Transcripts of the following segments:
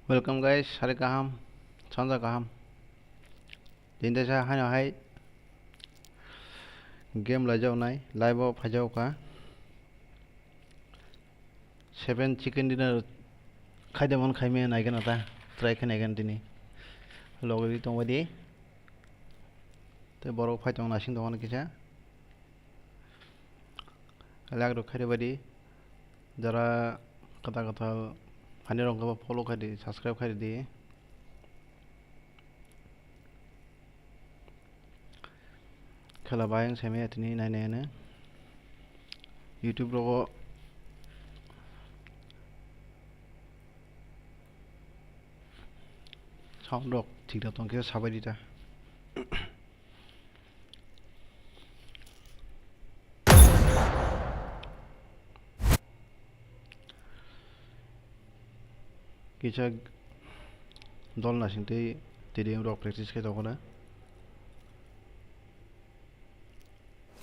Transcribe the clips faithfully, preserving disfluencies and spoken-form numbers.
Welcome guys, sari kaham, sanja kaham. Tini teisa haino hai game lai jao nai, live o phai jao kha. Seven chicken dinner khai de mon khai me nai gana ta, try khai nai gana tini. Logi tong bai di. Te borok phai tong nasing tong kisa. Like rok khaidi bai di, jara kwtal kwtal hani rok follow khaidi, subscribe khaidi. Khela bai ang semi atini nai nai ano YouTube rogo sound rok thik rok tong khe sabai di ta. Kisa dol nasing tei T D M rok practice khe tongo na.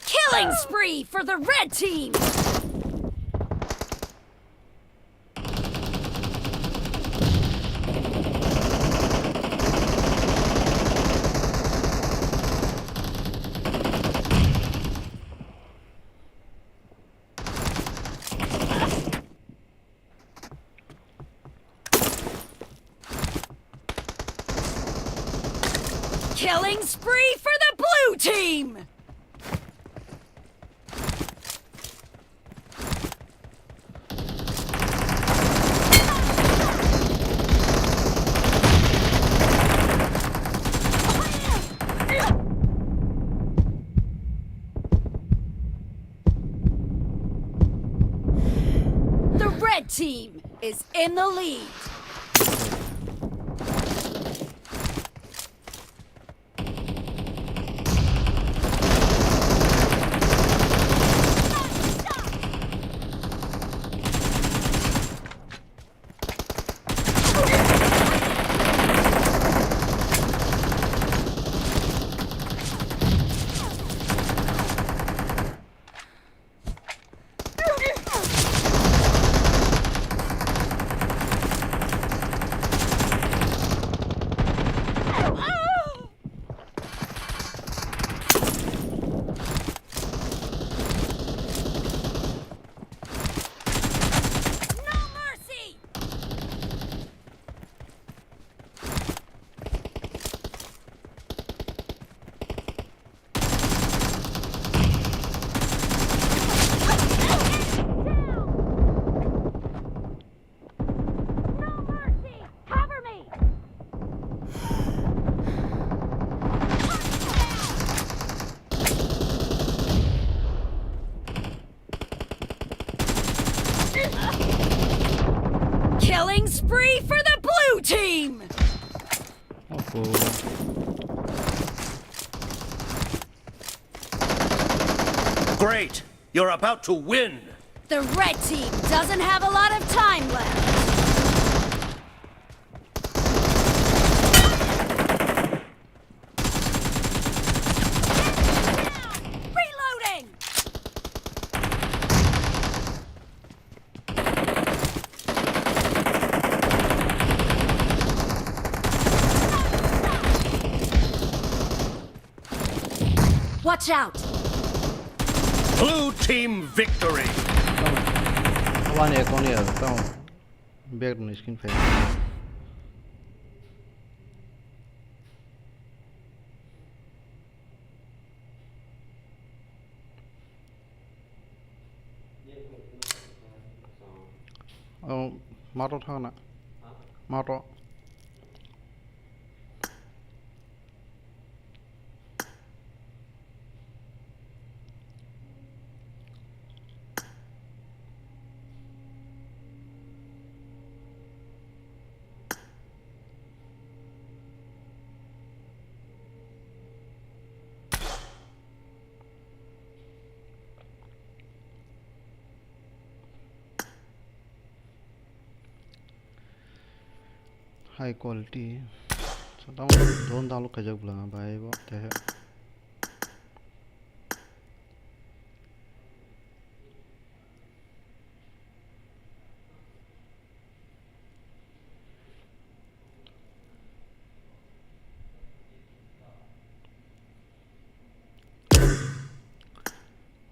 Killing spree for the red team! Killing spree for the blue team! The red team is in the lead. Killing spree for the blue team! Oho. Great! You're about to win! The red team doesn't have a lot of time left. Reloading! Watch out! Blue team victory! One ya, one ya, tamam. Back ni skin fade. Oh, mato thangna. Mato. High quality. Sa tamo don download khaijak bwlanga bai bo te.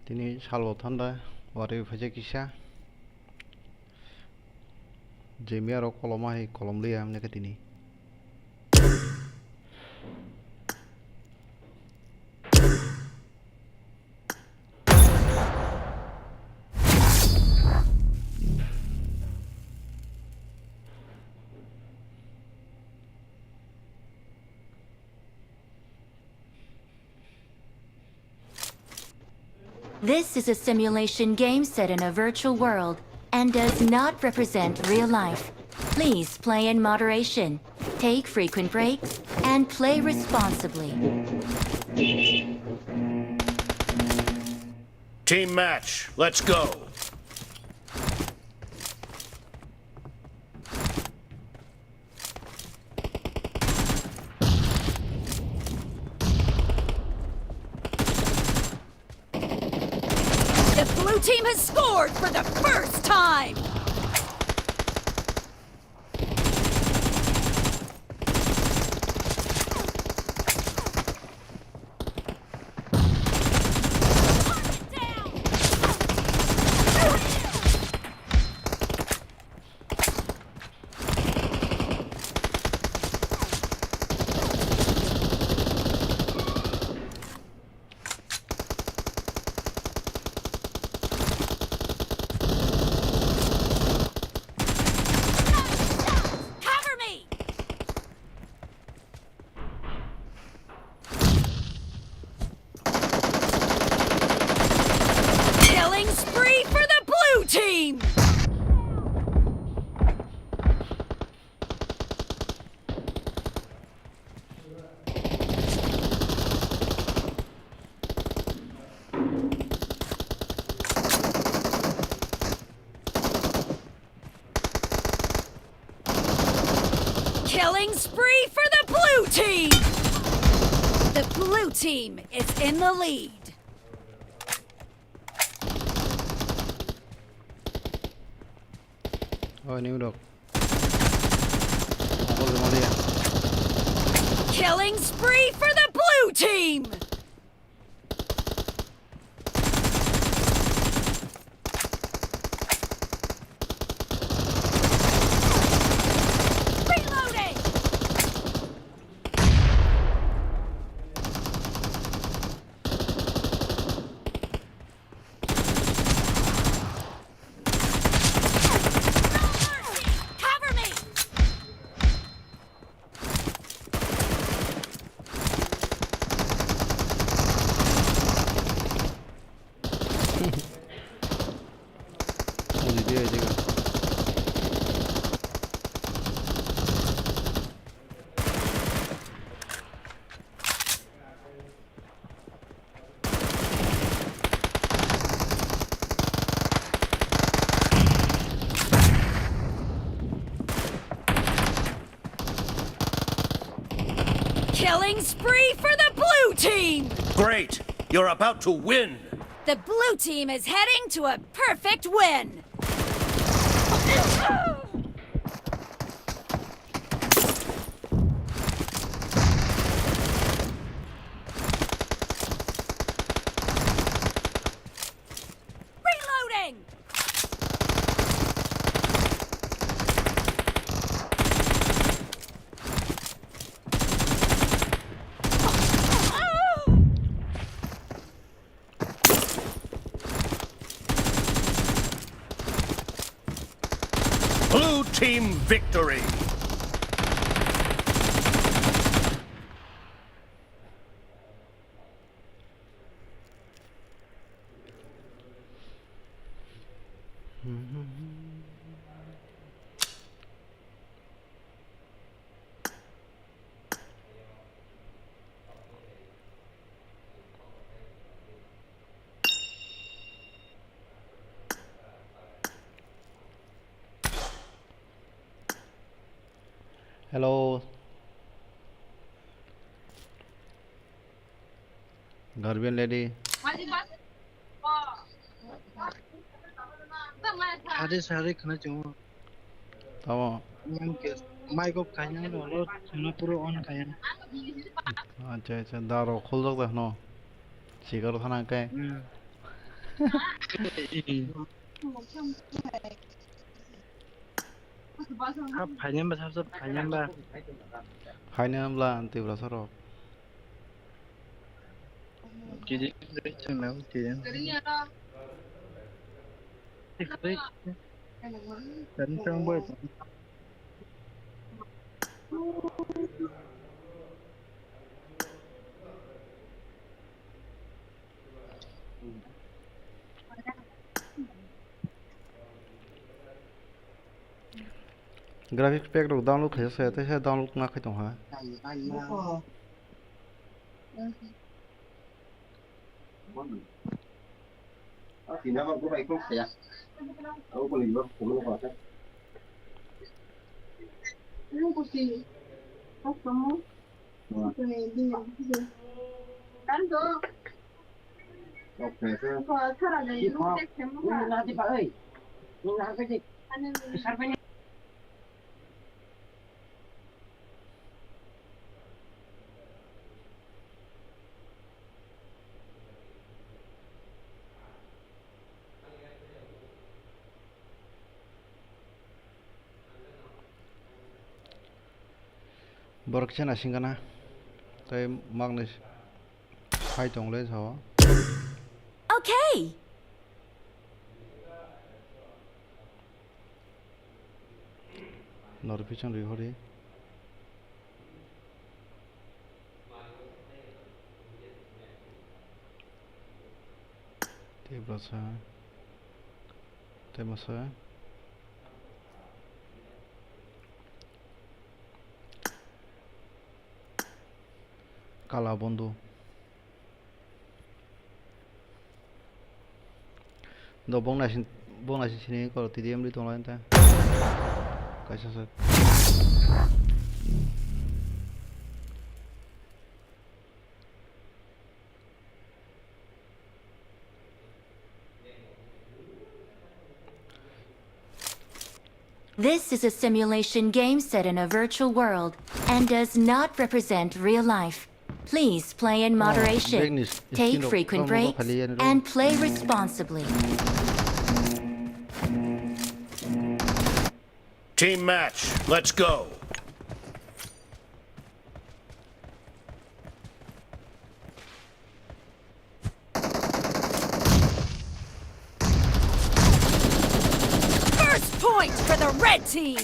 Tini salo thanda, wari phaijak kisa. Jemia rok koloma hai kolom liya, amne khe tini. This is a simulation game set in a virtual world and does not represent real life. Please play in moderation, take frequent breaks, and play responsibly. Team match, let's go. The blue team has scored for the first time! Cover me! Killing spree for the blue team! Killing spree for the blue team! The blue team is in the lead. Oh, ini udah. Apa belum ada ya? Killing spree for the blue team! Reloading! Cover me! Uli dia aja kan. Killing spree for the blue team! Great! You're about to win! The blue team is heading to a perfect win! Reloading! Blue team victory! Hello. Guardian lady. Sari sari khna chungo. Tamo. Yang ke mic off khaina ro ro chuna puro on khaina. Acha acha, daro khuljak da hno. Sikaro thana kai. Hmm. Hap, phainai ba, sab sab phainai ba. Phainai ba, Tiprasa rok. Kiri, kiri, chwng nang, kiri. Kiri, kiri. Tani chwng bai. Graphics pack rok download khaisa se, tei se download ma khai tong ha. Borok kisa naising gana tei maknai hai tong le sao. Okay. Nor pichon ri hori. Tei bwsa. Tei masa. Kala bondu. Do bong naisin, bong naisin sini koro T D M ri tong lai ta. Kaisa sak. This is a simulation game set in a virtual world and does not represent real life. Please play in moderation, take frequent breaks, and play responsibly. Team match, let's go. First point for the red team.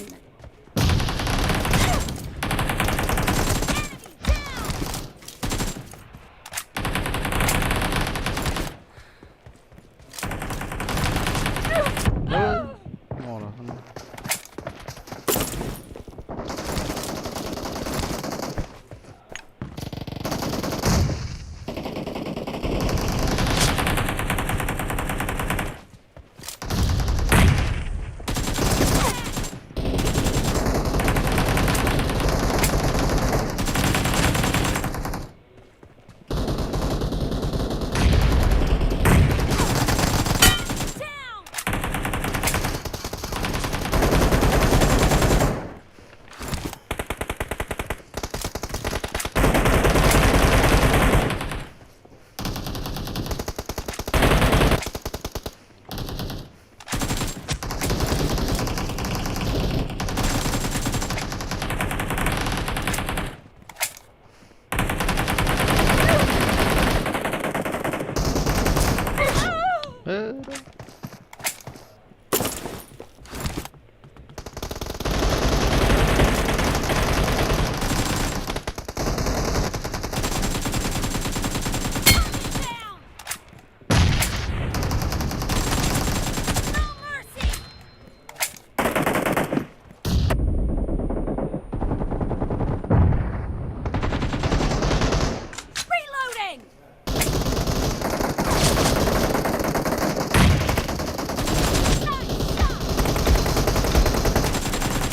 Reloading!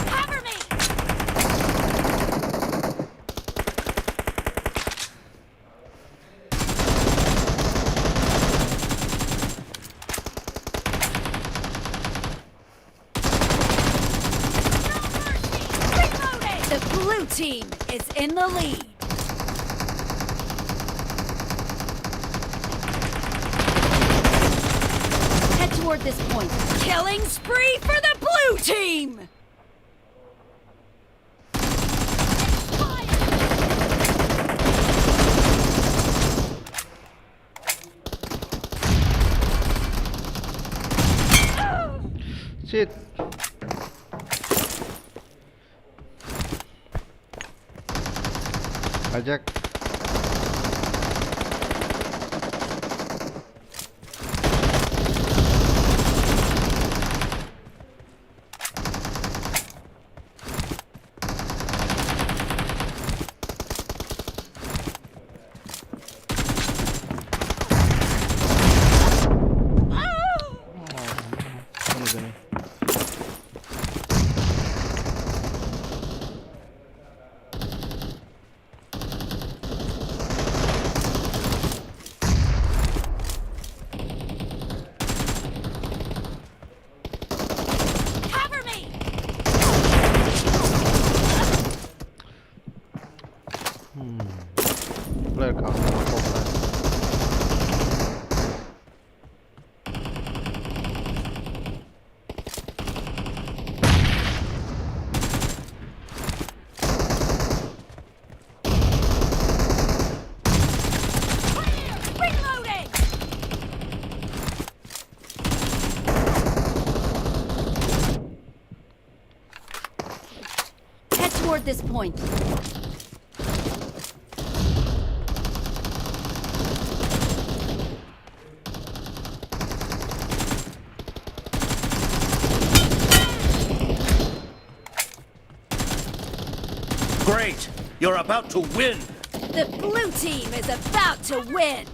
Cover me! The blue team is in the lead. This point. Killing spree for the blue team! Shit. Hijack. Cover me! Hmm. Player ka, top player. Reloading! Head toward this point. Great! You're about to win! The blue team is about to win!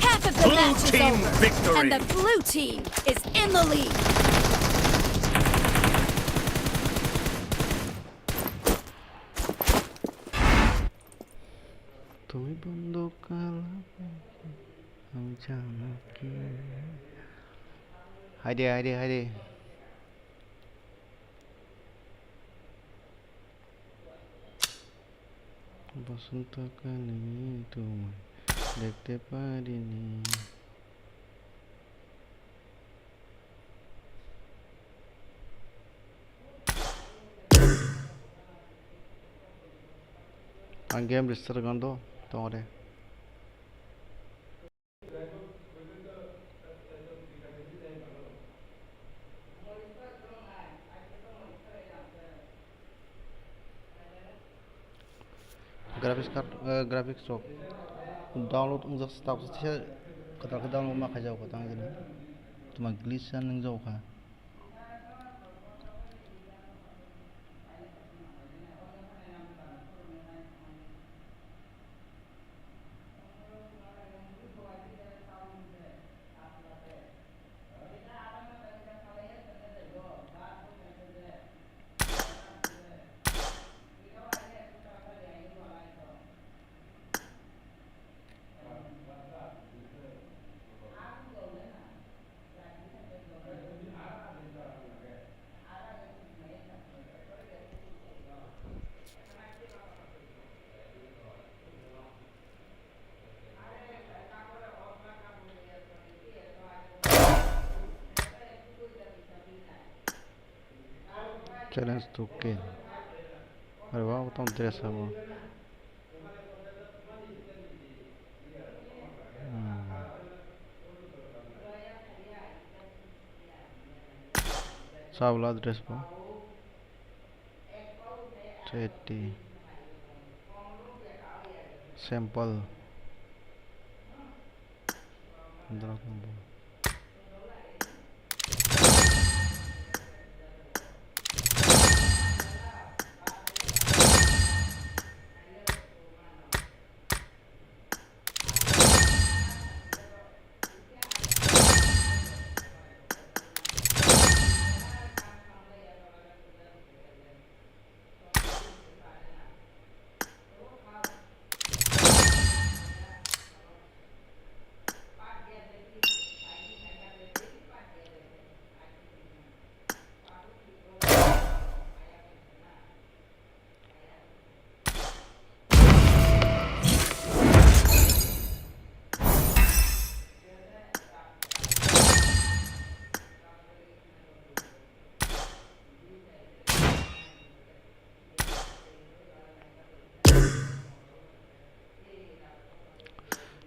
Half of the match is over, and the blue team is in the lead. Tumi bondo kala, ami jana ki. Haide, haide, haide. বসন্তকালে তোমায় দেখতে পারিনি। Ang game restart gando, tongre. Graphics card, eh, graphics rok download wngjak se, tabuk se kwtal khe download ma khaijak kwtal jani. Tuma glitch chan nwngjak kha. Challenge to kill. Are wow, tong dress abo. Hmm. Sabla dress bo. Thirty. Sample. Drop number.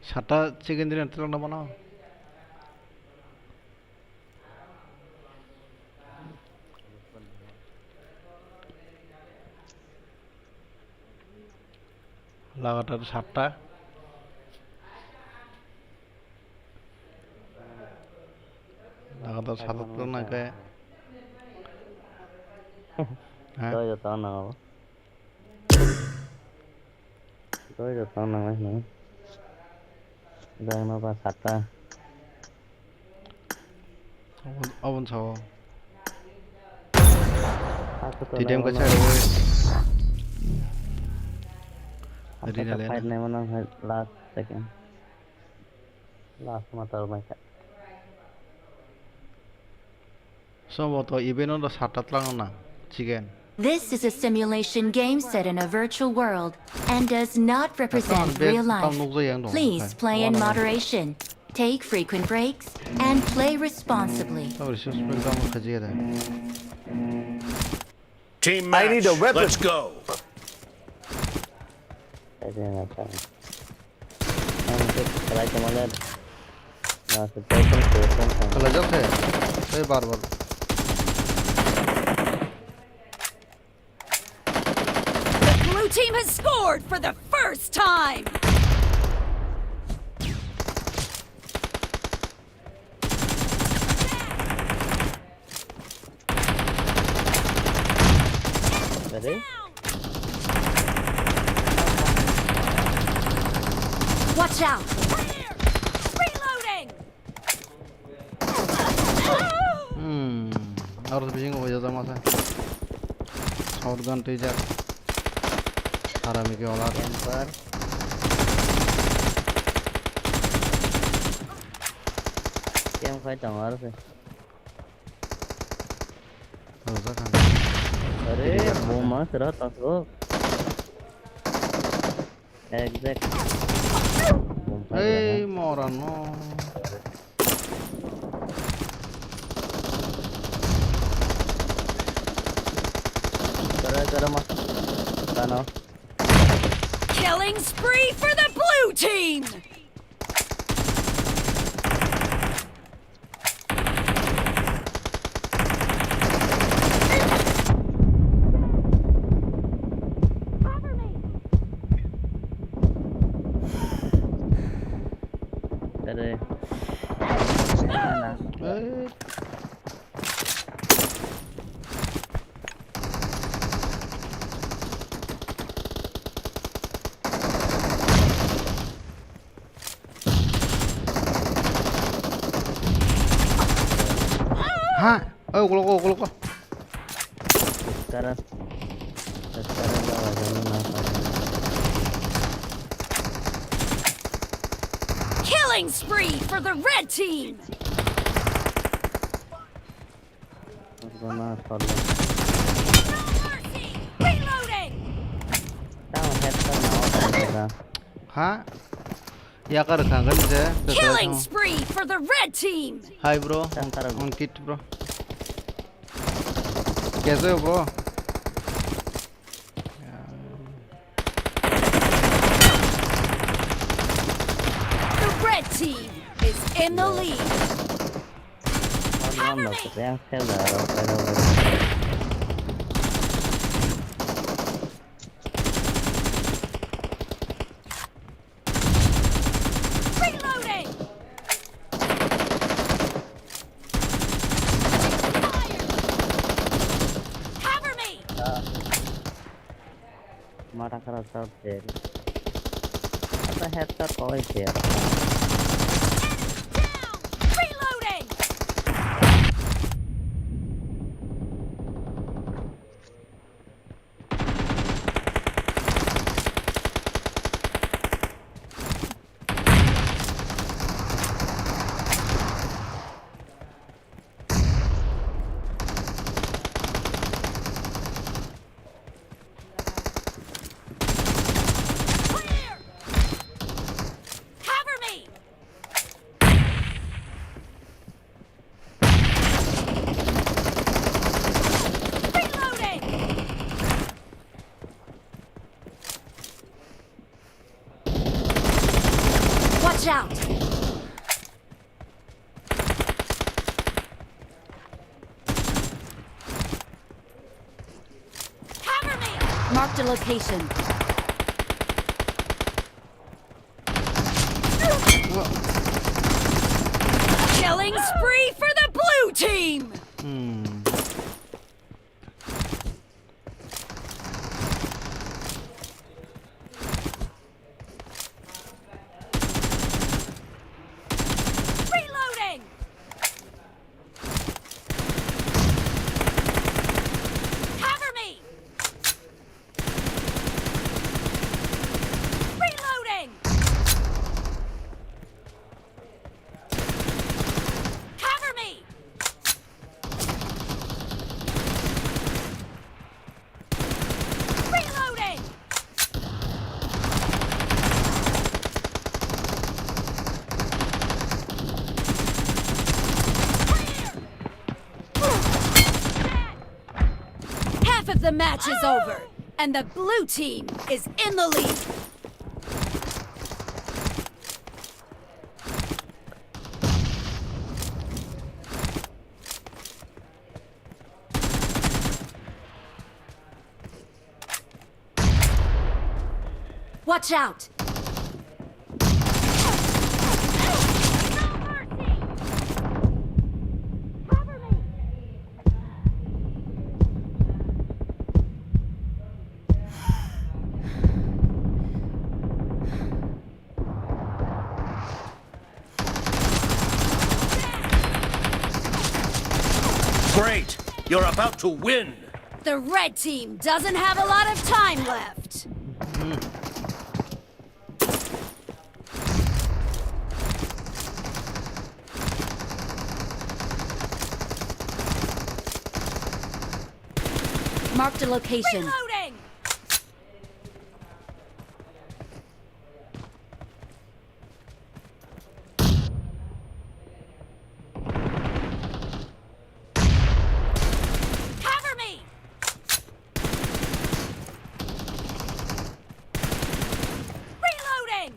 Sata chicken dinner telok na mano. Lagatar satta. Lagatar satta to nangkhe. Ha? Doi jotto nango. Doi jotto nango hino. Doi no ba satta. Abon, abon sao. Aku to T D M nai ka mana? Side oi. Aku Rina to lena. Fight nai mana hai last second. Last ma tor mai ka. Sobo to event no sata tlang na chicken. This is a simulation game set in a virtual world and does not represent real life. Please play in moderation, take frequent breaks, and play responsibly. Team match. I need a weapon. Let's go. Khalai jak khe. Ei bar bar. The blue team has scored for the first time. Ready? Watch out! Clear! Reloading! Hmm, aro bisingo hoya jama sa. Shotgun twijak. Harami ke ola. Camper. Camp khai tongo aro se. Rojak ang. Are, bomma sera tasgo. Exact. Bomma sera. Ei, mora no. Sera, sera, ma. Tano. Killing spree for the blue team! Are. Ha? Oh, ukulok, ukulok. Sekarang, sekarang bawa jalan apa? Killing spree for the red team. Gana sorry. No mercy. Reloading. Tamo headshot na ako talaga. Ha? Yakar kha gani je. Killing spree for the red team. Hi bro. Yakar. On kit bro. Kaise ho bro? The red team is in the lead. Cover me. Reloading. Fire. Cover me. Mata khara shot fail. Ata headshot koi fail. Enemy down! Reloading! Clear! Cover me! Watch out! Marked a location. Killing spree for the blue team! Hmm. Reloading! Cover me! Reloading! Cover me! Reloading! Half of the match is over, and the blue team is in the lead. Watch out! Great! You're about to win! The red team doesn't have a lot of time left. Marked a location. Reloading! Cover me! Reloading!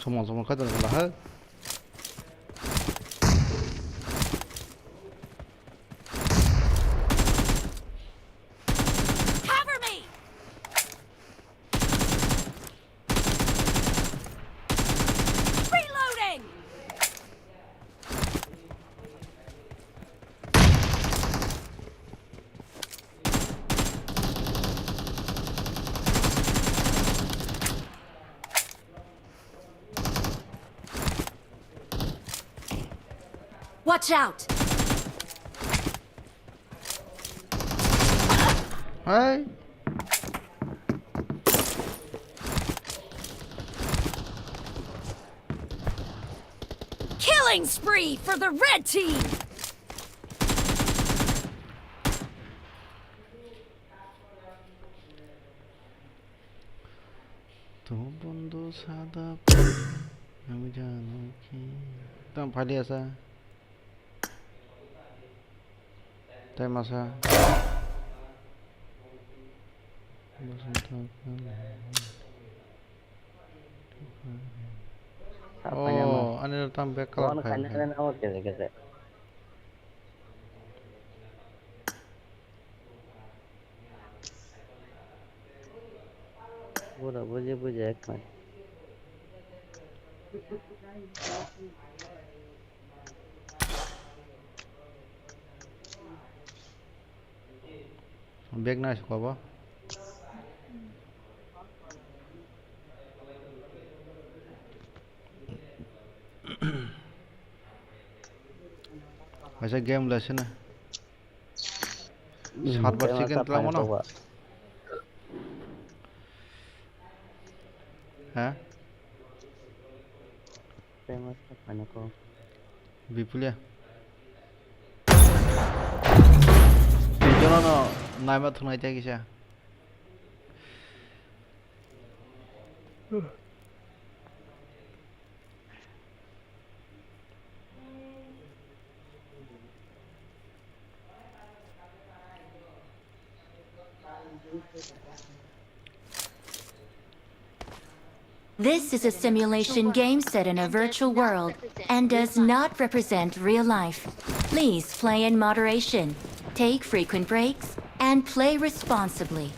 Somo somo khato wala ha. Cover me! Reloading! Watch out! Hey. Killing spree for the red team! Tu bondhu sada. Ami jano ki. Tam phali asa. Tei masa. Oh, ani tam bek color phai. Bura buji buji ekmai. Bag nai suka bo. Kaisa game lesson. Hmm, sat bar chicken tlang mano. Ha? Tei ma sa phano ko. Bipulia. Jono no naima thunai tei kisa. This is a simulation game set in a virtual world and does not represent real life. Please play in moderation, take frequent breaks, and play responsibly.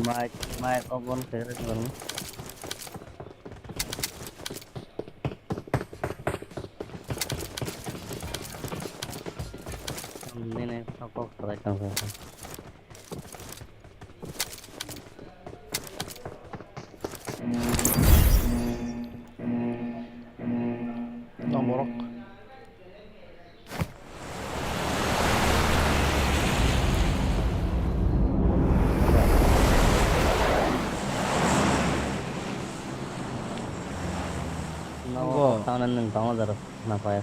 Mic, mic off on khe rwdi. Nini kok salai tong khe. Tong borok. Nogo. Tangna nwng tangma jaro na paya.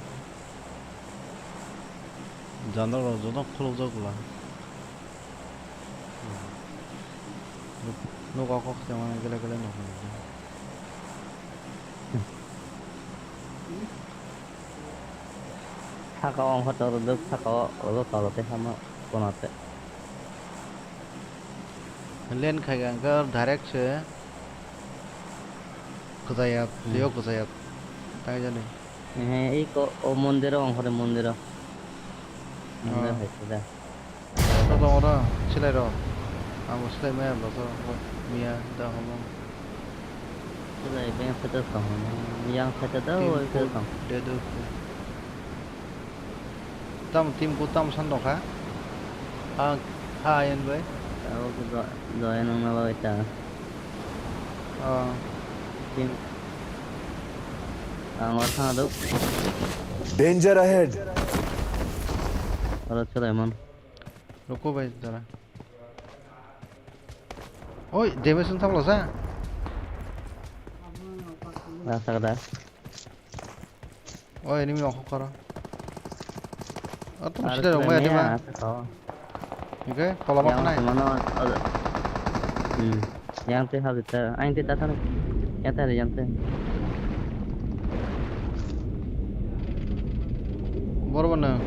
Jandal rok joto khulukjak bwla. Nuk-, nuk o kok se mane gele gele nuk. Saka o wngkha chorojak, saka o ojak tolo tei hama kono tei. Len khai ang khe direct se kwchaya, hmm, twiyo kwchaya. Tai jani. He, iko o mondiro wngkha de, mondiro. Mondir, oh, hai se da. Oro tongo oro, silai rok. Abo silai maya bo to, miya da homo. Silai beng sete tong homo. Yang sete da, team oi sete code tong. Dedo. Tam team code tam san dong kha. Ha, ha, ayan bai. Abo ke do, do ayan nang na bai ta. Oh. Team. Ang oro thang dok. Danger ahead. Oro chwrai man. Roko bai jara. Oi, damage wng thang lo sa. Rasa kada. O enemy ongkha koro. O tong sida rok maya dima. Hingke tola ma khnai. Yang te habita, aing te tathani. Yang te yang te. Boro bono.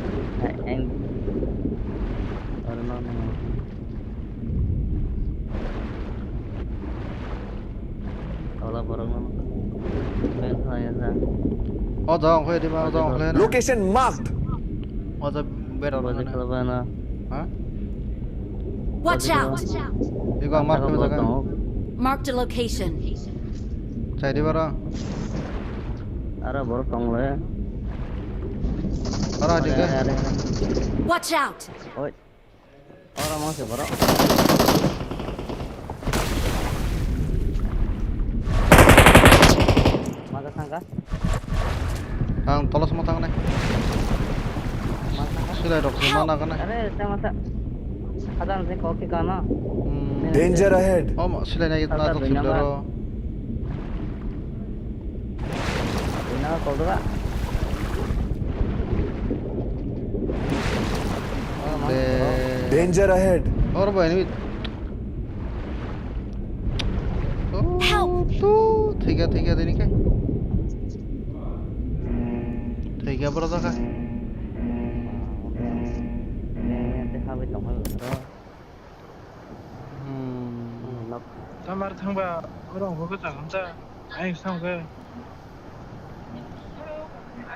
Aing. Oro no no. Tola borok no. Ben thaya sa. O jaga ongkhe diba, o jaga ongkhe na. Location marked. O jaga bera rok na. Ha? Watch out! Ego ang mark khe jaga. Marked a location. Chai diba ro. Aro borok tong le. Aro adi ke. Watch out! Oi. Oro mo se borok. Maga sangka. Ang tolos mo tangnai. Maga sangka. Silai rok se mana kana. Are, sama sa. Hadan se koki kana. Hmm. Danger ahead. Oh, silai nai na to sundaro. Ina kol dora. Danger ahead. Or bo enemy. Help! Tu, thika, thika, dini ke. Thika, bro, thaka. Hmm. Tamar thangba, orang hukuk tak hamsa, ayo sang ke.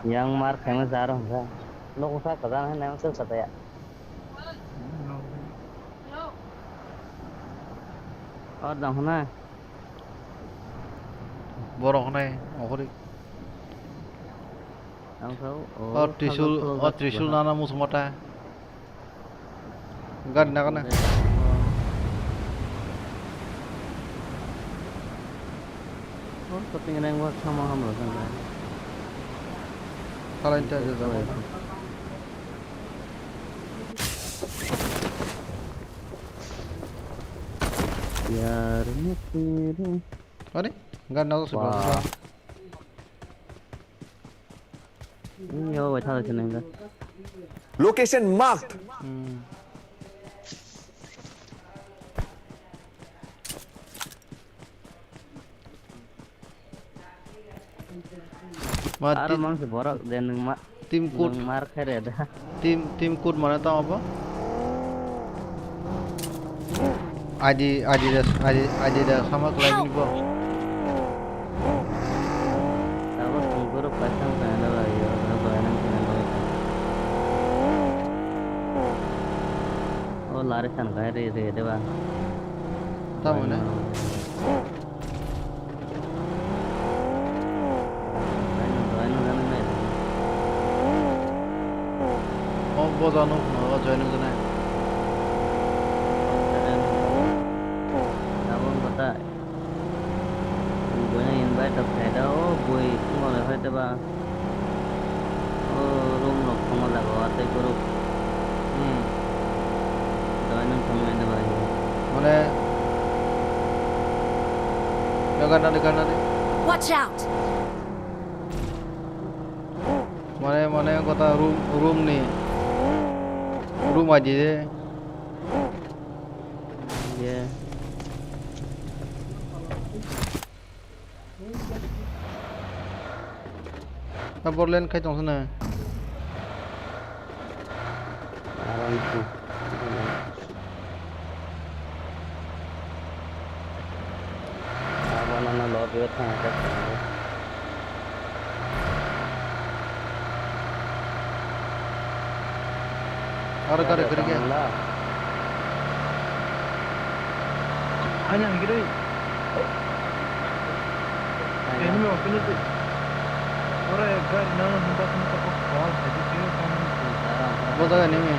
Yang mar khaima jar hwnka. Nok wngkha kwchang hai nang khe kwchaya. Or dang hwnai. Borok hwnai okhori. Ang thau, o, o Trisul, o Trisul nana musmata. Gari nagana. Oh, koting neng wa sama hamlo jang gari. Salah itu aja sama. Yar mukuru. Ani? Gari nago sudah. Wah. Ini yo, wait, hal sini enggak. Location marked. Hmm. Ma Aro ti-, mang se borok de nwng ma, team code, nwng mar khaire da. Team, team code mane tamo bo? I D, I D da, I D, I D da sama kwlai bini bo. Abo sungkuru pasang sana da ba yo, na ba nang sana da ba. O lari san khaire de de ba. Tamo ne? O boja nuk no, o join nuk nai. Tabuk bata. Boina invite rok khaida, o bui wngmale khaida ba. O room rok thangma jaga o tei borok. Hmm. Dawai nang thangma ina bai. Mane. Yo, gana de, gana de. Watch out! Mane, mane, kota room, room ni. Room aji de. Ye. Borlen khai tong sana. Aram tu. Abo nana lobby o thang kha. Aro gari gari gari. Hanya higiri. Enemy opinion. Ora gari nana hinta hinta ko call hai di kyo kamu. Bo jaga enemy.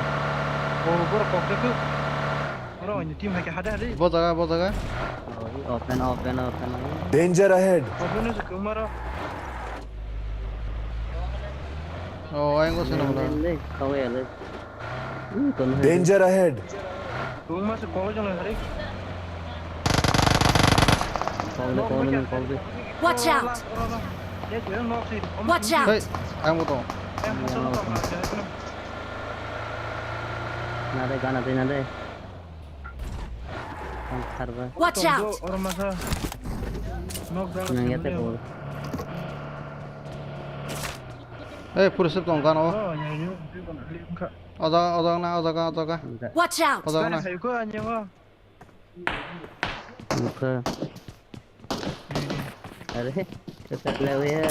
Oh, bor kok de ku. Oro ani team hai ke hade hade. Bo jaga, bo jaga. Open, open, open. Danger ahead. Open se kumaro. Oh, ayang ko seno. Le, le, le, kawai le. Danger ahead. Kumar se college na hare. Kawai, kawai, kawai. Watch out! Watch out! Hey, ayang mo to. Nade, gana de, nade. Ang kharba. Watch out! Oro masa. Nok dal. Nang yate bol. Hey, pura sep tong gano. Oh, ya, ya. O jaga, o jaga na, o jaga, o jaga. Watch out! O jaga na. Hai ko anyo. Mukha. Are, kata le ya.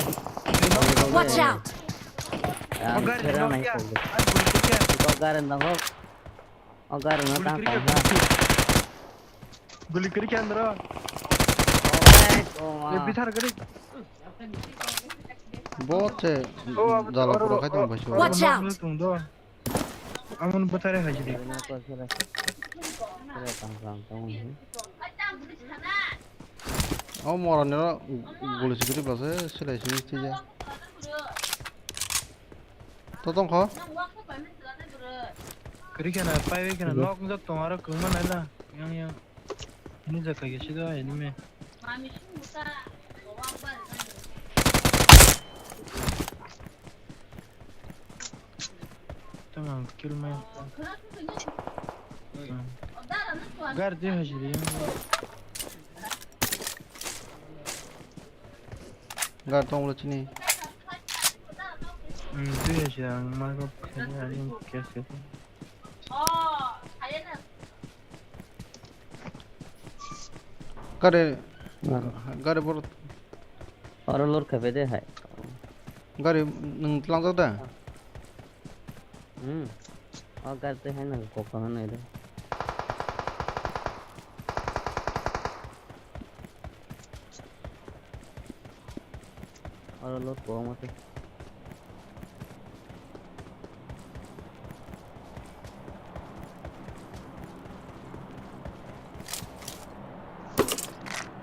Watch out! Ang kara nai ko. Ko garan dang ko. O gari no ta ta. Guli kiri kya andro? Oe, o ma. Ye bithar kiri. Bo che jala pura khai tong bai so. Watch out. Amon bithare hai jidi. Gari no ko sira. Sira tang tang tang. O mora nero guli sikiri base silai sini tija. To tong kho. Kiri khena, pai bai khena, nok jak tong aro kwma nai la. Yang, yang. Ini jak kha khe sida ini me. Tang ang kill me. Gar de hajiri. Gar tong ulo chini. Hmm, tu ya sih, ang mau kau kena ni kes kes. Gari, gari bor. Oro lor khabe de hai. Gari nung tlangjak da? Hmm. O gari tei hai nang kok tong nai de. Oro loot kwbangma khe.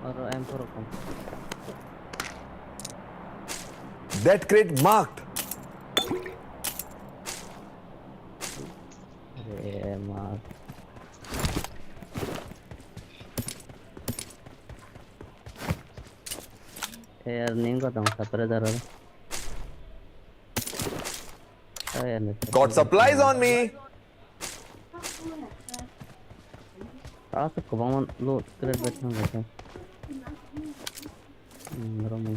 Oro M four rok tong. That crate marked. Re, mark. Tei yar ning ko tong sapre daro. Tei yar ni. Got supplies on me. Aswk kwbangma loot crate bai thang khe. Hmm, romwi.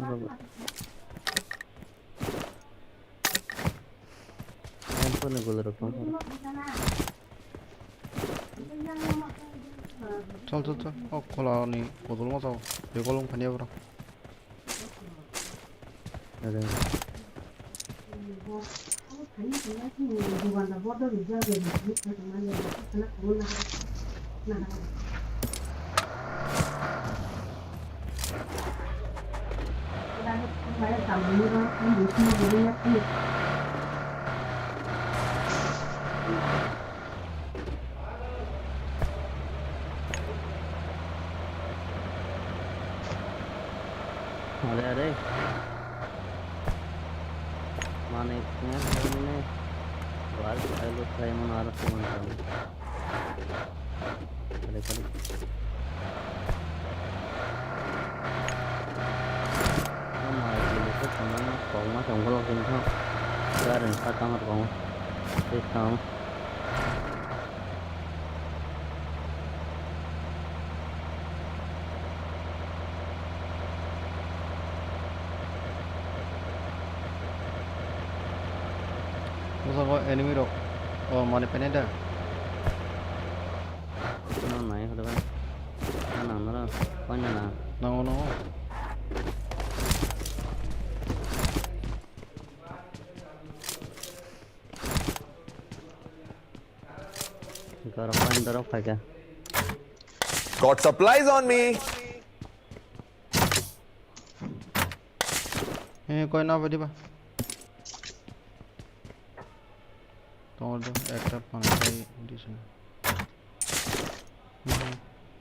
Em phone ni gulai rok tong. Chal, chal, chal. O khola ni kodol ma chao. Begol wng phani abro. Are. Are, are. Mane, ne, ne, ne. Wal, wal, wal, wal, wal, wal. Kali, kali. Ama jili ko samano kongma jongol o hingkha. Garing kha tang rong. Tei tang. Bosongo enemy rok. Oh, mane pene da. No, nai hore ba. Nang nara, koina na. Nango, nango. Garo koin doro phaikha. Got supplies on me. Eh, koina badi ba. Tongo do, ekta panai kai disun. Mhm,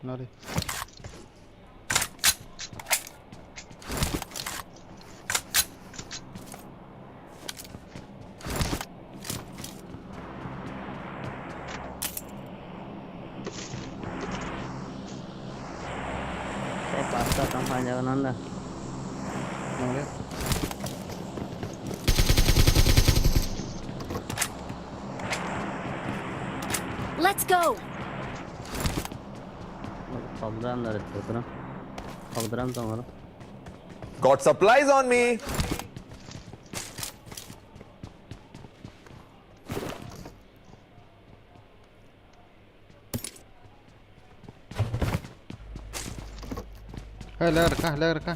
nari. Tei pasta tong phai jago nanda. Nangre. Let's go. Khokdram nare totro. Khokdram tong aro. Got supplies on me. Hey, leg rwkha, leg rwkha.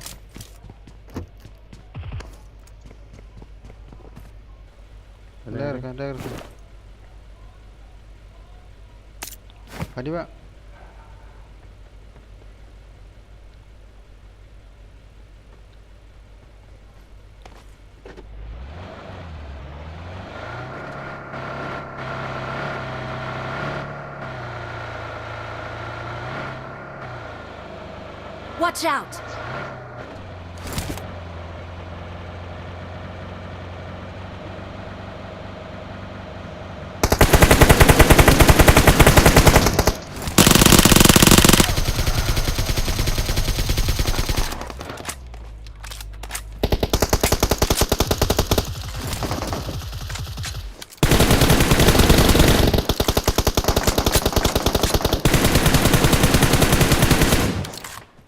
Leg rwkha, leg rwkha. Phadiba. Watch out!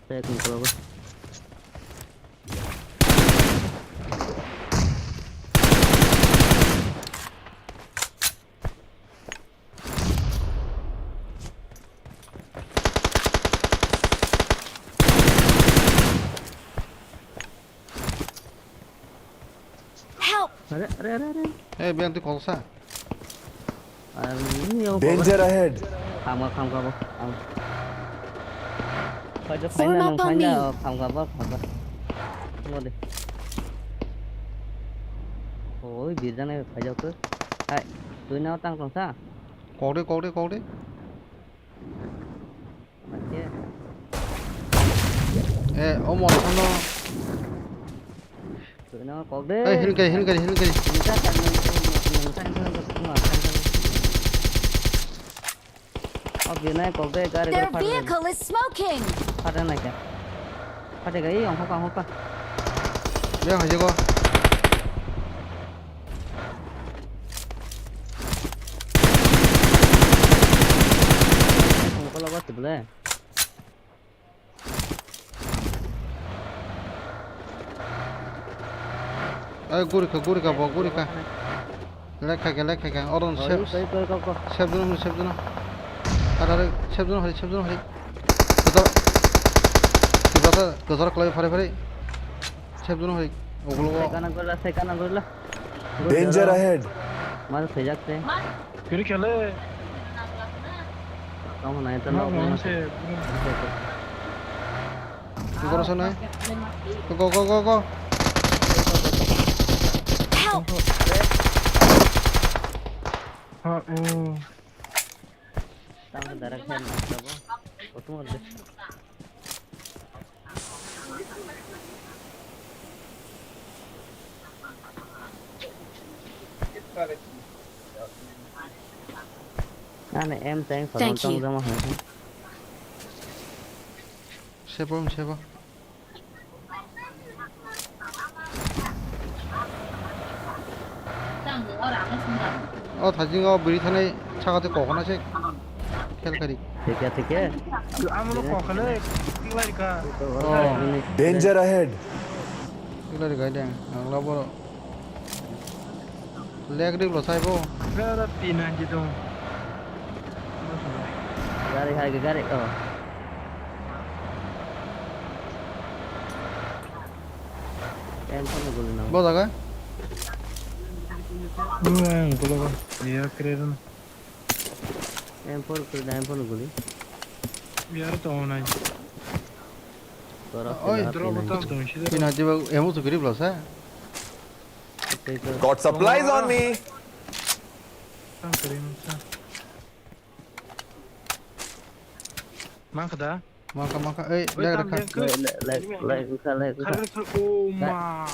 Tei kung kologo. Help! Are, are, are, are. Eh, biyang twi kolsa. Ang ni yo. Danger ahead. Khamkha, khamkha bo. Ang. Khamkha bo, khamkha. Mo de. Oi, birjana khaja ko. Hai, twi na tang tong sa. Kok de, kok de, kok de. Eh, omo, ono. Twi na kok de. Eh, heal kari, heal kari, heal kari. Nungsa kan, nungsa, nungsa, nungsa, nungsa. O binai kok de gari. Their gari phar de. Vehicle is smoking. Phar de nai ke. Phar de gai, ong hoka, ong hoka. Be hoi jago. Ong kola ba tibule. Ai, guri kha, guri kha, bo, guri kha. Lek kha khe, lek kha khe. Oron se-, Koi, koi, koi, koi, koi. Sep jono hwnwi, sep jono. Ada re, sep jono hari, sep jono hari. Gojora, gojora, gojora kwlai phari phari. Sep jono hari. Ogulo. Sekana gorla, sekana gorla. Danger ahead. Mal sejak te. Kiri khele. Kamu nai to. Nok nok se. Goro sana. Go, go, go, go. Help! Ha, oh. Tang direct hand na sabo. Otu mode. Ani M teng. Thank you. Tong jama hai. Sebo, sebo. O thajing o biri thanai saka tei kokona se khel kari. Thik ya, thik ya. Amo no kokole, tiklai ka. Oh. Danger ahead. Tiklai ka deng, ang la boro. Leg dik lo saibo. Gara tin anji dong. Gari hai ke gari, oh. Em, phone guli nang. Bo jaga? Bo ang guli ba. Iya, keren. Em, phone guli, em, phone guli. Biar to online. Oi, drop tam to shi. Pina jiba emu tu grip lo sa. Got supplies on me. Tam kare mo sa. Mang kada? Maka, maka, eh, oi, leg tam reka. Leg, leg, leg, leg, leg, leg. Khar, khar, oh ma.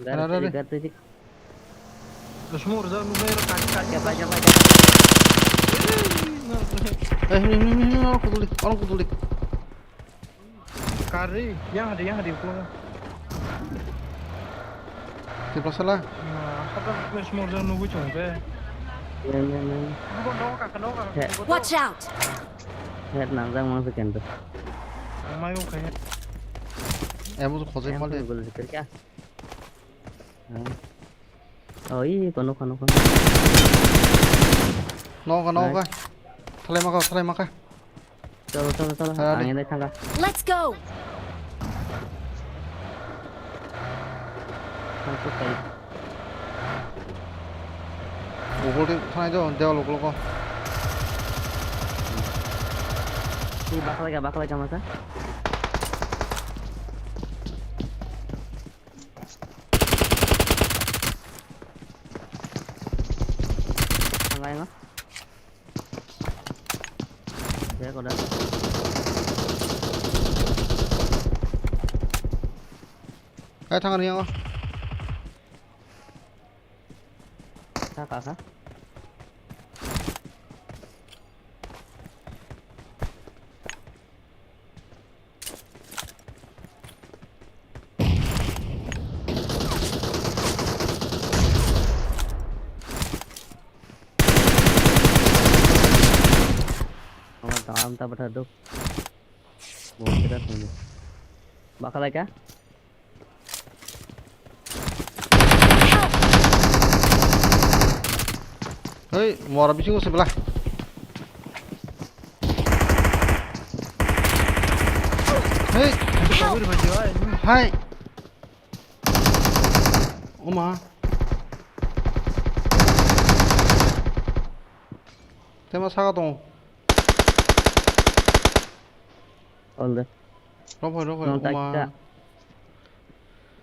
Gari, gari, gari, gari. Semua udah nunggu ya, kaki, kaki. Japa, japa, japa. Eh, ini, ini, ini, orang kutulik, orang kutulik. Kari, yang ada, yang ada, pulang. Tipa salah. Nah, apa, semua udah nunggu cuma be. Ya, ya, ya. Bukan dong, kakak dong, kakak. Ya. Watch out! Head nang jang mang se kento. Ang mai ko kaya. Em, mo khojai mal de. Em, gol de kya? Oi, kono, kono, kono. Noka, noka. Nice. Thalai maka, thalai maka. Chalo, chalo, chalo. Ang ini thangka. Let's go. Thangkuk kai. Ugul di thanai do, dewal ugul ko. Ini bakal ka, bakal ka masa. Thangkai ma. Bek order. Kai thang ri yango. Thaka kha. Ang ta, ang ta bata duk. Bo kira tunggu. Bakal ka? Hei, mora bisingo se bela. Hei. Hai. Oma. Tema saka tongo. All the. Rophai, rophai, oma.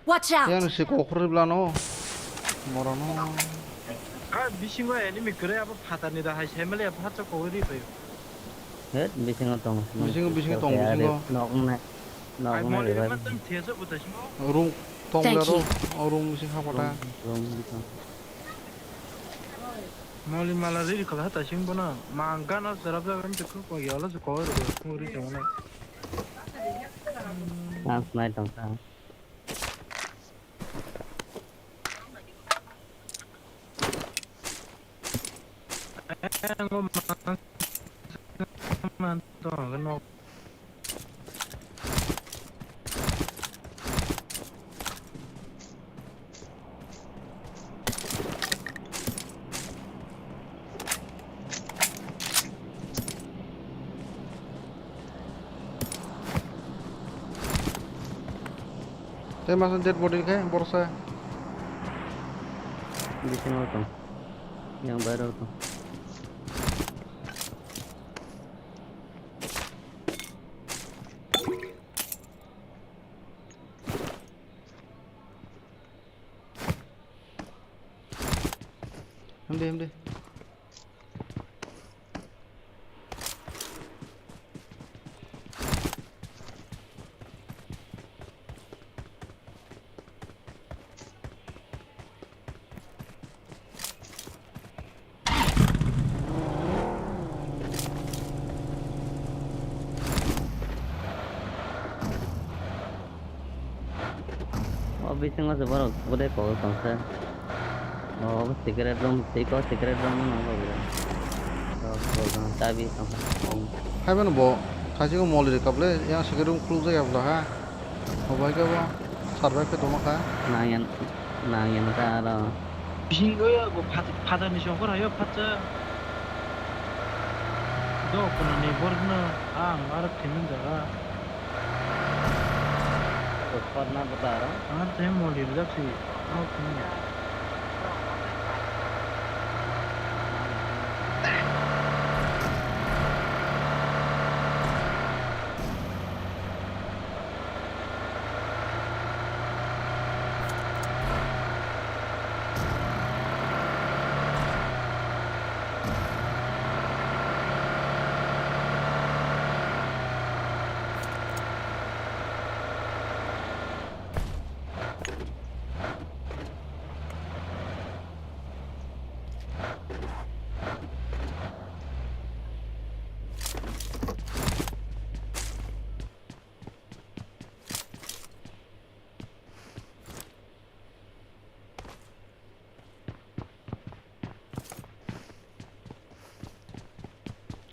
Watch out! Yang si kokhri blano. Morono. Ha, bisingo enemy kwrwi abo phatarni da hai sai mali abo hatsa kogwi ri phaio. He, bisingo tong. Bisingo, bisingo tong, bisingo. Nok nai. Nok nai. Moli revive. Room tong. Thank you. Aro, o room bising ha pata. Room, room bising. Moli mala ri khala ta sing bono. Mangana sarap jaga mi tukhu ko yala se ko ro ko ri tong na. Chance nai tong ta. Tei masa dead body khe borsa. Bisingo tong. Yang bairo tong. Hamdi, hamdi. O bisingo se borok budai kok tongsa. O secret room, tei ko secret room no nang rw. Chabi tong. Hai mano bo, kaisa moli rwkha ble, yang secret room khuluk jak ya bwla ha. Obo hai khe bo survive khe tongma kha. Nangya, nangya na ta aro. Bisingo ya bo phat-, phatar ni songkhor hayo phatsa. Do kunani borno ang aro thimin jaga. Bo khorna bo ta aro. Ang tei moli rijak si. Ang tei.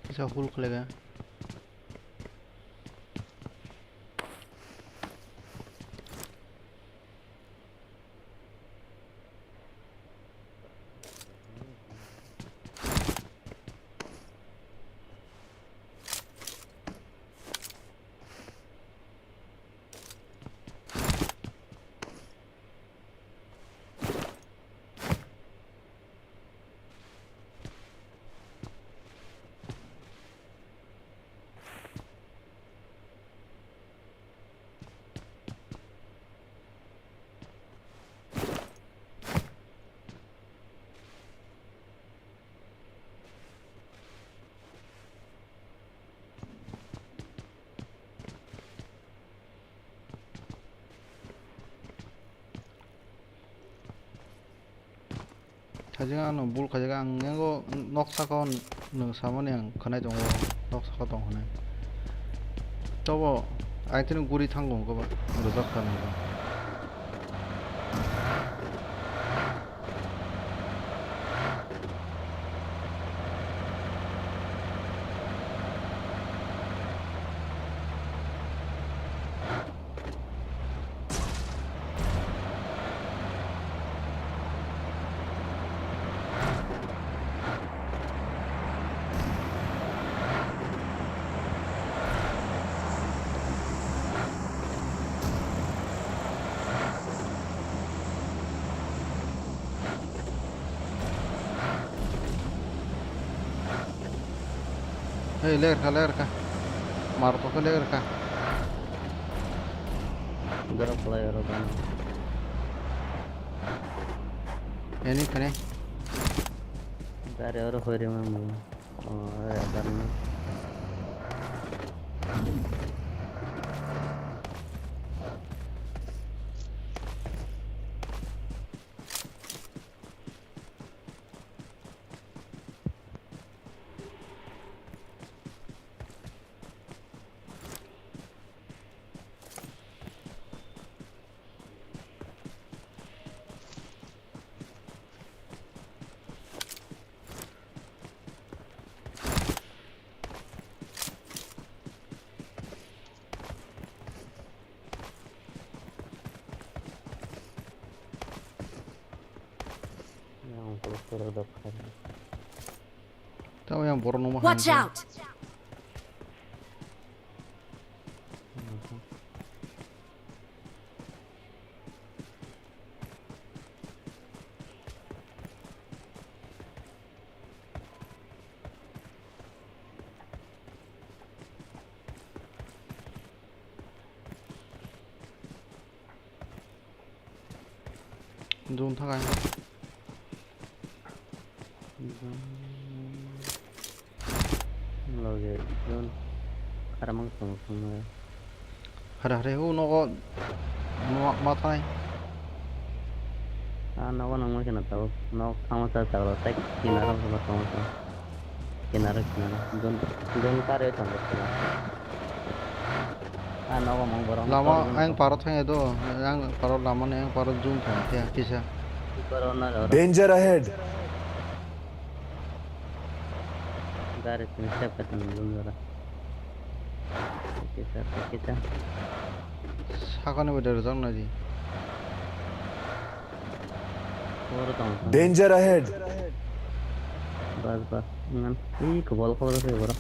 Kisa hul khwlaiga. Khaijak ano bul khaijak ang yango nok saka o nwng samani ang khwnai tongo nok saka tong hwnwi. Tobo aitini guri thango wngkha ba rwjak kha nang. Hey, ler kha, ler kha. Mar to kha, ler kha. Drop lai oro bana. Ani khane. Gari oro hoi re mamu. Oh, ya karna. Tamo yang borok nungma. Watch out! Jun thang ang. Loge jun. Karamang tong tong. Hare hare hu nogo ma thai. Ah, nogo nang ma kena tau. Nok thang ma sa sa lo. Tai kinaro ma tong tong. Kinaro kinaro. Jun jun kare tong tong. Ah, nogo mang borok. Lama ang paro thang do. Ang paro lama ne ang paro jun thang kisa. Paro na. Danger ahead. Gari sini siap ka tang jun jara. Kita kita. Sakani beda rojak na di. Puro tong. Danger ahead. Bas bas. Ngan. Ih, kebal kebal sih bro.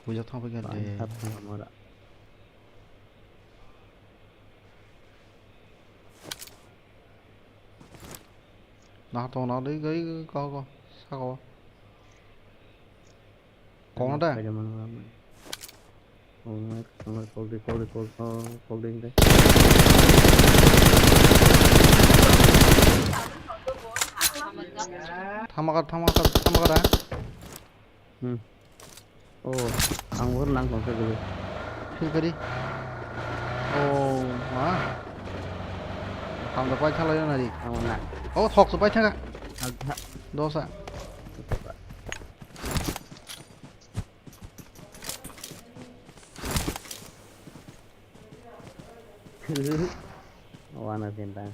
Bujak thang paikha de. Mantap, mantap. Nah, tong na dei gai ko ko saka o. Kong na da. Kok di kok di kok di kok di. Thamakar thamakar thamakar. Hmm. Oh, ang bo nang tong khe gulu. Feel kari. Oh, ma. Tam da pai thalai na ri. Ang na. Oh, thok su pai thanga. Agha. Dosa. Wana sentang.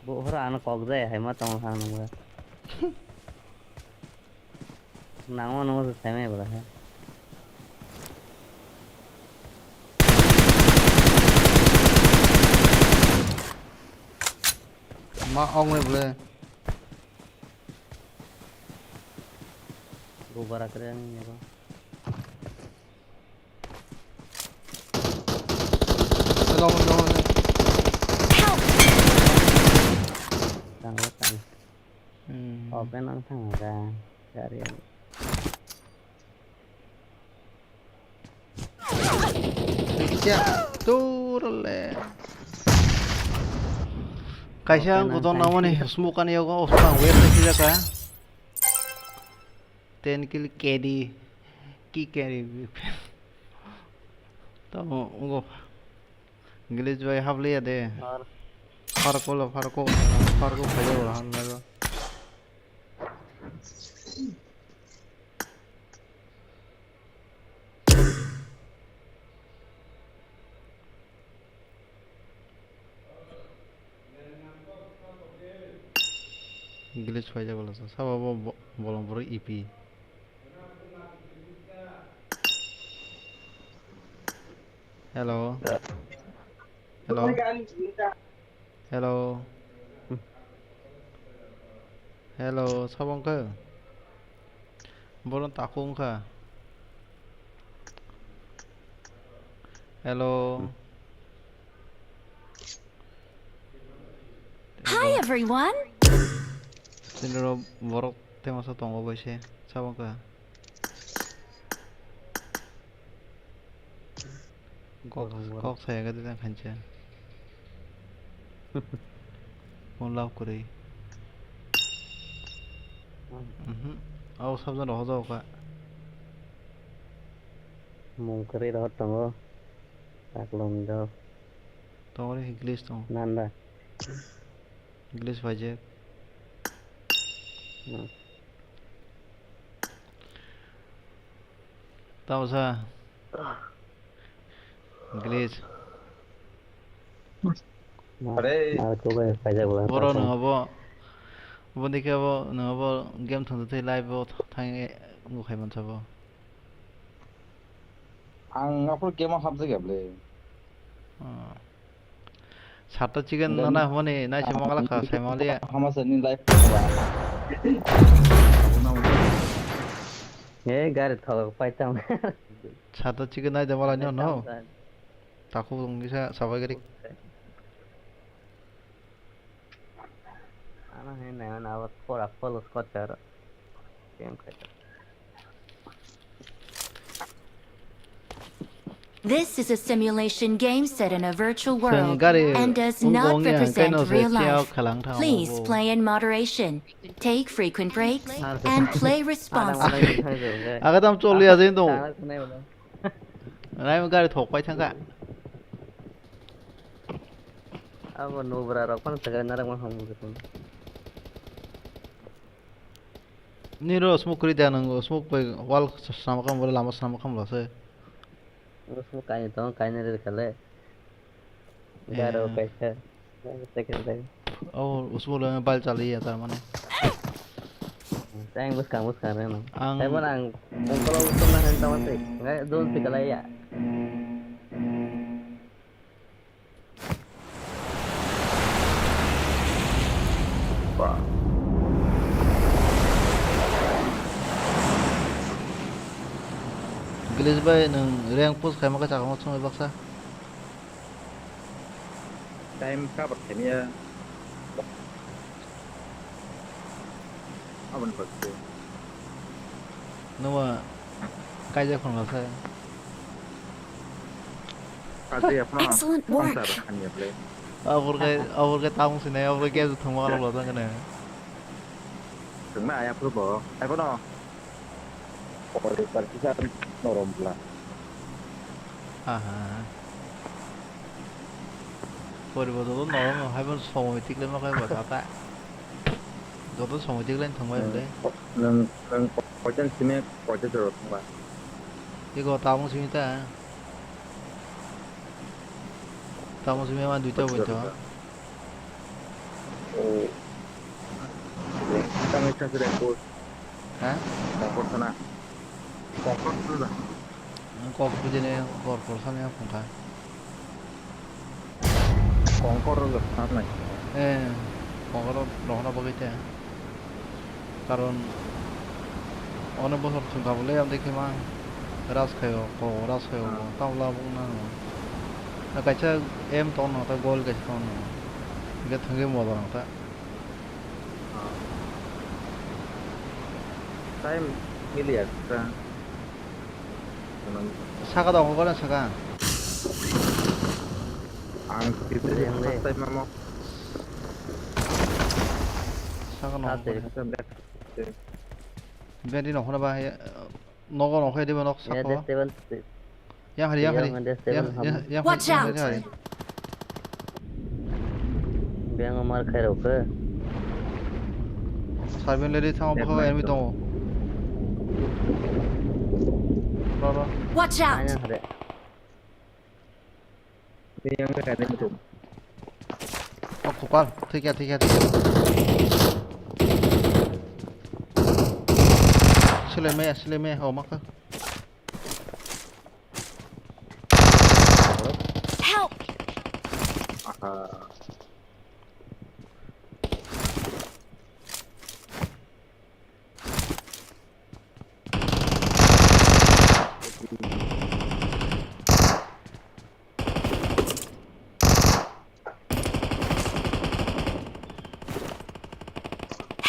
Bo hora ano kok jai hai ma tong ha nang ba. Nang ma nang se sai mai bra ha. Ma ong mai ble. Go bara kre ani ne ba. Hello, hello, hello. Help! Tang, tang. Hmm. Open ang tang ga, gari. Kya? Turle. Kaisa ang gudon namani smoke ani yogo, osma web ni sijaka. Ten kill K D. Ki K D? Tamo, ungo. Glitch bai habliya de. Ar. Farko lo, farko, farko khayo lo, han lago. Glitch paijak bwlasa. Sabo bo, bo, bolong borok E P. Hello. Hello. Hello. Hello, sabo wngkha? Bono takhuk wngkha. Hello. Hi, everyone. Sini ro borok temasa tongo bai se, sabo wngkha? Kok, kok saya gadi tang khancha. Mo love kwrwi. Mhm. Au sabjano hoja oka. Mung kwrwi rohor tongo. Taklong do. Tongori glitch tong. Nanda. Glitch paijak. Hmm. Tamo sa. Glitch. Are. Boro nwng abo. Boni khe abo nwng abo game thangtwi live o thangwi mukhai mansa bo. Ang aphuru game o hapjak ya bwle. Hmm. Satta chicken nana hwnwi nai se mokla kha sai maliya. Hama sani life. He gari thok pai tam. Satta chicken nai de mala nyo no. Taku wngkisa sabai gari. Ano he nai mana awa kora follow squad charo. Game khai. This is a simulation game set in a virtual world and does not represent real life. Please play in moderation, take frequent breaks, and play responsibly. Aga tam choli asin to. Rai gari thok pai thangka. Abo nubra rok phano thangka narwkma hamjak. Niro smoke kuri da nang smoke bai wall sama kam lama sama kam lase. Usmo kainwi tongo, kainwi rwkha le. Garo kaisa. Second time. Oh, usmo lo bal chali ya tar mane. Tang bwskang bwskang rwno. Ang tei bono ang ungkolo usmo na han tong tei. Ngai don sikalai ya. Glitch bai nwng rank push khaima khe chakma chwngwi baksa. Time cover khaimya. Aboni bagwi. Nwma kaijak phano sa. Kaijak phano. Excellent work. Abor kai, abor kai tamung sinai, abor kai thwngma rok lojak kene. Thwngna aya phuru bo. Ai phano. Poribar kisa norom bla. Aha. Poribar joto norom no hai phano somoi tiklai ma kai ba tata. Joto somoi tiklai thwngmai bole. Nwng, nwng koitan simi koita jora thwngba? Ego tamung simi ta. Tamung simi ma duita boito. Oh. Tamo esta se después. Ha? Kongkor sana. Kongkor sana. Kok bujine kor kor sana phungkha. Kongkor rok sana. Eh, kongkor rok rohna bagwi te. Karon onek bosor thwngkha bole, amtwi khe ma ras khaio, ko ras khaio, tamo labuk nango. Na kaisa aim tong nang ta, goal kaisa tong nang. Hingke thwngwi moda nang ta. Time miliya ta. Saka da hokor saka. Ang tipu first time mamo. Saka no. Beri no hona ba ya, nogo no hoi diba nok sako. Yang hari, yang hari. Yang, yang, yang hari, yang hari. Beng mar khairok khe. Sabin lady thang bokha enemy tongo. Ro, ro. Watch out! Yang khe kani muchung. Oh, kopal. Thikya, thikya, thikya. Sile me, sile me, oh, maka. Help! Aha.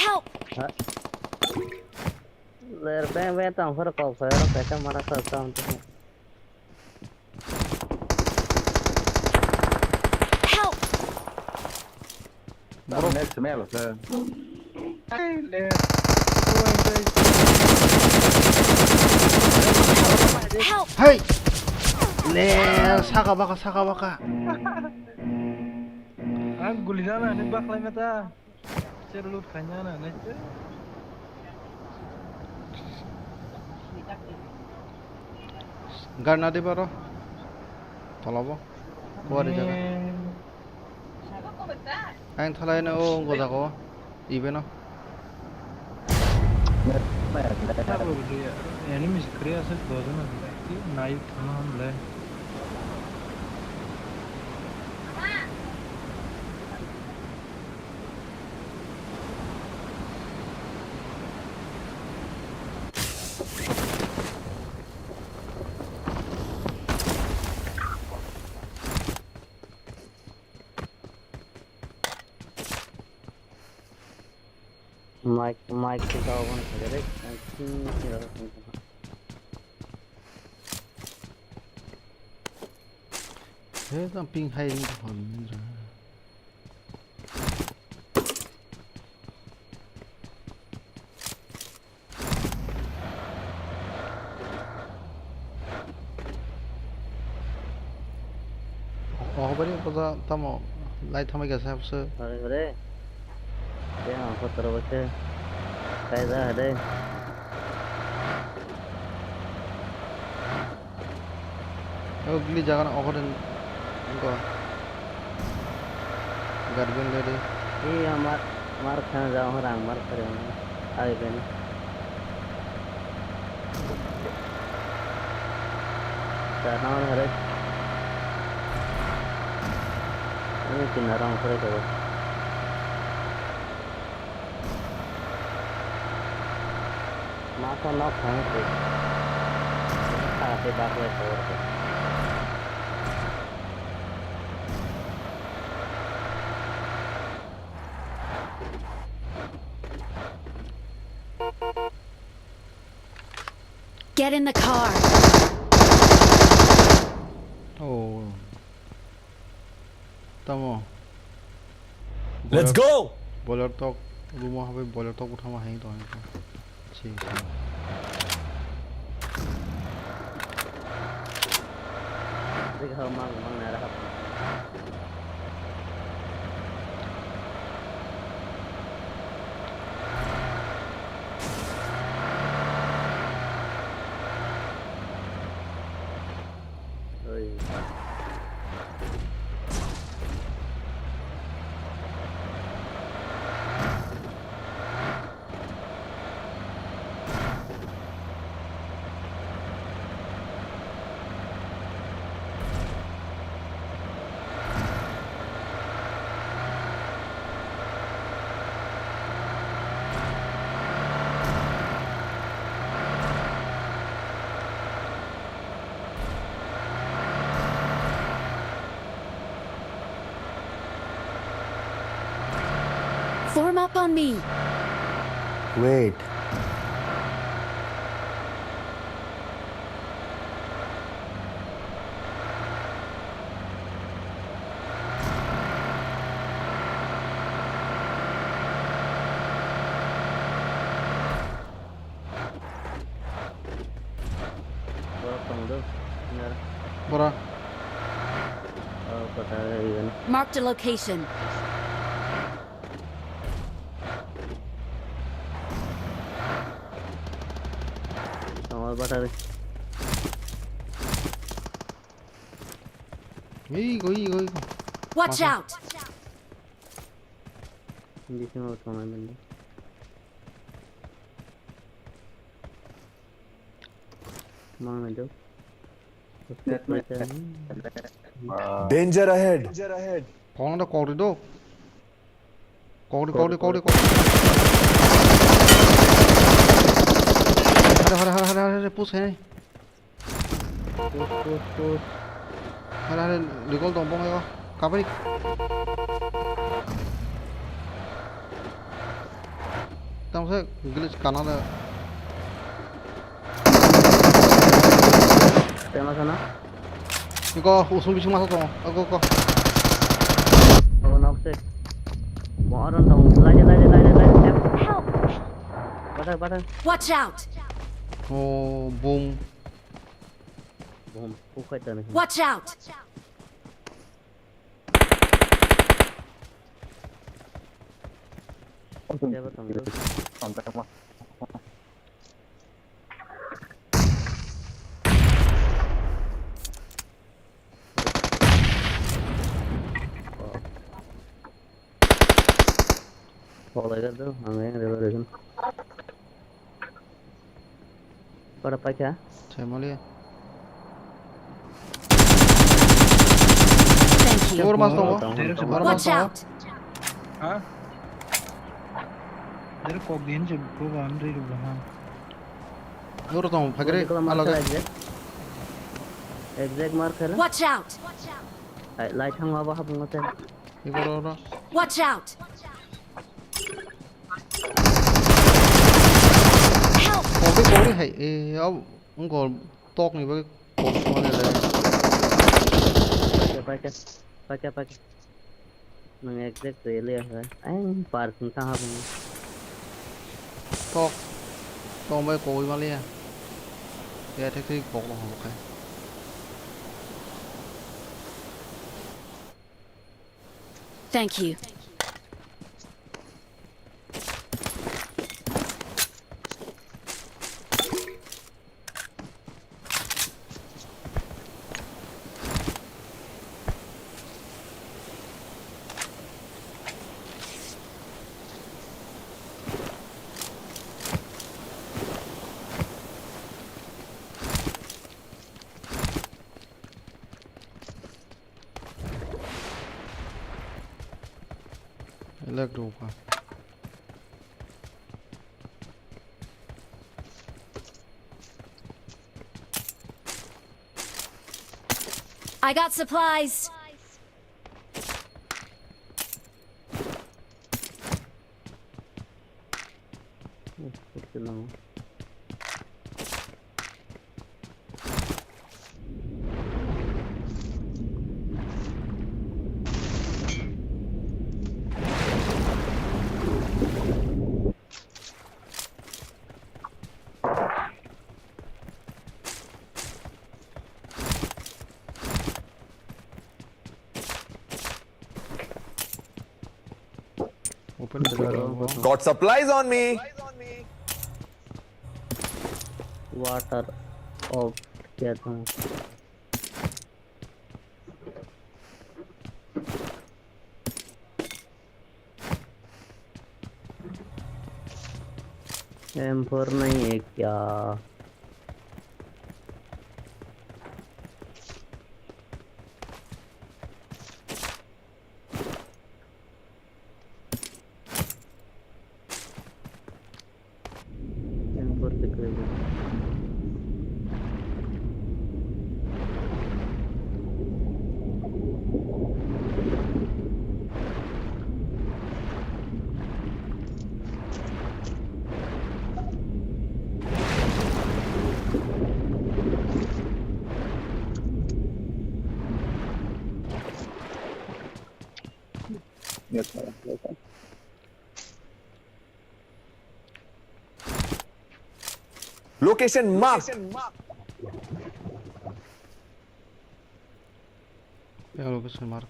Help! Ler beng beng tong phuru kok phai oro kaisa mara kha tong tong. Help! Bro. Next map sir. Help! Hey! Le, saka baka, saka baka. Ang guli jana ni baklai mata. Cher loot khaina na nai. Garna de baro. Tolabo. Kuari jaga. Ang thalai na o gojago. Ibe no. Enemies kre ase dojon ase. Nai thana le. Mic, mic se kau kono khaja de. He, tang ping hai ring hon mindra. Oh, bari boda tamo lai thamai gasa hapse. Hore, hore. Te ang kotoro bose. Kai da hade. Oh, gili jagan ogoden go. Garden lady. Iya, mar, mar khana jao, rang mar khare. Ai ben. Sa naman hare. Ini kinarang khare khare. Masa nok thang se. Sa te bak lai khare. Get in the car. Oh. Tamo. Let's go! Boiler tok, room o habai boiler tok uthama hai to. Si, si. Dikha mang mang nara hap. Oi. Form up on me. Wait. Borok tongo do, nara. Bora. Oh, kota iyan. Marked a location. Tongol batari. Oi, oi, oi. Watch out! Hindi siya makatungan din. Mang na daw. Danger ahead. Kong da kori do. Kori, kori, kori, kori. Hare, hare, hare, hare, hare, push hai. Push, push, push. Hare, hare, recall dong bong yo. Kabari. Tamo se glitch kana le. Tema sana? Iko usung bising masa tongo. Ako, ako. Ako nok se. Mo aron tong. Laje, laje, laje, laje. Help! Bata, bata. Watch out! Oh, boom. Boom. Bukai tane. Watch out! Siapa tong tu? Follow kar do, hame revolution. Para paikha. Chai moli. Thank you. Or mas tongo. Watch out. Ha? Dere kok din je ko ban ri ru ha. Oro tong phagre. Exact mark alaga khala, exact. Exact mark khala. Watch out! Ai, lai thang ma ba hapung te. Iboro oro. Watch out! Help! Kori, kori hai. E, au, ungkol tok ni bagwi kok songani lai. Paikha, paikha, paikha. Nwng exact rele ya, hai. Ang parking ta habung. Tok. Tong bai koi maliya. Ya, thik thik kok no habo khai. Thank you. Elek rukha. I got supplies. Open the door. Got supplies on me. Water off किया था। M four नहीं है क्या? M four दिख रही है। Yes, sir. Welcome. Location marked. Yang location mark.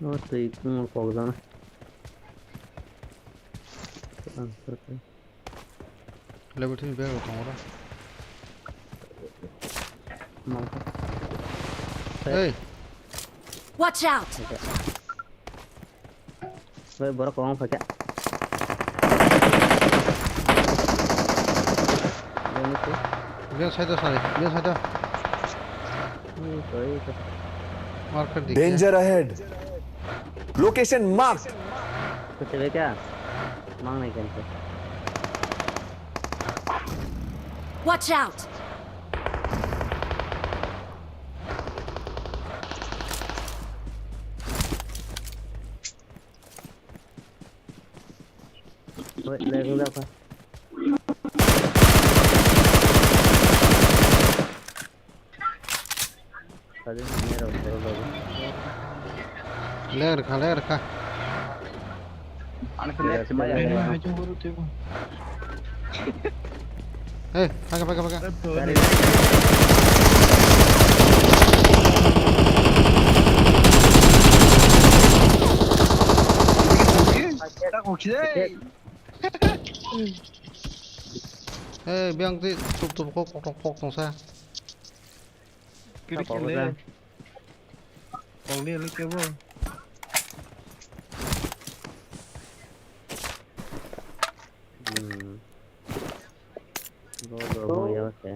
No, twi kung kok jana. Level three bag rok tongo ra. Hey. Watch out! Bai, borok kwbangma phaikha. Bini side o sari, bini side o. Hmm, sorry, sorry. Marker dikhe. Danger ahead. Location marked. Kuchibeka. Mang nai kente. Watch out! Wait, lagging dakha. Tadi nero, nero, nero. Layer kha, layer kha. Layer kha. Hey, paga, paga, paga. Hey, biang ti tup tup kok kok kok tongsa. Kiri kile. Kong ni lu kebo. Hmm. Go, go, go, ya, okay.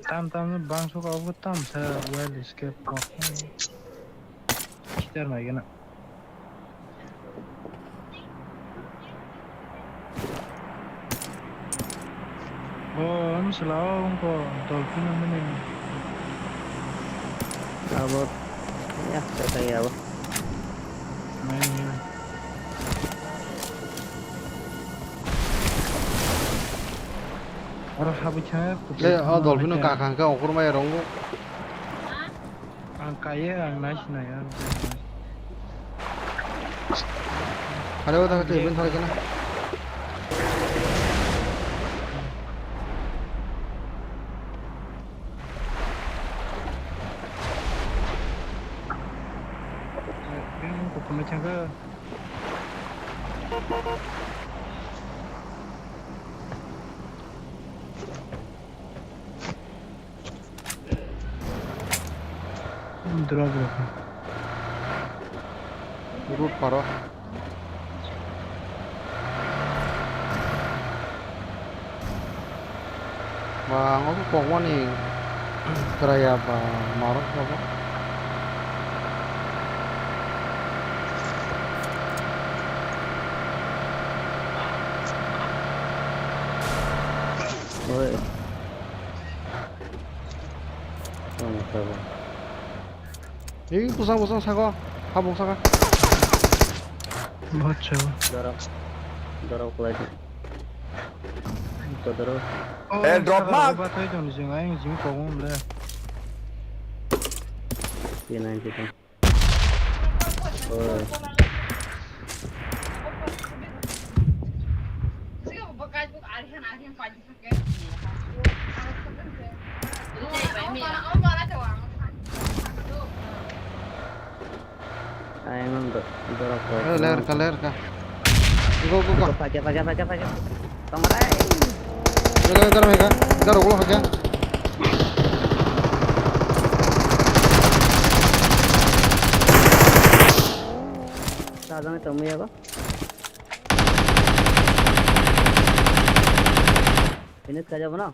Tam tam bangso kok bo tam sa well escape kok. Kitar mai gana. Oh, ano Sila wngkha dolphin wngmani. Abo ya, kakai abo. Mai, mai. Oro habwi khe. Le, o dolphin no kakha hwnkhe ongkhormaya rongo. Ang kaiye, ang nai sinai, ang. Hale, o, ta, ta, ibin thangkhe na. Ibin kuphurni thangkhe. Drop rok. Root paro. Ba, ang obo kokmani kwraya ba, marok sabo. Oi. Tamo sabo. Ei, kusang, kusang, sako. Habuk saka. Bacha. Dorok. Dorok kulai di. Dorok. Eh, drop mark. Ba thai jong jing ai jing ko ngom le. P ninety two. Oi. Ayang do, dorok ko. Eh, ler ka, ler ka. Go, go, go. Pakai, pakai, pakai, pakai. Tamarai. Go, go, go, go. Dorok ulo pakai. Sajang itu mi apa? Ini kerja mana?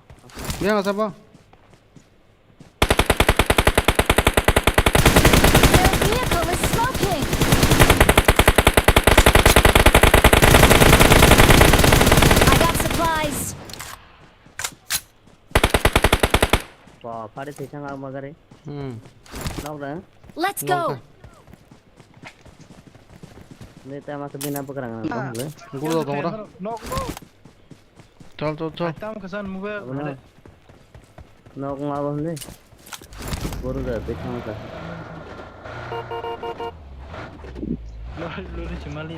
Dia nggak siapa? Their vehicle is smoking! I got supplies! Wah, pare sesang ang magari. Hmm. Nok da? Let's go! Nok da. Ni ta masa bina bukrang ang. Ah. Guru da dong da. Nok, nok. Chal, chal, chal. Tam khasan mube. Abona. Nok ma bo hwnwi. Boru da, tei thang kha. Lori, lori se mali.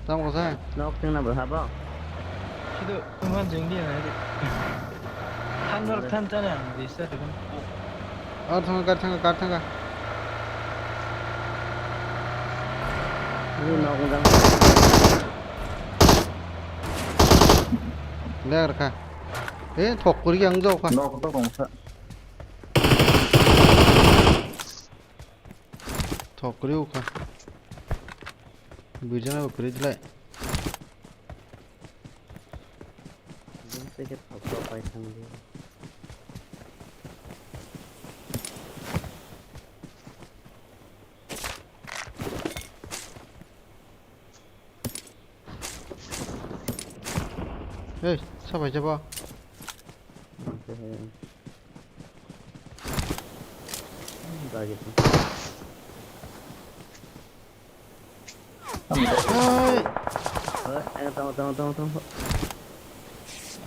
Tam khasan. Nok thang na bo habo. Sido, man jeng dia na di. Than nor than than ang di sa de. Ar thang kar thang kar thang. Ni nok jang. Ler kha. Eh, thok kuri ang jok kha. Nok to kongsa. Thok kuri u kha. Bijana kuri dilai. Jump ticket thok thok pai thang di. Ei, sabai jabo. Bagi tu. Ei. Eh, tama, tama, tama, tama.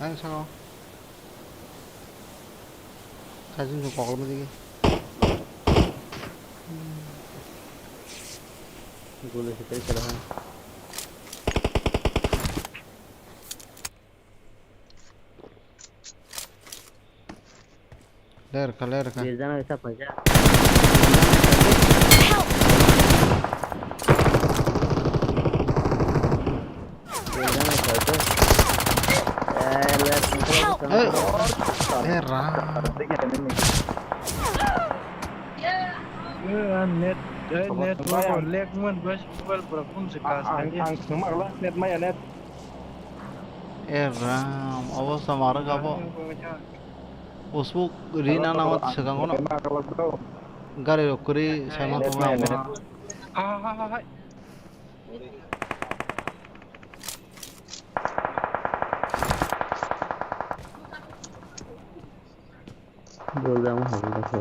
Ang sao. Sajin ko kokol mo digi. Gula setel kala ha. Ler ka, ler ka. Lir jana isa paja. Help! Hey! Eh, ram. Eh, net, eh, network lag man, guys, mobile pura phone se kas ang, ang, ang, ang, net maya net. Eh, ram, obo samara gabo. Usbuk rina namat segang kono. Gari rok kuri saima tongma. Ha, ha, ha, ha. Bol jang habo da khe.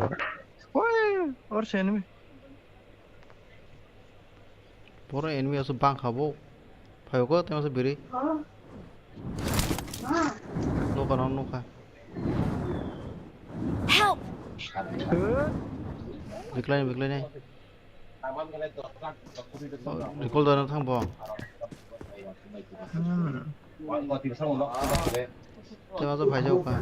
Oi, or se enemy. Poro enemy aso bang kha bo. Phaio ko tei masa biri. Nokha no nokha. Help! Biklai biklai nai. Oh, recall dana thang bo. Hmm. Tei ma to phaijak kha.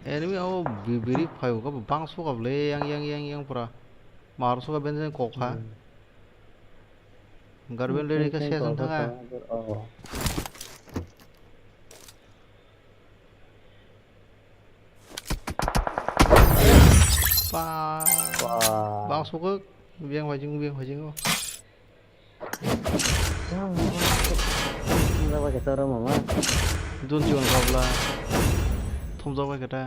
Enemy o bi-, biri phai o bang suka bole yang, yang, yang, yang pura. Mar suka benjen kok ha. Hmm. Garben leni ka ses thanga. Oh. Pa. Pa. Bang suka biang phai jing, biang phai jing o. Thumjak bai khe ta oro mama. Dun jiwan khabla. Thumjak bai khe ta.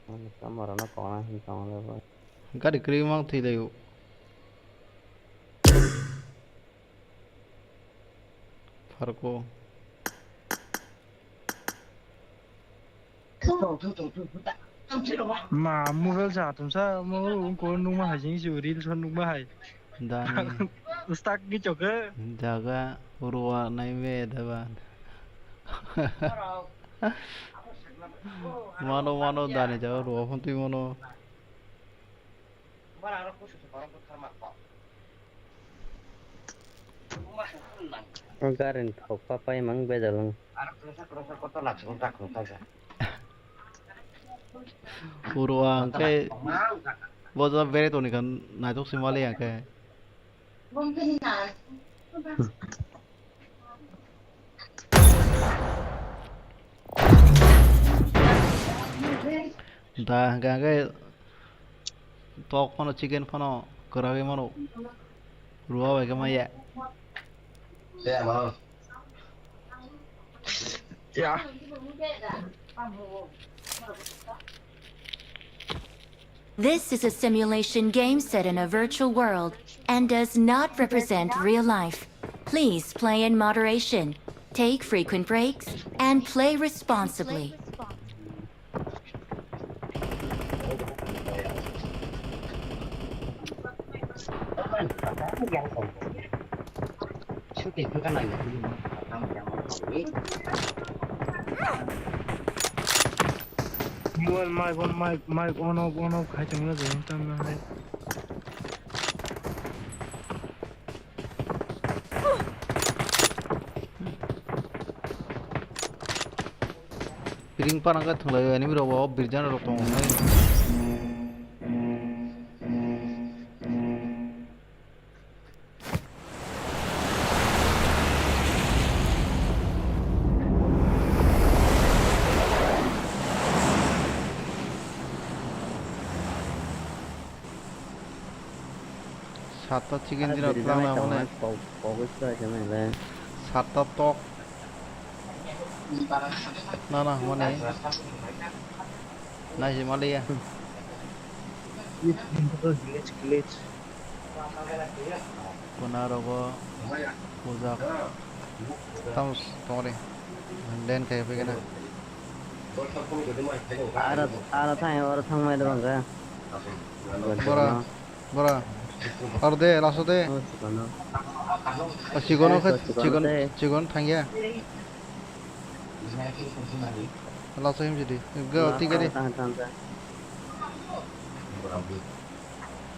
Ani kamera no kona hin tong le bo. Gari kwrwi mang thwi lai o. Pharko. Ma, mobile sa tumsa, mo, ko nungma hai jing su, reels o nungma hai. Dani. Stuck ni choke. Jaga ruwa nai me daba. Mano, mano, dani jaga ruwa phun twi mano. Gari ni thok pa pai mang bejal wng. Uro ang khe bo jora bere toni kha naitok se mali ang khe. Da hwnkhe hwnkhe tok phano chicken phano kwragwi mano. Rua bai khe maya. Yeah. This is a simulation game set in a virtual world and does not represent real life. Please play in moderation, take frequent breaks, and play responsibly. Mobile mic on, mic, mic on off, on off khai tongma jai tam na hai. Ring parang khe thwnglaio, enemy rok bo birjana rok tongo. Satta chicken dinner birjana tlang na tong hone. Kok, kok, kok, kok, kok, kok. Satta tok. Na, na, mane. Na, je maliya. Glitch, glitch. Kuna rogo, puja. Tam, tongri. Len kaya pegena. Ara, ara thang, ara thang mai dong ka. Bora. Bora. Ar de, laso de. Oh, chikon no. O, chikon o khe, chikon o chikon, de. Chikon thangya. Laso him jodi. Go, la, tigari. Thang, thang, thang.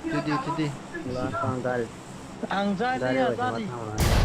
Tidi, tidi. La, thang, gari. Ang jai gari ya, bai jai. Thang, thang.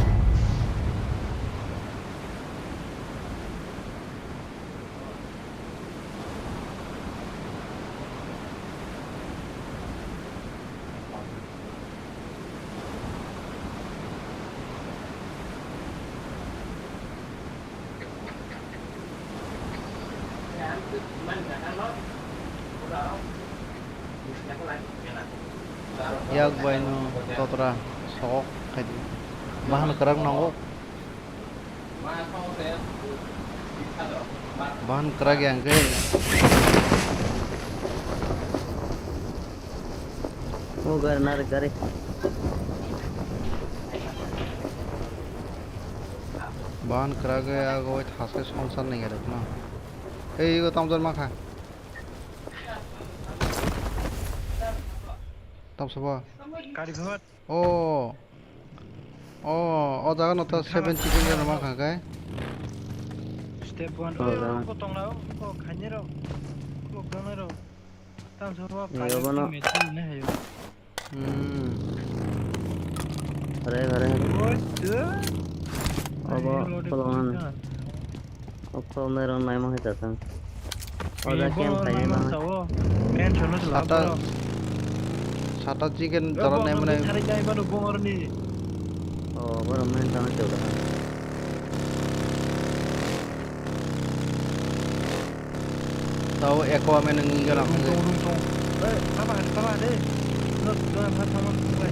Yak bai no totra sok khai di. Bahan kwrak nango. Bahan kwrak ya hwnkhe. O gari narik gari. Bahan kwrak ya, ag oi thaske songsar ni gari no. Ei, ego tamjak ma kha. Tamsa ba? Gari phai. Oh. Oh, o jaga no ta seven chicken rok ma kha kai. Step one. Oh, oh, jaga. Ko tong rok, ko khaini rok, ko gana rok. Tam sa rok. Ni kali obo no. Machine ne hayo. Hmm. Hare, hare, hare. Oi, tu. Obo, kolongan. O khoroknwi rok naima hai ta thang. O jaga camp khainai ma. Sata, sata chicken jora nai mwnai. O borok main chana chwla. Tao eko ame nung nung jora. Rung tong, rung tong. Eh, tama, tama de. Lo, lo, tama, tama, tama.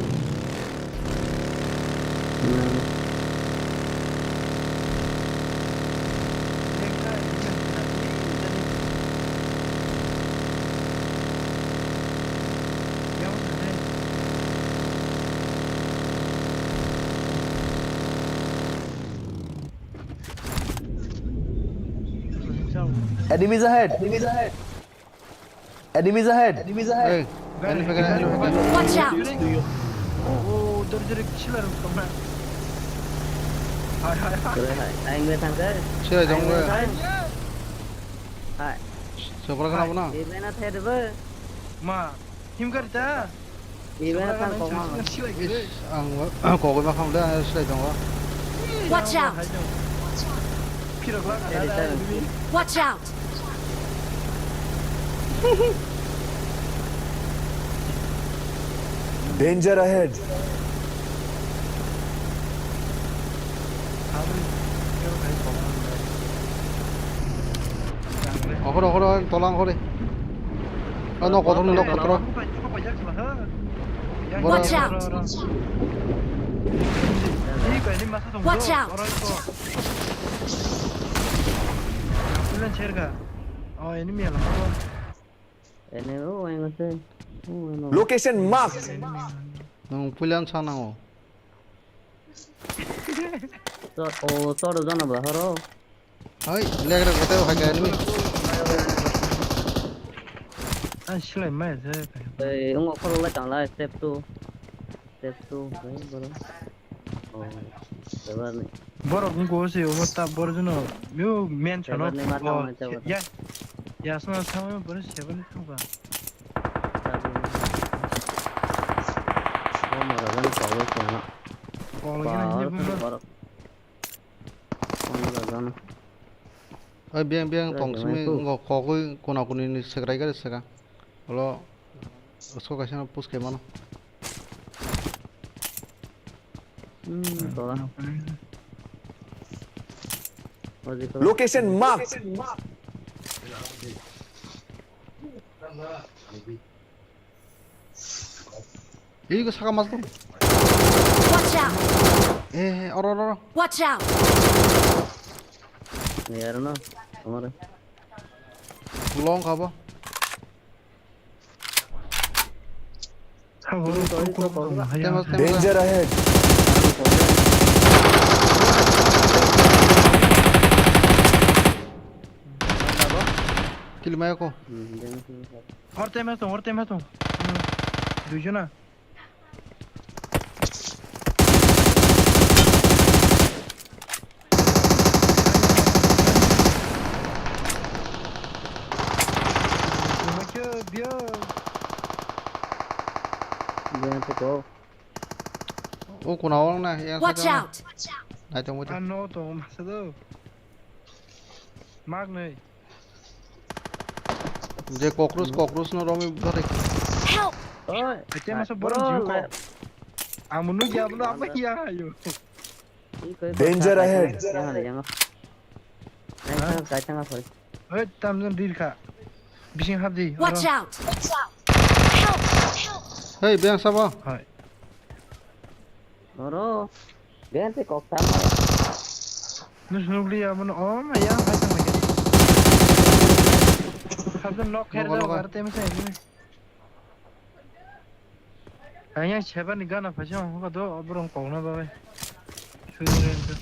Enemies ahead! Enemies ahead! Enemies ahead! Hey, enemy ahead, enemy ahead. Watch out! Oh, dori dori kisi lari tongna. Hai, hai, hai. Kore hai, aing bai thangkhe. Sira jong bai. Hai. Sobra kana bona? Hai, ebe na the de ba. Ma, him kari ta? Ibe thang kok ma. Ang kok ma kham da silai tongo. Watch out! Watch out! Danger ahead! Okhoro, okhoro, tolang okhore. Oh, no, kotor, no, kotor. Watch out! Watch out! Location marked. Nang puilan sa nango. Chor, o, chor jana ba horo. Hai, leg rok kote hai ka enemy. Ang silai mai se. Ei, ungo khoro lai tang lai, step two. Step two, hai, boro. Oh, ebar ni. Borok wngkha se obo ta borok jano. Yo, men chano. Ebar ni ma tang mai chabak. Ya. Ya, sna sa mai borok seven thang ba. Chabi. Oh, mara jani kogwi kena. Kogwi kena. Power ni bumra. Borok. Pondro jon. Oi, biyang, biyang, tong simi, wngkha kogwi, kona koni ni segrai gari sega. Olo, usko kaisa no push khe mano. Hmm, tola. Location marked. Ego saka mas dong. Watch out! Eh, eh, oro, oro, oro. Watch out! Ni aro no, amare. Long kabo. Tem mas, tem mas. Danger ahead. Kill maya ko. Hmm, danger ahead. Hor tem tong, hor tem tong. Hmm. Duijona. O kuna wng na, yang. Watch out! Nai tong, nai tong. Ano to, masa do. Mag nei. Je cockroach, cockroach no romi bari. Help! Oi. Acha masa borok jibo ko. Amu nu ya, amu nu apa ya yo. Danger ahead. Yang ada, yang apa? Yang apa? Kaitang apa? Oi, tam jon dir kha. Bising hap di. Watch out! Help! Help! Hey, beng sabo. Hai. Oro. Bente kok tamo. Nus nukli ya, mano, oh, ma ya, hai tang lagi. Sabjak nok kher Nogo, jao nogo. Ar tem se. Ayang seven ni gana phaisa hokha do, oborong kokna bagwi. Sujure ento.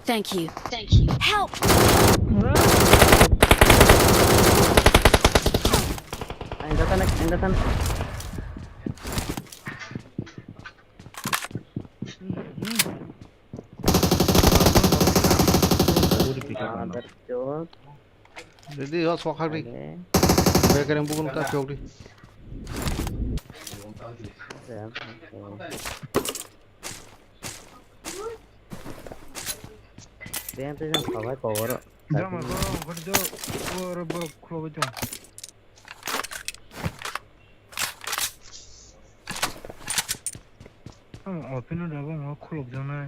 Thank you. Thank you. Help! Ang datang, ang datang. Mother chod. Ready, oh, sok hagri. Oke. Bekereng bugun ta chokri. Oke, oke. Beng tei jang khabai koboro. Jama koro, kori jo, oro borok khulogwi tong. Ang open o dabo, ang khulok janai.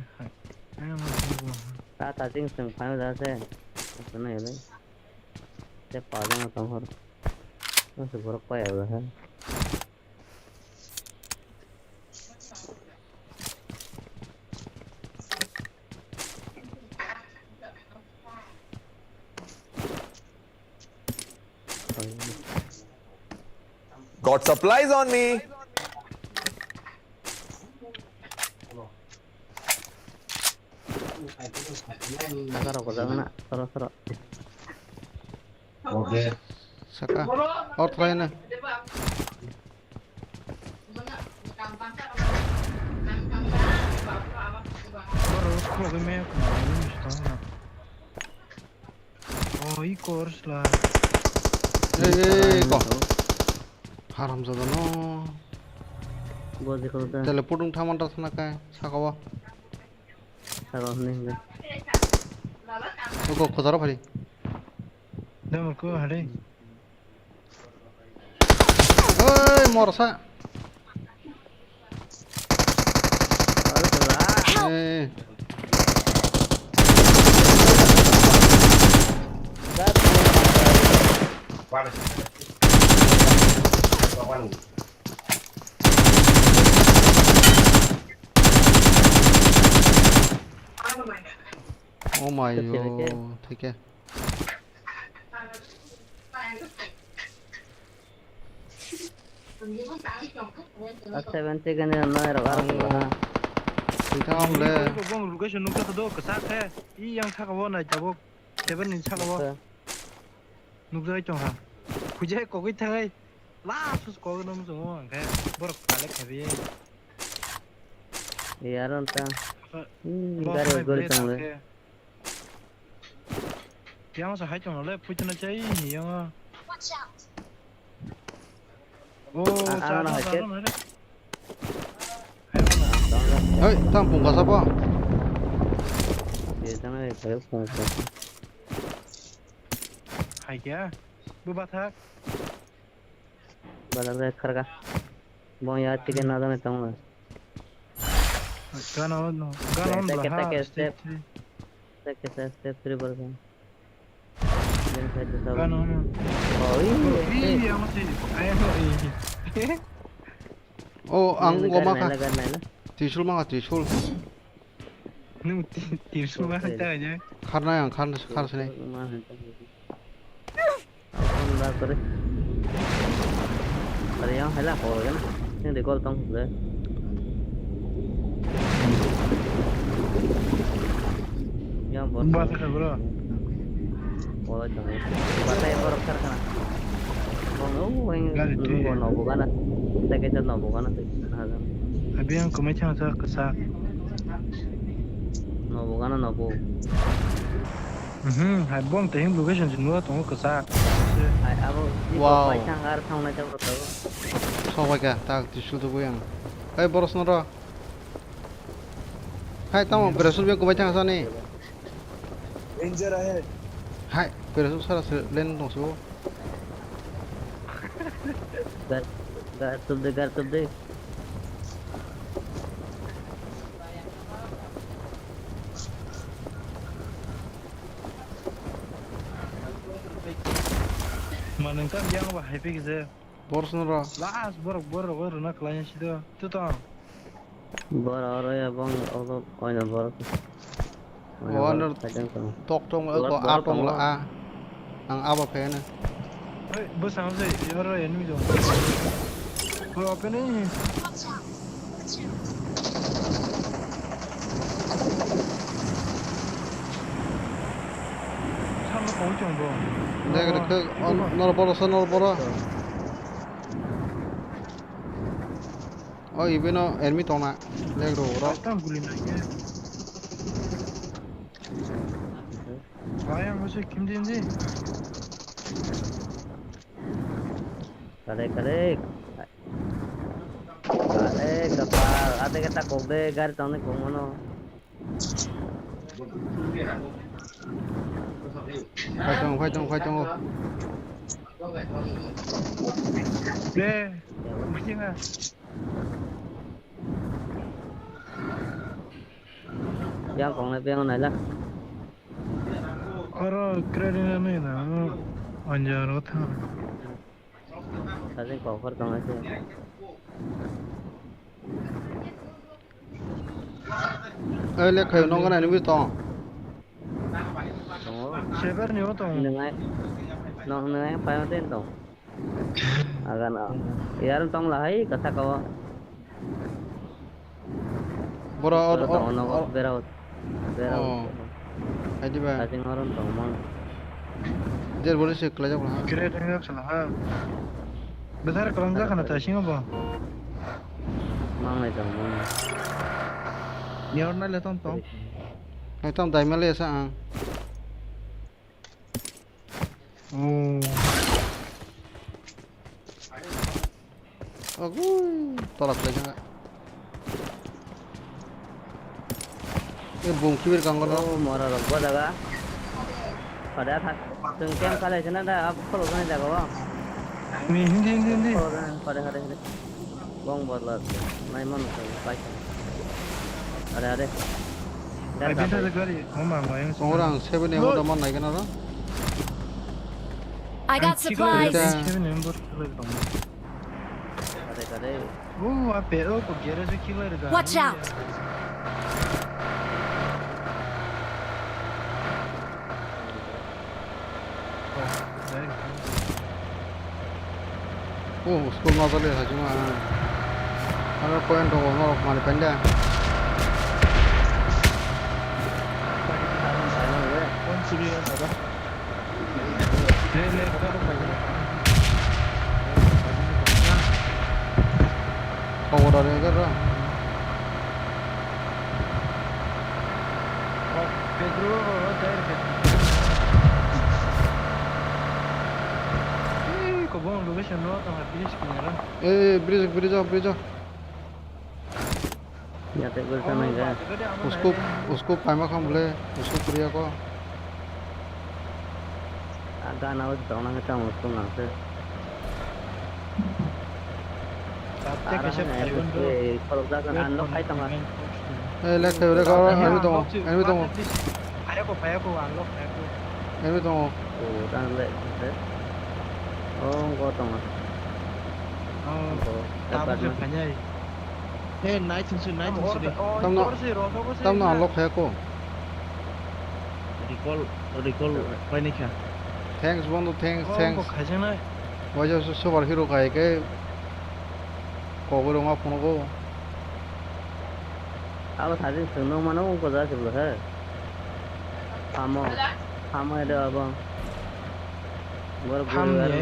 Ang ma khulok. Ta ta jing seng phano da se. Open o yale. Te pa jang tong hor. Ang se borok pa ya da ha. Got supplies on me. Saka rok gojak na, soro soro. Saka, out khlai na. Borok khulogwi maya khna, ini misto na. Oh, i kor sla. Ei, ei, ei, ko. Haramzada no. Bo je ko da. Teleport wng thaman ta sana kai, saka o. Saka o hwnwi hwnwi. Ko, ko, kozaro phari. Damo ko hare. Oi, morsa. Help! Eh. Oh my god, thik hai. Seven chicken ni nai rok arok ha. Thik hai le. Bong location nukha do kwchak khe. I yang saka bo nai tabuk. Seven ni saka bo. Nukjagwi tongkha. Khujai kogwi thangai. Last kogwi nang chungo hwnkhe borok collect khabi. Yaron ta. Hmm, gari gori tonglo. Yang sa hai tonglo le phuchana chai ni yang. Oh, ano hai ke. Hei, tang pung kasa pa. Ye tang hai kayo pung kasa. Hai kya? Bu bathak. Bathak de kharga. Bong ya chicken na dame tong. Gana no, gana no. Take, take, take, step. Take, take, step three percent. Gana no. Oh, iya. Iya, masih. Ayo, iya. Oh, ang goma ka. Tisul ma ka tisul. Nung ti-, tirsul ma hai ta ja. Kharnai ang, khar, khar sinai. Ang da kore. Are yang hala ko ya. Yang de gol tong de. Yang bor. Ba ta bro. Wala chang. Ba ta bor khar kana. Bong no weng. Gari tu. Nobo gana. Teke ta nobo gana. Abi ang kumai chang sa kasa. Nobo gana nobo. Mhm, hai bong te him location jin wa tongo kasa. Hai abo. Wow. Bai chang ar thang na jabo to. Sobai ka tak tisul tu yang. Hai boros noro. Hai tamo beresul be kubai thang sani. Danger ahead. Hai beresul sara se len dong so. Gar, gar tup de, gar tup de. Nang tam yang ba hai pik je. Borsno ro. Last borok borok ro na khlai si do. Tu to. Bor oro ya bong oro oina borok. Oina borok khaijang tong. Tok tong ko ar tong la a. Ang abo phai na. Oi, bwsang se, oro enemy dong. Ko open ni. Samno kong chong bo. Dek rek, nor boro sa, nor boro. O, ibeno enemy tongna. Leg ro, ro. Tam guli nai ke. Bayang ko se kim din di. Kare, kare. Kare, kapal. Ate kita kok de, gari tangni kok mano. Phai tongo, phai tongo, phai tongo. Ble, musinga. Yang kong na beng naila. Oro credit na nai na, ano anjaro tha. Sajeng kok phar tong ase. Ai le khayo nong gana ni bus tong. Tongo. Seber ni o tong. Nwngai. Nong nwngai phai ma ten tong. Agana. Yar tong la hai kasa kawa. Bora or, or, tong no or. Berao. Berao. Oh. Hai di ba. Kajing oron tong mang. Jer bori se kla jak ha. Kire tang jak sala ha. Besar kalang jak kana ta singo bo. Mang nai tong mang. Yor na le tong tong. Hai tong dai ma le sa ang. Oh. Agui, tola khlai janga. E bung kibir kang gono. Oh, mora rok bo jaga. Pada thak. Tung kem khalai jana da, ab kholo gani jaga bo. Ni hindi, hindi, hindi. Kholo gani, pada, pada, pada. Bong bodol nai mano khe pai. Are, are. Ai, binta de gari, mama, mama, yang Tongo rang seven eight hoda man nai gana ro. I got supplies. Seven eight bot khlai tong. Are, are. Oh, ape, oh, ko gere se khlai rega. Watch out. Oh, school ma jale hajima. Aro point tongo norok mani panda. Kobor aro ego ro. Eh, kobong location no tong bridge kinaro. Eh, bridge, bridge o, bridge o. Yate gol sanai ga. Usko, usko paima kham bole, usko kuriya ko. Gana o tong nang tong usko nang se. Tabte kaisa phaiban do. Khorok jagan unlock khai tongma. Eh, lek khai, lek khai, enemy tongo, enemy tongo. Phayako, phayako, unlock phayako. Enemy tongo. O, tang le, le. O, go tongo. O, apartment. Tabuk se phainai. Eh, nai thung se, nai thung se. Tamno, tamno unlock phayako. Recall, recall paini kha. Thanks, bondhu, thanks, thanks. Waisa su-, super hero kai ke kogwi rwma phunugo. Abo sajwk chwng nukmano wngkha jaga se bwlwkha. Hamo, hamo edo abo. Borok guru aro.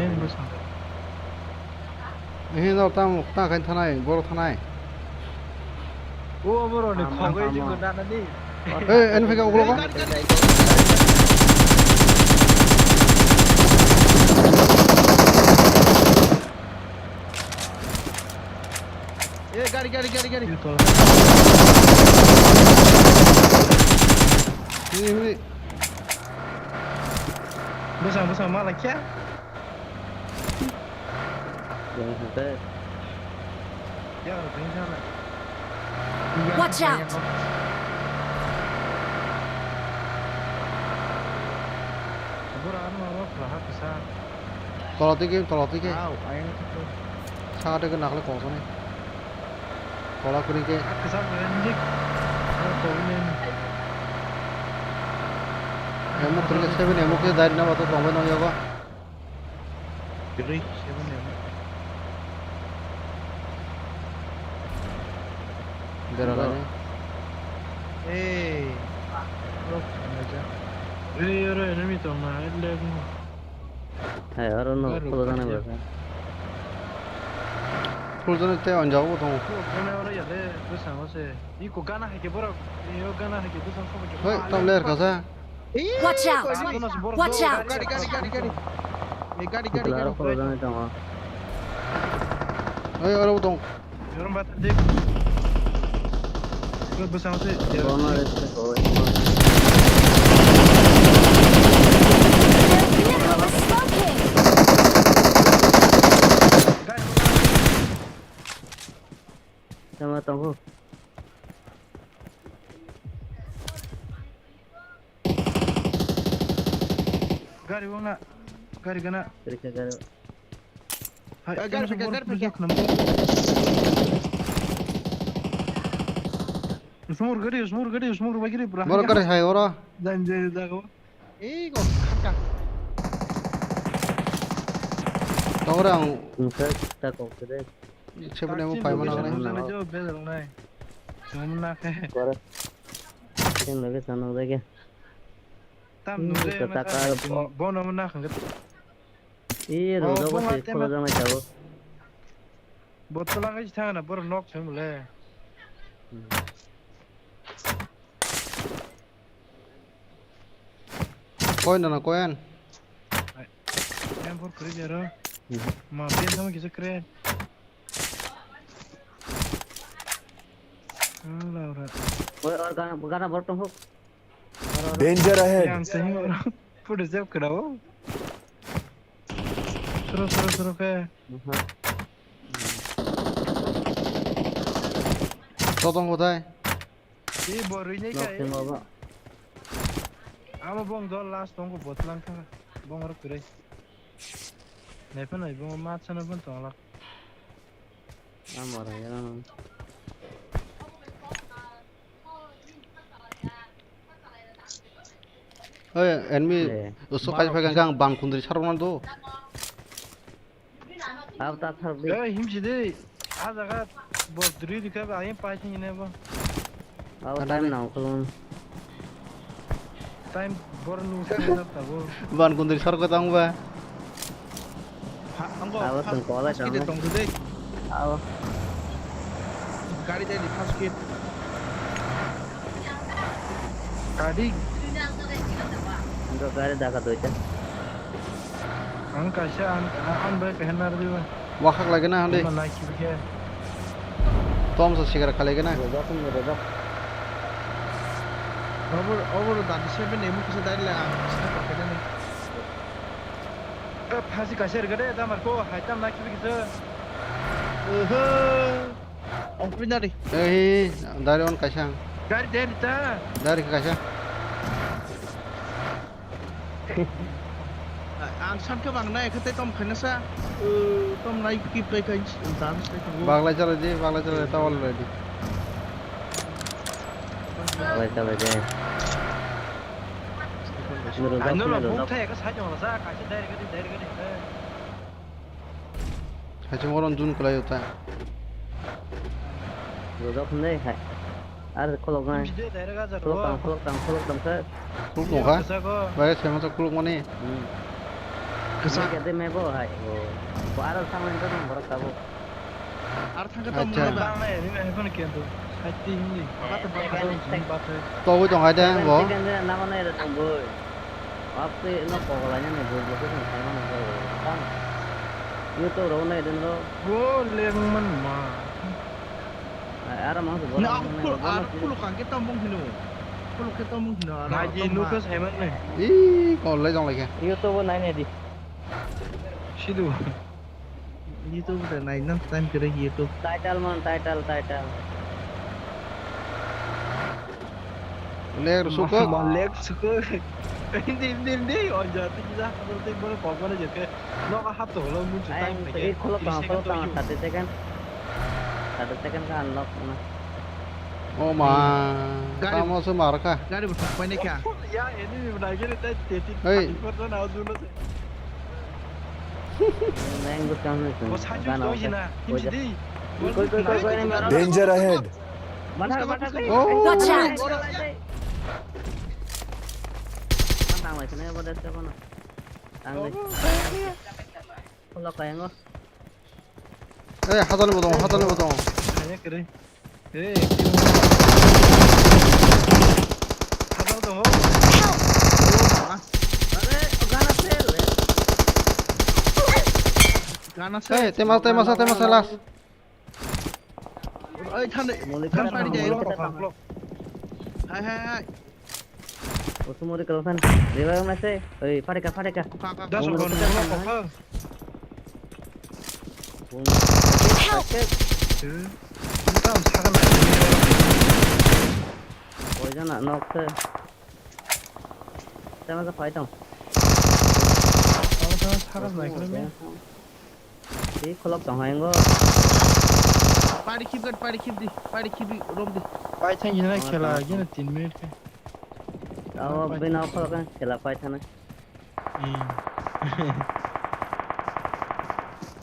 Ehe no tamo ta khain thanai, borok thanai. O borok ni khogwi jingbo nanani. Hey, ani phai ka ulo ko. Eh, gari, gari, gari, gari. Hini, hini. Bwsang, bwsang, ma lai khe? Yang hwnkhe. Ya, bini sana. Watch out! Bura ano aro khlaha kisa. Tola twi ke, tola twi ke. Wow, ayang tuh. Sa de ke nakle kong sani. Tola kuri ke. Aku sama yang dik. Aku tahu ini. Emu kuri ke seven emu ke dari nama tuh tongbai nong yogo. Kiri seven emu. Bera lani. Hey. Look, sama aja. Hey, oro enemy tong na, ele. Hai, aro no, baru full gana kerja. Berasa. Full gana te on jago tong. Full gana oro ya le, bwskango se. Iko gana hai ke borok, iyo gana hai ke bwskango sobo ke. Hoi, tam ler kasa. Watch out! Watch out! Gari, gari, gari, gari. Eh, gari, gari, gari. Full gana tongo. Hoi, oro tong. Yorum bat dik. Gue bersama sih. Bono respect, boy. Their vehicle is smoking. Sama tunggu. Gari wong na. Gari gana. Rikha gari. Hai, gari phaikha, gari phaikha. Usmur gari, usmur gari, usmur bagiri pura. Boro gari hai oro. Jan jai jago. Ei go khaka. Tawra ang. Nungsa ta kok kede. Sebene mo paimana. Nai jo bel nai. Nai. Boro. Ken lagi sanang lagi. Tam nungsa ta ka. Bono mo na khang. Ih, oh, rojak bo se kholo jang nai tabuk. Botol ang isi thang na, borok nok se mole. Koi na na, koi an. Ai, M four kuri jero. Hmm. Ma, ben sama kisa kre. Ah, Laura. Oi, or gana, gana bor tong huk. Danger ahead. Yang sing oro. Pura jab kena o. Suru, suru, suru ke. Totong kotai? Ih, borwi ni kai. Nok sing obo. Amo bong dol last tongko botlang thang. Bong oro kure. Nepa nai bong mat sana pun tonglak. Amo ra ya. Oi, enemy. Eh. Usu kai phai kang ban kundri sarok nang do. Ab ta thar di. Oi, himsi di. A jaga bo dri di ka ba, ayen pai thini ne bo. Ab time nang khulun. Time bor nu sa tabo. Ban kundri sarok tang ba. Abo tong kola tong. Abo. Gari dai di first kit. Gari. Ando gari daga doita. Ang kaisa ang ang bai kahna rw diba. Wakhak lagi na handi. Naiki bikhe. Tom sa sigar khalai gana. Rojak ni rojak. Obor obor dan seven emu kisa dai la ang kisa pakai ni. Eh, phasi kaisa rwgade, damar ko, hai tam na kibi kisa. Oho. Ang pina ri. Eh, dari on kaisa. Dari, dari ta. Dari kaisa. Ang san ke bang nai, kete tom khaina sa. Eh, tom nai ki pai kai, dan sai ko. Baglai chalai di, baglai chalai ta already. Baglai chalai di. Ano lo buk thai ka sa jong la sa ka se dai ga dai ga dai. Hai chung oron jun kulai uta. Rojak hwnwi hai. Ar khulok nai. Khulok tang, khulok tang, khulok tang khe. Khulok tong kha? Bai se ma khulok mani. Hmm. Kisa. Kisa de me bo hai. Bo ar thang nang borok tabo. Ar thang khe tamo. Acha. Bang nai, ini nai, ini kento. Hati ini. Bata, bata, bata. Toboi tong hai de bo. Chicken de nama nai re tong boi. Bap se no pogla ni ne boi boi se khai mano boi. Tam. YouTube ro nai den ro. Bo leng man ma. Ara mang se bo. Na aku kul, aku kul kang ke tamo hino. Kul ke tamo hino. Nai ji Lucas hai man nai. Ih, kol lai jong lai khe. YouTube nai nai di. Sidu. YouTube de nai nang time kere YouTube. Title man, title, title. Leg sukuk. Ma leg sukuk. Hindi, hindi, hindi. Oh, jati kita kalau tim bola kok mana je ke. No ka hap to lo mun Ay, time ang pe. Sige, khulok tang, khulok tang, thirty second. Thirty second ka unlock na. Oh ma. Gari. Tamo se mar ka. Gari bu thok paine kya? Ya, ini bu lagi ni tai teti. Hey. Thirty four na ujun na. Neng bu tang ni. Bos haju to jina. Ini di. Koi, koi, koi, koi, enemy. Danger ahead. Mana, mana, koi. Oh. Watch out. Tang lai sini, bodas ka bono. Tang lai. Khulok kaya ngo. Eh, hajani bodong, hajani bodong. Kaya kere. Eh, hajal to ho. Are, gana sel. Gana sel. Eh, tema, tema, tema, last. Oi, than de. Moli than kata pari tang, jai. Moli kata tang. Hai, hai, hai. Osu mori kalau kan. Revive mase. Oi, pari ka, pari ka. Ka, ka, ka. Moli kata tang. Bung. Help! Tam sakan. Oi, jana, nok se. Tama sa fight tang. Tama, tama, sakan naik ni. Tei khulok tong hai ngo. Pari khip gat, pari khip di, pari khip di, rom di. Pai thang gina khela gina tin minute khe. Abo bini khulok khela pai thana. Hmm.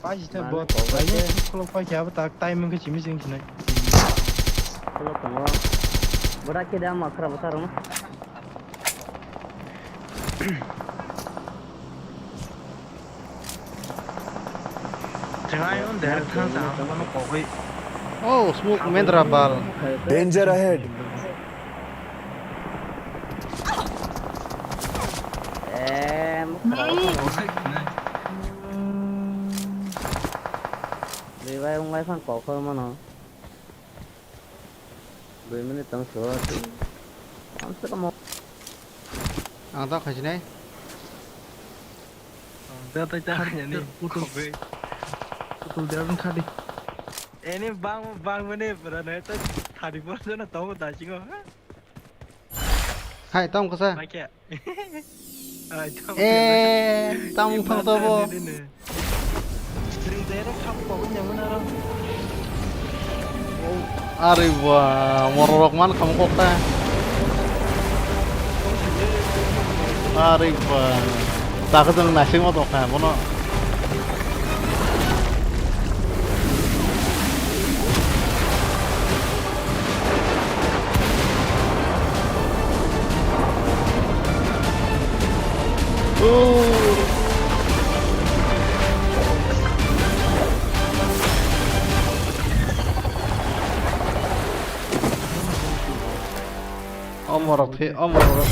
Pai jita bot, pai khulok pai khe abo tak time wngkhe simi sing sinai. Khulok tongo. Boda khe da ma khara bwsa rwma. Oh, smoke mendra bal. Danger ahead. Em. Revive wng lai phang kok mano. Dui minute tong so. Kamse kam. Ang ta khasinai. Ang ta tai ta ani putul. Putul dia ang khadi. Ini bang bang mene berana itu tadi pun sana tahu tak sih kok. Hai, tong kasa. Pakai. Eh, tam thang to bo. Ari ba, morok man kham kok ta. Ari ba. Tak jeng nasing mo to kha bono. O morok the, o morok,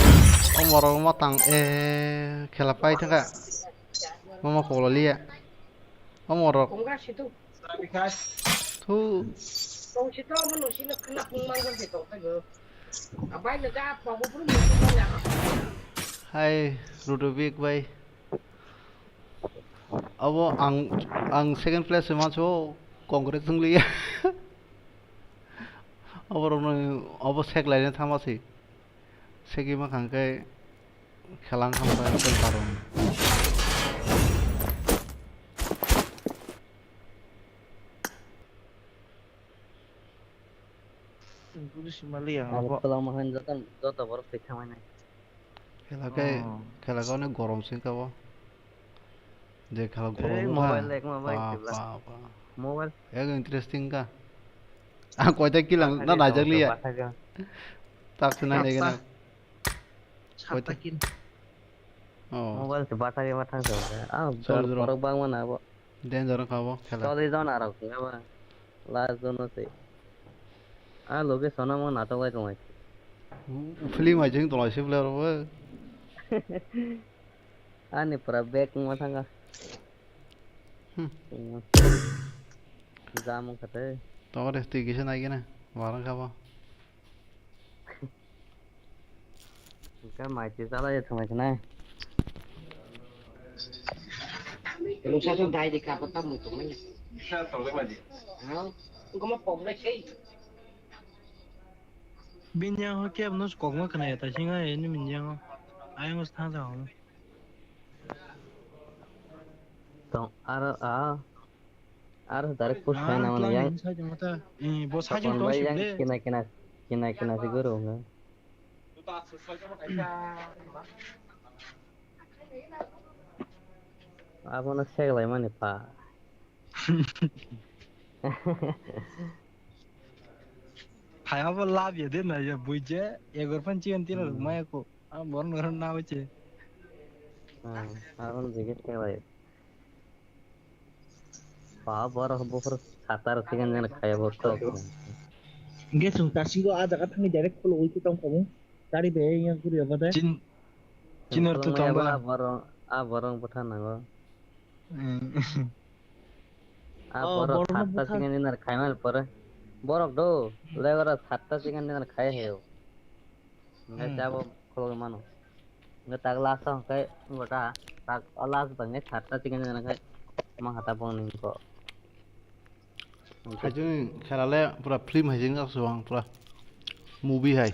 o morok ma tang, eh, khela pai thangkha. Mama kholo liya. O morok. Thu. Hai, Ludovic bai. Abo ang, ang second place se manso, congrats wng liya. Abo rokno, abo sek laina thangma se. Segwi mankha hwnkhe khelang hambai tei karon. Guru simali ang abo abo. Kwlangma hwn joto, joto borok twi thangmani. Khela khe, oh, khela khe onek gorom se wngkha bo. Je khela gorom wngkha. Mobile ekma bai ba, ba, ba. Mobile. Ego interesting ka. Ah, koita kilang na najak liya. Tak se nai nai gana. Sat ta kill. Oh. Mobile se bathagwi ma thang se hwnka. Ah, sorry, bro. Borok bangma na abo. Danger wngkha bo khela. Choli jona rok wngkha ba. Last jono se. Ah, location no mo natok bai tongwi. Film hai jeng tolai se bwle oro bo. Ani pura back wngma thangkha. Hmm. Jam wngkha tei. Tongre twi kisa nai gana. War wngkha bo. Ka mai ti chala ya thumai khnai. Lungsa sung dai di ka pa tam mu tung ya. Sa tong le ma di. Ha? Ko ma pom le sei. Binyang ho kep nos kok ma khnai ta singa ini binyang ho. Ayang os thang jao. Tong aro a aro direct push khai na mano yang. Bo sajung tong yang sibde. Kina kina kina kina si guru nga. Abono seglai mani pa. Phaiya bo lab ya de na ya buije egor phan chicken tino rok maya ko. Ang borok noro na uche. Abono jigit seglai. Ba borok buphuru satar chicken jana khaya bo tok. Hingke chwng tasingo ah jaga thangwi direct khulugwi khe tongkhamu. Gari bai yang guri obo de. Chin chinor tu tongba. Borok ah borok bwtha nango. Ah borok satta chicken dinner khaimani pore. Borok do legora satta chicken dinner khai heyo. Hingke jabo khulugwi mano. Hingke tak last o hingke wngkha tak o last bai hingke satta chicken dinner khai mangkha ta bongni hingko. Haijini khela le pura film haijini jak suang pura movie hai.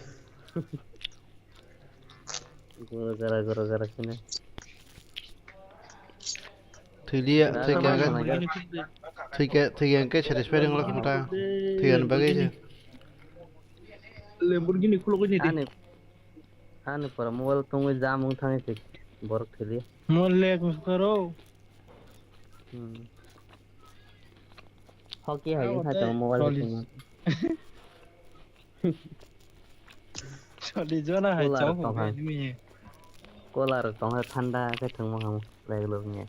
Goro gara goro gara sini. Thwiliya thwikha thwikha thwikha hwnkhe satisfied wngla khumta thwiyani bagwi se. Lamborghini khulugwi ni di. Ani pora mobile tongwi jamung thangwi se borok thwiliya. Mo leg muskaro. Hockey hai wngkha tong mobile tongma. Soli jona hai chong hai. Kolar tong hai thanda khe thangma ham lai lo nya.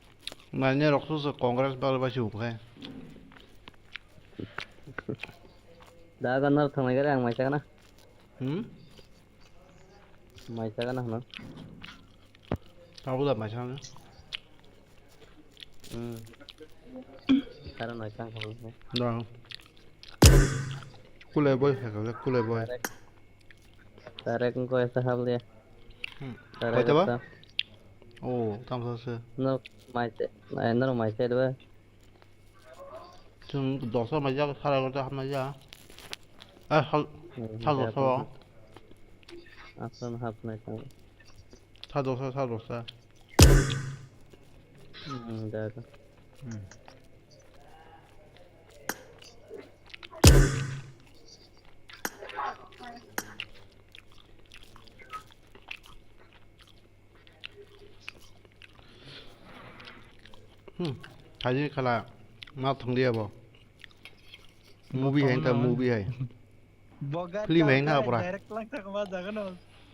Nanya rok su Congress bal ba chu khai. Da ga nar thang lai ga ang mai chana. Hmm? Mai chana hano. Tabuk da mai chana. Hmm. Tara noi chang khamu. Da. Kulai boy, kulai boy. Tarek ko esa hable. Hmm. Tarek koi taba? Oh, tamsa se. No mai che, no mai che dua. Chwng dosa maijak, sara egarota hapnaijak. Eh, sal, sal dosa o. Aswk hapnai tong. Sal dosa, sal dosa. Hmm, da, da. Hmm. Hmm. Haji khala ma thangdi abo. Movie hai ta movie hai. Film hai na pura. Direct lang thang ma jaga no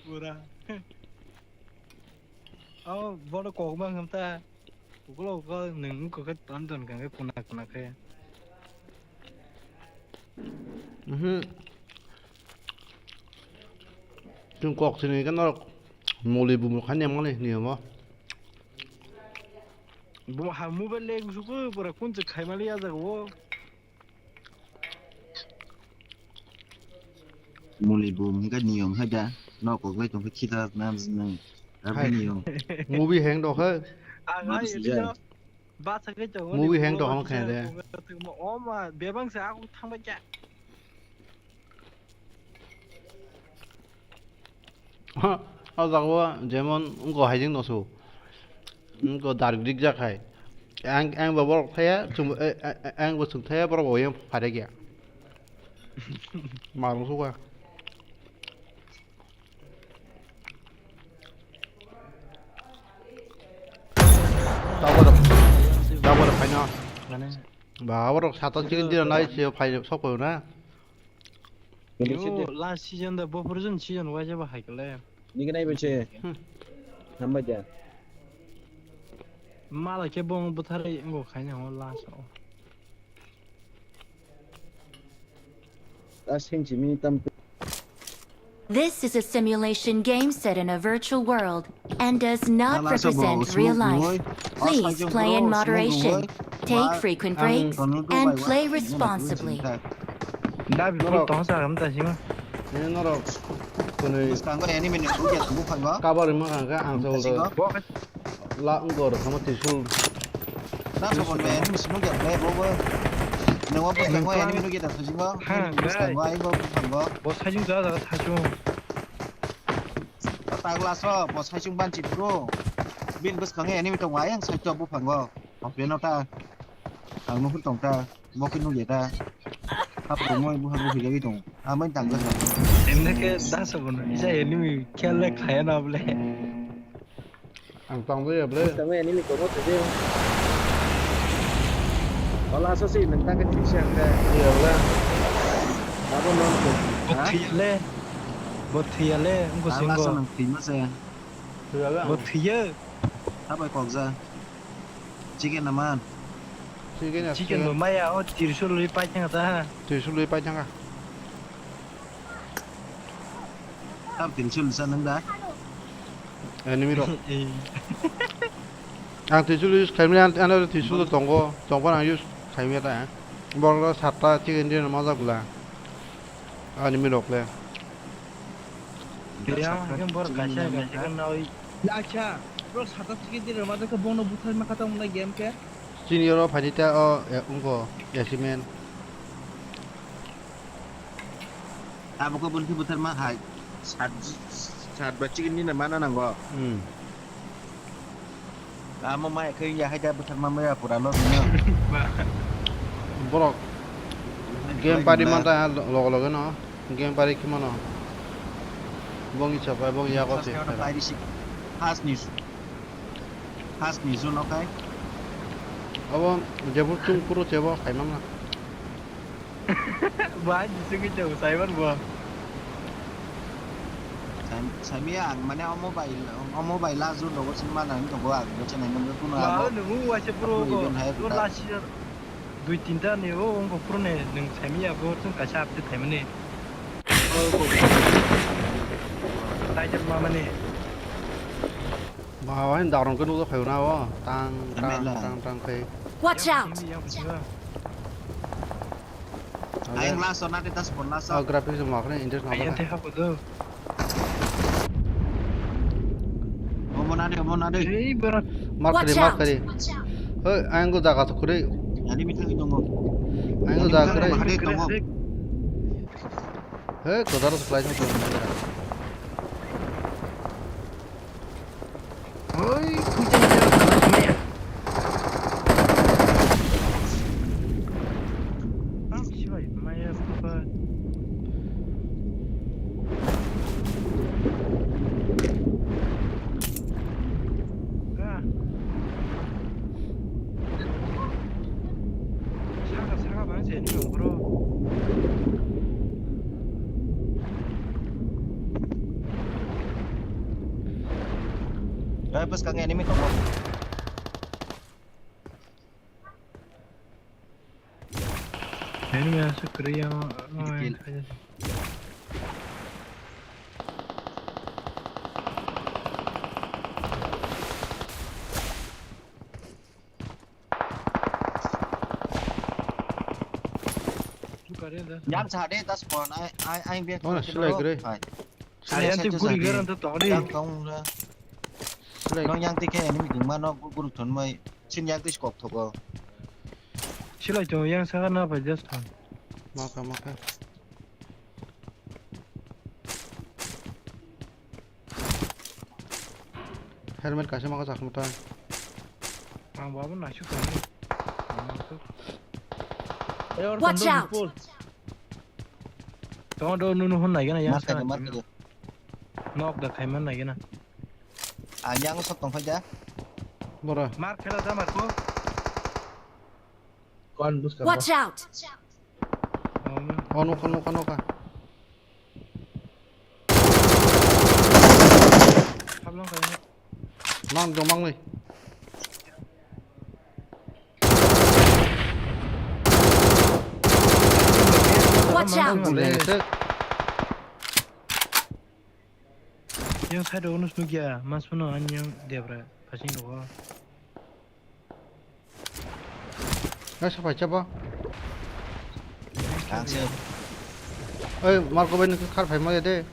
pura. Abo bono kok bang hamta. Ukulo ukulo nung kok ton ton kang kuna kuna khe. Mhm. Chwng kok sini kan norok moli bumo khan yang mani niyamo. Bo ha mobile le gusuku pura kun se khai mali ya jaga o. Moli bum hingke niyom hai da. Nok kok lai tong khe khita na nang. Hai. Niyom. Movie heng dok hai. Ang ai elino. Basa khe tongo. Movie heng dok hamo khe de. O ma bebang se aku thang ba ja. O jaga o jemon wngkha haijeng doso. Wngkha darik dik jak hai. Ang, ang bo borok thaya, chwng, eh, eh, eh, ang bo chwng thaya, borok bo yang phaida khe. Marung suka. Tabor, tabor phaina. Ba, borok satan chicken dinner nai se phai sok phai na. Yo, last season da, bo season waisa ba hai kale. Nini nai bese. Hmm. Hambai da. Mala khe bong butharai ngo khaina ho last o. Last sing chimi tam. This is a simulation game set in a virtual world and does not represent real life. Please play in moderation, take frequent breaks, and play responsibly. Da bi kul tong sa gam ta sima. Ini norok kuni. Bwskango enemy ni bukya buphango. Cover ma kangka ang sa ulta. Bok. La ungkor sama tisul. Na sabon be enemy sino gya be bo bo. Nungwa bwskango enemy no gya ta sujima. Ha, bwskango ai bo buphango. Bo sajung ja ja sajung. Tagla so, bo saichung banchi bro. Bin bwskango enemy tongo, ayang side o buphango. Open o ta. Ang nuhur tong ta. Bo khe nukya ta. Hap rwmoi buha buhi jagwi tongo. Amai tangkha. Emne khe dasa bono. Isa enemy khel le khaya na bole. Ang tangwi ya ble. Tangwi enemy tongo tede. Wala so si nang tangkhe thisi ang ta. Iya ble. Abo non ko. Bo thiyale. Bo thiyale. Ang ko singo. Thiyale. Bo thiya. Sabai kokja. Chicken na man. Chicken ya, chicken chicken. Bo maya o tirsul ri pai thang ta. Tirsul ri pai thang. Tam tirsul sa nang da. Enemy rok. Eh. Ang tirsul use khaimani an, an tirsul tongo. Tongbo ang use khaimani ta. Borok satta chicken din ma jagla. Enemy rok le. Yang, yang bor kaisa, kaisa kan nawi. Acha, bro, sata ticket di rema ke bono buthar ma kata umna game ke. Senior o phaini ta o, e, ungo, achievement. Abo ko bunti buthar ma hai, sat, sat ba chicken ni na mana nango. Hmm. Amo mai khe ya hai da buthar ma maya pura lo no. Borok game pari man ta logo logo no. Game pari khe mano. Bong icha pai, bong yago se. First ni, first ni zone o kai. Abo jebur chung puro chebo khai mangna. Ba, jisung ke jauh, Simon bo. Sam-, sami ang mane o mobile, o mobile la zone rogo sing mana ang tongo ang bo channel number kuno. Ba, abo. Nungu waise pro go. Even hai pro pro. Last year. Dui tinta ni o wngkha phuru ni nwng saimanya bo chwng kaisa update khaimani. Tiger mamani. Ba, wahini dagrang khe nukjak phaio na o. Tang, tang, tang, tang khe. Watch out! Yang bisingo, yang bisingo. Ayang last o na de das pon last o. Oh, graphics mo akhne interest na. Ayang teh apa tu? Omo na de, omo na de. Hei, bro. Mark kari, mark kari. Hei, ayang go jaga to kure. Ani mi thangwi tongo. Ayang go jaga kure. Mahade tongo. Hei, kodaro supply thang tongo. Oi, kuchang jero sana sumaya. Ang sibai maya supa. Ka. Saka, saka bang se ni bro. Eh, bwskango enemy tongo. Enemy aswk kwrwi yang. Kill. Yang sa de das pon ai ai ai bek. Oh, selai kwrwi. Ayang tei guri garan to tong di. Yang tong la. Selai. Nong yang tei khe enemy ding ma no guru thon mai. Sin yang tei kok thogo. Silai to yang sa na bai just thon. Maka maka. Helmet kaisa maka chakma ta. Ang babo naisuk tong di. Watch out! Tong do nunu hon nai gana yang sa. Nok da khaiman nai gana. Ah, yang sok tong khaja. Bora. Mar khela da mar ko. Kon bus ka. Watch out! Oh, nokha, nokha, nokha. Nang jomang ni. Watch out! Bule se. Yang side o nus nukya, mas mano an yang debra, phasing rogo. Nai sapai chabo. Ang se. Oi, Marco bai nokhe khar phai maya de.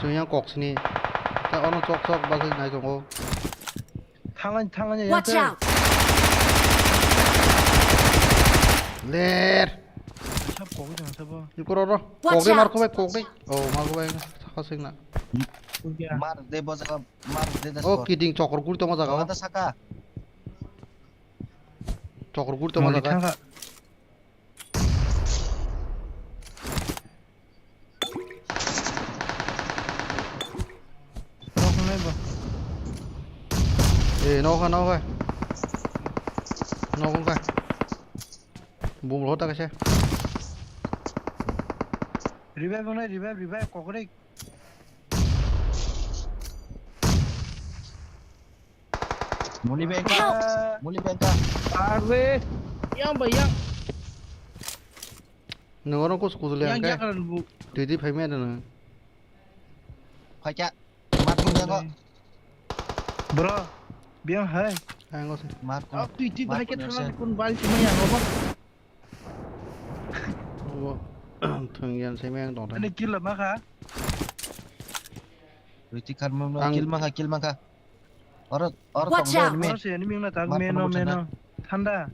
Chwng yang kok sini. Ta ono chok chok bagwi nai tongo. Thanglai, thanglai, yang. Watch out! Ler. Sab kok jang sabo. Ikoro ro. Watch out! Kok de Marco bai kok de. Oh, Marco bai saka singna. Mar de bo jaga, mar de da. O sor. Kiting chokor kuri tongma jaga o. Ada saka. Chokor kuri tongma jaga. Thangka. Rok nai bo. Eh, nokha, nokha. Nokha. Bum lo ta kaisa. Revive nai, revive, revive, kokre. Muli bengka, muli bengka. Arre, yang ba yang. Nung orang kus kuzul yang kai. Yang karan bu. Tui tui phai mena nung. Phai kya? Mat mung yang kok. Bro, biang hai. Hai ngos. Mat mung. Tui tui phai kya thana kun bal cuma yang apa? Thwng yan se meng tong. Ani kill ma kha. Riti khan mung kill ma kha, kill ma kha. Oro, oro tong enemy. Oro se enemy na tag meno meno. Thanda.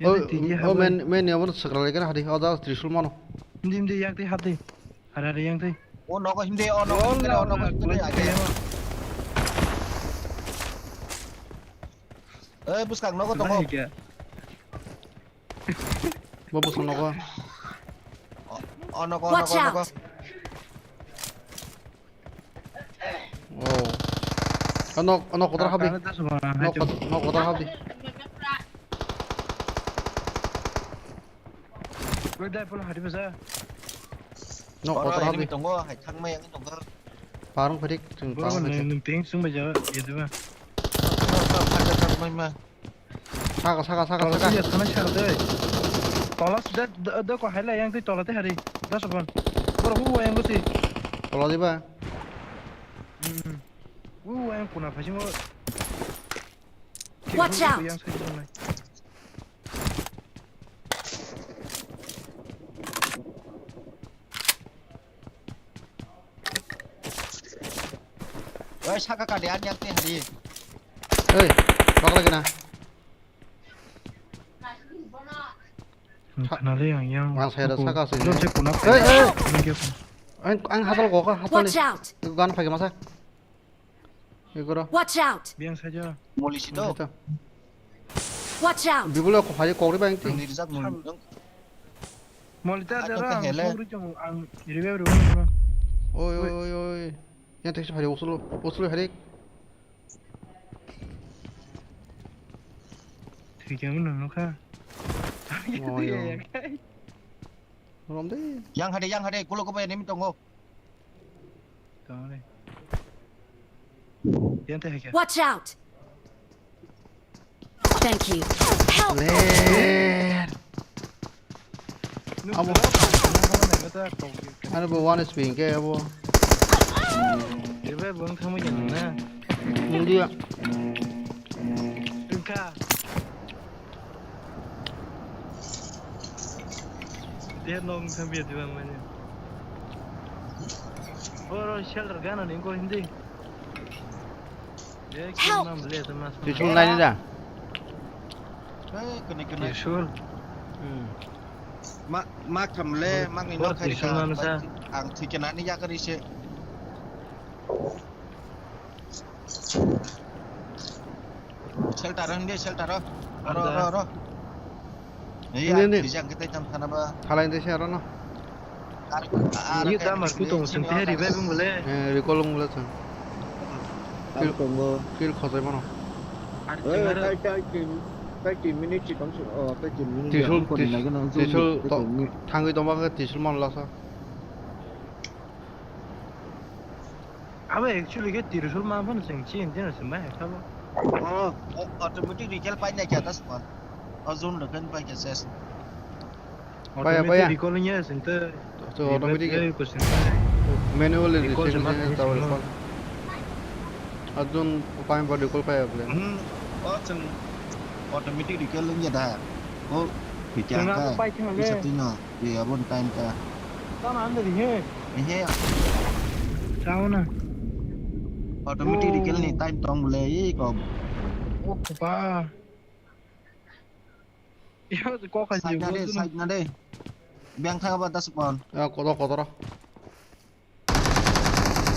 O men, men ni abo sakra lekar hadi. O da Trishul mano. Dim di yak di hadi. Hara re yang tei. O nogo himde, o nogo himde, o nogo himde, age. Eh, buskang nogo tongo. Bo buskang nogo. O nogo, o nogo, o nogo. Oh. Ano, ano kotor habi. Nok kotor habi. Bai dai pula hari basa. No, oro kotor enemy habi. Tongo, hai thangma yang tongo. Parang phadik, chung parang phadik. Nung ting sung bai jaga, ya diba. Saka, saka, saka, saka. Tola sida, da, da ko haila yang tei tola tei hari. Da sopon. Boro hu yang gosi. Tola diba? Hmm. Hu yang kuna phaji mo. Watch out. Yang sai nai. Oi, saka kali ani yang tei hari. Oi, bakla gana. Ang khna le ang yang. Ang saya da saka sini. Lo se kuna. Oi, oi. Ang hasal kok, hasal. Watch out. Gan phai masa. Igoro. Watch out! Biang saja. Moli sito. Watch out! Bibulo ko phai kokri bang ti. Ang dirijak moli. Moli ta jara ang songri jong ang iribe iribe. Oi oi oi oi. Yang tek phai usul usul hari. Thik yang nang nokha. Oh yo. Rom de. Yang hade yang hade kulo ko bai nemi tongo. Watch out! Thank you. Help! Abo. Ano bo one H P hingke abo. Ebe bong thangma ya nang na. Mundia. Engka. Dia nong sambil di bang mana. Oro shelter gana ni ko hindi. Help! Trishul nai ni da. Eh, kene kene. Trishul. Hmm. Ma ma kamle ma ngi no khari ka. Ang thikena ni yakari se. Shelter o hindi, shelter o. Oro, oro, oro. Iya, ini, ini. Bisa kita jam sana ba. Thalai ini sih, oro no. Ini tamar ku tong sing teh revive mule. Eh, recall mule sing. Kill, kill khosai mano. Eh, tai, tai tin, tai tin minute si tong sing, oh, tai tin minute. Tisul, tisul, thangwi tong ba khe tisul man lasa. Abo actually khe Trishul ma phano chwng chin tino se mai kha bo. Oh, o-, automatic recall pai nai kya das pa. O zone lo kan pai kya ses. Paya, paya. Automatic recall nya sing te. So automatic. Recall ko sing te. Manual recall recall se ma nya ta recall. Azun pai ba recall paya ble. Hmm. O chwng automatic recall nya da. O. Chwng abo pai thang le. Bisa tino. Ye, abon time ta. Tama anda di he. He. Tahu na. Automatic recall ni time tong le, ye ko. Oh, pa. Yo, ko ka ji. Side na de, side na de. Biang tha ba das pon. Ya, kotor, kotor. Kotor.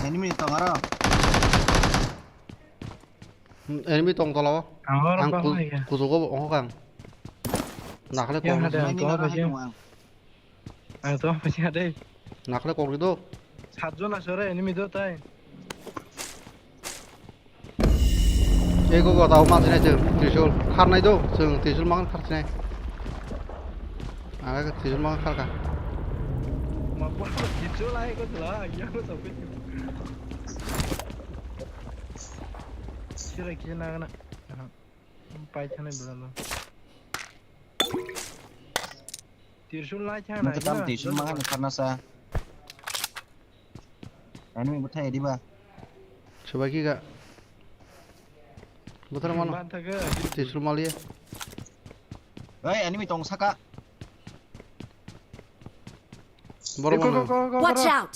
Enemy tong aro. Enemy tong tola o. Ang oro Ang ku- bahai ya. Kusugo ongo kang. Nakle Ya, kong. Hade, ang Enemy tong noro bahai. Hai tong ang. Ang tong bahai ya deh. Nakle kong rido. Satjon asore enemy do tai. Ego go tau ma sinai chwng Trishul. Kharnai do chwng Trishul mangan khar sinai. Aga Trishul mangan kharka. Ma bo Trishul ai ko thla ya ko sabai. Sira kisa nagana. Aha. Pai thani belalo. Tirsul lai thang Mungkin tam na, Tirsul no, mangan no. Karena sa. Anu yang bertanya di ba. Coba ki ga. Butar mano. Ban thaga. Tirsul maliya. Oi, enemy tong saka. Boro Go, go, mano. Go, go, go, Watch go. Out!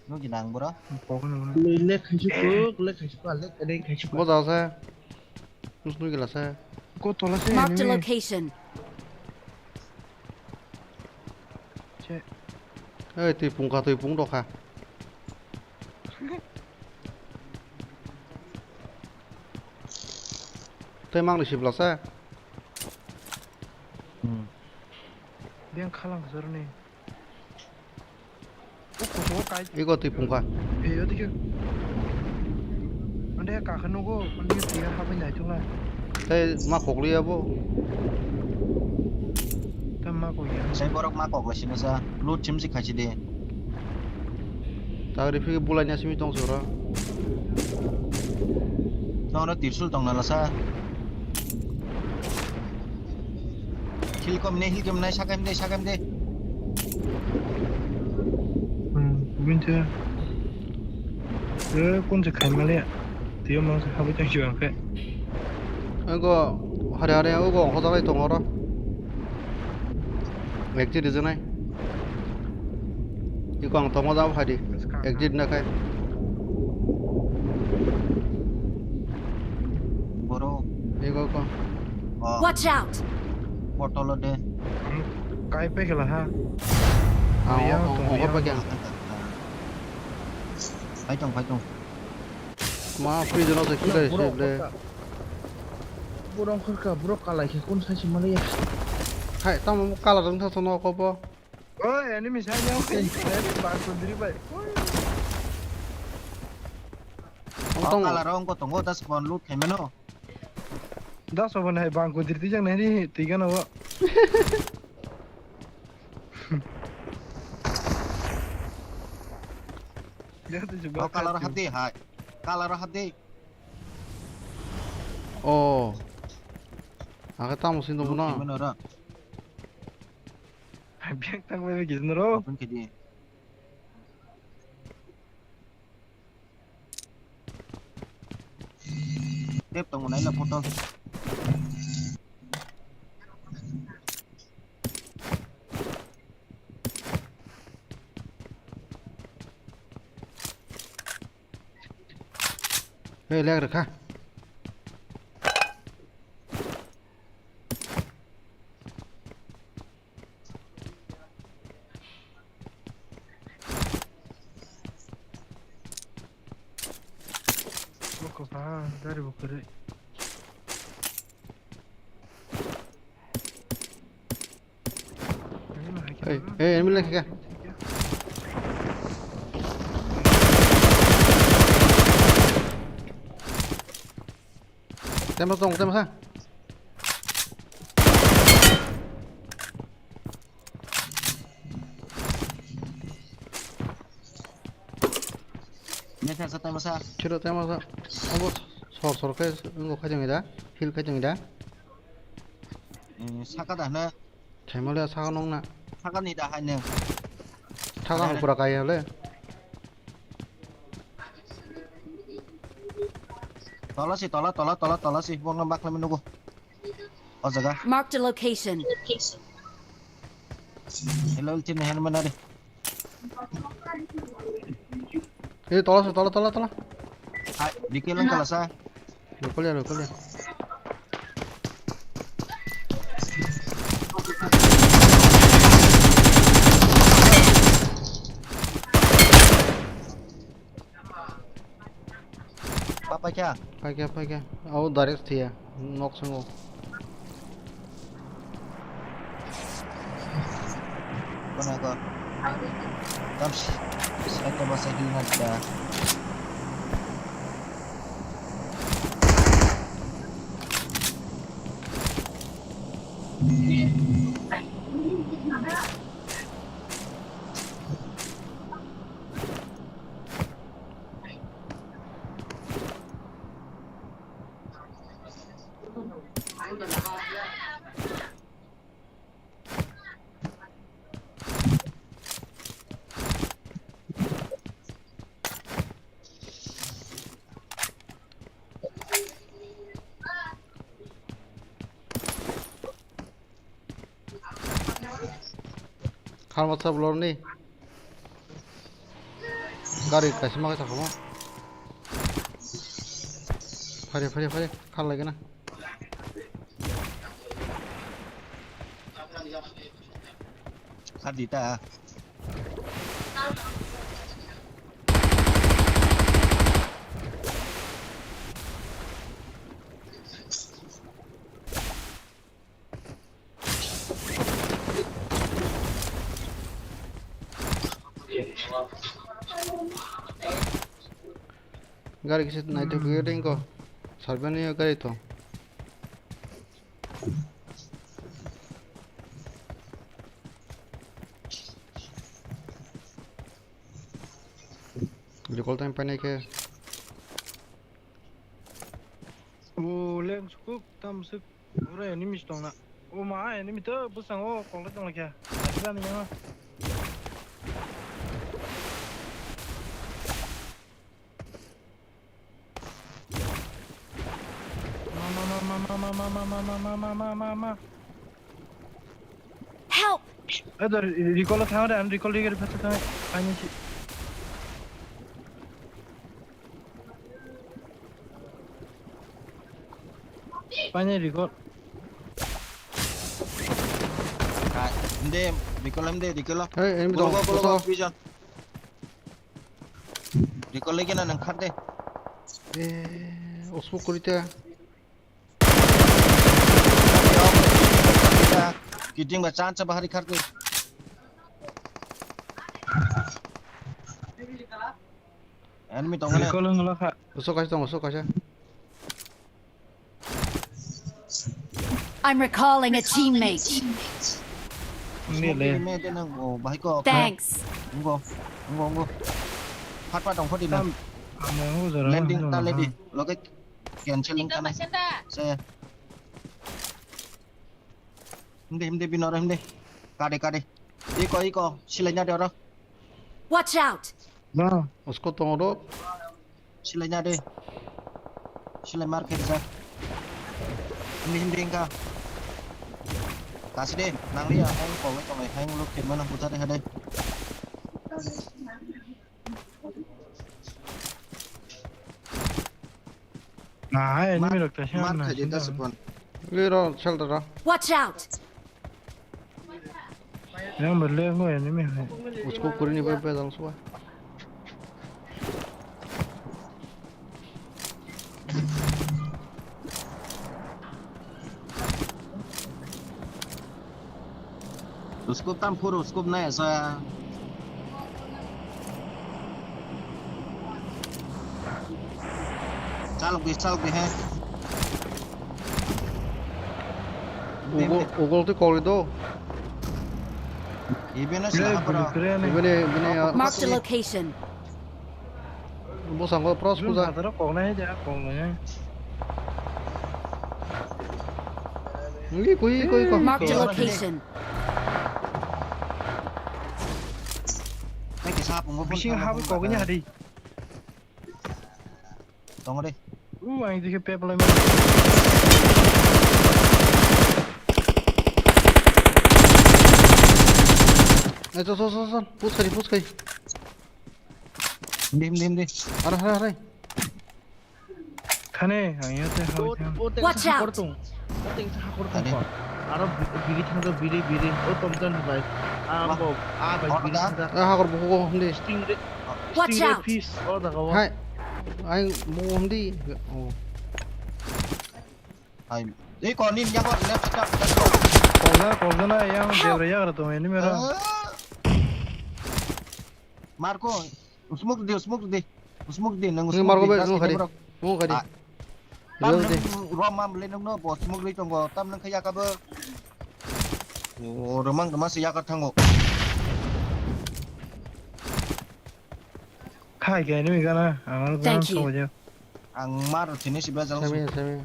No ginang bro. Pokoknya mana? Lek khaisuk, lek khaisuk, lek, lek khaisuk. Bo jasa. Nus nui gila sa. Ko tola se Marked a enemy. Location. Che. Ei, twi pungkha, twi pung dokha. Tei mangni sibla sa. Hmm. Dia khalang sarni. Iko twi pungkha. Ande kakha nugo, ande tiya habai nai thungla. Tei ma khokliya bo. Tam ma kokya. Sai borok ma kokla sino sa. Loot chimsi khaisi de. Tagri phigi bulai nya simi tong sora. Nono tirsul tong nala sa. Heal kom ne, heal kom nai, sakam de, sakam de. Hmm, winter. Eh, kun se khai male. Tiyo mang se habai tang siwang khe. Ego, hare hare, ego, hoda lai tong oro. Exit rijanai. Iko ang tongma jabo phai di. Exit na khai. Boro. Iko ko. Oh. Watch out! Botol de. Kai pe kela ha. Ah, oh, oh, oh, oh, oh. Phai tong, phai tong. Ma, prison o se kira se ble. Borok kharka, borok kalai khe kun sai se maliya. Hai, tamo kala rang tha sono ko bo. Oi, enemy sai ya, oi, bang kundri bai. Ong tong. Kala rong ko tongo das bon loot khaimano. Das bon hai bang kundri tijang nai ri, tiga na wo. Oh, kalar hati hai. Kalar hati. Oh. Aga tamo sin dong na. Gimana ora? Biak tang bai gizna ro. Open ke di. Tep tong nai la photo. Hei, lag rwkha. Boko ba, dari bukuri. Hey, hey, enemy lagi ka? Tembak dong, tembak ha. Ini saya tembak sa. Kira tembak sa. Abo sor sor ke, engo kajang ida, heal kajang ida. Eh, saka dah na. Thaimaliya saka nung na. Saka ni da hai nung. Saka hai hang na. Pura kaya le. Tola si, tola, tola, tola, tola si. Buang lembak lembak nunggu. O jaga. Marked a location. Hello, ulti ni hand mana de. Eh, tola, tola, tola, tola. Hai, dikit lang kalau saya. Rokol ya, rokol ya. Kya? Paikha, paikha. Au direct thiya. Nok sango. Kono ko? Tam s-, side ba side na da. Kharma sab lorni. Gari kaisa ma kaisa kamo. Phari, phari, phari. Khar lagi na. Khar di ta. Gari kisa naithok khe ringko. Sarbani gari to. Recall time painai khe. O leng sukuk tam suk. Ore enemies tongna. O ma enemy to bwskango kok le tongla khe. Ati bani ma. Ma, ma, ma. Help! Ada recall thang ada, recall dia kira thang. Ani si. Paine recall. Ka, hindi, recall hindi, recall. Hey, enemy Go, dong, go, go, go, basa. Vision. Recall lagi na nang khat de. Eh, usbuk kurita. Kiting ba chan cha bahari khat de. Enemy tong mane. Recall wng la kha. Usuk kaisa tong, usuk kaisa. I'm recalling a teammate. Ni le. Teammate nang, oh, bahai ko. Thanks. Ngo, ngo, ngo. Phat phat tong phodi na. Tam, amo ngo jora. Landing ta ledi. Loke cancel wng kana. Se. Hindi, hindi, binoro hindi. Kade, kade. Iko, iko. Silai na de oro. Watch out! Ba. Usko tongo do. Silai na de. Silai mar khe rijak. Hindi, hindi, engka. Kasi de, nang liya, hai, kowai, kowai, hai, nguluk, khe mana, putar, hai, de. Na, hai, enemy rok ta, mar na, khaidi ta sipon. Lero, shelter ro. Watch out! Yang berle ngo enemy hai. Usko kurini bai bai dang suwa. Usko tam phuru, usko nai sa. Chalok di, chalok di, he. Ugol, ugol tu kori do. Ibene sila hapra. Ibene, ibene. Mark the location. Bo sango pros kuja. Tara kok nai ja, kok nai. Ngi kui, kui, kok. Mark the location. Bising habo kok ni hari. Tongo de. U, ang dikhe pep lai mano. Eh, to, to, to, to. Push kari, push kari. Hindi, hindi, hindi. Arai, arai, arai. Khane, ang yate hao. Watch out. Aro bi-, biri thangda, biri, biri. O tomjan bai. Ambo, a bai biri thangda. Ah, hakor buku ko, hindi. Stingray, Watch out. Stingray fish, o daga o. Hai. Ai, mo hum di. Oh. Ai. Ei, kon nin yang left side, left side. Kolda, kolda na yang debra yagra to ini mera. Marco, smoke di, smoke di. Smoke di, nang smoke di, Marco be, smoke di. Smoke di. Tam nang rom mam le nang no bo smoke di tongo, tam nang khaya ka bo. O romang dama se yakar thango. Khai khe nini gana, ang gana sobo je. Ang mar sini si bajal. Sami, sami.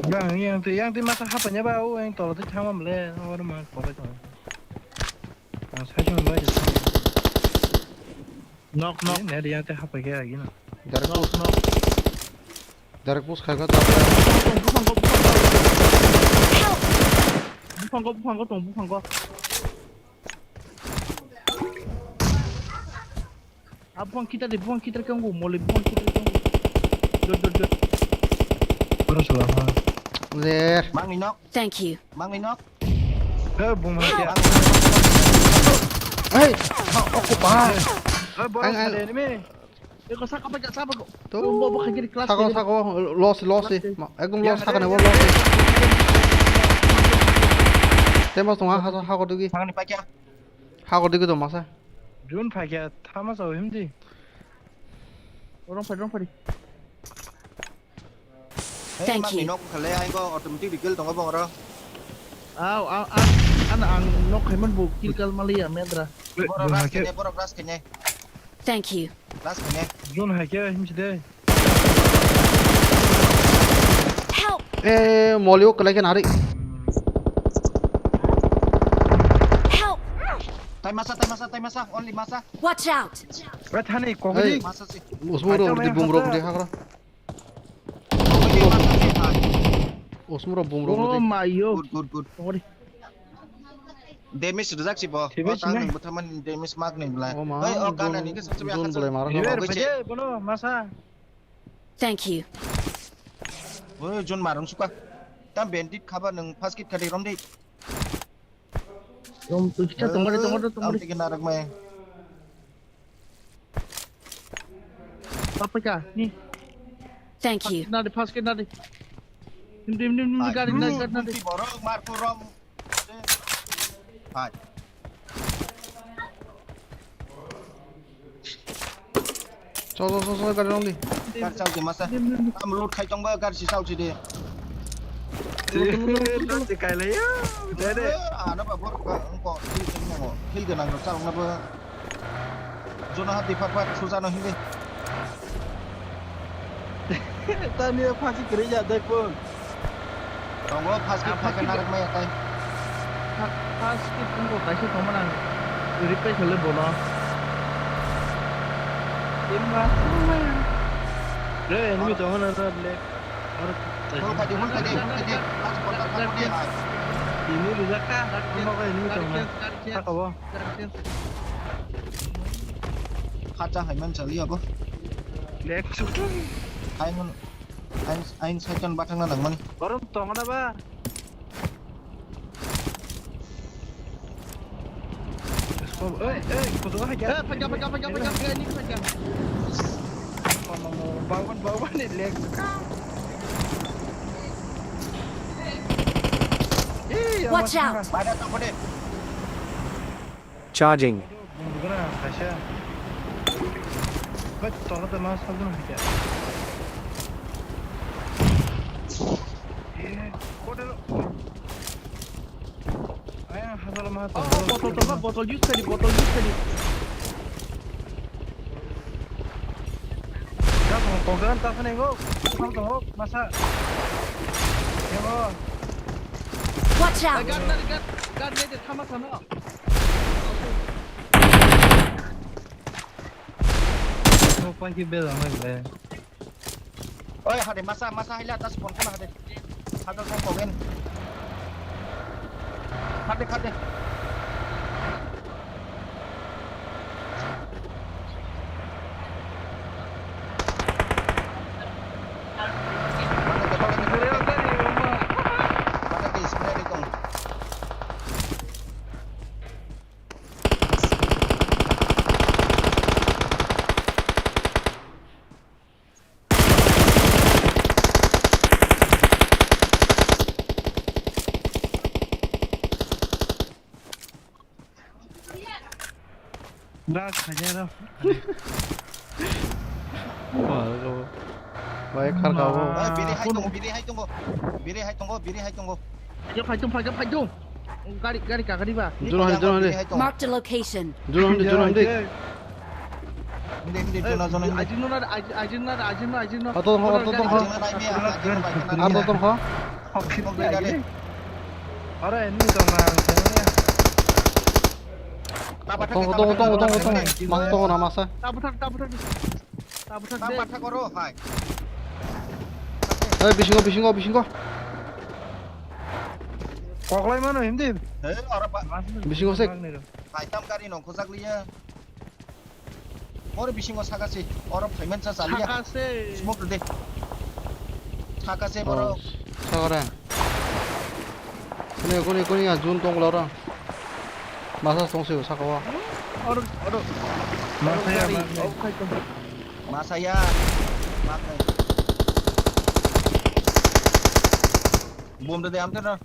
Yang, yang tu, yang tu masa hapa nya ba, o yang tolo tu thangma mle, o ma ko ba. Ang sai thang ba. Nok, nok. Ne, yang tu hapa khe agi na. Dark post. Dark post khai kha ta. Buphango, buphango. Buphango, buphango tong, buphango. Ah, buphang kita de, buphang kita khe wngo, mole buphang kita khe wngo. Jot, jot, jot. Oro sala ha. Ler. Mangni nok. Thank you. Mangni nok. Eh, bung ma ya. Hey, oko ba. Eh, boro sale ni me. Eko saka pa, saka pa. To. Bo, bo, kagiri class sako, kagiri. Sako, loss, loss. Class eh. Ma, ekdom ya, loss ya, sakane, ya, bo ya, loss ya. Temo tong ha, ha, ha, ko dugi. Mangni pa kya? Ha, ko dugi to masa. Jun pa kya, thama sa him di. Rong pa, rong pa di. Thank you. Nok khale ai go automatic recall tongo bongro. Au, au, au, an, ang nok khaiman bo kill kal maliya mendra. Borok rush kene, borok rush kene. Thank you. Rush kene. Zone hai khe himsi de. Help! Eh, molio kelai khe nari. Help! Tai masa, tai masa, tai masa, only masa. Watch out! Wait, honey, kokri. Hey. Masa si. Usmuro di bumrok di hakra. Osmura bumrok. Oh my yo. Good, good, good. Sorry. Damage rijak si bo. Damage. O tang ni bwthaman damage mak ni belai. Oh ma. Oi, o kana ni ke sacha ya. Zone belai mara. Bono masa. Thank you. Oi, zone marung suka. Tam bandit khaba nung first kit khadi rom di. Rom tu kita tongmani, tongmani, tongmani. Tiki narak mai. Apa kah ni? Thank you. Nadi, first kit nadi. Dim, dim, dim, dim, gari nadi, gari nadi. Borok marko rom. Hai. Chol, chol, chol, chol, gari rong di. Gari chal di masa. Am load khai tong ba gari si chal si di. Load di kai lai ya. Dede. Ano ba bor ko kill tong mo. Kill de nang chal na ba. Jona hati fat fat suja no hindi. Tani phaji kiri ya dek pun. Tongo first kit phai khe narwk maya tai. First kit wngkha kaisa tongmani ang replay khailai bono. Re enemy tongo na na le. Hol kadi hol kadi hol kadi. Last ball ka kadi. Ini rijak ka. Tamo ka enemy tongo. Saka bo. Khacha hai man chali abo. Lek sukun. Hai man. Ain, ain saitan bathang na nangmani. Borom tong na ba? Oi, oi, kudu hai kya? Eh, phaikya, phaikya, phaikya, phaikya, phaikya, ini phaikya. Bauban, bauban ni lek. Watch out! Pada tong kode. Charging. Bumrwgwna kaisa. Bai, tola de ma sabjwng hai khe. Eh, hotel. Ayang hasalo ma. Oh, botol tongo, botol use khaidi, botol use khaidi. Gas mo kokdan ta phane go. Sam tongo, masa. Yabo. Watch out! Guard na, guard, guard na de thama thama. Oi, hade masa, masa haila, das phone khana hade. Hade phone kogen. Hade, hade. Bra khaja ra. Bai kharka bo. Bai, biri hai tongo, biri hai tongo. Biri hai tongo, biri hai tongo. Phaitung, phaitung, phaitung, phaitung. Gari, gari kagari ba. Juro hande, juro hande. Biri hai tongo. Marked a location. Juro hande, juro hande. Hindi, hindi, jona, jona, hindi. Ajin no na, ajin, ajin no, ajin no, ajin no. Ato tongkha, ato tongkha. Ajin no nai mia, ajin no bai kena. Ato tongkha. Hok, hok, hok, hok. Aro enemy tongkha, ang khe. Tongo, tongo, tongo, tongo, tongo. Mas tongo na masa. Tabuthak, tabuthak. Tabuthak de. Tabuthak oro hai. Oi, bisingo, bisingo, bisingo. Koklai mano hindi. He, oro ba. Bisingo se. Hai tam gari nong khojak liya. Oro bisingo saka se. Oro payment sa chaliya. Saka se. Smoke de. Saka se boro. Sakara. Kuni, kuni, kuni, a jun tong lora. Masa tong se saka wa. Oro, oro. Masa ya, masa ya. Masa ya. Masa. Bom de, de, am de na.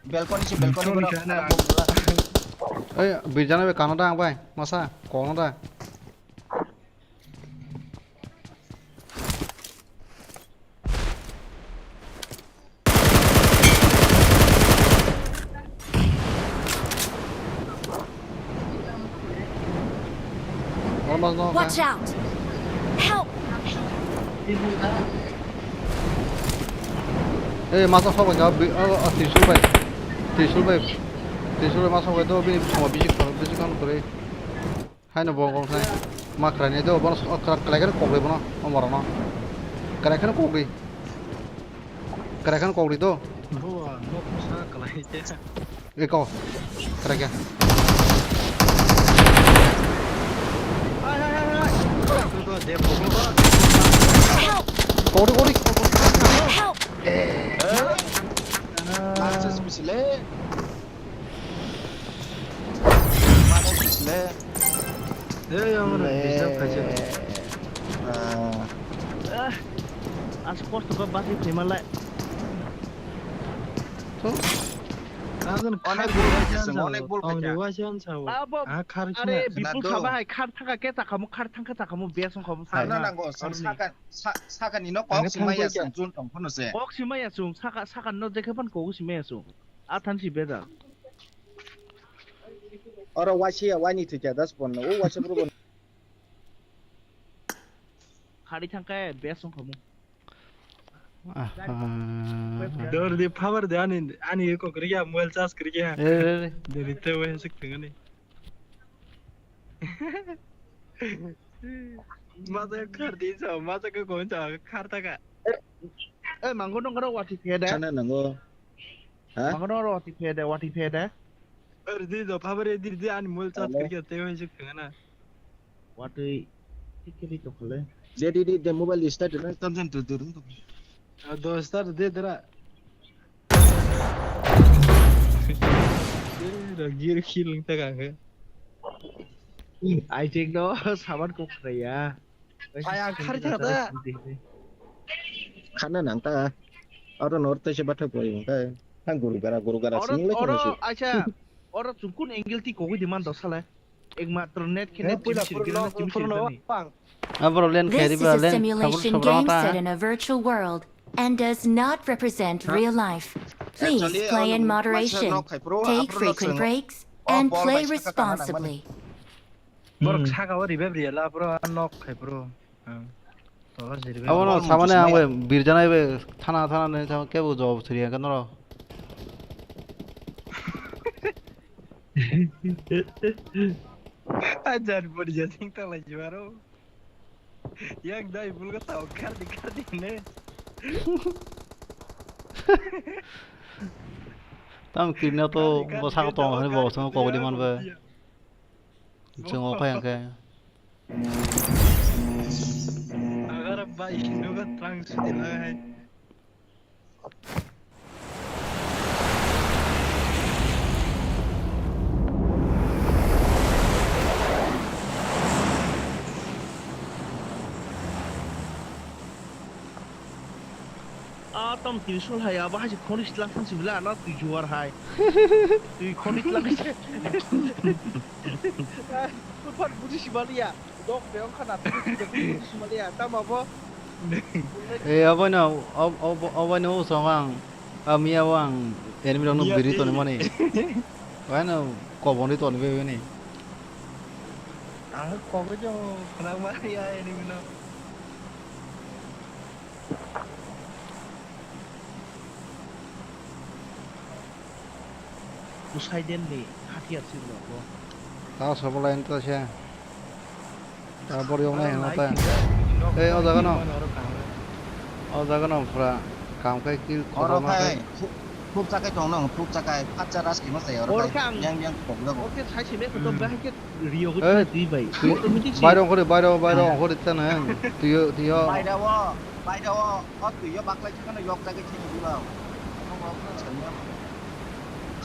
Balcony se, balcony. Balcony bora. Ei, birjana be kano da ang bai. Masa, kono da. Watch out! Help! Ei, masa sok bai, bi-, o, o, Trisul bai. Trisul bai. Trisul bai masa sok bai do, bini bising, bising, bising kan kore. Haino bo kok nai. Ma krai nai do, bono sok, kra-, krai khe kok ri bono, o morok no. Krai khe kok ri. Krai khe kok ri do. Bo, nok sa kalai te. Eko. Krai khe. Hai, hai, hai, hai. Kok ri, kok ri. Help! Langsung sini le. Mana sini le. Ei, amar disturb khaise. Ah. Ah, aswk kosto khe bachwi thwimalai. Tho. Onek bol khaisa, onek bol khaisa. Abo, ah, khar are, sina. Bipul saba hai khar thangkha khe chakhamu, khar thangkha chakhamu, bes wngkhamu. Khar na nango, saka, sa-, sakani no kok simaya sung chun tong phano se. Kok simaya sung, saka, saka no jekhe phan kok simaya sung. A thansi beda. Oro waisa ya, wani thwikya das pon no. O waisa bro. Khari thangkhe bes wngkhamu. Aha. Dor di power de ani, ani eko kriya, mobile charge kriya. Eh, eh, eh. Dori te wai sik thangani. Masa khar di sa, masa ko kon sa khar ta ka. Eh, mango nong ro wati phe de. Sana nango. Ha? Mango nong ro wati phe de, wati phe de. Ridi do phabare di, ridi ani mobile charge kriya te wai sik thangana. Watwi tikiri tokhole. De, de, de, de, mobile start na, tam jam tu, tu, tu. Ah, do start de dra. Dra gear kill ta ka. I think no, saman kok khaya. Ay, ang khari thang da. Khana nang ta. Oro north se bathak bai ka. Thang guru gara, guru gara. Oro, sini le oro, khana si. Acha. Oro chukun angle ti kogwi di man dosale. Ekmatro net khe net puila chimsir, puila giri nok, net chimsir puila nok jani. Pang. Abro len khairi ba len. This is a simulation game set in a virtual world and does not represent real life. Please play in moderation, take frequent breaks, and play responsibly. Borok saka o revive riya la, bro, nok khai, bro. Abono samani ang bai birjanai bai thana thana nai sama kebo job suriya kan noro. Ajar bori jasing ta lai jwaro. Yang dai bulga tau khardi khardi ne. Tam kirna to bo saka tong hani bo sama kogdi man ba. Chwng o kha yang khe. Agar bai hindu ga tang sudi laga hai. Ah, Tom Trishul hai abo hai se khoni slak thansi bla no twi juar hai. Twi khoni slak se. Kuphar buji si baliya. Dok de ong khana twi buji si baliya. Tamo bo. Eh, abo no, ob-, ob-, abo no usong ang. Ami abo ang enemy rok no biri toni mani. Wano koboni toni be ni. Ang kogoi jo khana ma ya enemy no. Usai den ni hatiar si bo. Tao sabo line ta se. Ta bor yong nai hino ta. Ei, o jaga no. O jaga no pura kam kai kill. Oro khorokma kai, kai. Fu-, fuk chakai tong nang, fuk chakai, phatcha ras kimo sai oro kai. Yang, yang kok lago. Oke, sai sime ko to bahai ke. Rio ko twi bai. Automatic si. Bairo ongkhori, bairo, bairo ongkhori tana. Tuyo, tuyo. Bairo o, bairo o, o tuyo baklai thikano yok jagwi thini diba.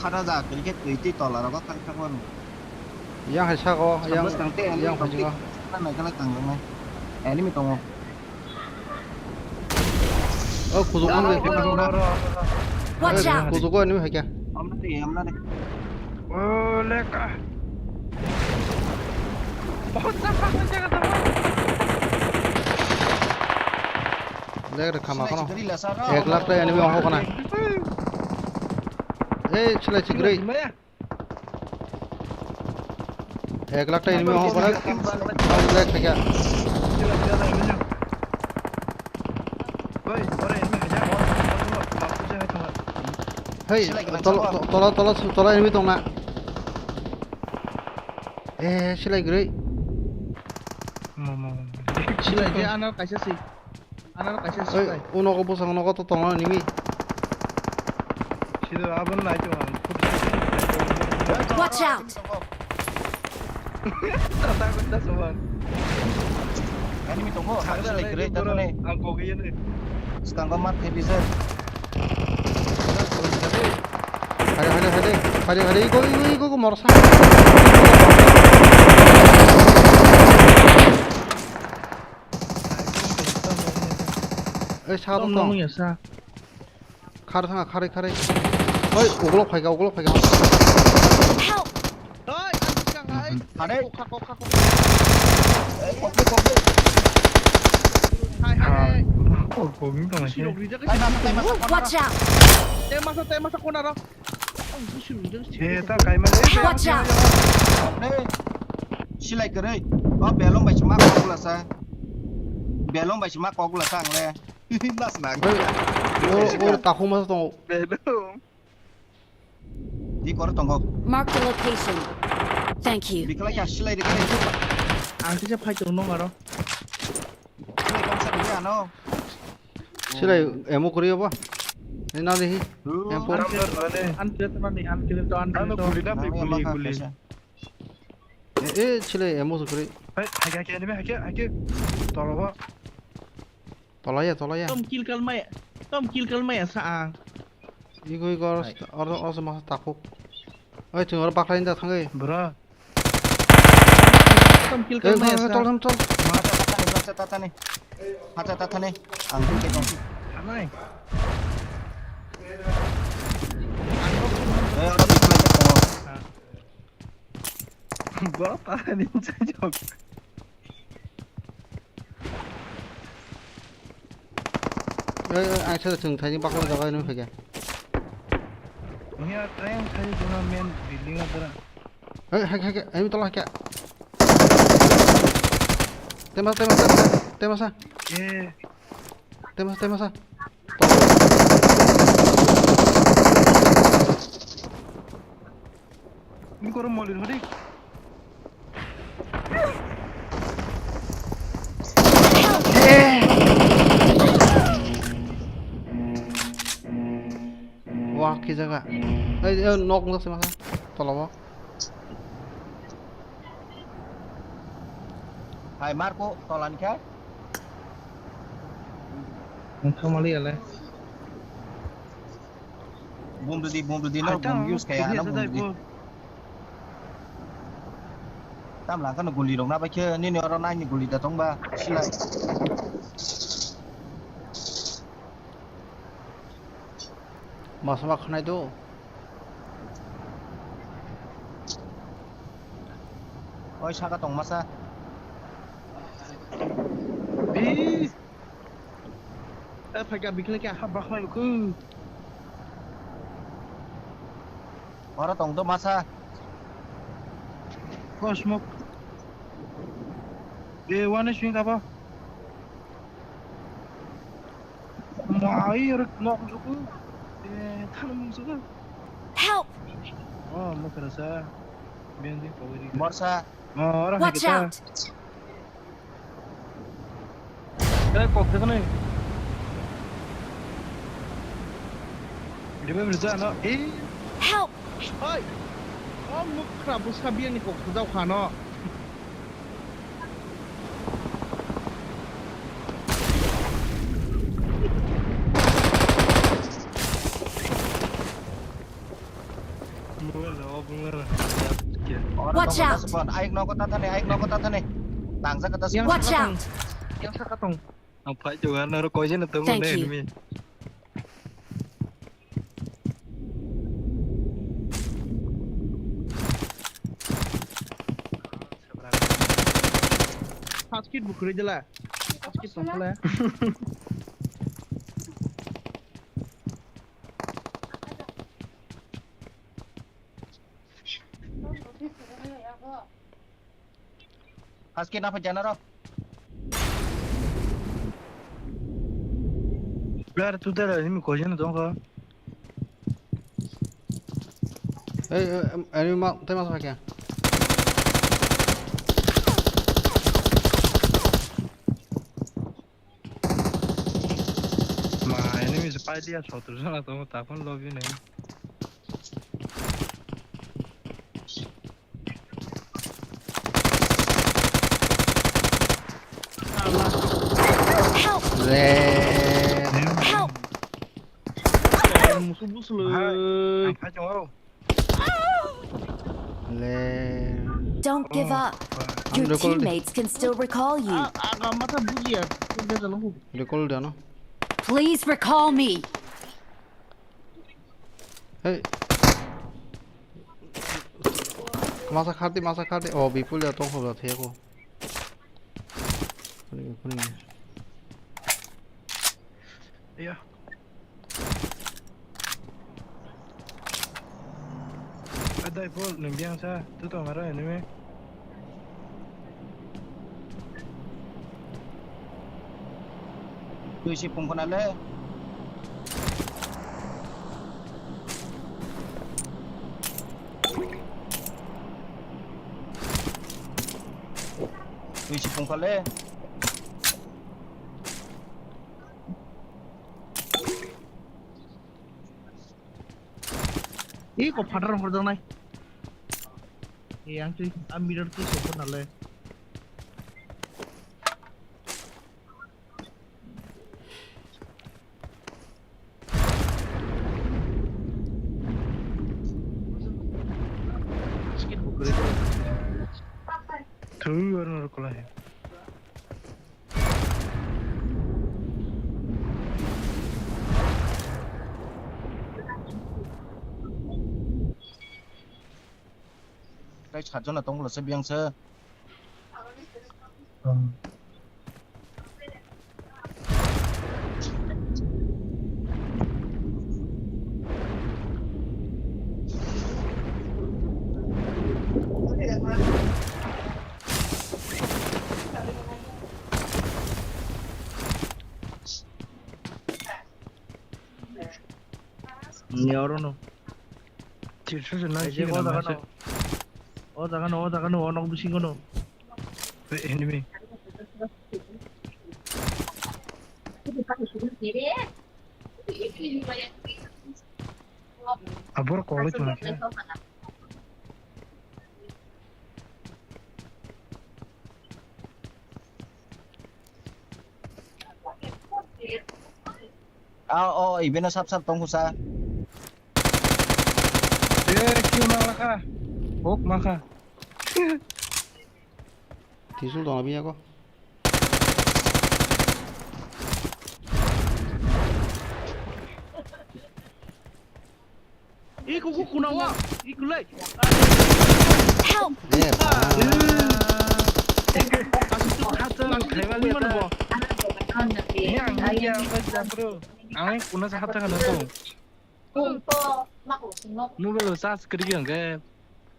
Khana ja, kiri khe twi twi tola rogo thang thang mano. Yang hai sako, yang, yang hai sako. Khana nai khala tang nai. Enemy tongo. Oh, kuchuk man de. Watch out! Kuchuk ko enemy hai kya? Amna de, amna de. Oh, leka. Bahut lamba ho jayega. Lek re khama kono. Ek lakh ta enemy ongkho kana. Ei, chilai chigrei. Ek lakh ta enemy ongkho kana. Ek lakh thakya. Hei, tola, tola, tola, tola enemy tongna. Eh, silai gri. Silai je, ano kaisa si. Ano kaisa si. Oi, uno ko bosong nogo to tongo nimi. Sido abon nai to. Watch out! Tata ko ta soban. Enemy tongo, silai gri ta tone. Ang ko giyene. Skang ko mat khe bisa. Hari, hari, hari, hari, hari, igo, igo, igo, igo, morsa. Eh, sa tong, tong. Khar thanga, khare, khare. Oi, uglok phaika, uglok phaika. Help! Oi, ang sikang hai. Hade. Kokha, kokha, kokha. Eh, kokha, kokha. Hai, hai. Ah, oh, kokha, kokha. Sino rija ke. Hai, masa, hai, masa, kona. Watch out! Te masa, te masa, kona ro. Ang busi rija ke. Eh, ta kai mane. Watch out! Silai kwrwi. Oh, belong bai chuma kokla sa. Belong bai chuma kokla sa ang le. Nas na. Oi, o, o, takhuk masa tongo. Belong. Di kor tongo. Mark the location. Thank you. Bikla ya silai de kare. Ang kisa phai tong nong aro. Silai kong sa de ano. Silai emo kori ba? Ni na de hi. Emo. Unclear to nani, unclear to, unclear to. Ano kuli da, kuli, kuli. Eh, eh, silai emo kori. Hai, hai, hai, hai, hai, hai. Tolo ba. Tolaya, tolaya. Tom kill kalmaya. Tom kill kalmaya sa ang. Igo, igo, oro, oro, oro masa takhuk. Oi, chwng oro baklai da thangwi. Bro. Tom kill kalmaya sa. Tol, tol, tol. Masa tatani, masa tatani. Masa tatani. Ang kill ke tong. Amai. Eh, oro kill ke tong. Bapa ni chajok. Eh, eh, ang sa chwng thani bakla jaga nung phege. Ni a train thani jona main building a dara. Eh, hak, hak, hak, ami tola hak. Tema, tema, tema, tema sa. Eh. Tema, tema sa. Ini korang mau lihat. Wah, ki jaga. Eh, eh, nok nok sama. Tolong. Hai, Marco, tolan khe? Ang thangmali ale. Bom rwdi, bom rwdi, no, bom use kaya, ano bom rwdi. Tam lang kano guli rok na bai khe, nini oro nai ni guli da tong ba, silai. Masa ma khnai do. Oi, saka tong masa. Bi. Eh, phaikha bikhle khe ha bakhlai ku. Ora tong do masa. Ko smoke. Eh, wane swing apa? Mai rik nok juku. Eh, thanam juku. Help! Oh, mo kara sa. Biang di kawai di. Morsa. Oh, ora Watch hai kita. Out! Kira kok kita nih. Dia berjalan, no? Eh. Help! Hai. Oh, mo kara buska biang ni kok kita khano. Watch out! Ayuk nogo ta thani, ayuk nogo ta thani. Tangsa kata Yang Watch saka tong. Out! Yang saka tong. Ang fight juga naro koi jena tong Thank you. Enemy. First kit bukhuri dela. First kit tongkhala. First kit na phai jana ro. Player tu tera himi kojin dong kha. Ei, ei, em, enemy ma, tei ma sakya. Ma, enemy se pai dia, sotro jana tongo, ta phone lobby nai. Help! Le. Help! Musuh bus le. Hai, ang phai tongo. Le. Don't give up. Your teammates can still recall you. Recall dano. Please recall me. Hey. Masa khati, masa khati. Oh, Bipul ya tong hola theko. Kuni, kuni. Iya. Adai Paul, nung biang sa, tu tong aro enemy. Tui si pung khna le. Tui si pung kha le. Ih, kok phatar rong horjaknai. Eh, ang twi, a mirror twi sokor nale. Thwi, oro, oro, kolai. Tei sajona tongla se biyang se. Ni oro no. Tirsu se nai. Aijak sini o jaga no. O jaga no, o jaga no, o nok bisingo no. Enemy. Abor kolo chuna khe. Ah, oh, ibeno sap sap tong khusa. Eh, kill ma lakha. Hok ma kha. Tisul tong abi ako. Iko ku kuna wa. Iko lai. Help! Eh, ba. Asuk tu khacha khaiba liya ta. Ni ang ni ya ba japro. Ang kuna sa hata kana to. Mobile charge kri ang ke.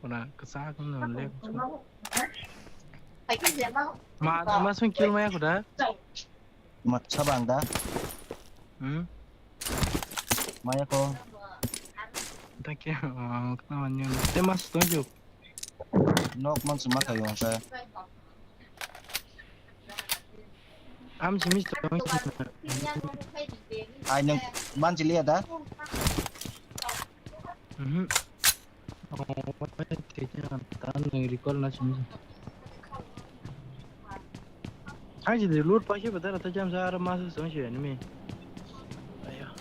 Kuna kasa kuna le. Ma ma sung kill maya kuda. Ma sabang da. Hmm. Maya ko. Thank you. Ang kena manyo. Te mas to juk. Nok man suma kayo sa. Am simi to. Ai nang man chili ada. Mhm. Oh, wait, wait, wait, ta nang recall na simi. Ang si loot pa si ba dara ta jam sa ara mas song si enemy. Ayo.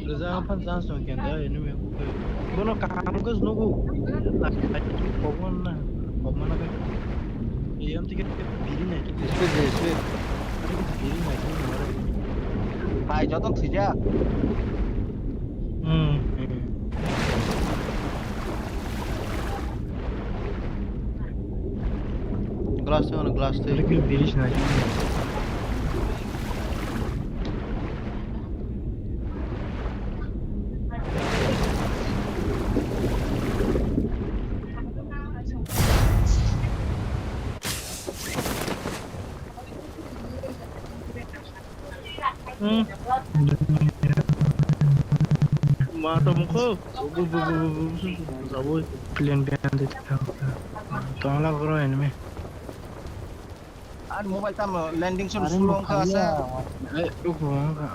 Reza apa sa song kenda enemy ku ke. Bono kam ke snogo. Kokon na. Kokon na ke. Iyam tike biri na. Speed, speed. Biri na. Pai joto thija. Hmm. Glass tei, glass tei. Ada kiri diri sini. Hmm. Ma to mukho. Jabo. Plane behind it. Tongla goro enemy. Ar mobile tam landing zone sulong ka asa. Eh, uko ka.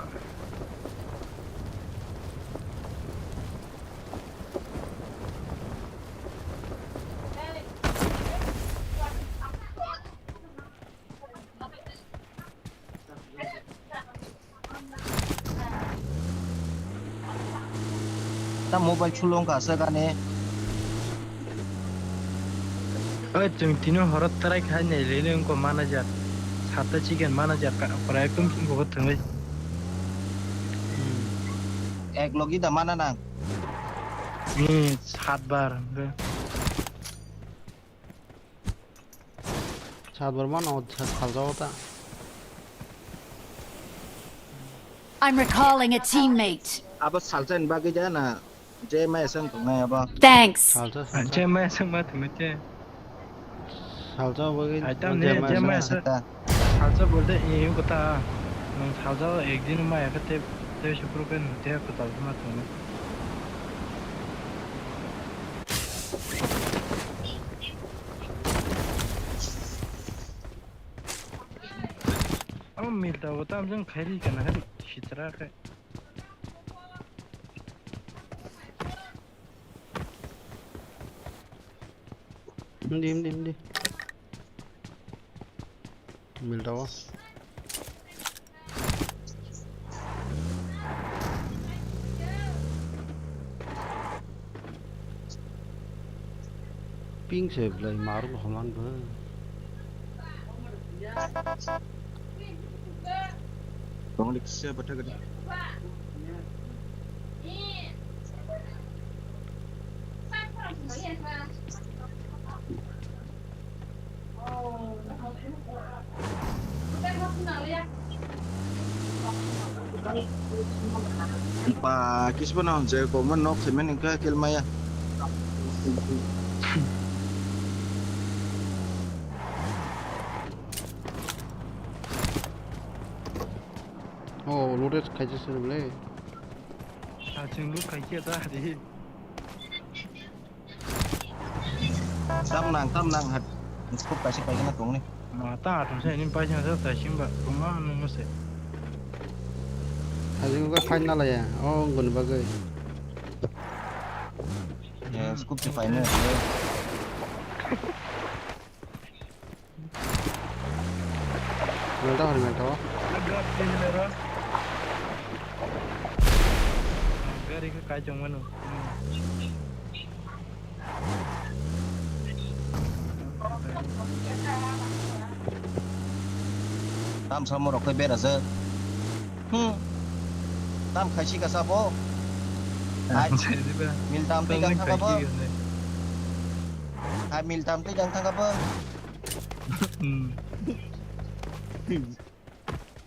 Ta mobile chulong ka sa gane. Oi, chwng tino horo tarai khai nai le le wngko manager. Sata chicken manager ka, kora ekdom king ko thangwi. Ek logi da mana nang. Ni sat bar. Sat bar mano, sat saljago ta. I'm recalling a teammate. Abo salsa ni bagwi ja na, je maya sang tongnai abo. Thanks. Salsa, salsa. Je maya sang ma tongmai te. Salsa bagwi. Ai tam ne, je maya sang. Salsa bolte e ko ta. Nang salsa ek din maya ka te, te shukru pen te ko ta ma tongnai. Amo milta bo tam jang khairi kana hari sitra khe. Hindi, hindi, hindi. Milta bo. Ping se belai marung holan bo. Tong dik se bata gede. Ba, kisbo na hwnse, koma nok saiman hwnka kelmaya. Oh, loaded khaisa sir bole. Aching loot khaikhe ta di. Tam nang, tam nang hat. Scope kaisa paikhe na tongni. Ma ta atum se ni paisa sa ta sing ba tongma nung se. Hajing ba fight na la ya. Oh, gun bagwi. Ya, scope se paina. Melta hor melta o. Gari khe kai chong mano. Tam samo rok khe berajak. Hmm. Tam khaisi kasa bo. Hai. Ang sai diba. Mil tam twi Tong jang thangka bo. Khaisi gwnai. Hai mil tam twi jang thangka bo. Hmm.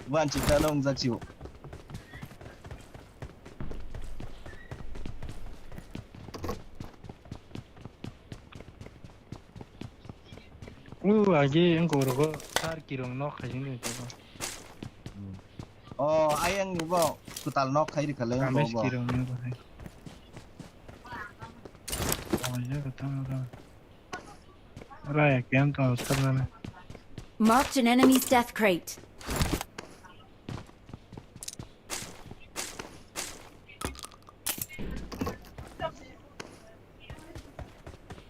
Wan chita no wngjak sio. U agi ang korogo sar kirong nok khaising de ko. O ayang ni bo kwtal nok khai rikha le. Kames bo. Kirong ni bo hai. Oh ya ko tamo da. Raya kiam to sabna. Marked an enemy's death crate.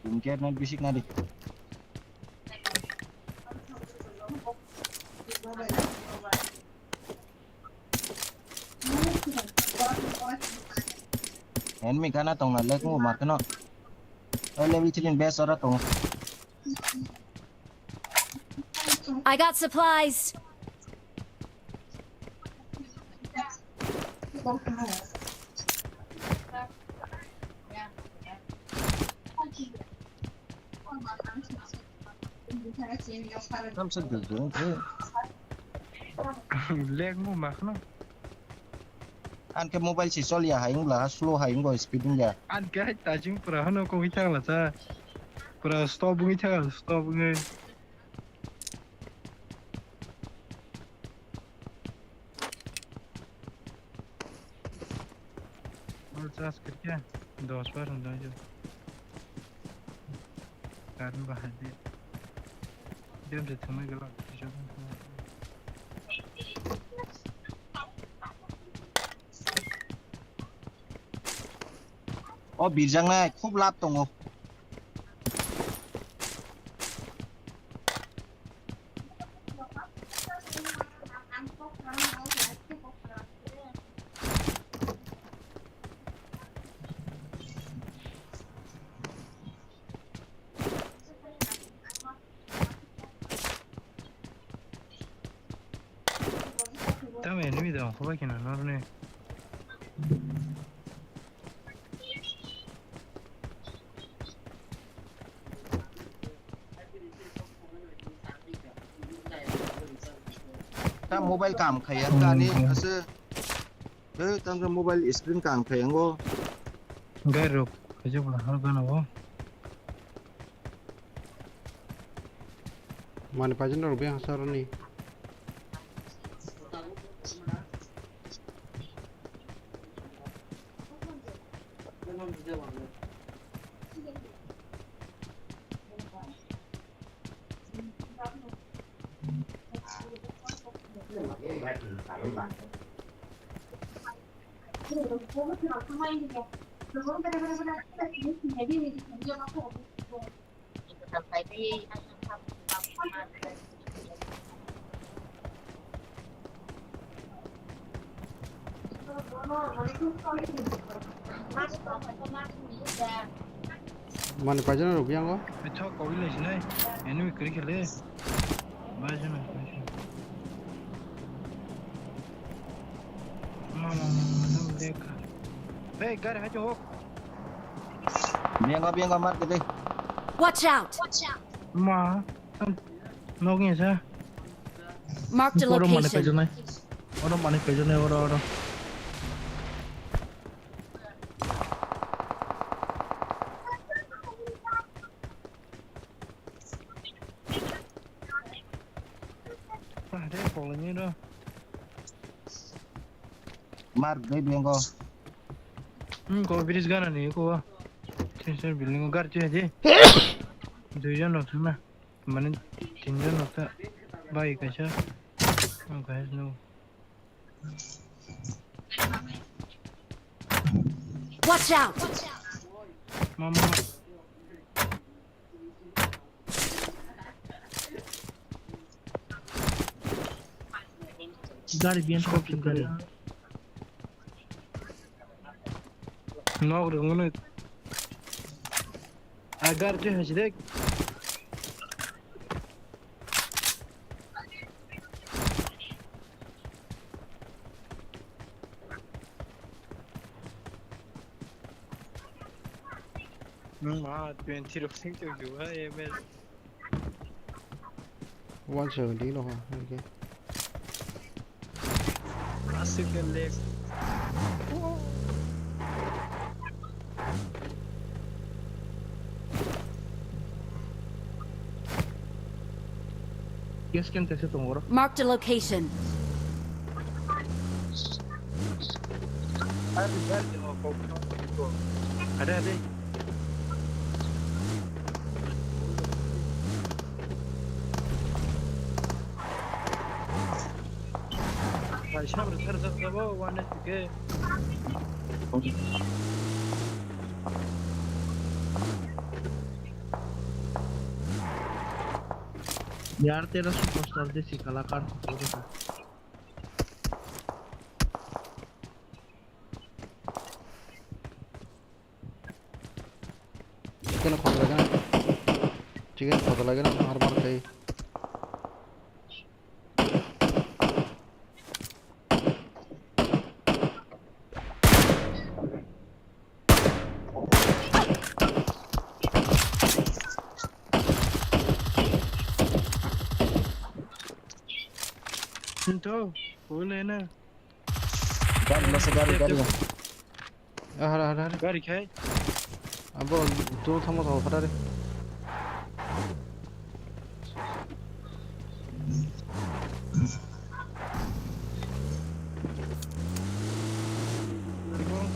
Bumker na bisik na di. Enemy kana tong na lek mo mar kano. Ole bi chilin bes ora tong. I got supplies. Tam sa dudung ke. Lag mo ma khno. An ke mobile si chol ya, hayung la slow, hayung go speed ya. An ke hai tajing pura hano ko hi thang la cha. Pura stop ngi thang, stop ngi. Mobile charge kir kya? Dos percent dai jo. Karin bahai de. Dem je thumai gala. O birjaknai khub lab tongo. Tamo enemy da, okhorbai kheno norni. Ta mobile kam khaya, hmm, kani hmm. Ase. He, tangka mobile screen kang thai ango. Gai rok, kaisa pura hal gana bo. Mani pajan rok beng hasar ni. Mani paijana rok yang o. Ithok kok ilai sinai. Enemy kiri kele. Paijana. Mama, mama, mama, dekha. Hey, gari hajo hok. Biang o, biang o, mar kede. Watch out! Ma. Nok ni sa. Marked a location. Oro mani paijana. Oro mani paijana, oro, oro. Ah, de, polo ni ro. Mar, de, biang o. Hmm, ko bridge gana ni ko. Sensor building o gar je je. Duijon rok thangna. Mane tinjon rok ta bai kaisa. Ang kaisa no. Watch out! Mama. Gari biyan kok gari. Nok rwngmani. Agar twi hai se de. Hmm, ah, twenty rok sing tong ju ha, M L. One seventy no ha, okay. Asik lek. Yes, can tese tong oro. Marked a location. Ada, ada. Hai, sabri thar jak jabo, one H P ke. Yar tera superstar desi kalakar. Chicken khotla gana. Chicken khotla gana har mar khai. Sinto, boleh na. Gari masa gari gari. Ahar ahar ahar. Gari khai. Abo tu thamo thamo phatari.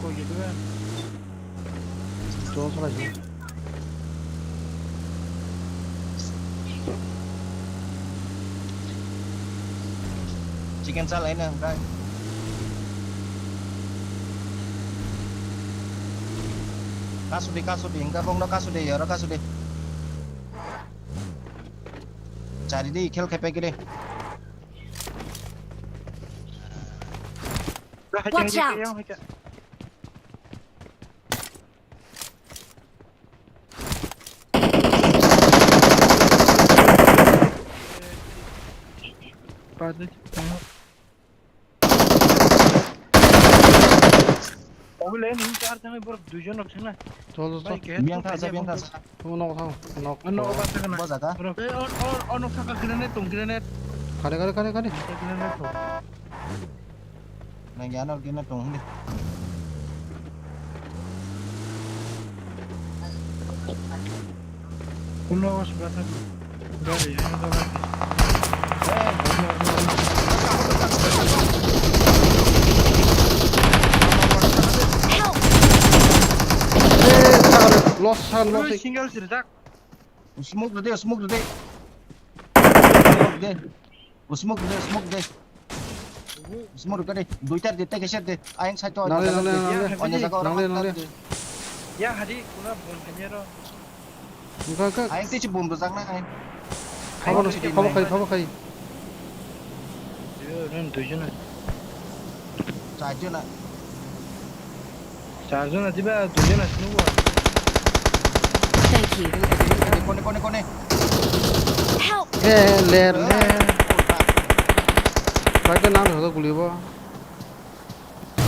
Koi gitu kan? Chol salai si. Chicken salai na, hwnkhe. Kasudi, kasudi, hwnkhe bongno kasudi, oro kasudi. Chari di, khel khepe kiri. Watch out! Obo le nung char thangwi borok duijon rok thangna. Chol, chol, chol. Bai, kehe biyang thangsa, biyang thangsa. Tamo nok thang, nok. Ano oba thangna. Bo jaga. Borok. Eh, on, on, on, saka grenade tong, grenade. Kare, kare, kare, kare. Grenade tong. Nang ya no grenade tong hindi. Ulo was bata. Gari, ano to gari. Help! Loss, loss. Single sirjak. Smoke rede, smoke rede. Smoke rede, smoke rede. Smoke rede, duita rede, tei kaisa rede. Ayang side o, nang le, nang le, nang le. Onyo jaga oro nang le, nang le. Ya hari kuna bom hanya ro. Engka, engka. Ayang tei si bom rwjak na ayang. Phabo no, phabo khai, phabo khai. Yo, ren duijon. Charjon na. Charjon na diba, duijon na sinu bo. Thank you. Kone, kone, kone. Help! Eh, ler, ler. Pai ke nang rok guli bo.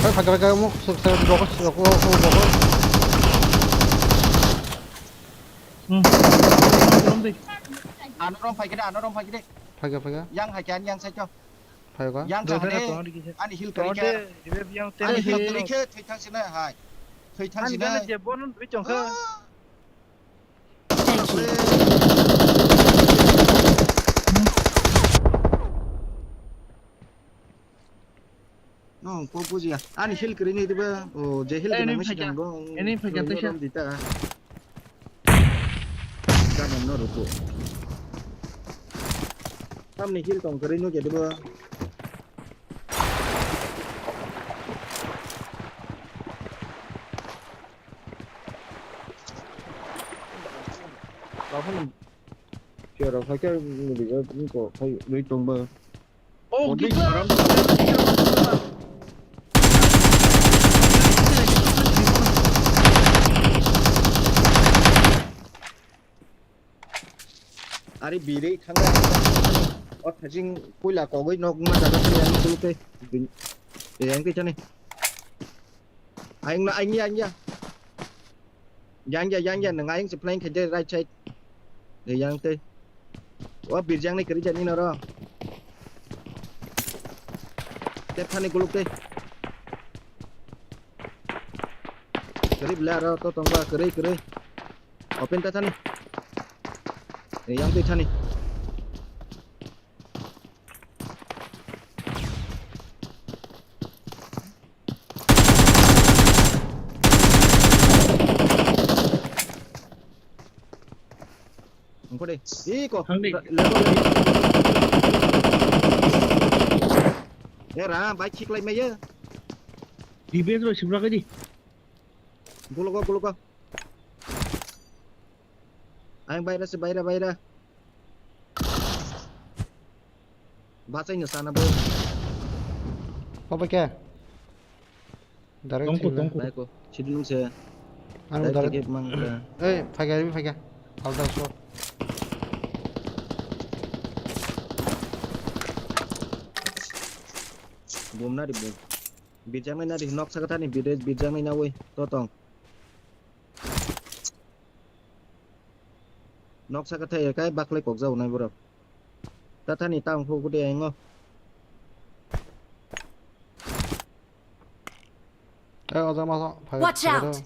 Pai phai ke mo sok sok rok rok rok. Hmm. Ano rom phai kede, ano rom phai kede. Phai ke, phai ke. Yang hai ke, yang sai cho. Phai ka? Yang ka hade, ani heal kari khe. Ani heal kari khe, thwi thang sina hai. Thwi thang sina. Ani je bono thwi chong kha. Thank you. No, ko bujiya. Ani heal kari ni diba. O, je heal kari ni sidan bo. Ani phai ka, ani phai ka. Ganam no ruko. Tamni heal tong kwrwi nukya dibo. Rok phano chair rok phai khe nini ko phai rwi tongbo. Oh, gitla. Ari birui thangna. O thajing puila kogwi nok ma jaga thangya ang kuluk tei. Yang tei chani. Ayang na, ayang ya, ayang ya. Yang ya, yang ya, nang ayang se flying khaide right side. De yang te. O birjang ni kiri jani noro. Tep thani guluk te. Kiri bela ro to tongba kiri kiri. Open ta thani. De yang te thani. Ongkode. Iko. Thangdi. Level. Era, bai khiklai maya. Defense rok sibra kadi. Gulugo, gulugo. Ang baira se, baira, baira. Bachai no sana bo. Papa ke? Direct tongko, thila. Tongko. Baiko, chidi nung se. Ano direct direct. Ticket mang ka. Eh, phaga, phaga. Alda so. Bom na di bom. Bijang na di nok saka tani bide bijang na woi. Totong. Nok saka thai kai baklai kok jau nai borok. Tathani tang phu kude engo. Eh, oja masa phai. Watch out!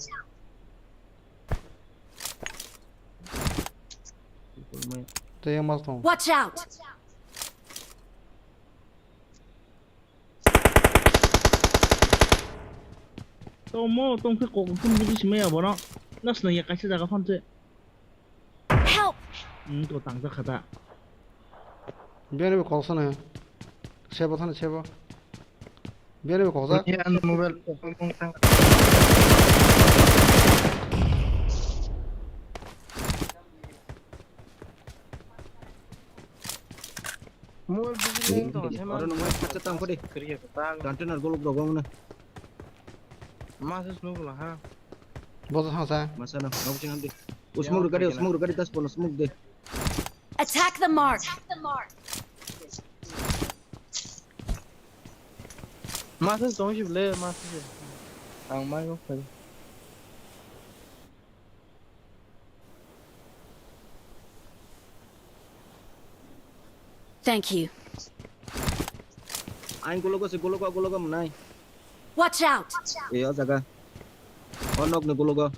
Tei mas tong. Watch out! Tomo tong khe kok phun budi simaya bono. Nas nang ya kaisa jaga phon se. Help! Hmm, to tang jak khata. Biyani bo kok sana. Sebo thani sebo. Biyani bo kok jak. Ani mobile. Mobile bisi leng tong, se ma. Oro nungmai khacha tang phodi. Kriya ko tang. Container golok rok wng na. Masa snow la ha. Bosa thang sa. Masa na, nok sing amdi. Usmuk rukari, usmuk rukari, das pon usmuk de. Attack the mark. Masa tong si ble, masa si. Ang mai ko phai. Thank you. Ang gologo se gologo gologo mwnai. Watch out! E o jaga. O nok ni gologo.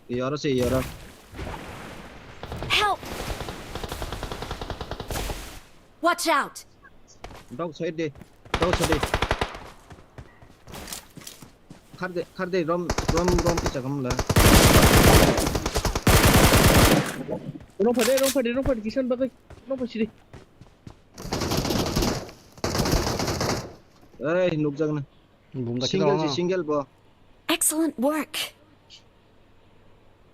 E oro se e oro. Help! Watch out! Dog side de. Dog side de. Kharde, kharde, rom, rom, rom kicha kamla. Rong phade, rong phade, rong phade, kisan bagwi. Rong phade sidi. Ei, nukjak na. Bumda single khe si, single bo. Excellent work.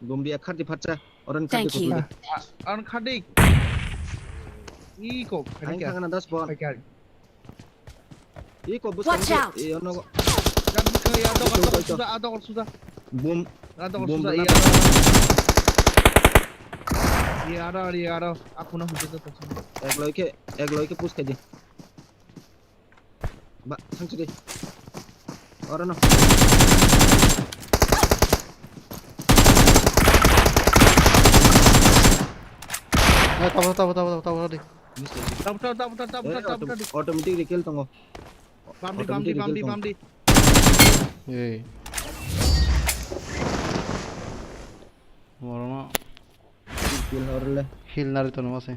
Bumbiya khardi phatsa, oran khardi. Thank you. Kutubi. A-, oran khardi. Iko, khardi. Ang kya? Thangna das bon. Khardi. Iko bus. Watch out. Iyo no. Gabli kaya, adok, adok, suda, adok, suda. Bum. Adok, bum suda, bela. Iya. Iya, ada, iya, ada. Aku na hujat tu. Ek loike, ek loike push kadi. Ba, thang chidi. Oro no. Eh, tabo, tabo, tabo, tabo, tabo, tabo, di. Miss tadi. Tabo, tabo, tabo, tabo, tabo, eh, tabo, autom-, tabo, di. Automatic recall tongo. Bamdi, bamdi, automatic recall bamdi, tongo. Bamdi. Ei. Oro no. Kill horle. Heal nari tono mase.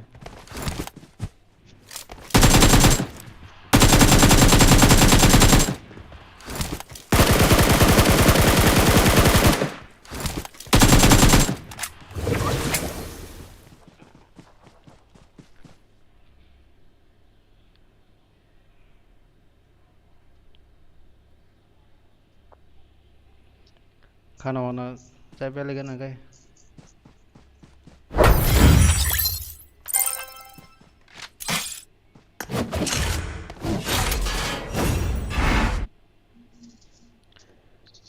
Khana wana chai pele gana kai.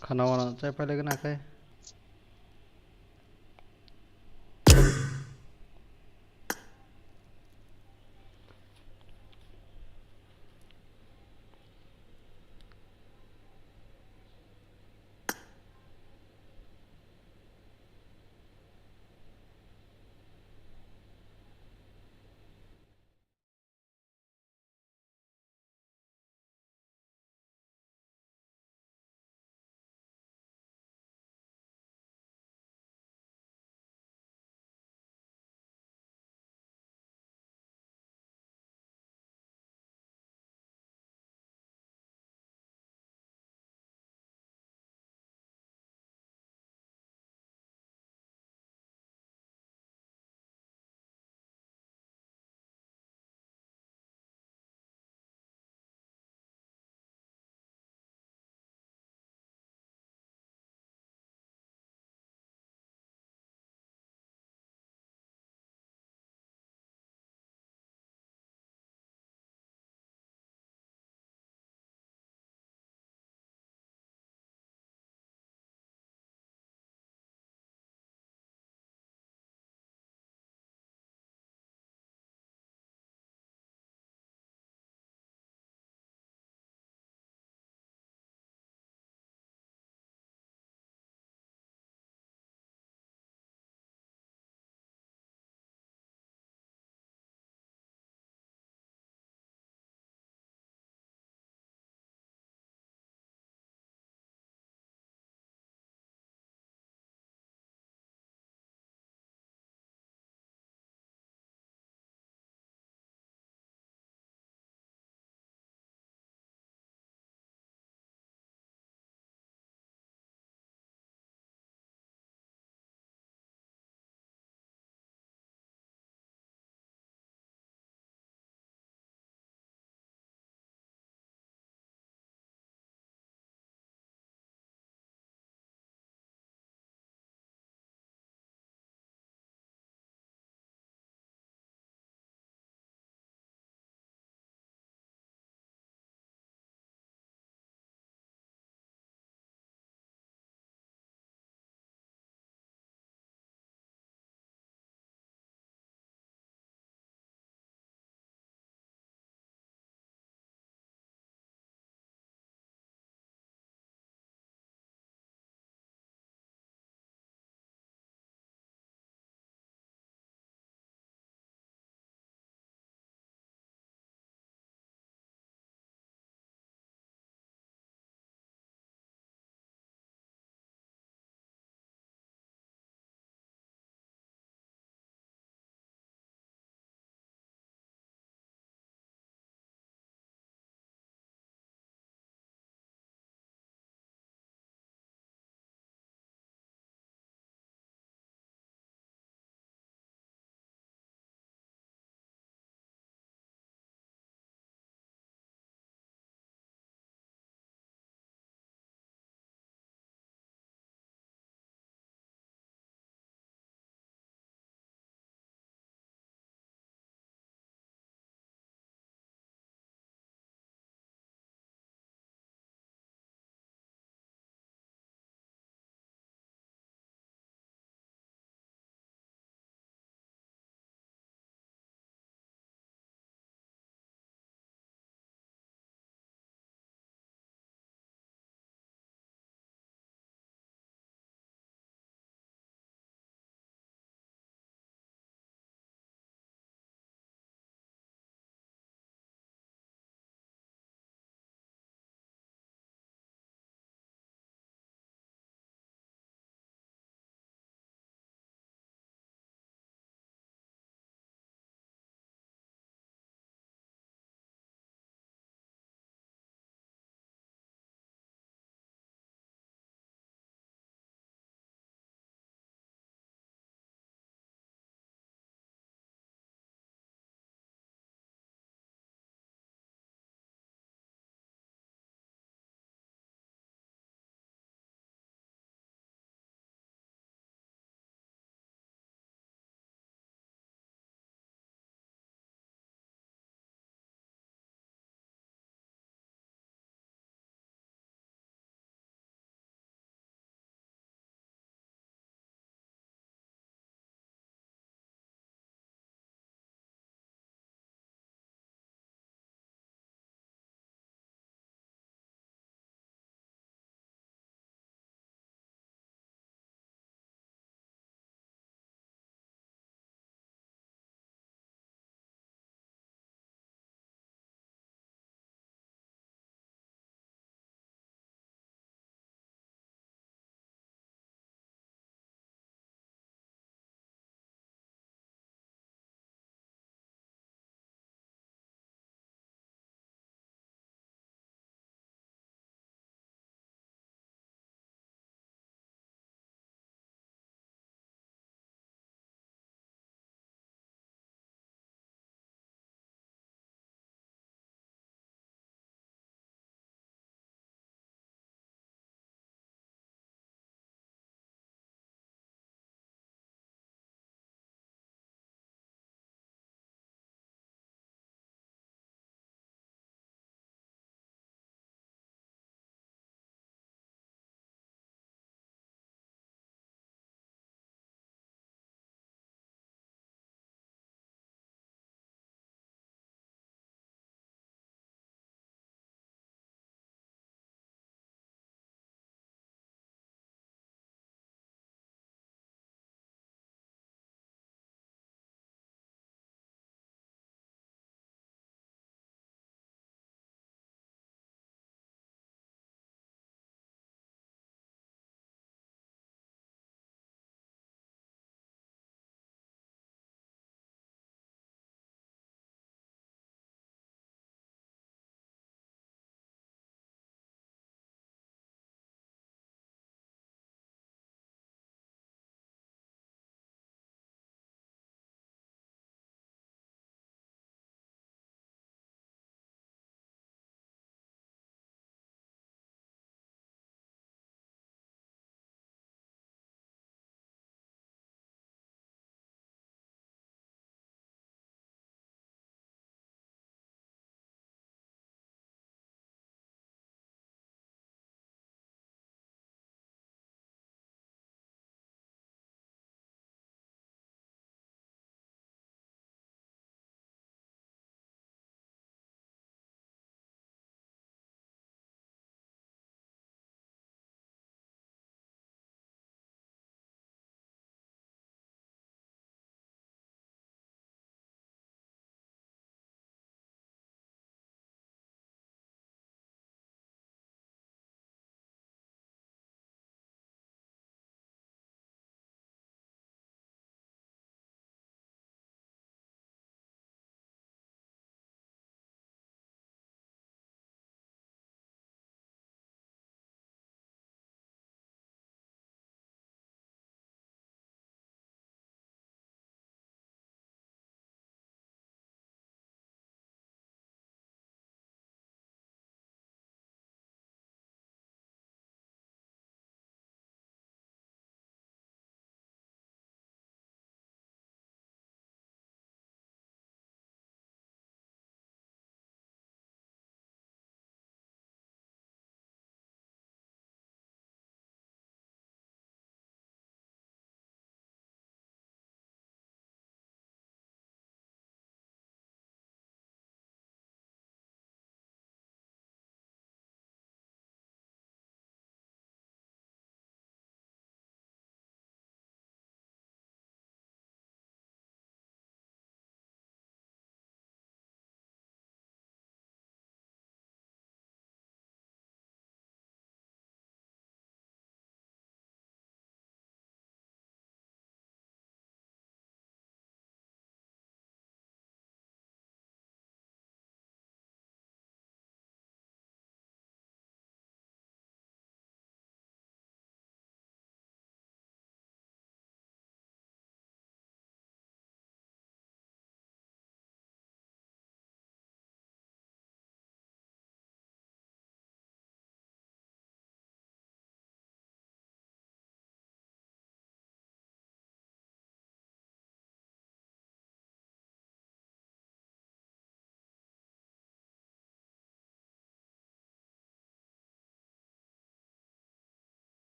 Khana wana chai pele gana kai.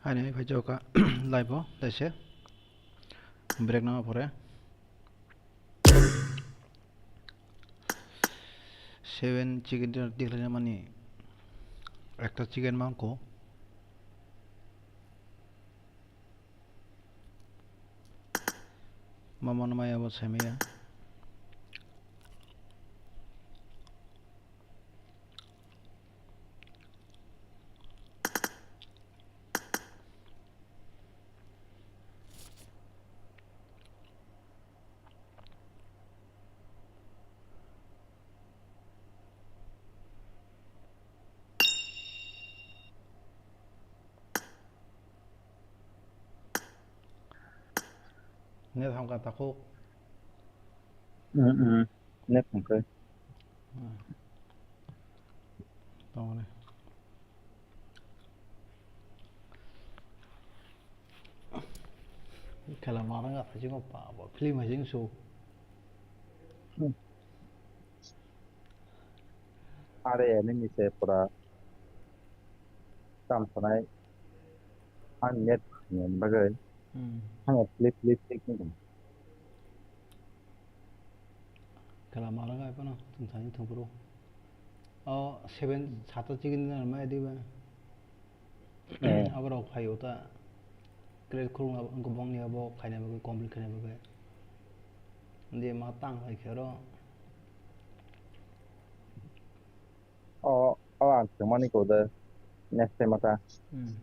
Ani hai phai joka live o daise break nang pore. Seven chicken dinner tikhlai mani ekta chicken mangko. Mamano maya bo saimaya. Net hamkha takhuk. Hmm, hmm. Net hamkha. Hmm. Tongmani. Khela marang a phai jingok pa bo film hai jing su. Hmm. Are enemy se pura tam sanai. Ang net ni bagwi. Hmm. Ang flip flip tik ni. Khela marang a phano tum thani thum pro. O seven sata chicken dinner mai diba. Eh. Aborok phaio ta. Create khulumna wngkha bongni abo khaina bagwi, complete khaina bagwi. Di ma tang lai khe oro. O, o ang thwngmani kode. Next time ata. Hmm.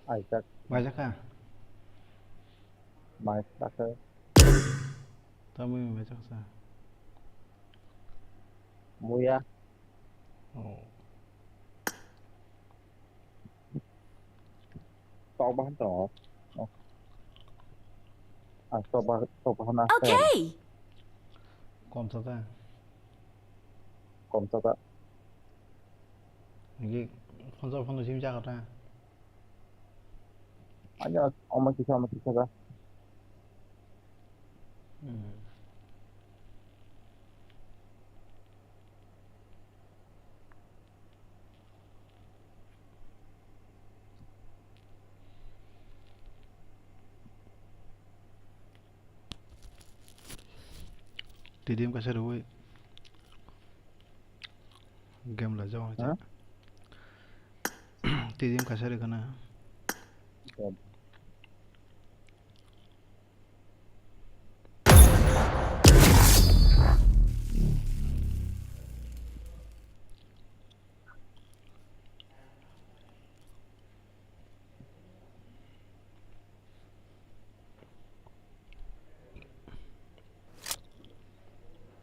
Aijak. Maijak kha? Maijak kha. Tamui maijak sa? Muya. Oh. Tok bahan tongo. Oh. Ah, tok bah-, tok bahan ah. Okay. Kom sa ta? Kom sa ta. Niki phone sa phone sim jaga ta? Aja, oma kisa, oma kisa ta. Hmm. T D M kaisa rwui game la jao. Ha? T D M kaisa rwkha na. Game.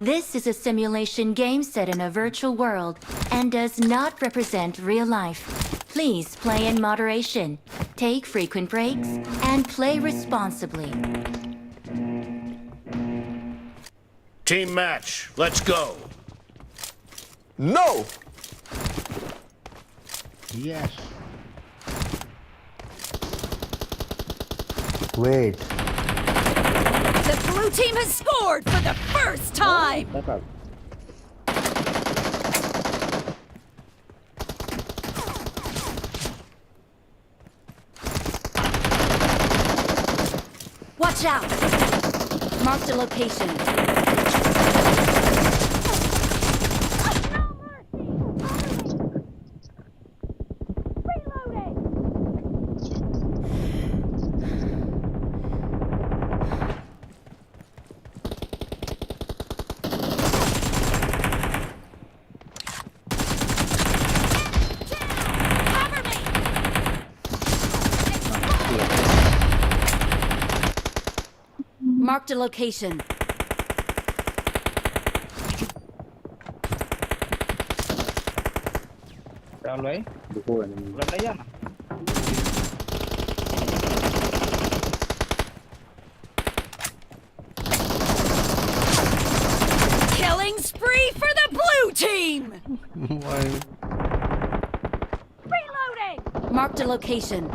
This is a simulation game set in a virtual world and does not represent real life. Please play in moderation, take frequent breaks, and play responsibly. Team match, let's go! No! Yes. Wait. The blue team has scored for the first time! Watch out! Marked a location. Reloading! Marked a location. Down, right? Before enemy. Left, left, yeah. Killing spree for the blue team! Why? Reloading! Marked a location.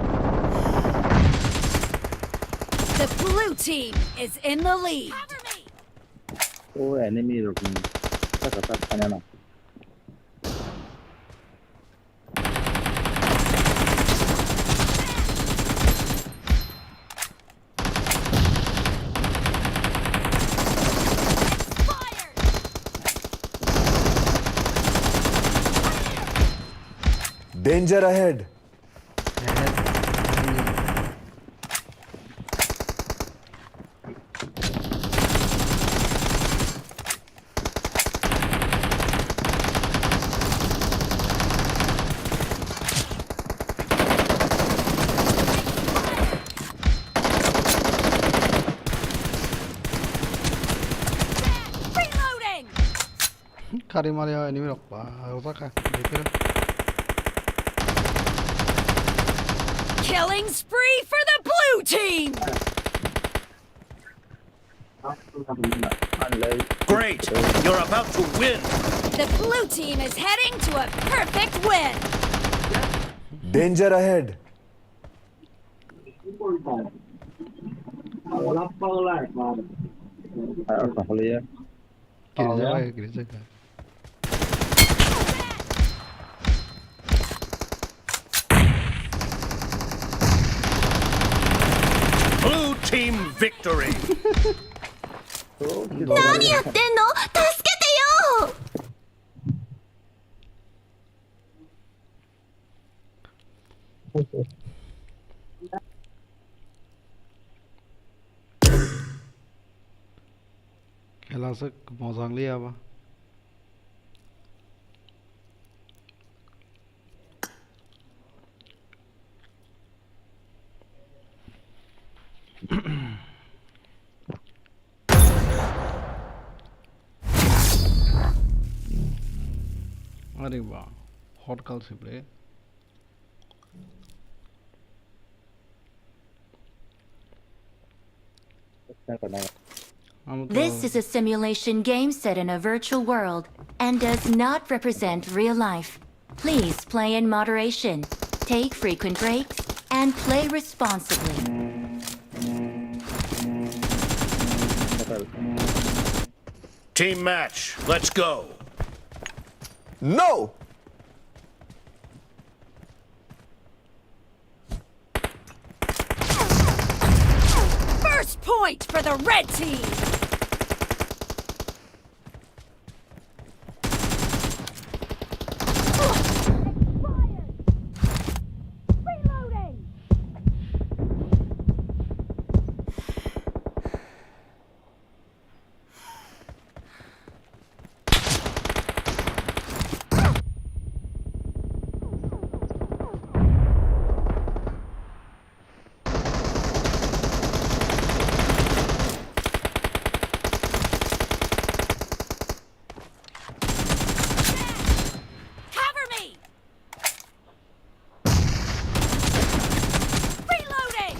The blue team is in the lead. Cover me! O enemy rok ni saka sak khaina no. Danger ahead! Kari mari o enemy rok ba, rojak kha, dekhe. Killing spree for the blue team! Great! You're about to win! The blue team is heading to a perfect win! Danger ahead! Blue team victory! 何やってんの？助けてよ！ Kela se mojang liya ba. Are ba, hot call se ble. This is a simulation game set in a virtual world and does not represent real life. Please play in moderation, take frequent breaks, and play responsibly. Team match, let's go! No! First point for the red team! Expired! Reloading! Cover me! Reloading!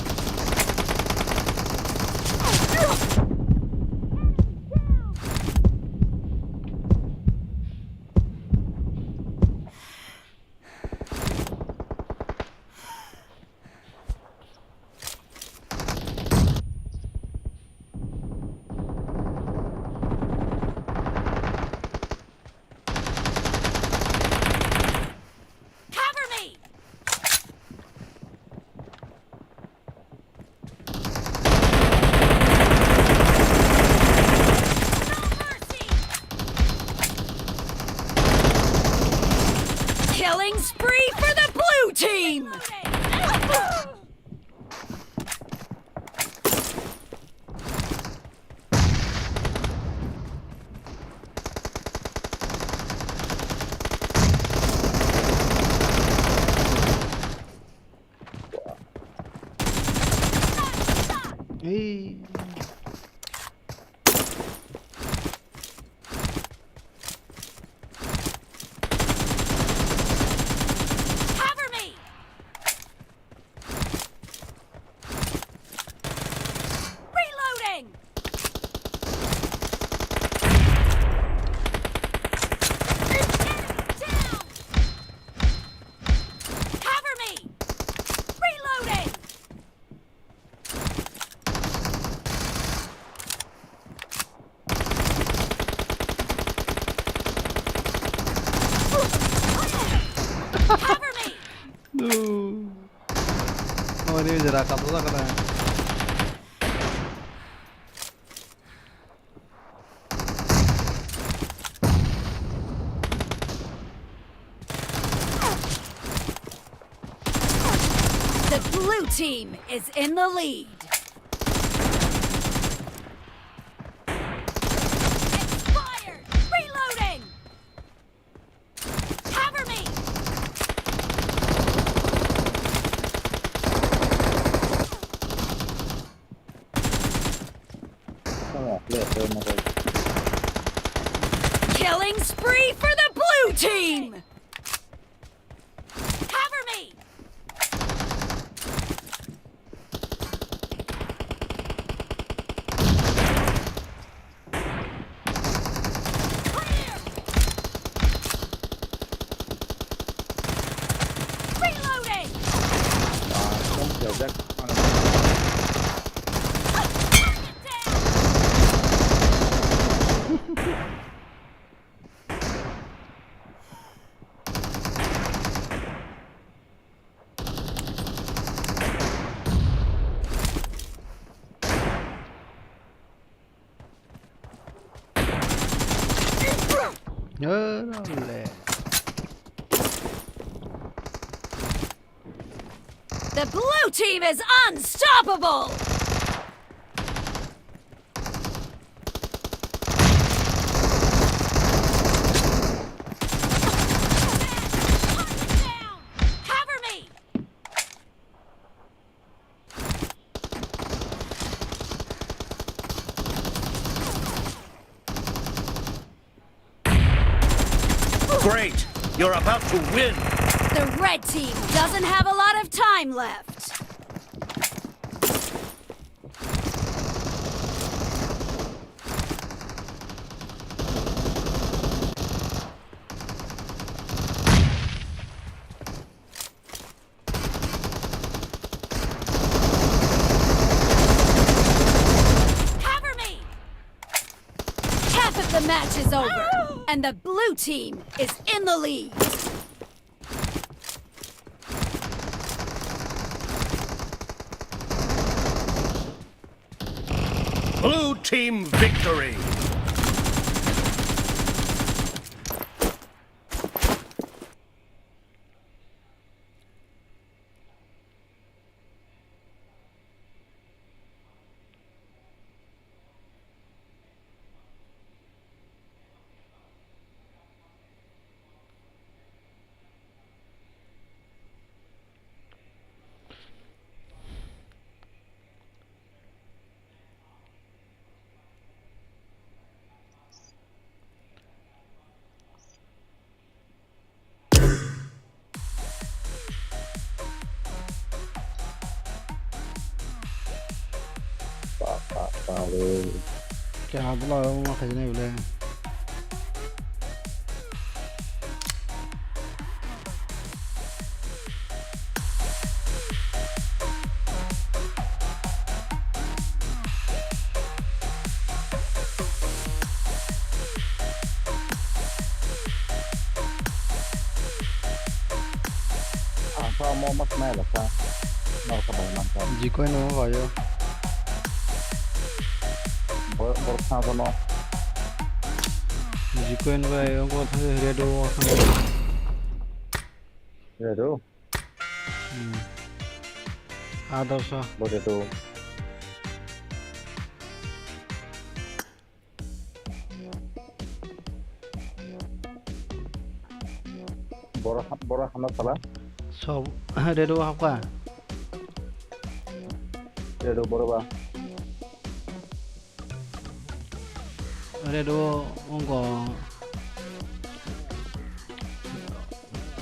Enemy down! Cover me! No mercy! Killing spree for the blue team! Ei. Cover me! No. Oh, ini udah rakap tuh, kata. The blue team is in the lead. Expired! Reloading! Cover me! Killing spree for the blue team! Cover me! Clear! Reloading! Target down! The blue team is unstoppable! Cover me! Great! You're about to win! The red team doesn't have a lot of time left. Cover me! Half of the match is over, and the blue team is in the lead. Blue team victory! Pa, pa, pa, le. Kya bula, wng ma khaijani bole. Ang kha omo mas nai rwkha. Norokha bai mankha. Jikoi no khayo. Bo-, borok thang phano. Jikoi no bai, ongko thang redo thang. Redo? Hmm. Adarsa. Bo redo. Boro ha-, boro hano sala? So, redo hapka? Redo boro ba? Redo ongko.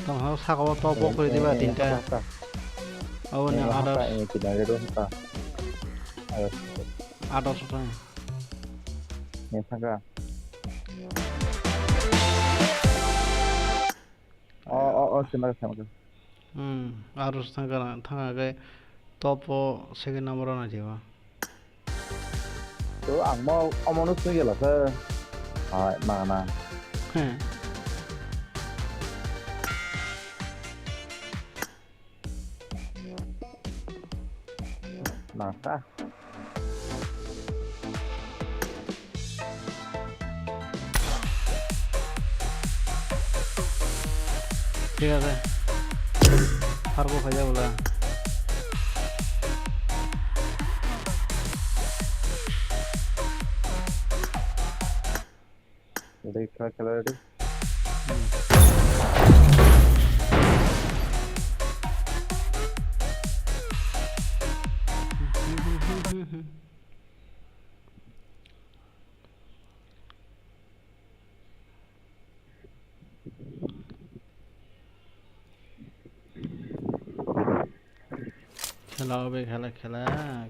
Tamo saka o top o kori diba tinta. Abo ni ados. Redo hapka. Ados. Ados. Ni thangka. O, o, o, sima, sima. Hmm, aro thangka, thangka khe top o second number o nai thangma. To ang mo omo no swi gela khe. Hai, ma na. He. Nangkha. Thik ase. Harbo khaijak bwla. Ready, try khelai ready. Khela hobe, khela, khela,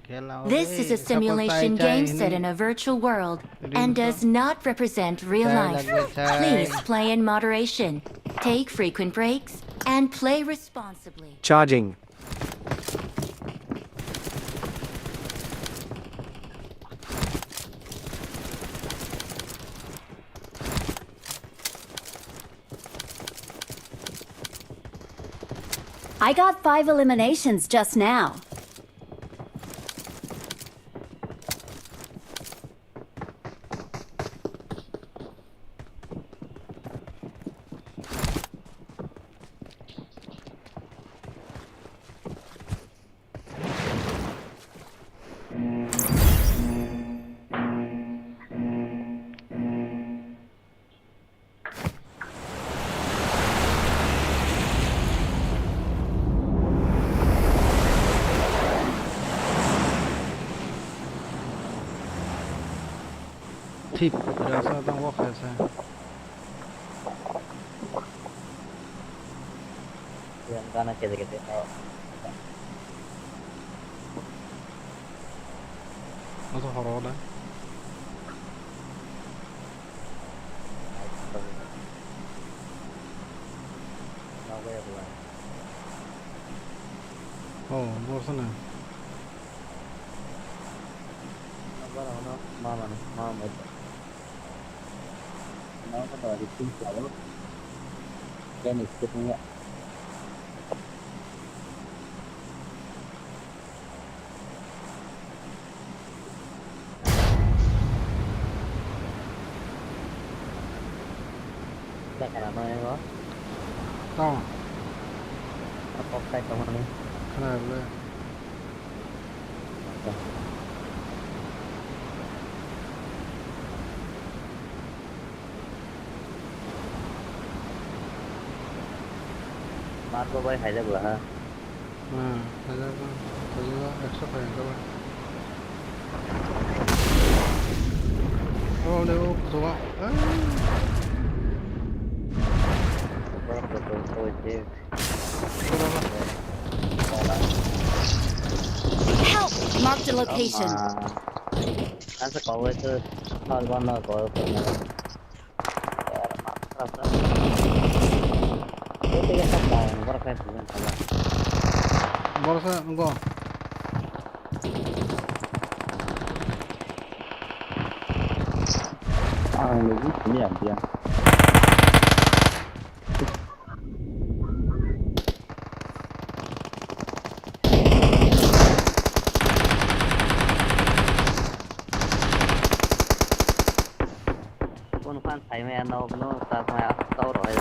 khela hobe. This is a simulation game set in a virtual world and does not represent real life. Please play in moderation, take frequent breaks, and play responsibly. Charging. I got five eliminations just now. Thik, rasa tang wak hai sa. Yang gana kete kete. Masa horo da. Oh, borsa na. Mama ni, mama. Nang kata di tim selalu. Kaya ni, kita punya. Tamo. Khna bwle. Marbo bai haida bwla ha. Hmm, haida bwla, haida bwla, ekso kaya ekso bwla. Oh, le, oh, kutuba. Ah. Bwla kutuba, oh, je. Help! Marked a location. Asa kawai tu hal bana kawai tu. Borsa go. Ang lagi sini ya dia. Kun fan sai me ano no ta ma ta ro hai.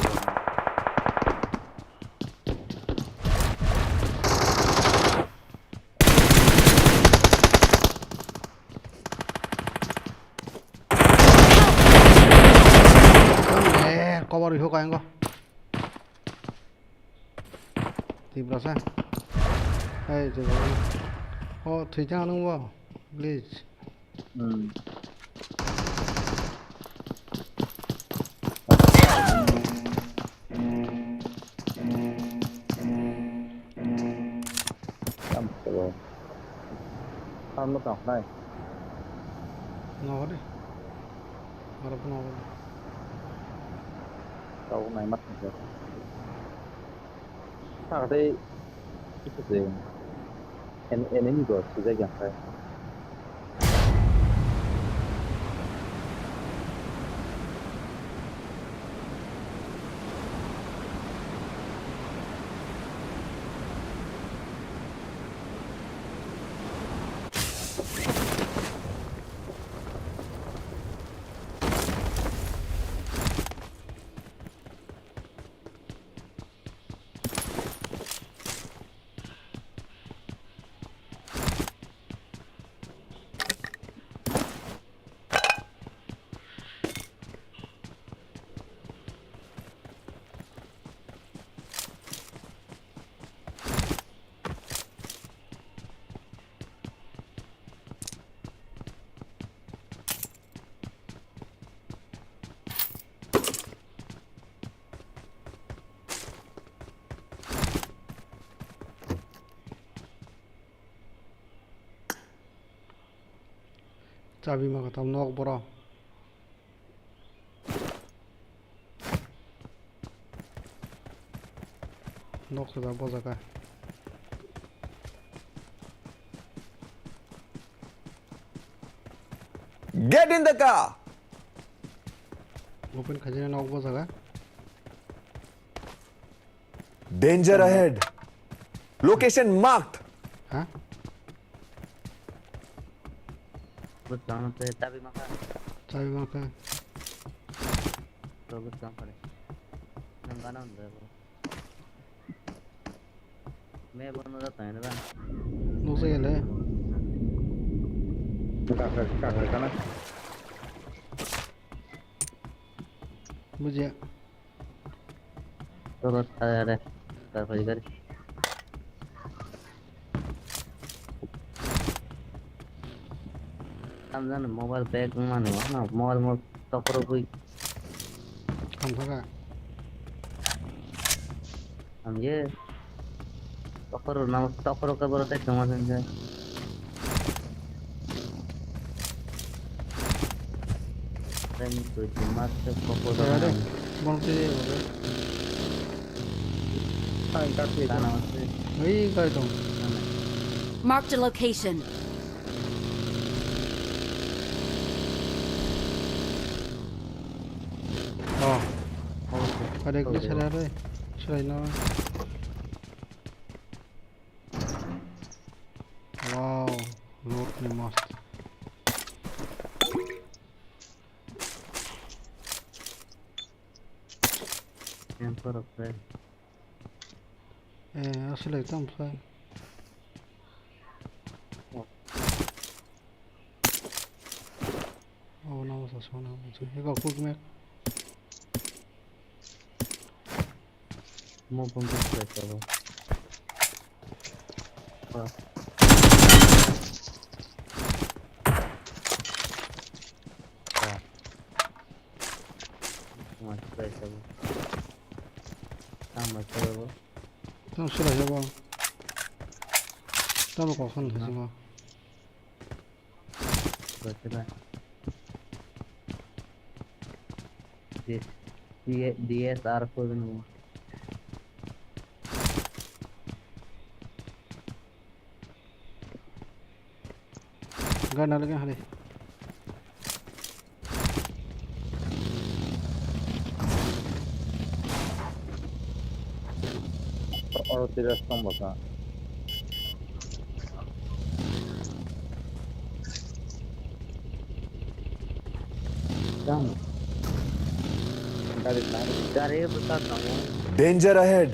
Eh, cover ho kaingo. Tiprasa. Hey, Tiprasa. Oh, thwijak nung bo, please. Hmm. Tam, tam no tong nai. No, hore. Aro phano. Tau nai mat. Sakhe tei kisa se en-, enemy bo sijak yang khai. Chabi ma katam nok boro. Nok sida bo jaga. Get in the car! Open khajina nok bo jaga. Danger ahead. Location marked. Ha? Bwskango tei chabi maka. Chabi maka. Bwskango pare. Nang gana hwnba bo. Me bono da tang da. Nuksa gele. Kakar kakar kana. Bujia. Toro tayare. Tarpari gari. Tamjani mobile pack mano, no, mobile mo tokoro bui. Kamthaka. Amye. Tokoro nam tokoro ke boro tek tongma sangke. Thank you, Master Popo. Are, bang tu ye hobe. Hai, kak ye. Tana maste. Hei, kai tong. Marked a location. Oh. Ada yang selai re. Selai no. Wow, loot ni mast. Yang korok re. Eh, asli tam sai. Oh, no, so so no. Ego quick map. Mo pun tu strike abo. Ah. Ah. Mo strike abo. Tamo strike abo. Tamo strike abo. Tamo kok san thasi bo. Gotira. This D S R ko ni. Gana lagi hari. Oro tira sombo ka. Gari, gari, gari buka kamu. Danger ahead.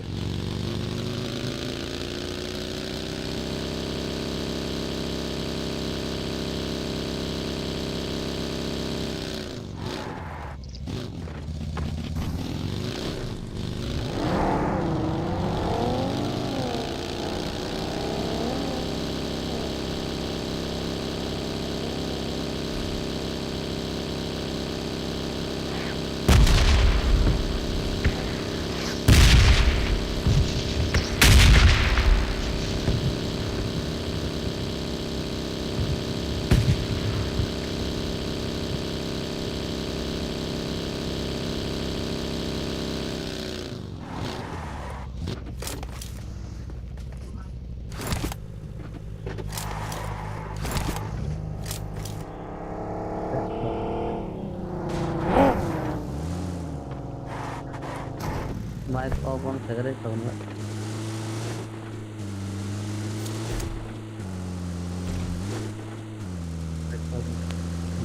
Mic off on khaigari tongna.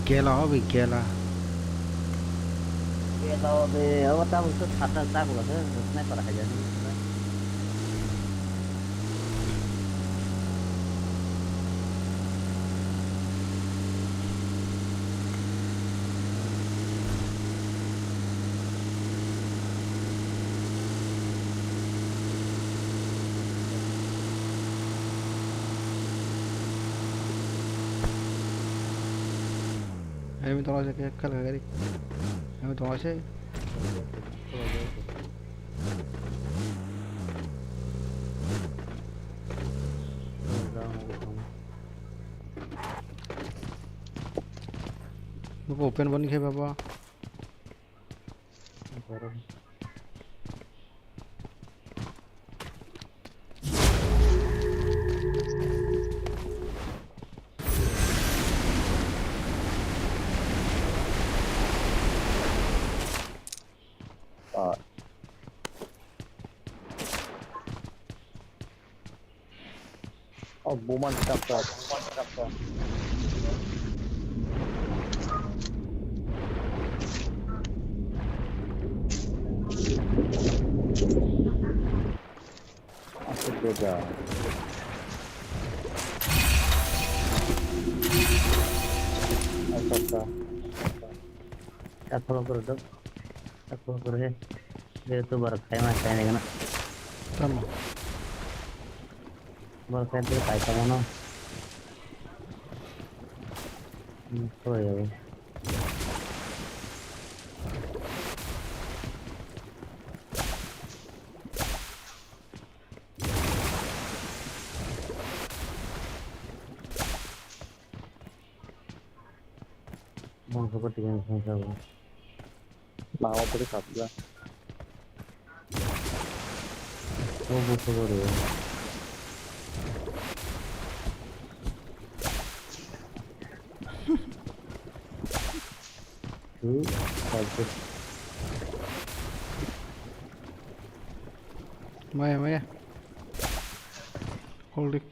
Gela obi gela. Gela obi, abo tabuk to sata tak lase, sniper hai jani. Ami tongo se khe kal kagari. Ami tongo se. Bo open boni khe babo. Ah. Oh, buma ni chapter. Asik beda. Asik beda. Asik beda. Asik beda. Itu baru kayak mas kayak ini kena. Tama. Baru kayak itu kayak sama no. Hmm, oh ya. Bangsa ko tiga bangsa ko. Lawa tadi sabla. Oh, bangsa ko deh. Hmm, bagus. Maya, maya. Hold it.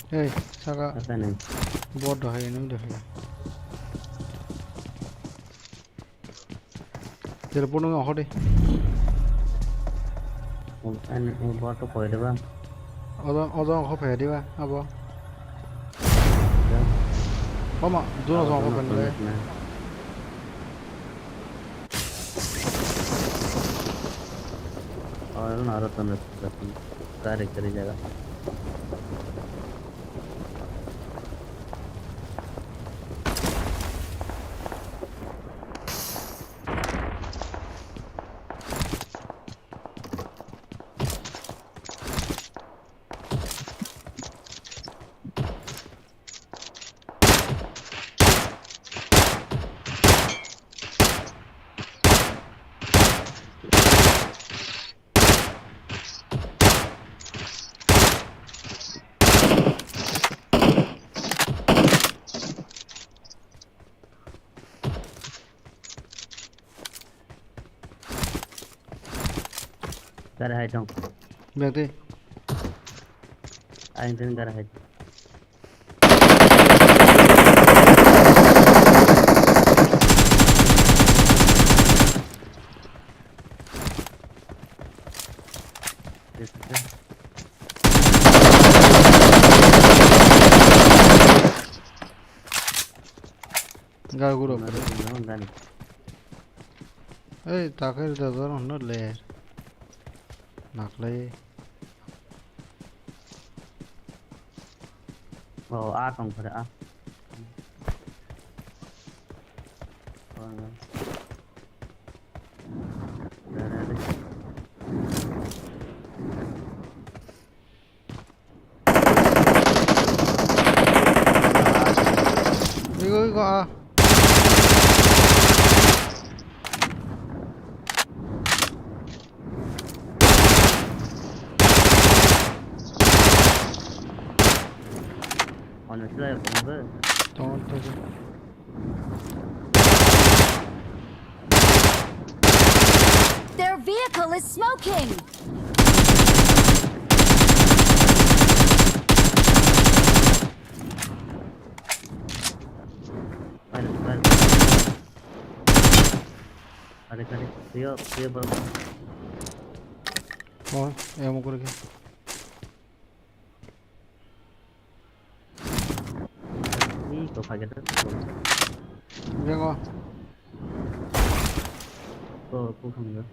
Hey, saka. Apa nih? Bot dah ini dah. Telepon nang ahode. Ani bot to koi deba. Odo odo ho phe deba abo. Oma dua zong ho phe. Oh, aro na aro tan kari kari jaga. Gari hai tong. Beng twi. Aing tini gari hai. Gari guro. Gari guro, gari. Ei, takhir da zor hwnno ler. Naklai. Oh, a tong phare a. Oh, no. Dare, dare. Igo, igo, ah. Ano sila ya, kung ba? Tongo, tongo. Their vehicle is smoking! Kare, kare. Tuyo, tuyo, bro. Oh, ya mau kurang. Pakai tu. Dia kau. Kau, kau kami ya.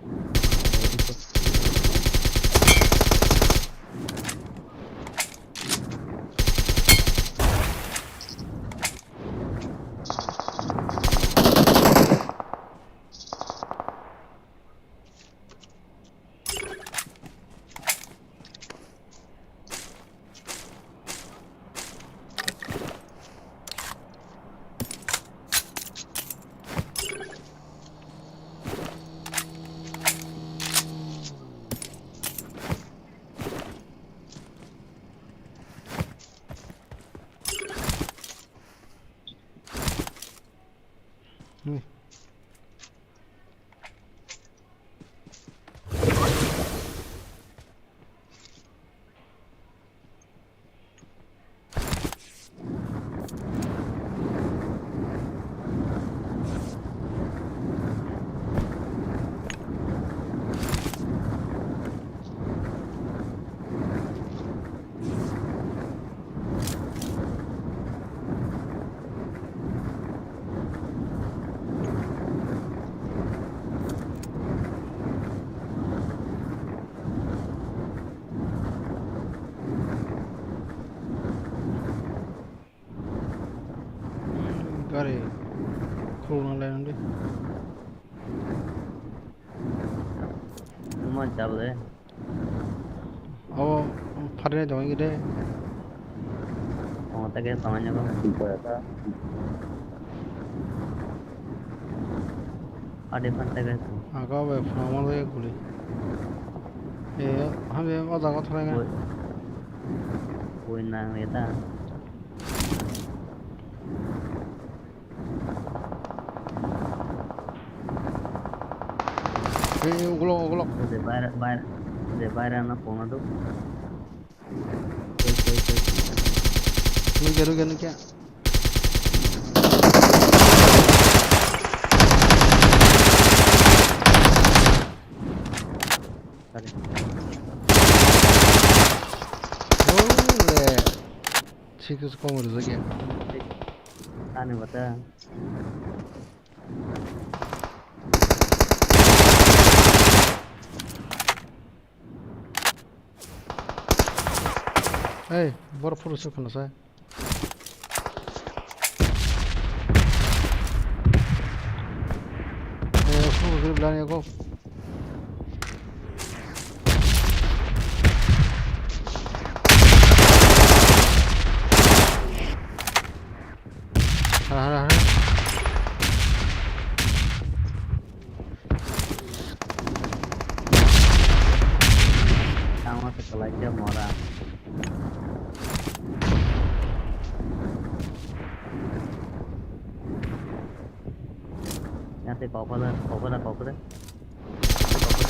Gari khulna lai nang di. Mo jabde. Abo pharinai tongwi de. Omo tei khe tongnaino. Ade phan tei khe. Aga bai phano ma tei guli. E, hambe o jaga thrai na. Bui. Bui nang eta. Hey, uglok, uglok. De baira, baira, de baira na phone do. Nukya, nukya, nukya. Sorry. Oh, le. Sikis kong rijak ya. Ani bata. Hey, bor phuru se khana sai. Eh, phuru gri blani ko. Hara, hara, hara. Tamo se kwlai khe mora. Yate kokole, kokole, kokole. Kokole.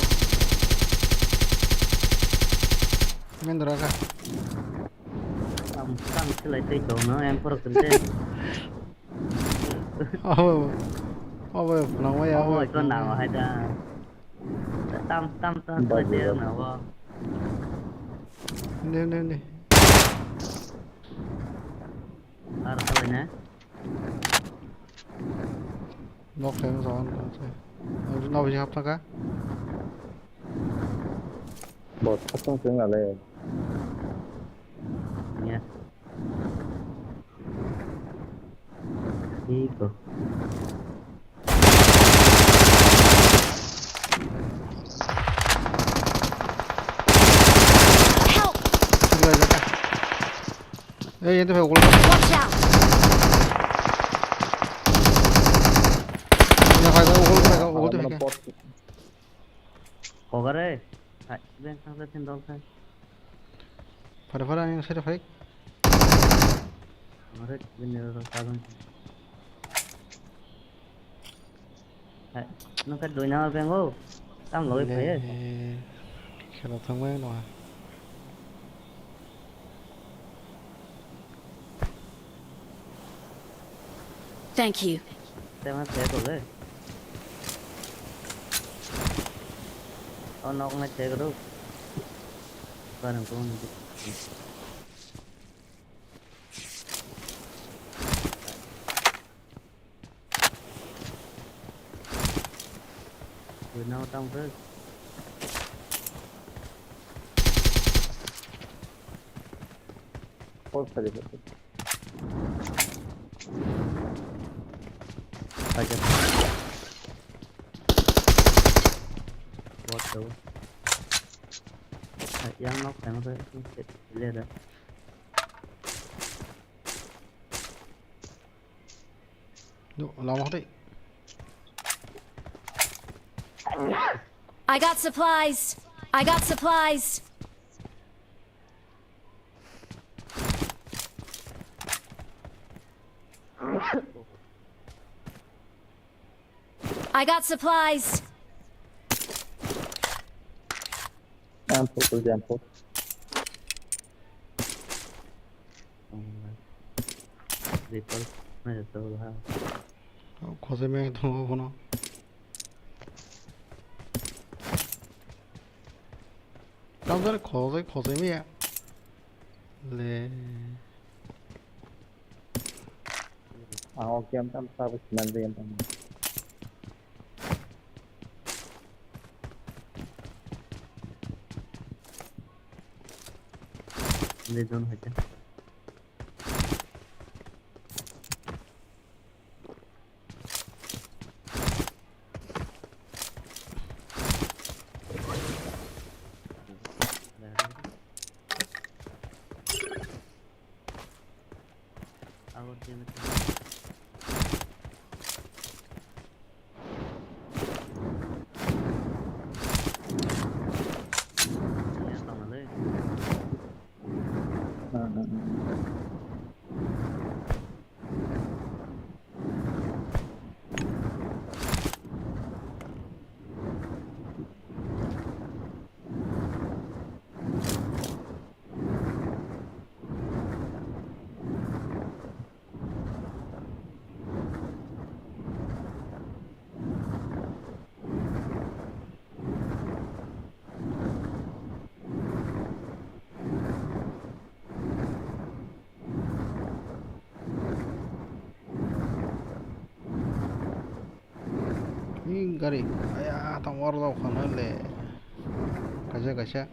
Mendra ka. Tam, tam silai tei tong no, M four kente. Abo, abo, nangma ya, abo, abo, ito nangma hai da. Tam, tam, tam, silai tei nangma. Ne, ne, ne. Ar khalai na. Nok khe no jawan khe. Nok bisi hapna ka. Bo thapung se wng nale. Ya. Iko. Help! Ei, ente phai ukol. Watch out! Ente phai ukol, phai ukol, ente phai. Kokare. Hai, ben sang sa tin dol khai. Phare phare ang sere phai. Amare bin ne dol khai. Hai, nung khai doi na beng o. Tam loi phai. Khela thangmai no. Thank you. Tema se ko le. O nok na se ko. Barang ko. Wina tang khe. Pol sari. Paja. What the? Yang nok yang apa? Ini ada. Duh, lama kali. I got supplies. I got supplies. I got supplies. Jump, jump. Rifle, na jatuh lah. Oh, khosai meng tongo bono. Tamsari khosai, khosai maya. Le. Ah, okay, I'm, I'm sorry, I'm sorry. Ini zone hai khe. Abo tiyan khe. Tiyan tongmani. Ni gari. Aya, tamo oro dok khana le. Kaisa, kaisa.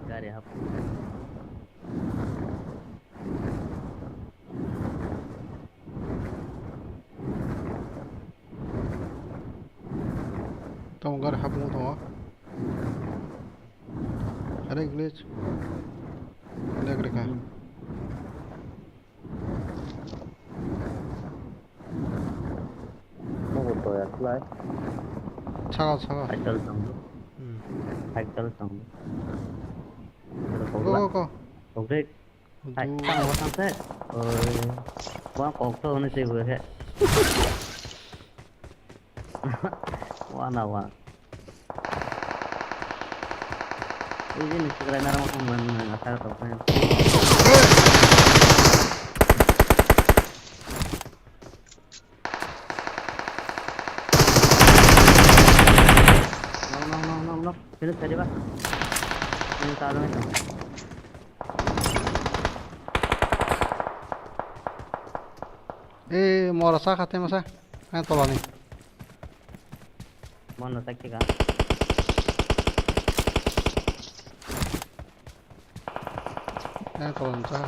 Gari hap. Tamo gari hapung tongo. Are glitch. Leg rekha. Hmm. Nogo toya khlai. Sago, sago. Cycle tong. Hmm. Cycle tong. Go, go, go. Kok dek. Hai, tang, tang, tang. Oi. Wa kok to ni se bo he. Wa na wa. Ui, ni se krai na ram ko man na ta to kan. No, no, no, no, no. Finish kar diba. Ini ta dong itu. Eh, mora sa khate masa. Ang tolani. Mono sakki ka. Ang tolani sa.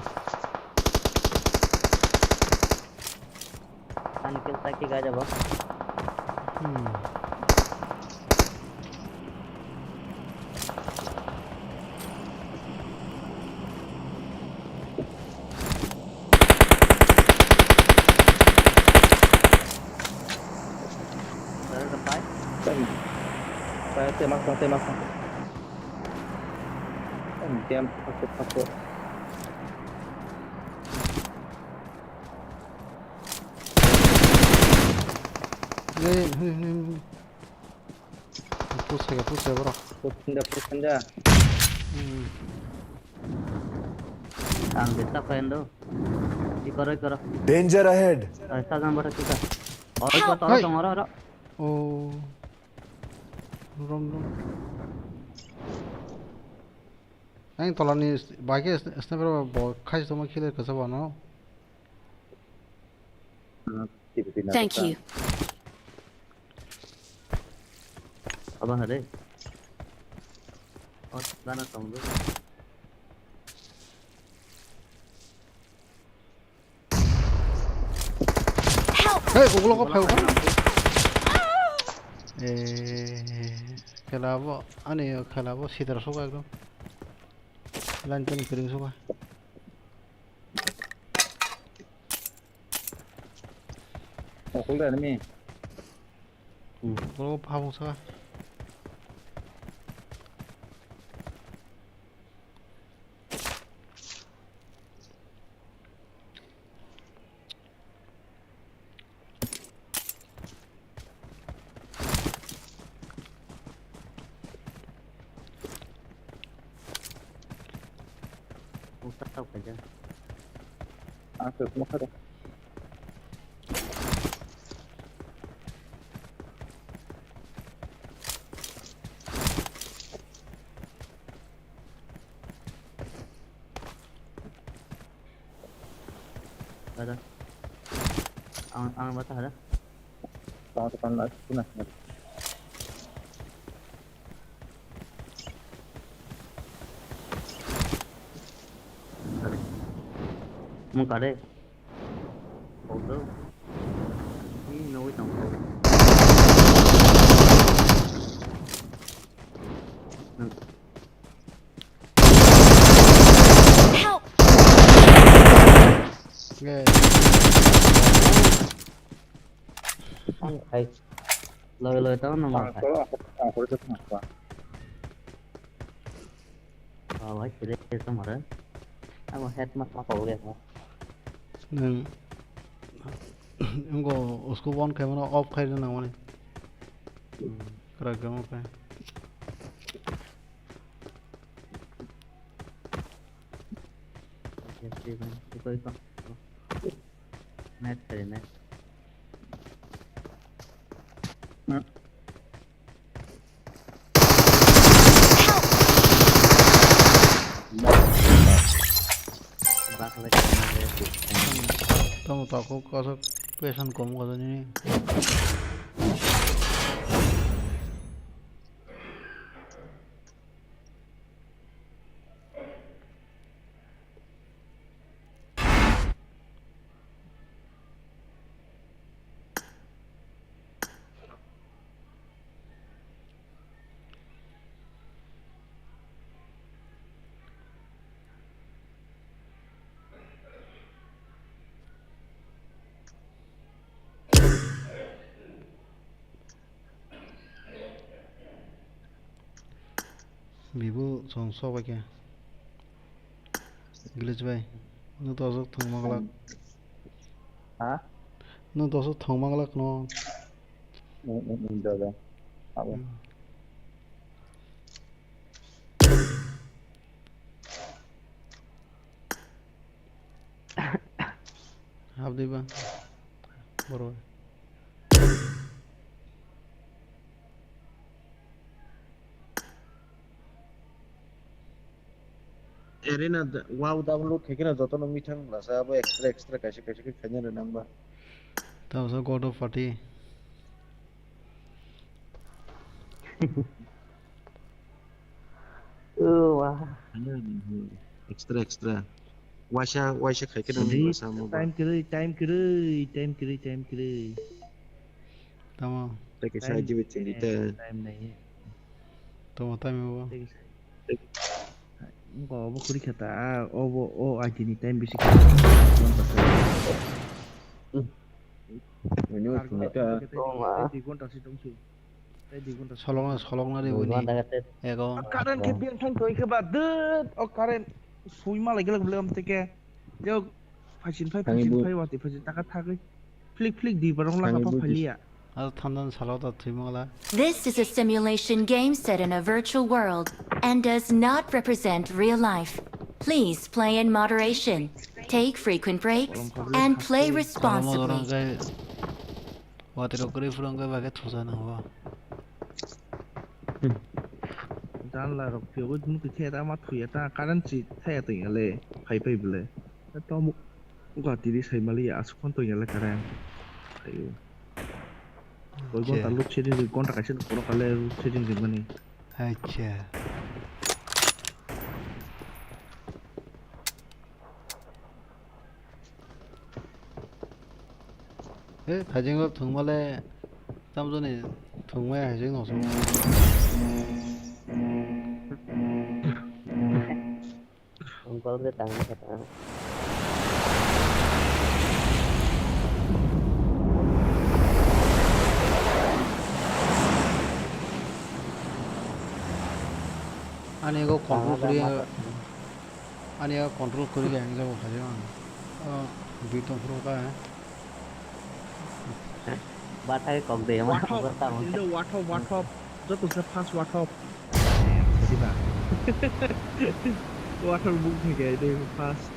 Ang kill sakki ka jabo. Hmm. Pai, pai, temas, temas. Diam, takut, takut. Hey, hey, hey, hey. Push hai, push hai, bro. Push hai, push hai. Hmm. Ang bisa kau endo. Koro, koro. Danger ahead. Ai, sajang bata kita. Oi, Help! Koro, Hey! Tong, oro, oro. Oh. Rom, rom. Ang tolani bike sniper bo khai tongma kile kasa bano. Thank you. Aba hare. Oh, gana tong do. Help! Hey, ugulo ko phai. Eh, khela bo, ani khela bo sidar sok ekdom. Line tani kering sok. Oh, hold on, me. Hmm. Ugulo ko phabung saka. Ang sa kuma kada. Ada. Ang, ang mata ada. Tang tekan lah, sini. Mung kare. Photo. Ni nogoi tong. Help! Ang khai. Loi loi tao nang khai. Oh, hai sile tong mare. Amo head ma ma ko ge. Nang. Ngo usko on khai mano off khai na mani. Krak gamo khai. Yes, yes, yes. Iko, iko. Net kare, net. Bakle kare, net. Tamo tako kasak pesan kom kasak ni. Bibu song sok bai khe. Glitch bai. Nwng to aswk thwng manglak. Ha? Nwng to aswk thwng manglak no. Mm, mm, mm, da, da. Abo. Hmm. Habdi ba. Boro. Arena da, wow, download khaikhe na jotono mithang lasa abo extra, extra kaisa, kaisa khe khaina rwnang ba. Tamsa God of Party. Oh, wah. Extra, extra. Waisa, waisa khai khe nang Sadi, basa mo ba. Time kwrwi, time kwrwi, time kwrwi, time kwrwi. Tamo. Tei kaisa Time, I G B chini eh, te. Time nai. Tamo time mo ba. Tei kaisa. Wngkha obo kwrwi kha ta, ah, obo, o I T ni time bisi kha. Nini o sini ta. Tei dui ghonta se tong se. Solokna, solokna de bini. Ego. Current khe beng thang thoi khe ba dwt, o current sui ma lai glak bwlai am teke. Yo, phaisin phai, phaisin phai, wati phaisin taka thagwi. Flick flick di barong laka pa phaliya. Aro thandan salo ta thwi mangla. This is a simulation game set in a virtual world and does not represent real life. Please play in moderation. Take frequent breaks and play responsibly. Watiro kwrwi phuru wngkha, bagwi thusa nang bo. Janla rok phiyogwi muti thaya ta, ma thuya ta, current si thaya tongya le, phai phai bwle. Tomo Guwahati di sai mali aswk phone tongya le current. Ayo. Koi gonta load shedding ri, gonta kaisa ni borok kale load shedding ri mani. Acha. Eh, hajingo thwngmale tamjani thwngmaya hajing no sung. Ungkol ke tang kata. Ani go control kuri. Ani a control kuri khe ang jabo khajo ang. O, dui tong phuru kha. Bathai kok de ma. Wathop, berta mo. Ini wathop, wathop. Joto se fast wathop. Siba. Wathop buk thike de fast.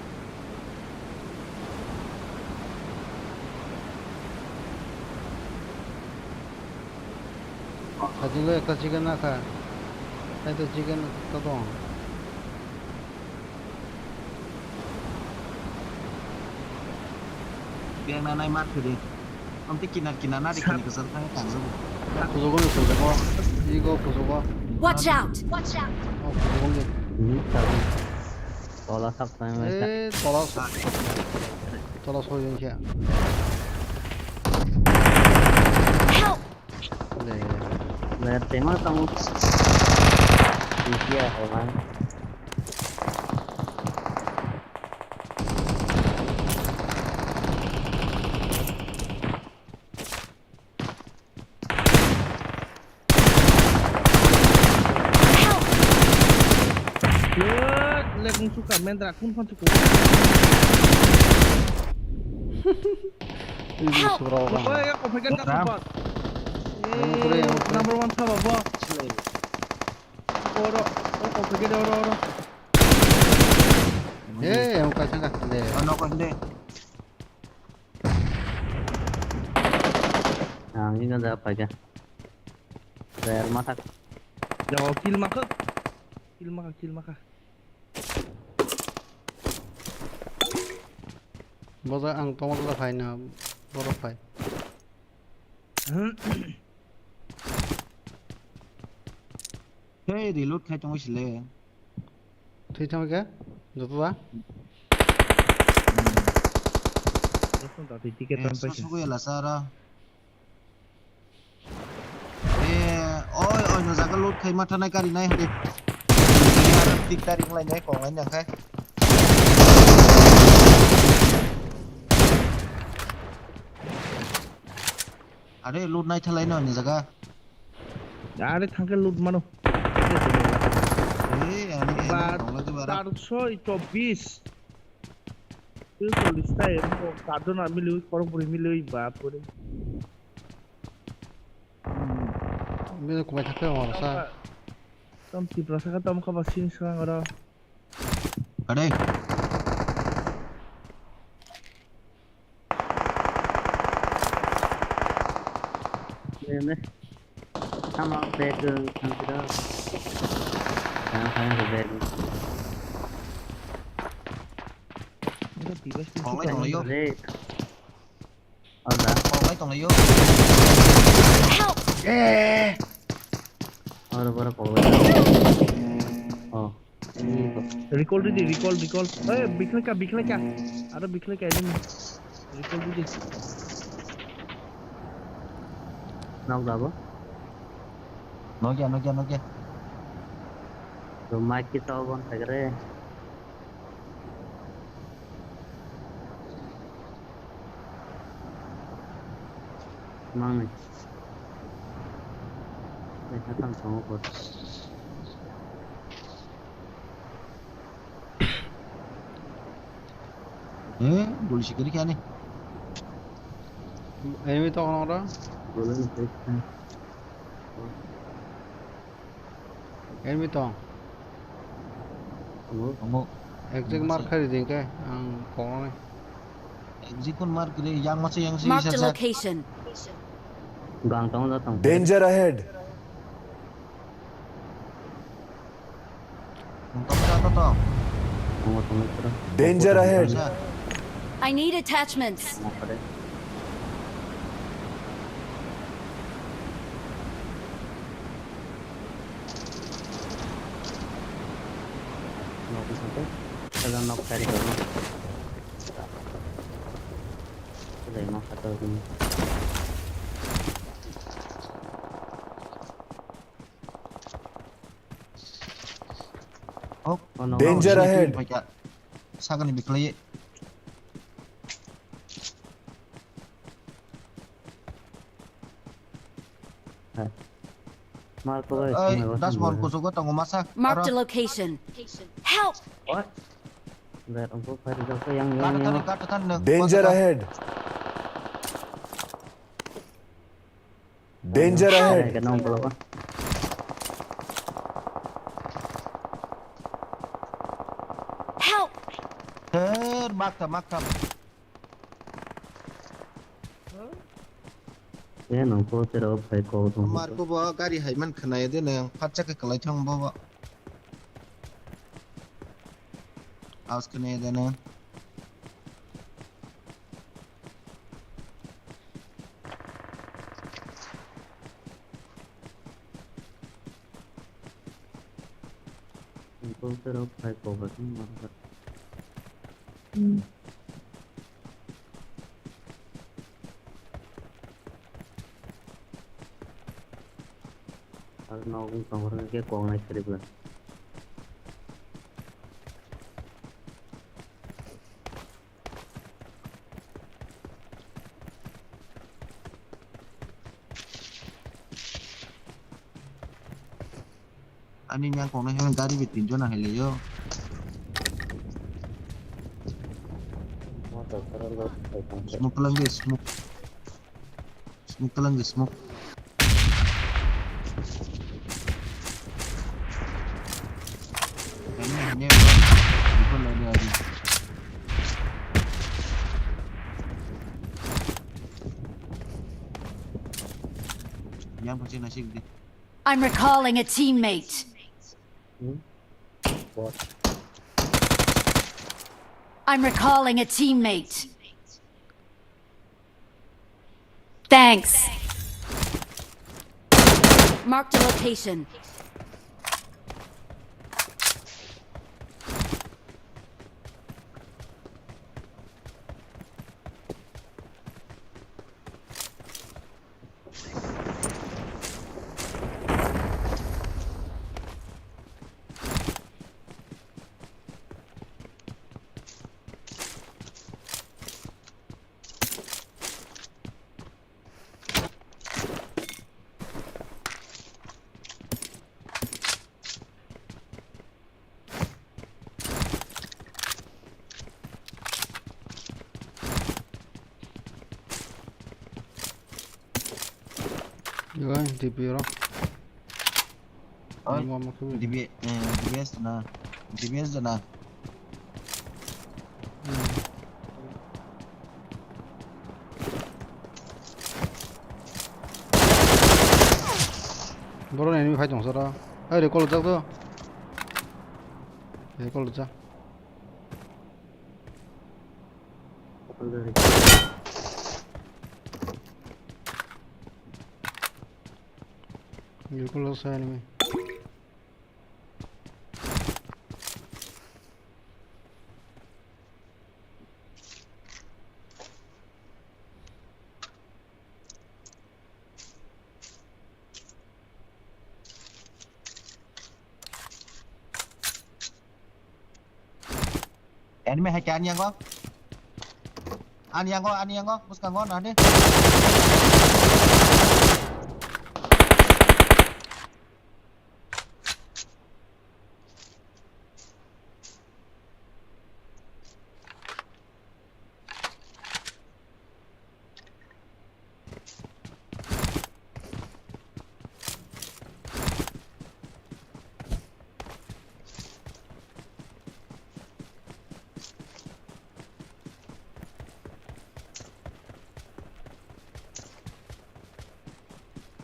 Hajingo ekta chicken nakha. Ekta chicken to dong. Biyang nanai mar khede. Amte kinar kinar nari kini kesel thang tang jago. Pusugo ni pusugo. Igo pusugo. Watch out! Watch out! Oh, pusugo ni. Tola sak tang. Eh, tola sak. Tola soi jeng kya. Help! Le. Le, tema tamo. Iya, hai man. Help! Lekung suka mendra kun phan suku. Ini surau kan. Oi, ya, kau pikir tak kuat. Yang pura, yang pura. Number one sama, bos. Oro, oro, kau pikir oro, oro. Eh, yang kau sangka le. Ano kau hindi. Ang ini ada apa aja? Real masak. Jago kill maka. Kill maka, kill maka. Bosa ang tongma bosa phai na, bosa phai. Hey, reload khai tongwi sile. Thwi thangwi khe? Joto da? Joto da, thwi ticket tam paisa. Sugwi ala sara. Eh, oi, oi, no jaga loot khai ma thanai kari nai hade. Tik tari nglai nai kong lai nang khai. Are loot nai thalai no ni jaga. Are thangkhe loot mano. Eh, ani, ani, ba, tongla je bara. Charso chobbish. Cholish ta, emo charjon ar milwi, khorok bwrwi milwi, bapore. Bini kumai thakhe oro sa. Tom Tiprasa khe tom kha ba sini swkang oro. Ade. Nene. Tamo bag, uh, thang kira. Thang, thang, bag. Kok lai tong lai yo. Re. Ala. Kok lai tong lai yo. Help! Eh! Oro, oro, kok lai. Oh. Recall ridi, recall, recall. Eh, bikhlai ka, bikhlai ka. Aro bikhlai ka, ini. Recall ridi. Nok dabo? Nokya, nokya, nokya. To mic ki tau bon thagre. Mangni. Eka tam tongo kot. Eh, guli sikiri kani. Enemy to kono ora? Guli ni. Enemy tong. Tongo. Tongo. Exact mark khai rijing khe ang koknani. Exact kun mark ri yang masa yang si Marked a isa sa. Location. Gang tong da tong. Danger ahead. Tong sa to to. Tong tong tong. Danger ahead. Sa. I need attachments. Tong sa. Nok sate, kada nok sari kono. Kada nok sate kono. Oh, no, danger ahead. Sakani biklai. Mark ko bai. Oi, sumai bo dashboard sumai. Kuchugo tongo masa. Marked a aro location. Help! What? Ber, ongko fire jok yang, yang, yang. Kata tani, kata tani, danger ahead. Danger ahead. Kena ongko lo. Help! Her, makta, makta. Ya, nang ko tera o phai ko thong. Mar ko bo gari hai man khna ya de nang, phatsa khe kwlai thang bo bo. Aus khna ya de nang. Nang ko tera o phai ko ba thang mar. Aro nok wng tong hor khe kok nai khe rwgwla. Ani nyang kok nai hwnwi gari bai tin jona hai lai o. Smoke twlang di, smoke. Smoke twlang di, smoke. Hanya, hanya, bro. Before lagi lagi. Yang pasti nasib di. I'm recalling a teammate. Hmm? What? I'm recalling a teammate. Thanks. Marked a location. Yo, D P ro. Oi, D B, eh, D B S na. D B S na. Boro ni enemy phai tong sara. Ai, recall jak to. Recall jak. Recall sa enemy. Enemy hai khe ani yango. Ani yango, ani yango, bwskango nani.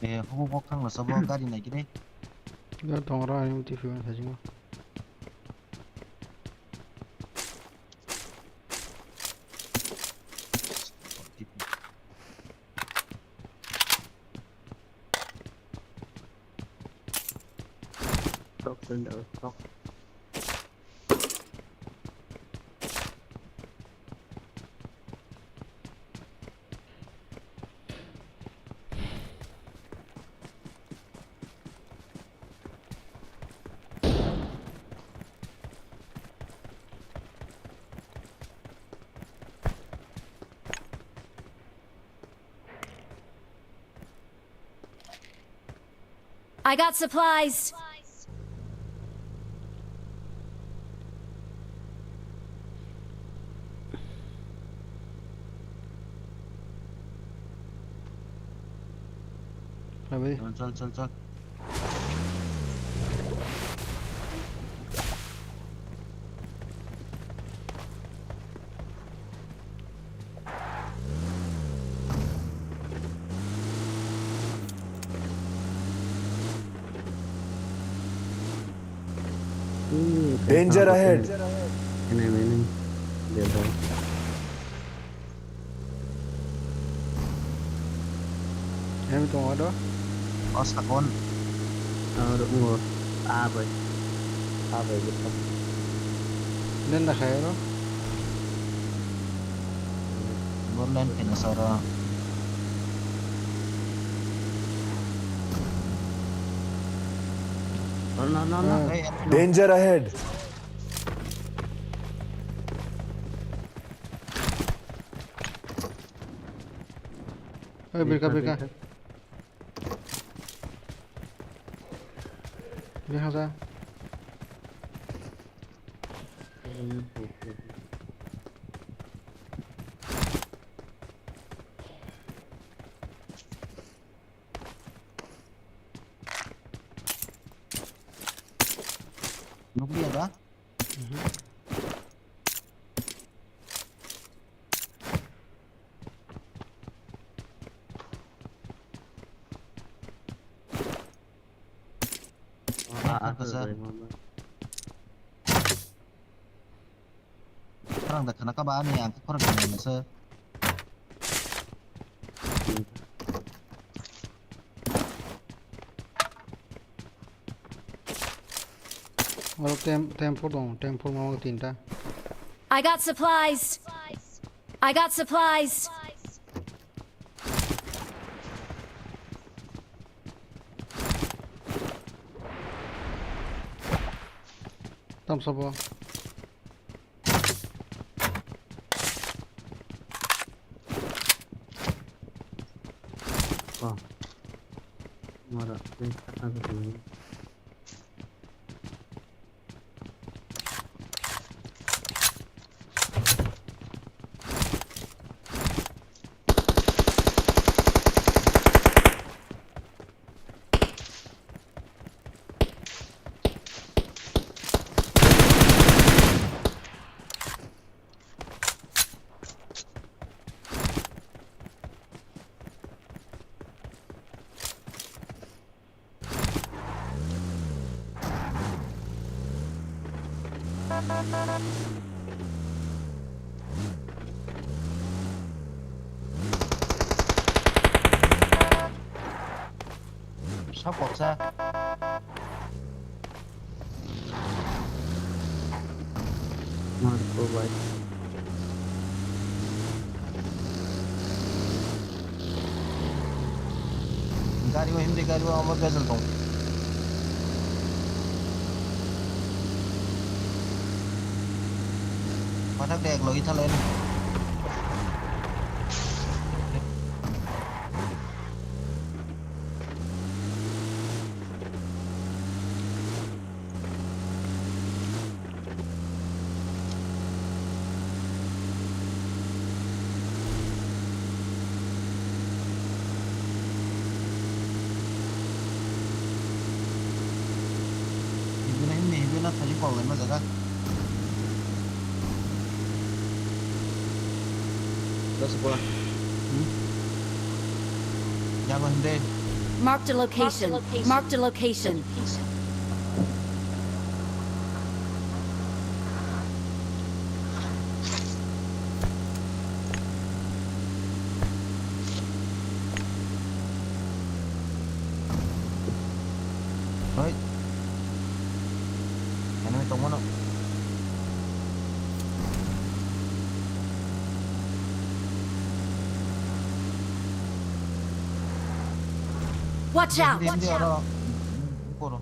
Eh, hubu bok thang lo sabo gari nai kini. Ga tong ra ayung tifi wan sajima. Tok sendal, tok. I got supplies. Chal, chal, chal, chal. Danger ahead. Enemy, enemy. Enemy tongo do. O sakon. Aro ungo. A bai. A bai bwsa. Nenda khai oro. Borland khaina soro. No, no, no, no. Ah. Danger ahead. Oi, birka, birka. Birka. Birka ja. Nukliya ba? Mhm. Ah, ah, ah, ah. Khorang da khana kaba ani ang khorang khana nasa. Oro tem, tempo dong, tempo mo tinta. I got supplies. I got supplies. Tam sabo. Oh. Mara, eh, kata kata. Sa koksa. Marco bai. Gari o himdi, gari o amo bezal tong. Mathak de ek logi thalai. Hibina himni hibina thani kok laima jaga. Dasa pura. Hmm? Jago hinde. Marked a location. Marked a location. Hoi. Enemy tongmano. Watch out! Hindi oro. Puro.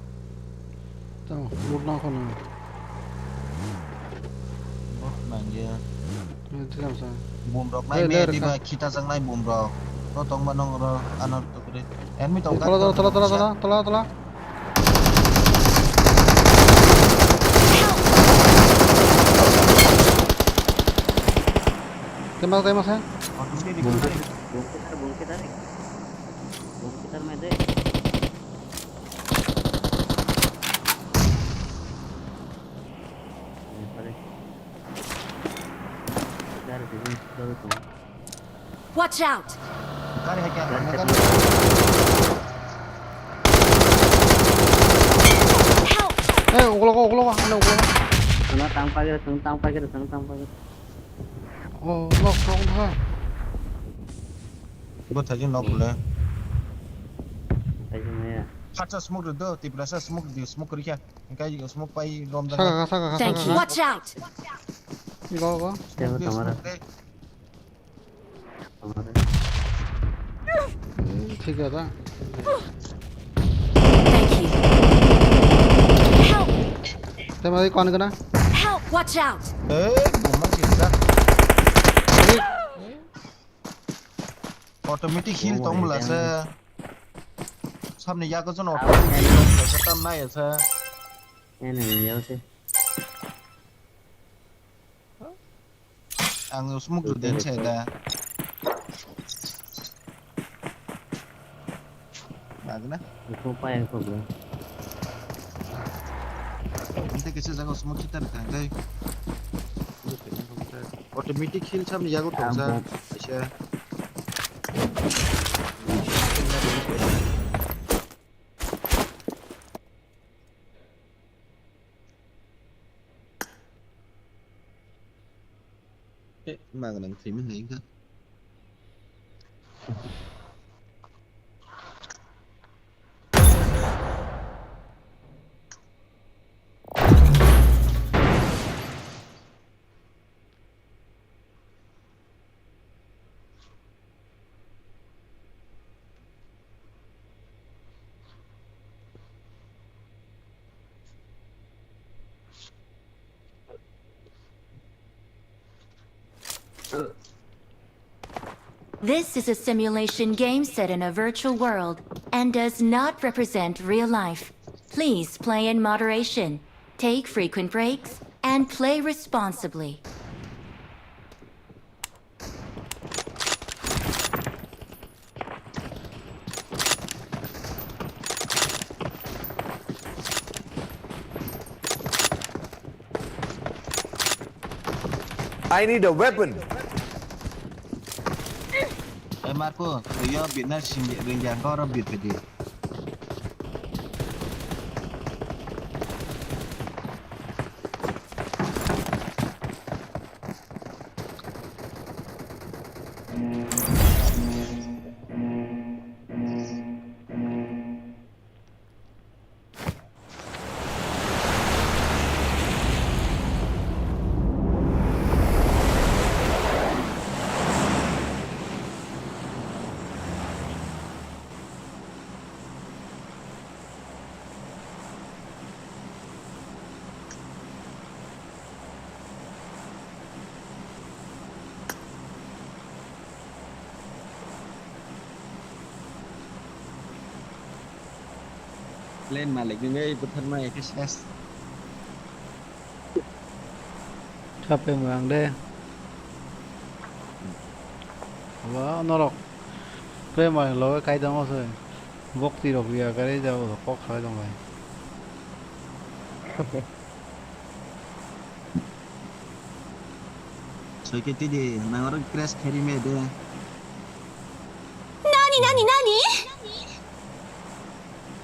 Tamo, loot na kono. Loot na dia. Ini tu sama. Bum rok nai me diba khita jang nai bum rok. To tong ba nong ro anor to kre. Enemy tong ka. Tola, tola, tola, tola, tola, tola, tola. Tembak, tembak, saya. Bungkit, bungkit, bungkit, tarik. Bungkit, tarik, mede. Ini, tarik. Tarik, ini, tarik, tarik. Watch out! Gari hai kya? Gari hai kya? Help! Eh, ugulo ko, ugulo ko, ano ugulo ko. Ano tang pagir, tang, tang pagir, tang, tang pagir. Oh, knock, knock, knock. Bo thajin knock le. Thajin ya. Phatsa smoke do, Tiprasa smoke di, smoke kori kya? Engkai smoke pai rom da. Saka, saka, saka. Thank you. Watch out! Go, go. Smoke di, smoke di. ठीक है था। Thank you. Help! Te mari kon gana? Help! Watch out! Eh, bomba kita. Automatic heal tong bela se. Samni yago jon automatic heal tong bela se tam nai se. Enemy yago se. Ang smoke rw den se da. Magna. Ito pa yang problem. Ante kese jago smoke kita rw den kai. Automatic heal samni yago tong sa. Aisa. Eh, magana thwi ma hai kha. This is a simulation game set in a virtual world and does not represent real life. Please play in moderation, take frequent breaks, and play responsibly. I need a weapon. Eh, Marco, yo bitna sing rinjang kau oro bit pedi. Plane malik nungwi butharma ekhe ses. Chape mwang de. Aba norok. Plane malik loge kai tongo se. Bokti rok riya gari jao kok salai tong lai. Soike tidi nangorok crash khairi me de. Nani, nani, nani?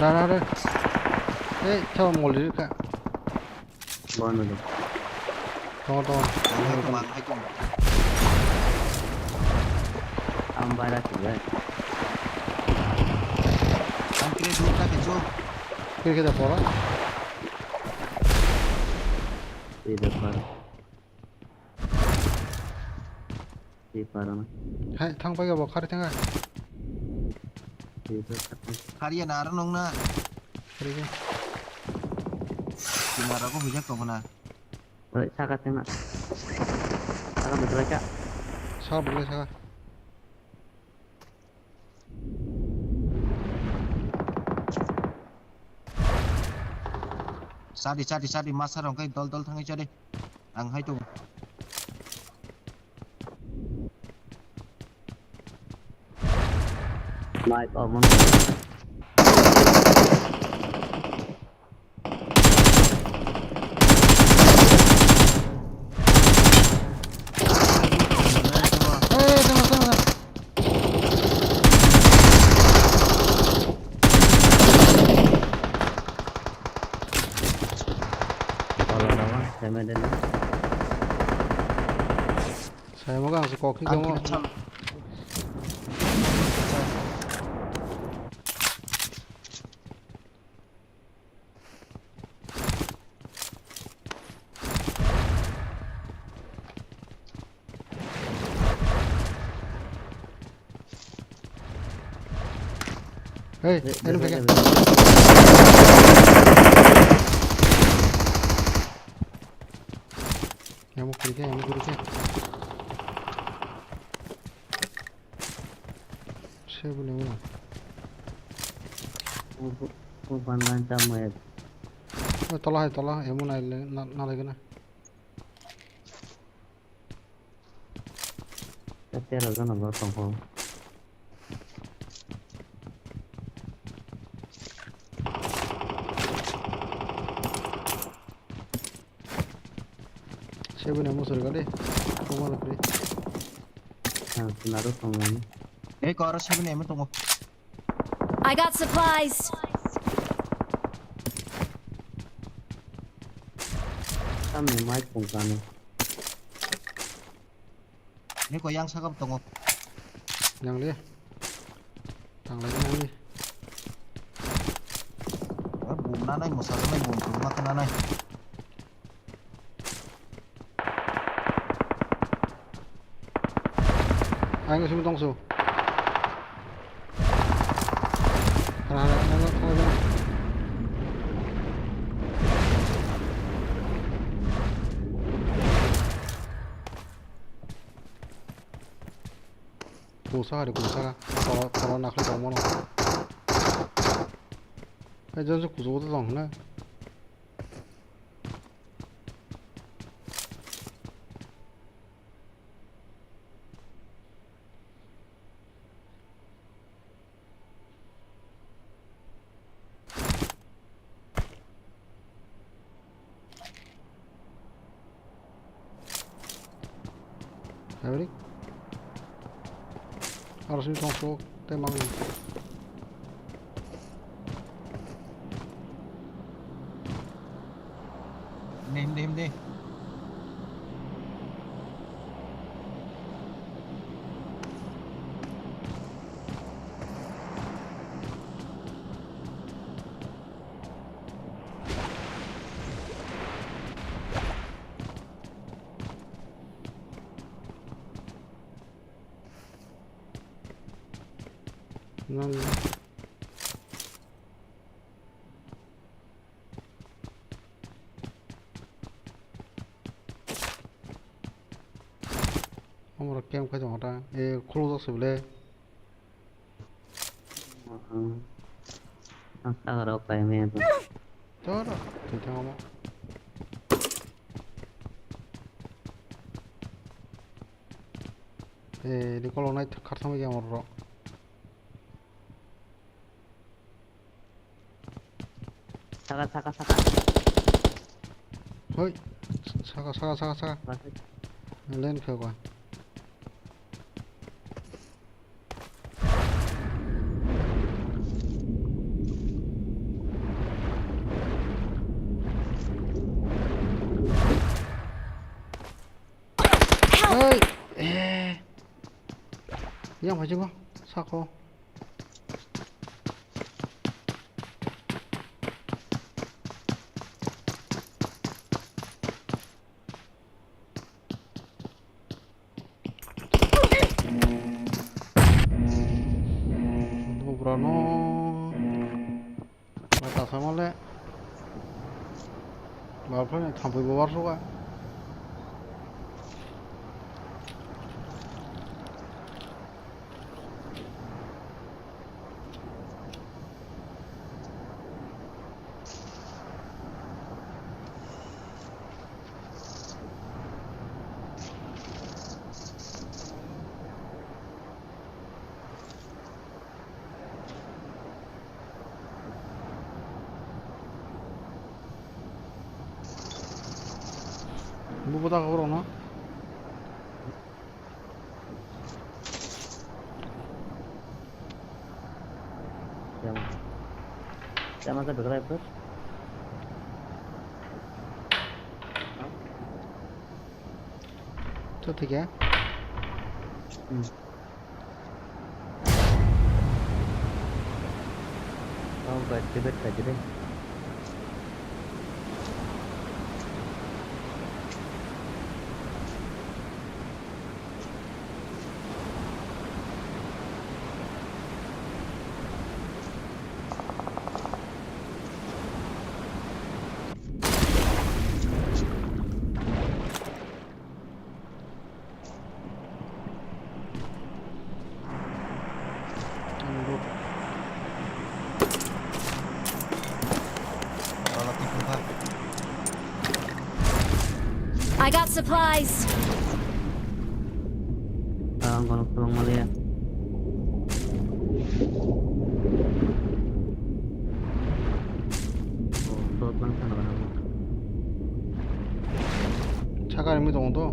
Ra, ra, ra. Ei, chao mol ri ka. Bono do. Tongo, tongo. Ang hai tong, ang hai tong. Ang bara sih, guys. Ang kira dulu tak kecu. Kira kita pora. Tidak pora. Di parana. Hai, thang pai ba khari thang a. Di parana. Khari ya naro nong na. Khari ke. Di naro ko bijak tong na. Oi, saka tengna. Saka betul aja. Saka betul saka. Sadi, sadi, sadi, masa rong kai dol dol thangai sadi. Ang hai tung. Mai pa mon. Saya mau kang sekok ki kamu. Hey, enemy phaikha. Amo kuri khe, amo kuri khe. Sebuni mo. Uban ban ta mo. Tola hai, tola, amo nai le, na, na lagi na. Tera jona bo tongkho. Sebuni musori gade. Koma lukri. Ah, naro tongmani. Ei, koro sebuni emo tongo. I got supplies. Tamni mai tongkani. Ni ko yang sakam tongo. Yang le. Tang lagi nang ni. Bum nanai, mosa nanai, bum bum mata nanai. Ang simi tongso. Hara, hara, hara, hara, hara. Kusa hari kusa. Toro, toro nakhli tongmano. Hai jang kusa kusa tong hwnna. Habri. Aro sini tong sok, tei mang. Himdi, himdi, himdi. Nang. Omorok camp khai tongo ta. E, khulukjak se bwle. Ang saka rok kai maya to. Toro, twi thang omo. E, di kolok nai kharthang ya morok. Saka, saka, saka. Hoi. Saka, saka, saka, saka. Lane khe kwa. Hoi. Eh. Yang phai jabo. Sako. Bubrano. Mata sama le. Malphai thampui bo warsuka. Bubuda khoro no. Chama. Chama sa begra ipur. To thik hai. Hmm. Tau bai tibet kai dire. Supplies. Ah, ang kono kwbangma liya. Oh, slot lang sana bana. Sakani mui tongo to.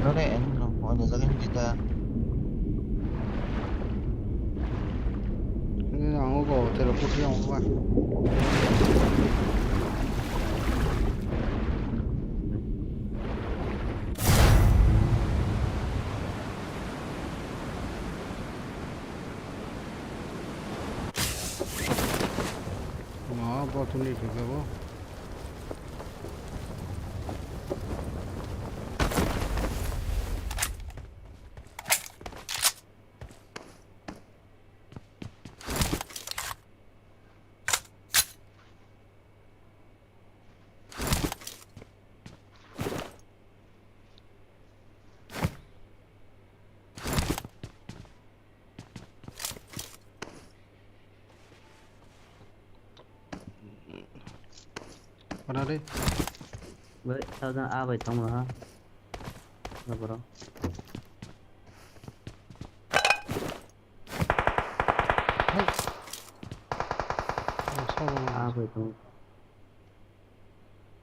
Nore, ang rong phone jaga hindi ta. Ini ang ko teleport yang apa? Wah, botuni juga bo. Mana de? Bai, sajang a bai tongma ha. Naboro. Hai. Oh, sorry. A bai tong.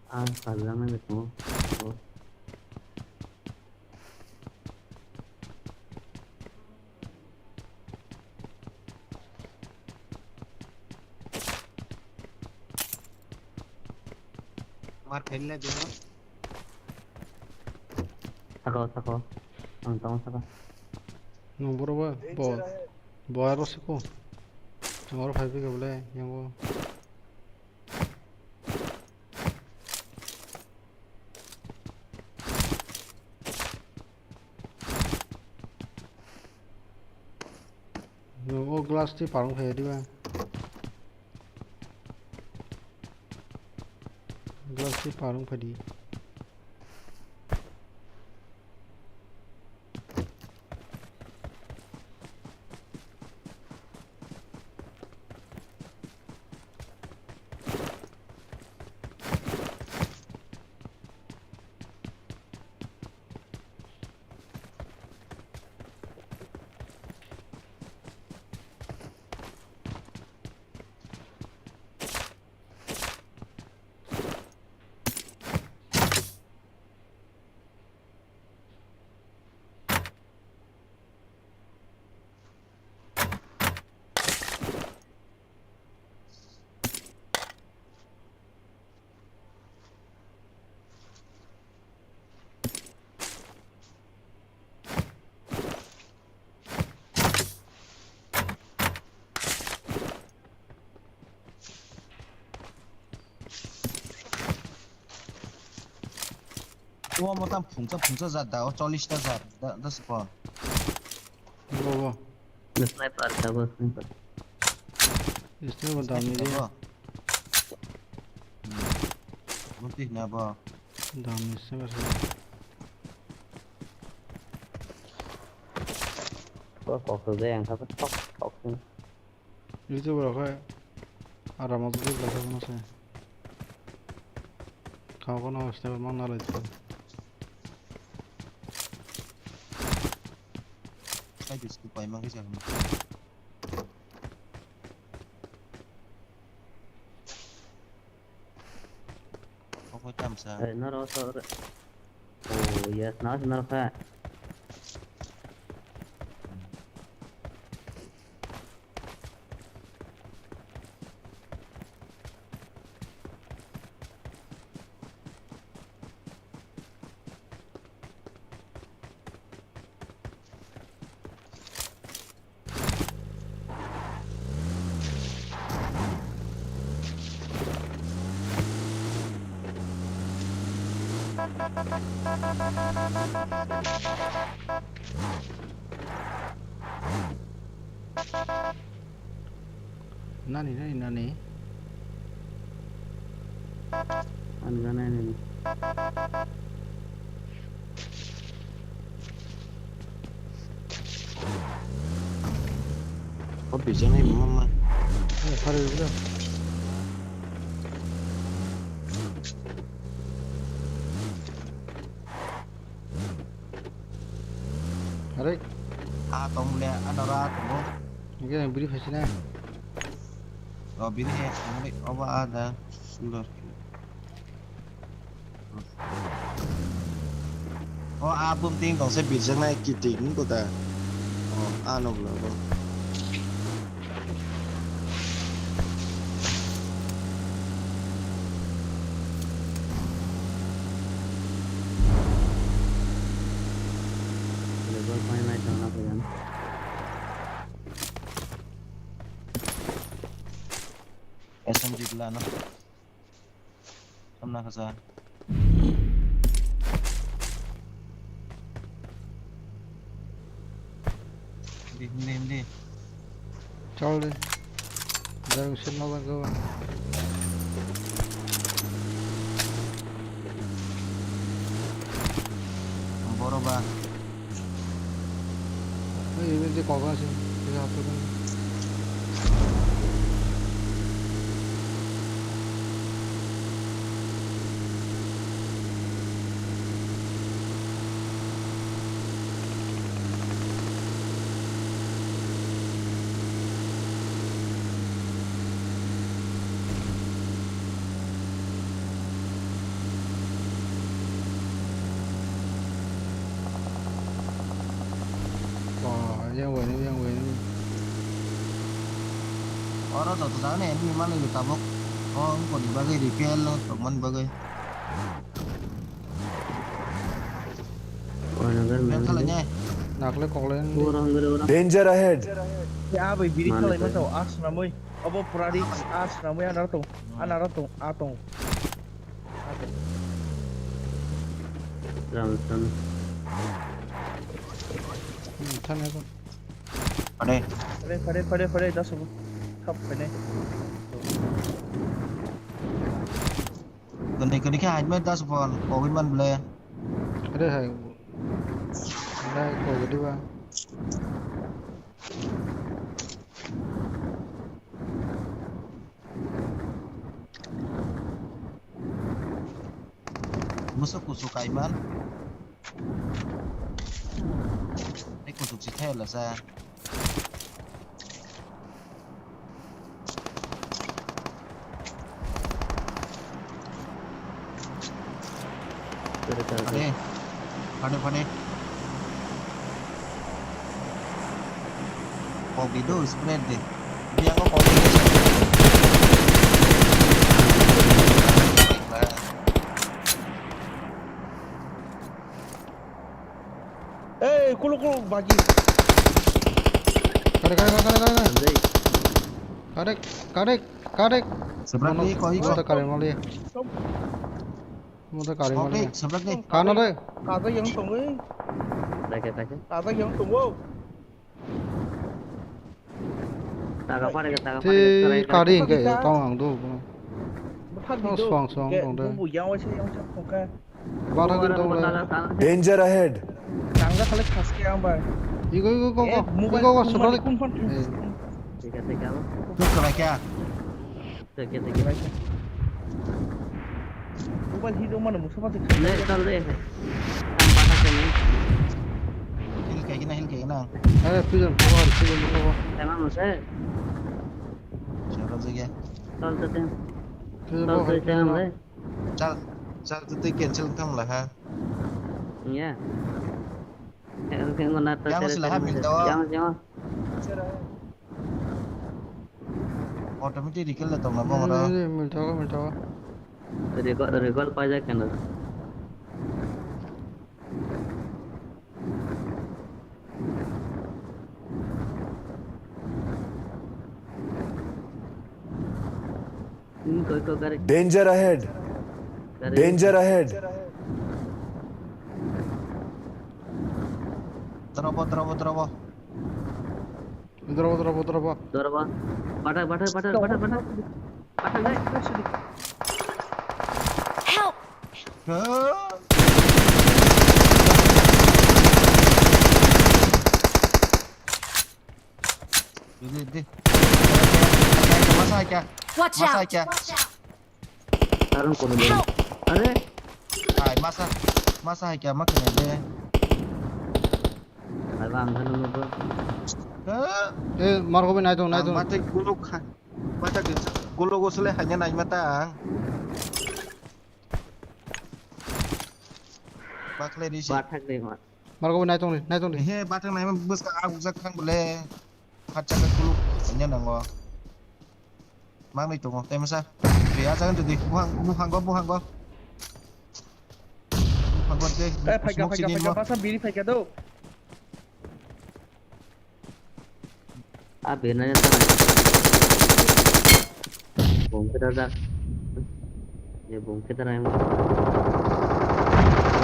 A sajang na bai tong. Oh. Mar khaina dino. Saka o, saka o. Ang tamo saka. Nung boro ba, bo, bo aro siko. Ang oro phai phi kha bole, yang bo. Nung o glass twi parung phai diba. Glass twi parung phai di. O mo tam phungsa phungsa jat da, o chollish ta jat da, da se ko. Bo, bo. Sniper ta bo, sniper. Sniper dam ni. Bo. Hmm. Bo tik na bo. Dam ni sniper. Bo kok tu de yang kha tok tok. Youtube rok hai aram o tubui belai khe bono se. Kha bono sniper mang nalai tong. Sai di scope pai mang khe se. Omo tamsa. Eh, noro so re. Oh, yes, noro, noro kha. Nani, nani, nani? Ani gana nani. O bijak nai mama. Eh, pare bijak. Are. Ah, tong le, ano ra tongo. Hingke biri phaisina. O biri he, tong le, obo ada sundor. O a bumting tong se birjaknai kiting ko ta. O a nog lo bo. Level five nai tang na phayan. S M G bla no. Tamna kasa. Hindi, hindi, hindi. Chal de. Jang sin na lang ko. Boro ba. Ei, ei, je koga se, ei, hato kan. Oh, yang wani, yang wani. Oro joto jaga ni enemy manwi tabuk. Oh, wngkoni bagwi repair no tongmani bagwi. Repair khalai ne. Nakle kokle ni. Danger ahead. Ya bai biri khalai ma tau, as namoi. Obo pura risk, as namoi, anara tong, anara tong, a tong. Ram, ram. Hmm, thane ko. Ane. Pare, pare, pare, pare, das bo. Thap pene. Kani, kani kha hajme das bo, kogin man ble. Are hai. Dai ko gidi ba. Musu kusu kaiman. Ni kusu si thela sa. Phade. Phade, phade. Kogi do spread de. Biang ko kogi de. Ei, kulo, kulo, bagi. Kare, kare, kare, kare, kare. Andai. Kare, kare, kare. Sebrak ni koi ko. Mata kare mali. Mata kare mali. Sebrak ni. Kano de. Kaza yang tong, eh. Take, take. Kaza yang tong, wow. Taga pare, taga pare, taga pare. Kari hingke tong ang do. Bwthar di do. Swang, swang tong de. Bubu yang waisa yang sak tongkha. Bata din tong de. Danger ahead. Tangga thale khaske ang bai. Igo, igo, go, go. Igo, go, mobile phone mani kun phone. Thik ase, thik ase. Thik ase. Mobile hit mano musa pati. Le, chal de. Heal kai kena, heal kai kena. Eh, prison cover, prison cover. Tema musa. Chal de. Prison cover, prison cover. Chal, chal, tu cancel tham la ha. Iya. Yang sila ha milta. Yang, yang. Automatic recall le tong na bong ro. Milta, milta. Recall, recall pa ja kena. Danger ahead. Danger ahead. Drobo, drobo, drobo. Drobo, drobo, drobo. Drobo. Bathai, bathai, bathai, bathai, bathai. Bathai, bathai. Help! Di, di, di. Masa kya? Watch out! Masa kya? Arang kono de. Help! Are? Ai, masa, masa hai kya ma kene de. Ai, Ang khe nungno bo. Eh, Marco bai nai tong, nai tong. Mate guluk kha. Mate guluk usle hanya nai mata ang. Bakle risi. Bathak de ma. Marco bai nai tong ni, nai tong ni. He, bathak nai ma bwskang ang ujak thang bole. Khatsa khe kuluk nya nango. Manwi tongo, tei masa. Ri, a jaga twi, buhang, buhango, buhango. Buhango tei. Eh, phaika, phaika, phaika, basa biri phaika do. A bini na ta. Bom khe da jak. Ye bom khe da rai mo.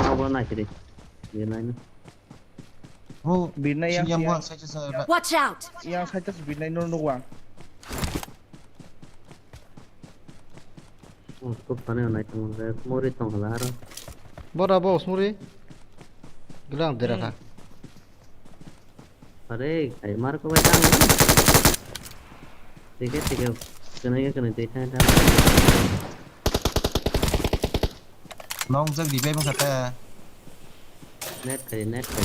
Abo na kiri. Ye nai. Oh, birnai yang sini yang yang. Buang saja saya. Watch out! Yang saja birnai no no wang. Oh, kok tane nai tong re, mori tong hala aro. Bora bo smuri. Gelang dera kha. Are, ai mar ko bai tang. Tike tike. Kene ke kene tike tang. Nong jak di bai bang kata. Net khai, net khai.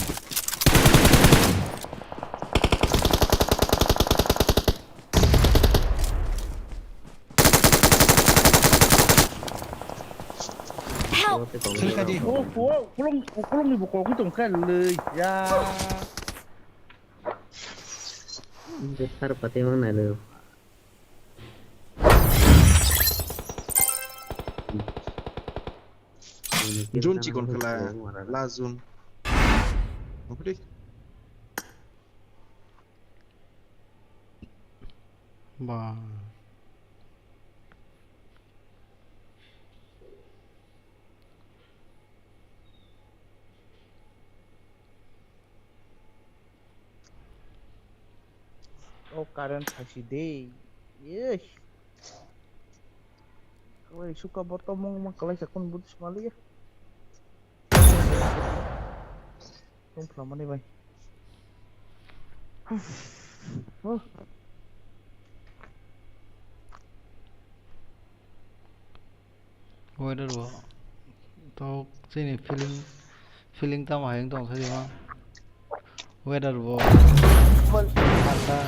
Help! Oro te tong. Khilka di. Oh, oh, kulung, kulung ni buko kutung kai lei ya. Besar pati mang nai lei. Jun chikon khala, la Jun. Oke. Ba. O current thaisi de. Yes. Kawai suka bo tomong ma kalai sa kun butis maliya. Tong phlamani bai. Oh. Weather bo to chini feeling, feeling tamo hai wng tong thai ma. Weather bo thanda,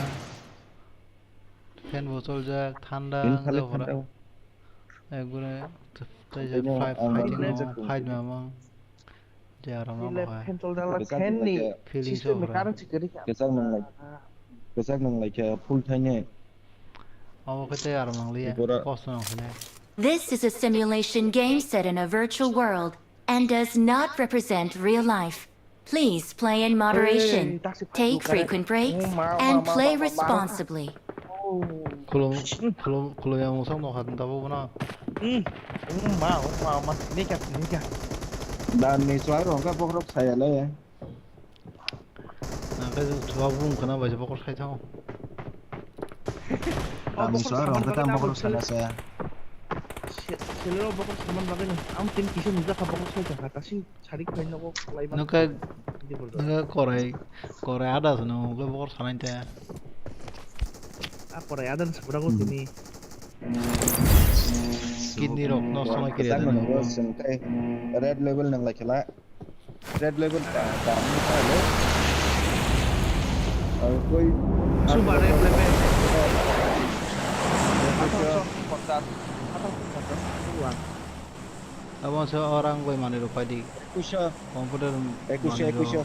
fan bo choljak, thanda wng jak pura. Ekgure tei je fight ma mang. Jai aro no hai. Fan chol jala fan ni system ni current si kwrwi kha. Kwchak nang lai. Kwchak nang lai khe full thainai. Abo khe tei aro nang liya. Kosto nang sinai. This is a simulation game set in a virtual world and does not represent real life. Please play in moderation, take frequent breaks, and play responsibly. Khulum, khulum, khulum yang musang no khat dabo bono. Hmm. Uma, uma, uma. Nika, nika. Dan ni suai rong ka bokrok saya le. Nang khe chuwak bung khna bai se bokrok sai thango. Dan ni suai rong ka tam bokrok sana saya. Selo bokrok saman bagwi no. Ang tin kisa nujak kha bokrok sai thango. Tasing Sarik pai nogo khlai mano. Nokha, nokha korai, korai ada sano, nokha bokor sanai ta. A korai ada ni sabra go tini. Kidney rok no sona kiri ada no. Red level nang lai khala. Red level ta, ta ni ta le. Koi. Suba red level. Abo se orang koi mani rok pai di. Computer ekuisho, manwi rw, ekuisho.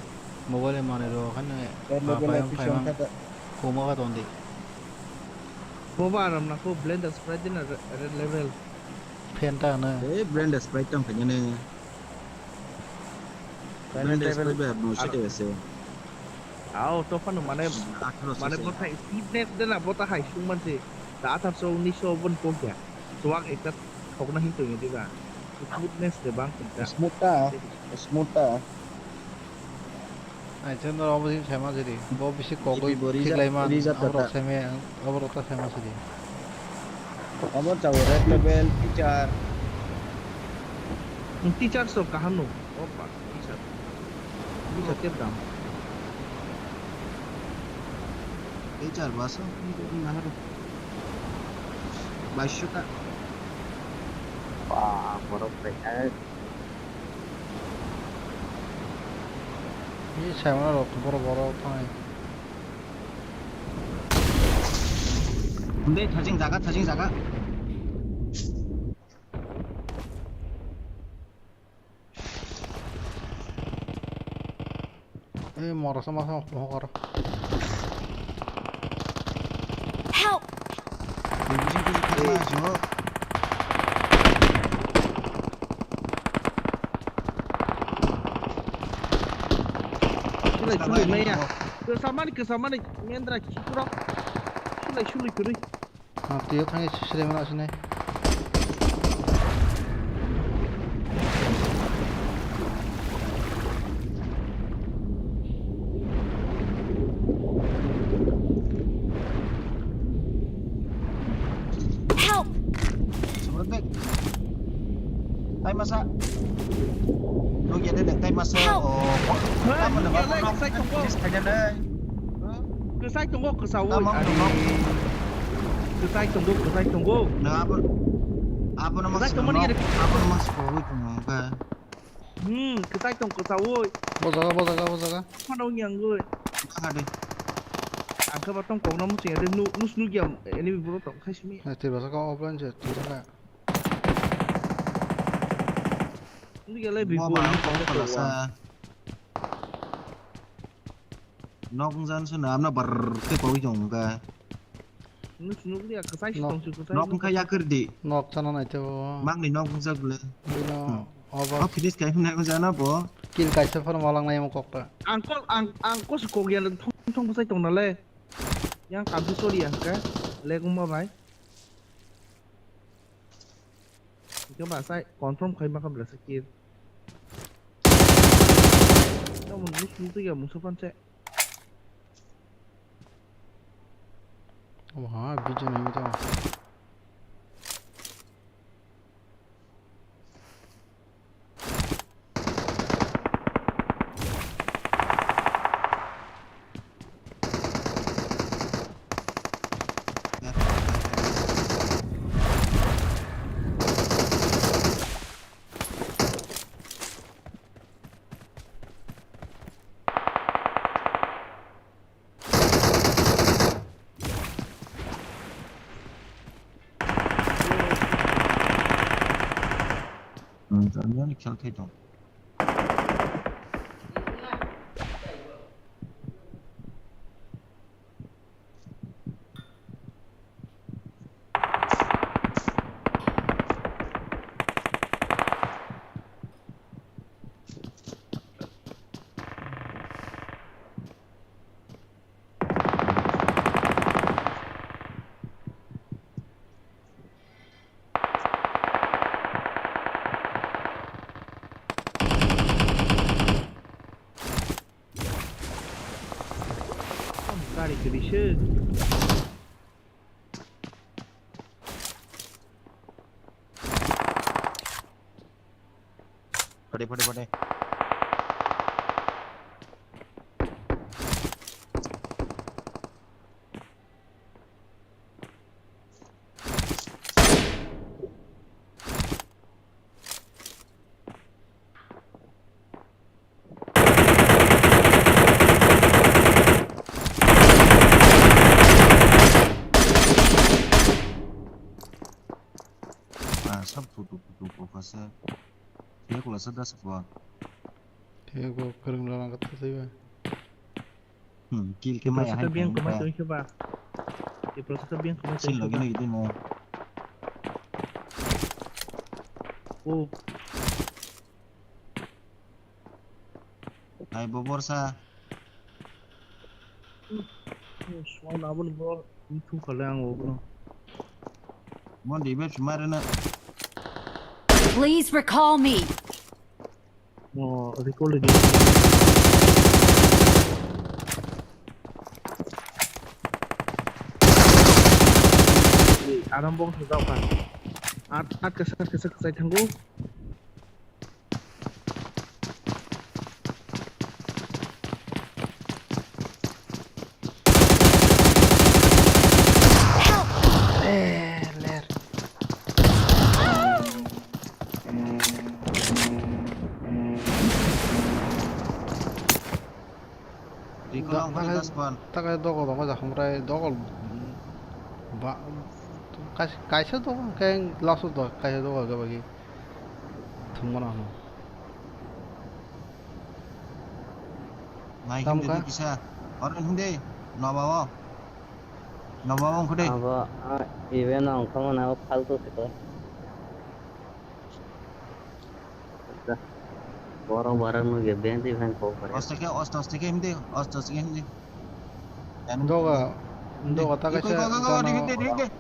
Mobile manwi rw, okhane red level ma payam ekuisho phaimang wngkha da. Koma kha tondi. Boba aram na ko blender sprite din red level. Fan ta na. Eh, blender sprite tong kanya ne. Blender sprite ba no sete ase. Ao to phano mane, mane bothai fitness de na bothai sung manse. Da athar so unis so bon pokya. Suak ekta thokna hin tongya diba. Smoothness de bang tongkha. Smooth ta, smooth ta. Ai, chwng norok obo simi saima sidi. Bo bisi kogwi thiklai man, aborok saima, aborok ta saima sidi. Obo chao red level, teacher. Teacher so kaham no. Opa, teacher. Teacher kep dam. Teacher baso, ini kok ini mahal. Baisho ta. Wah, borok bai. Ni saimano rok borok borok thangwi. Hwnde thajing jaga, thajing jaga. Ei morasa masa mohor. Help! Bijing kuji khakma jo. Sulai, sulai, maya. Kwsamani, kwsamani, mendra, khikurok. Sulai, sulai, kwrwi. Ah, twiyo thangwi sisremna asinai. Help! Sebentar. Tai masa. Nung ya deh, tai masa. Help! Oh, kok. Hei, apa nung ya, nama leh, kok? Sai tunggu. Yes, kayaknya deh. Kwchai tongo, kwchaui. Tamo Ari. Kwchai tongo, kwchai tongo. Nang abo, abo no mas Kwchai tongmani nok, gede. Abo no mas kowai tong nang kha. Hmm, kwchai tong, kwchaui. Bo jaga, bo jaga, bo jaga. Phano wngya wngwi. Nang ade. Ang khe ba tong kok no muchung ya de, nu-, nus nugya enemy bro tong khai simi. Hai, twi basa ka offline je, twi basa ka. Nugya lai bi Bo bo ba ni ang kok kok kok kok sa. Nok wngjan sano amno bar khe kogwi tong wngkha. Nuk nuk liya, kwchai si Nok. Tong si kwchai. Nok wngkha yakar di. Nok chana naiteo. Mangni nok wngjak le. Bino Hmm. Obo. Oh, finish kai hwnna wngjana bo. Kill kaisa phano malang nai mo kokta. Ang kol, ang, ang kosi kogya thong thong bwsai tong nale. Yang kamsi sorry ya ka. Legum ba bai. Hingke ba sai confirm khai ma kha bela se kill. Tamo nus nus ya musa pan se. Oha, video nai to. Hmm, tamo ni khel khai tong. Gari kwrwi se. Pade, pade, pade. Ah, sab photo photo ko kasa. Thek la sada sabo. Thek bo kwrwng la nang kata sai ba. Hmm, kill khe maya hai biyang khe maya. Twi khe ba. Tipra sa biyang khe maya. Sin lagi lagi dino. Oh. Hai bo borsa. Sound aboni bo YouTube khale ang obo. Mon dibe chumarena. Please recall me. Oh, recall di. Aram bong thajak kha. At, at kasa kasa kasa thango. Eh, ler. Takai dogo dogo jakhumrai dogo ba kaisa dogo khe laso do kaisa dogo gabagi thumma no. Nai Tamkha? Hindi kisa. Orang Hindi. Nabao. Nabao ang kudai. Abo, ah, ibe no ang kamo na faltu siko. Borok borok no ge beng di beng ko pare. Osta ke, osta, osta ke Hindi, osta, osta ke Hindi. Doga, doga ta kaisa. Go, go, go, go, gana repeat, repeat, repeat.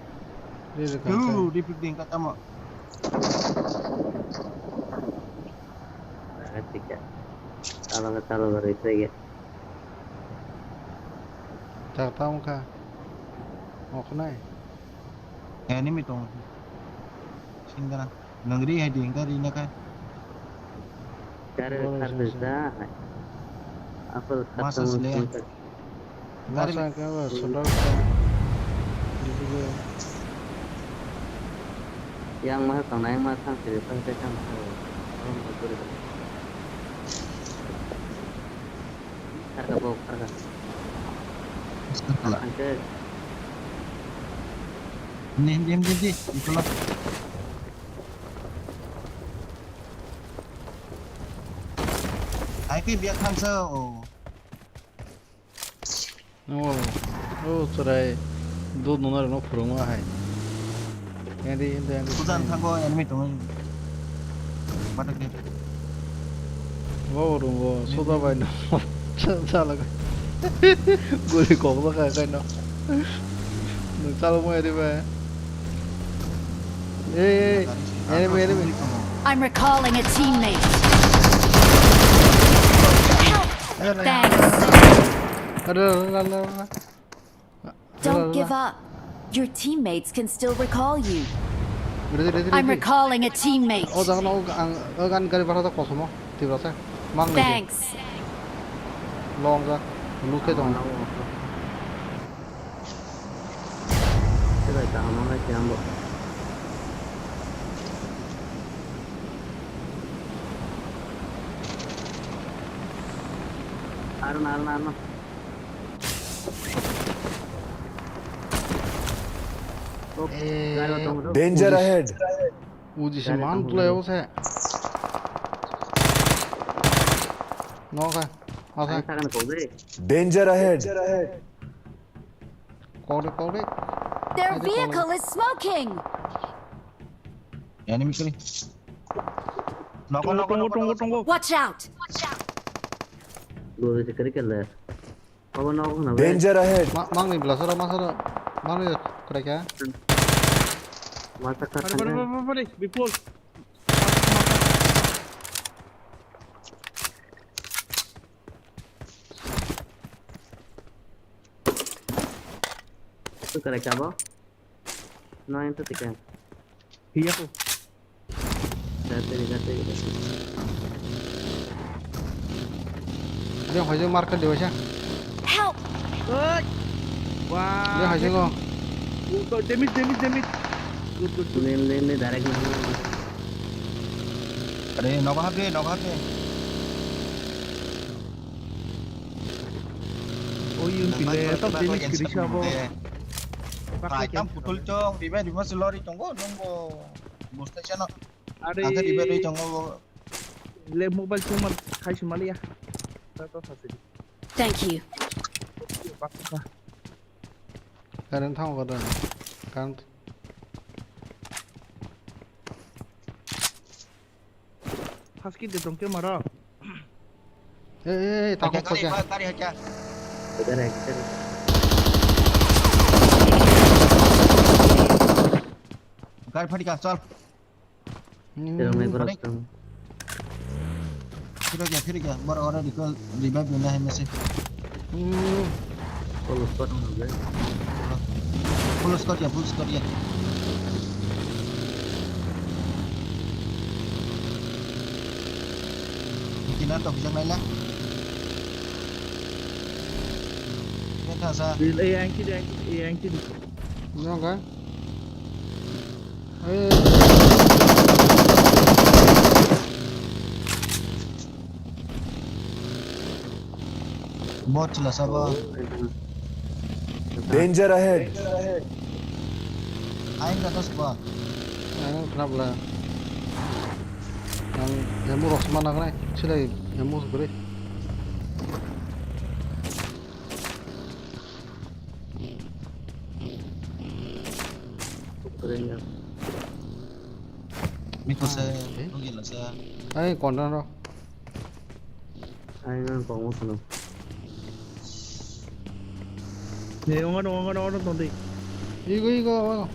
Repeat, repeat. Repeat, repeat, kata mo. Tika. Talo ka talo ka roi tege. Chak ta wngkha. Oknai. Enemy tong. Singana. Nang ri hai ding ka ri na kai. Kare khar de sa. Apple khatam. Masa sele. Masa ke ba sundar ka. Yang masa tong na yang masa tong sele tong sele tong sele. Tong sele. Kharka bo kharka. Kharka. Kharka. Hindi, hindi, hindi, hindi. Ito lang. Ay, kay biya khan sa, oh. Oh, oh, chwrai. Dud nuna rwno phwrwngma hai. Endi, endi, endi. Kudan thango enemy tongo. Batak ni. Bo rungo, soda bai no. Chala. Guri kok da kai kai no. Nung chala mo eri bai. Hey, hey, enemy, enemy. I'm recalling a teammate. Help! Thanks. Ada, ada, ada, ada. Don't give up. Your teammates can still recall you. Ready, ready, ready. I'm recalling a teammate. Oh, jangan, oh, ang, oh, kan gari bara tak kosong, oh, tiba sa. Mang ni. Thanks. Long sa. Lu ke dong. Sila kaham ang siang bo. Arun, arun, arun. Danger ahead. Uji se man tulai o se. No ka. Asa. Danger ahead. Kore kore. Their vehicle is smoking. Enemy kiri. Noko, noko, noko, noko. Watch out. Dua bisa kiri kele. Obo no obo no. Danger ahead. Ma-, mangni blasora masora mangni krai kha. Masa kha. Pare, pare, pare, pare, pare, Bipul. Tu krai kha bo. No, ento tika. Hiya ko. Gate, gate, gate. Dia hoi jeng market dia sa. Help! Oi! Wah. Dia hoi jeng ko. Damage, damage, damage. Good, good, good. Lane, lane, lane, direct lane. Are, nogo hapre, nogo hapre. Oi, yung pile, to damage kiri sa bo. Pai tam putul chong, ribe, ribe, si lori tongo, nungbo. Busta chano. Are. Angke ribe, ribe, tongo. Le mobile chong mal, khai si mal ya. Ta to sa si. Thank you. Baksa. Current thango da. Current. Haski de tongke maro. Eh, eh, eh, takok gari, kosya. Gari, gari, gari. Gari phadi ka, chal. Hmm. Terang nai korak tang. Phiro kya, phiro kya, bar ora recall revive nuna hai mase. Hmm. Full squad nuna ble. Full squad ya, full squad ya. Kina to bijak naila. Kena thasa. Bil, eh, yang kiri, yang kiri, eh, yang kiri. Nyoga. Eh. Bot chwla sabo. Danger ahead. Aing kata sabo. Ang khnap la. Ang hemu rok sma nagnai. Silai hemu sugri. Miko se, okay. Nugila se. Ai, kondan ro. Ai, nang kong mo sano. Ni, ongo, ongo, ongo, ongo, tondi. Igo, igo, ongo.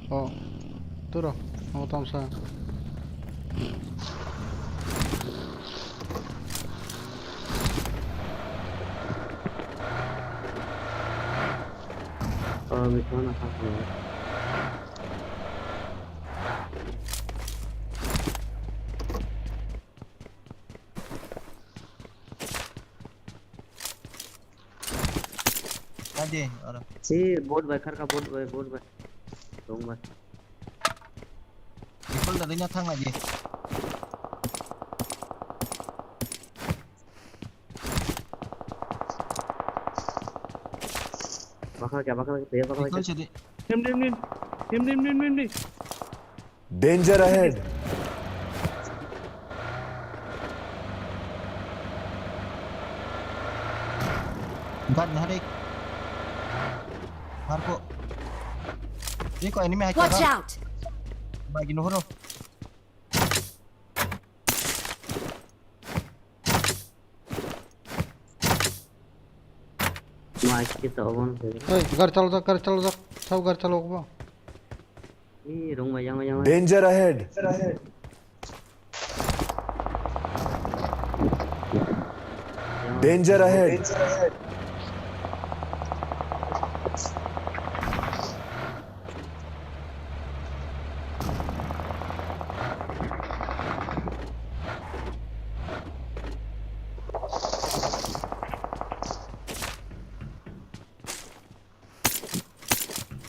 Oh, turo, ongo tamsa. Oh, mi phone apa sih? Kaje, ora. Si, bot bai, kharka bot bai, bot bai. Dong bai. Rifle da dina thang lagi. Bakal kya, bakal kya, bakal kya. Rifle sidi. Dim, dim, dim. Dim, dim, dim, dim, dim. Danger ahead. Guard na hari. Marco. Iko enemy hai. Watch out! Bagi nuhuro. Mai kita oban. Hey, gari chalojak, gari chalojak. Sab gari chalojak ba. Ih, rong mai yang yang. Danger ahead. Danger ahead.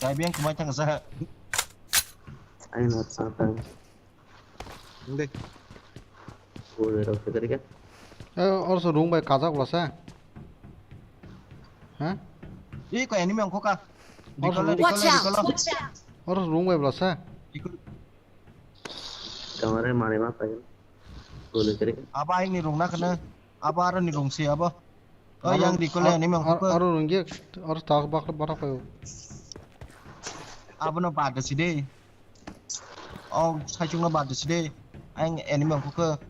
Kaibeng kumai thang sa. Ai na sa ta. Inde. Ore rok se kari ka. Eh, also rung bai kajak bla sa. Ha? Ih, ko enemy ang khoka. Dikolo, dikolo, dikolo. Watch out! Watch out! Oro rung bai bla sa. Dikolo. Kamare mare ma pai. Gole kare. Aba aing ni rung na kana. Aba aro ni rung si aba. Oh, aro, yang dikolo ar-, enemy ang khoka. Aro rung ye, aro tak bak barak payo. Abo no bad si de. Oh, saichung no bad si de. Ang enemy ang khoka.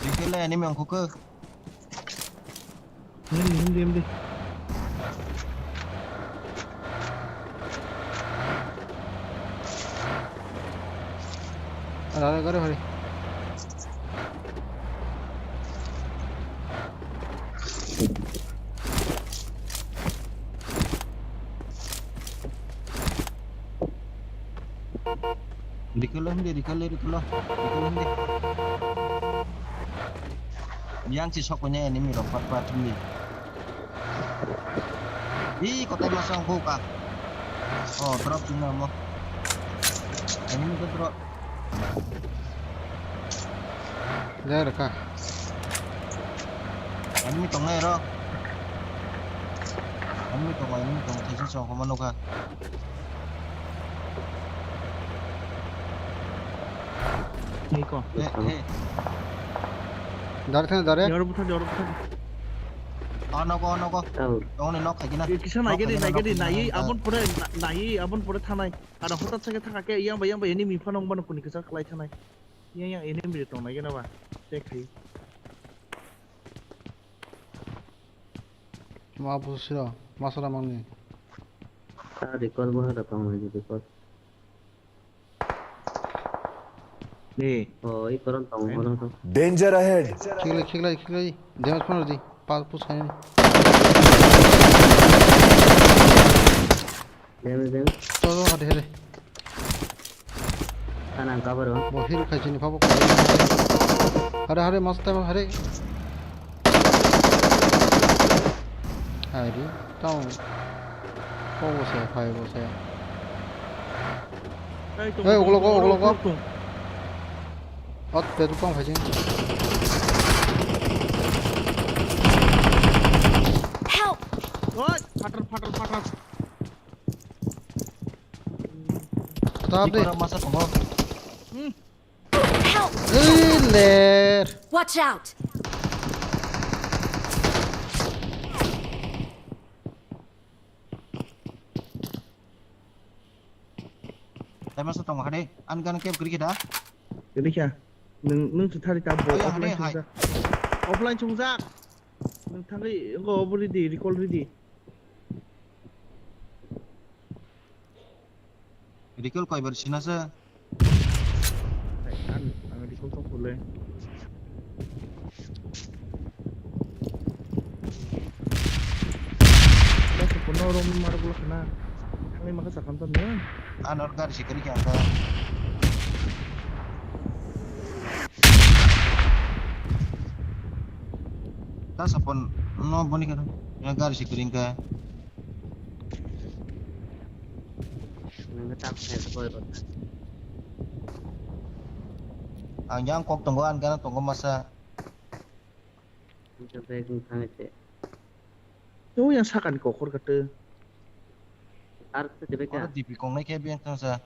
Dikele enemy ang khoka. Hindi, hindi, hindi. Ada, ada, ada, ada. Rikolo hindi, rikolo, rikolo. Rikolo hindi. Yang si sokone enemy rok pat pat hindi. Ih, kotai masang buka. Oh, drop juga mo. Enemy tu drop. Jai raka. Enemy tongnai ro. Enemy tongo, enemy tongo, thaisa chong homa nukha. Niko. He, he. Dare thang dare. Yoro butha, yoro butha. Ono go, ono go. Tong ni nok khai gina. Kisa nai gedi, nai gedi, nai abon pore, nai abon pore thanai. Ada hotat sake thaka ke yang ba, yang ba enemy phano bano kuni kisa khlai thanai. Yang, yang enemy tong nai gena ba. Check khai. Ma pusu siro, masala mangni. Ta recall bo hada tong nai recall. Ni. Oh, i koron tong, koron tong. Danger ahead. Khiklai, khiklai, khiklai. Damage phano di. Pa push khaini. Damage, damage. To, to, hade, hade. Ana cover o. Bo heal khai chini pabo. Hade, hade, mas time hade. Hai di. Tong. Ko bo se, hai bo se. Hey, uglo go, uglo go. Hot, petrol pump hai jeng. Help! Oi, phatar, phatar, phatar. Stop de. Masa tongo. Hmm. Help! Ei, ler. Watch out! Tei masa tongo hade, an gana kep kri kita. Jadi kya? Nung, nung sethari tabo. Oh, ya, offline hade, hai. Sungjak. Offline sungjak. Nung thangwi, engko obo ready, recall ready. Recall kaibar sinasa. Hai, an, ang recall tong pule. Bas kono rom mar bula khana. Thangwi maka sakam tong nung. Anor gari sikari kya ka. Ta sapon no boni kano. Ya gari sikari ka. Nang tak saya koi rota. Ang yang kok tonggo an gana tonggo masa. Ang tak saya kung thang ite. Yo yang sakan kokor kata. Ar kata jebe ka. Ora D P kong nai khe beng thang sa.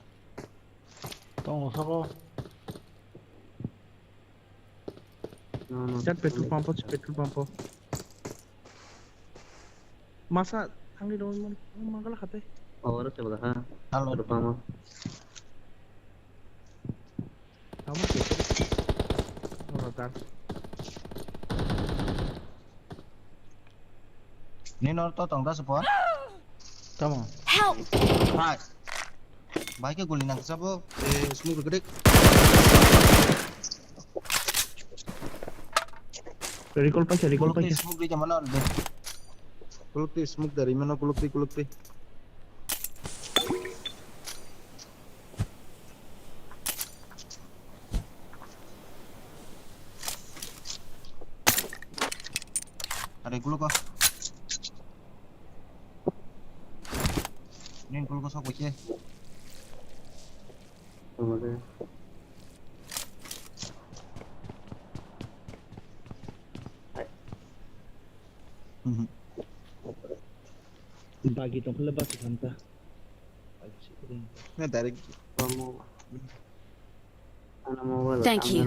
Tongo sabo. No, no. Chat petrol pump o, petrol pump o. Masa thangwi dong mon, mangala khate. Oh, oro se bada ha. Halo. Petrol pump o. Tamo se. Oro dar. Nini oro to tong da support. Tamo. Help! Hai. Bai ke guli nang sabo. Eh, smoke gede. Recall paisa, recall paisa. Smoke di jamana alde. Kuluk di smoke dari mana kuluk di, kuluk di. Are gulo ko. Nin gulo ko sok bache. Tama de. Mhm. Bagi tongkhole basi khamta. Na direct. Thank you.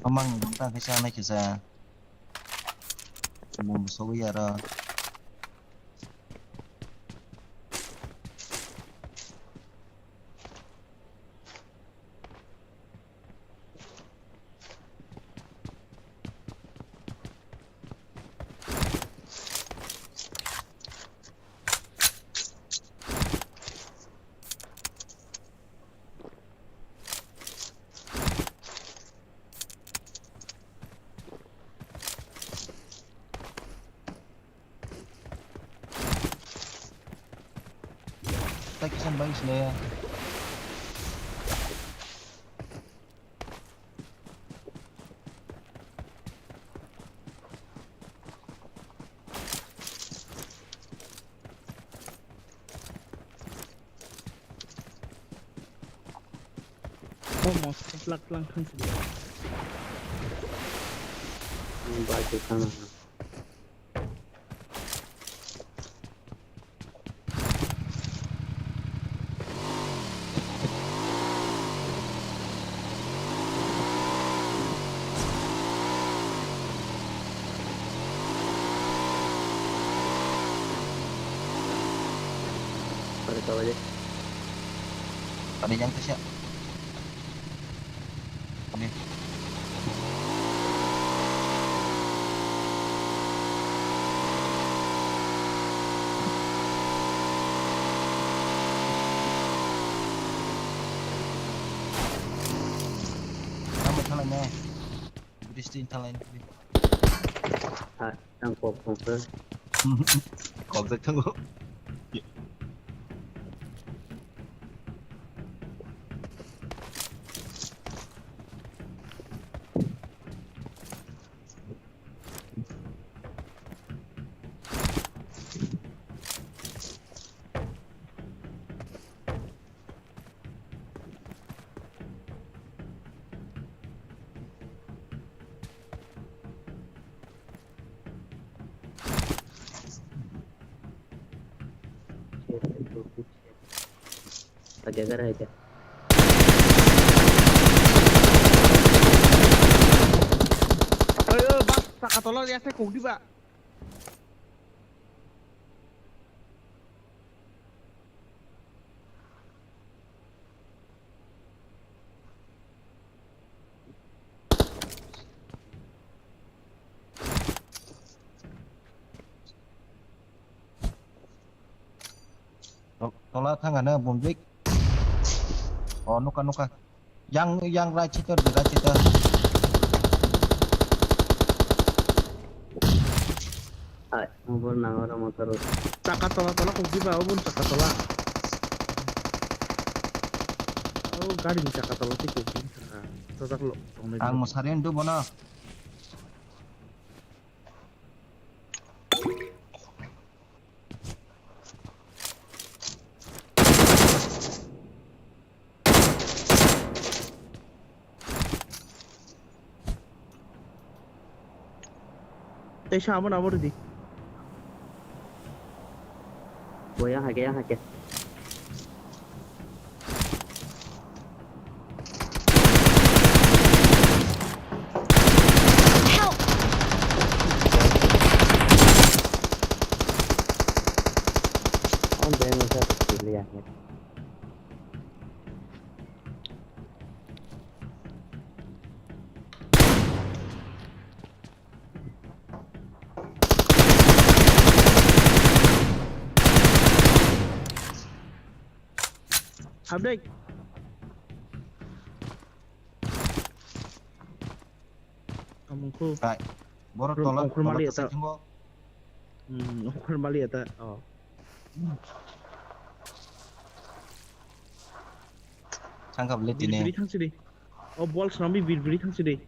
Amang dong ta kisa na kisa. Mum sogwi aro. Tei kisa bike sle. Oh, mas plak lang thang sidi. Bike thang. Pada kau aja. Pada yang tu siap. Ini. Kamu thalai ne. Bridge tin thalai ne. Ha, yang kok kok ke. Kok ke tunggu. Ya. Hake gare hake. Ayo, bak, saka tola ya, saya kok di, Pak. To-, tola thang ano bumjik. Oh, nuka, nuka. Yang, yang right side, right side. Hai, mobile nang oro motor. Chaka tola, tola kok diba, obon chaka tola. Oh, gari ni chaka tola tei kok diba. Chajak lo, tongnai. Ang mosari ando bono. Tei sa abo na abo ridi. Bo yang hake, yang hake. Help! Ang beng sa pilihan. Update. Amungku. Kai. Borok tola, ongkhor tola mali kasa eta. Thingo. Hmm, ongkhor mali eta. Oh. Thangkha bwle tini. Birbiri thangsi de. Oh, bol swnamwi birbiri thangsi de.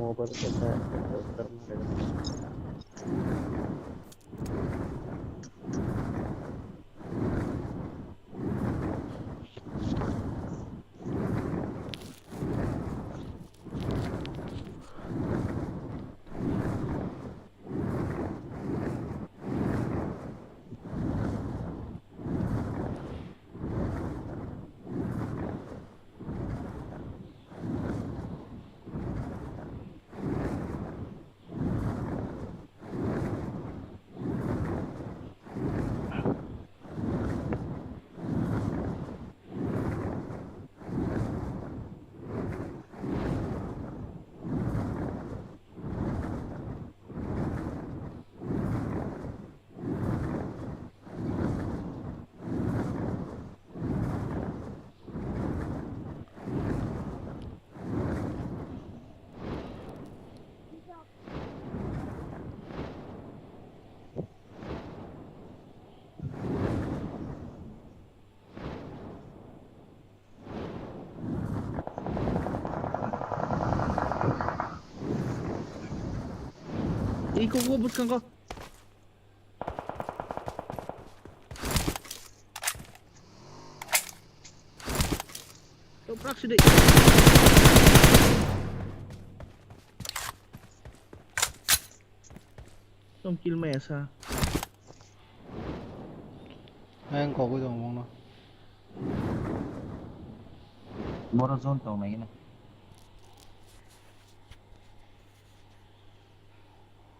Mobile kita. Iko ko bwskango. Toprak sidi. Tong kill maya sa. Ayang kogwi tong mungno. Boro zone tong nai na.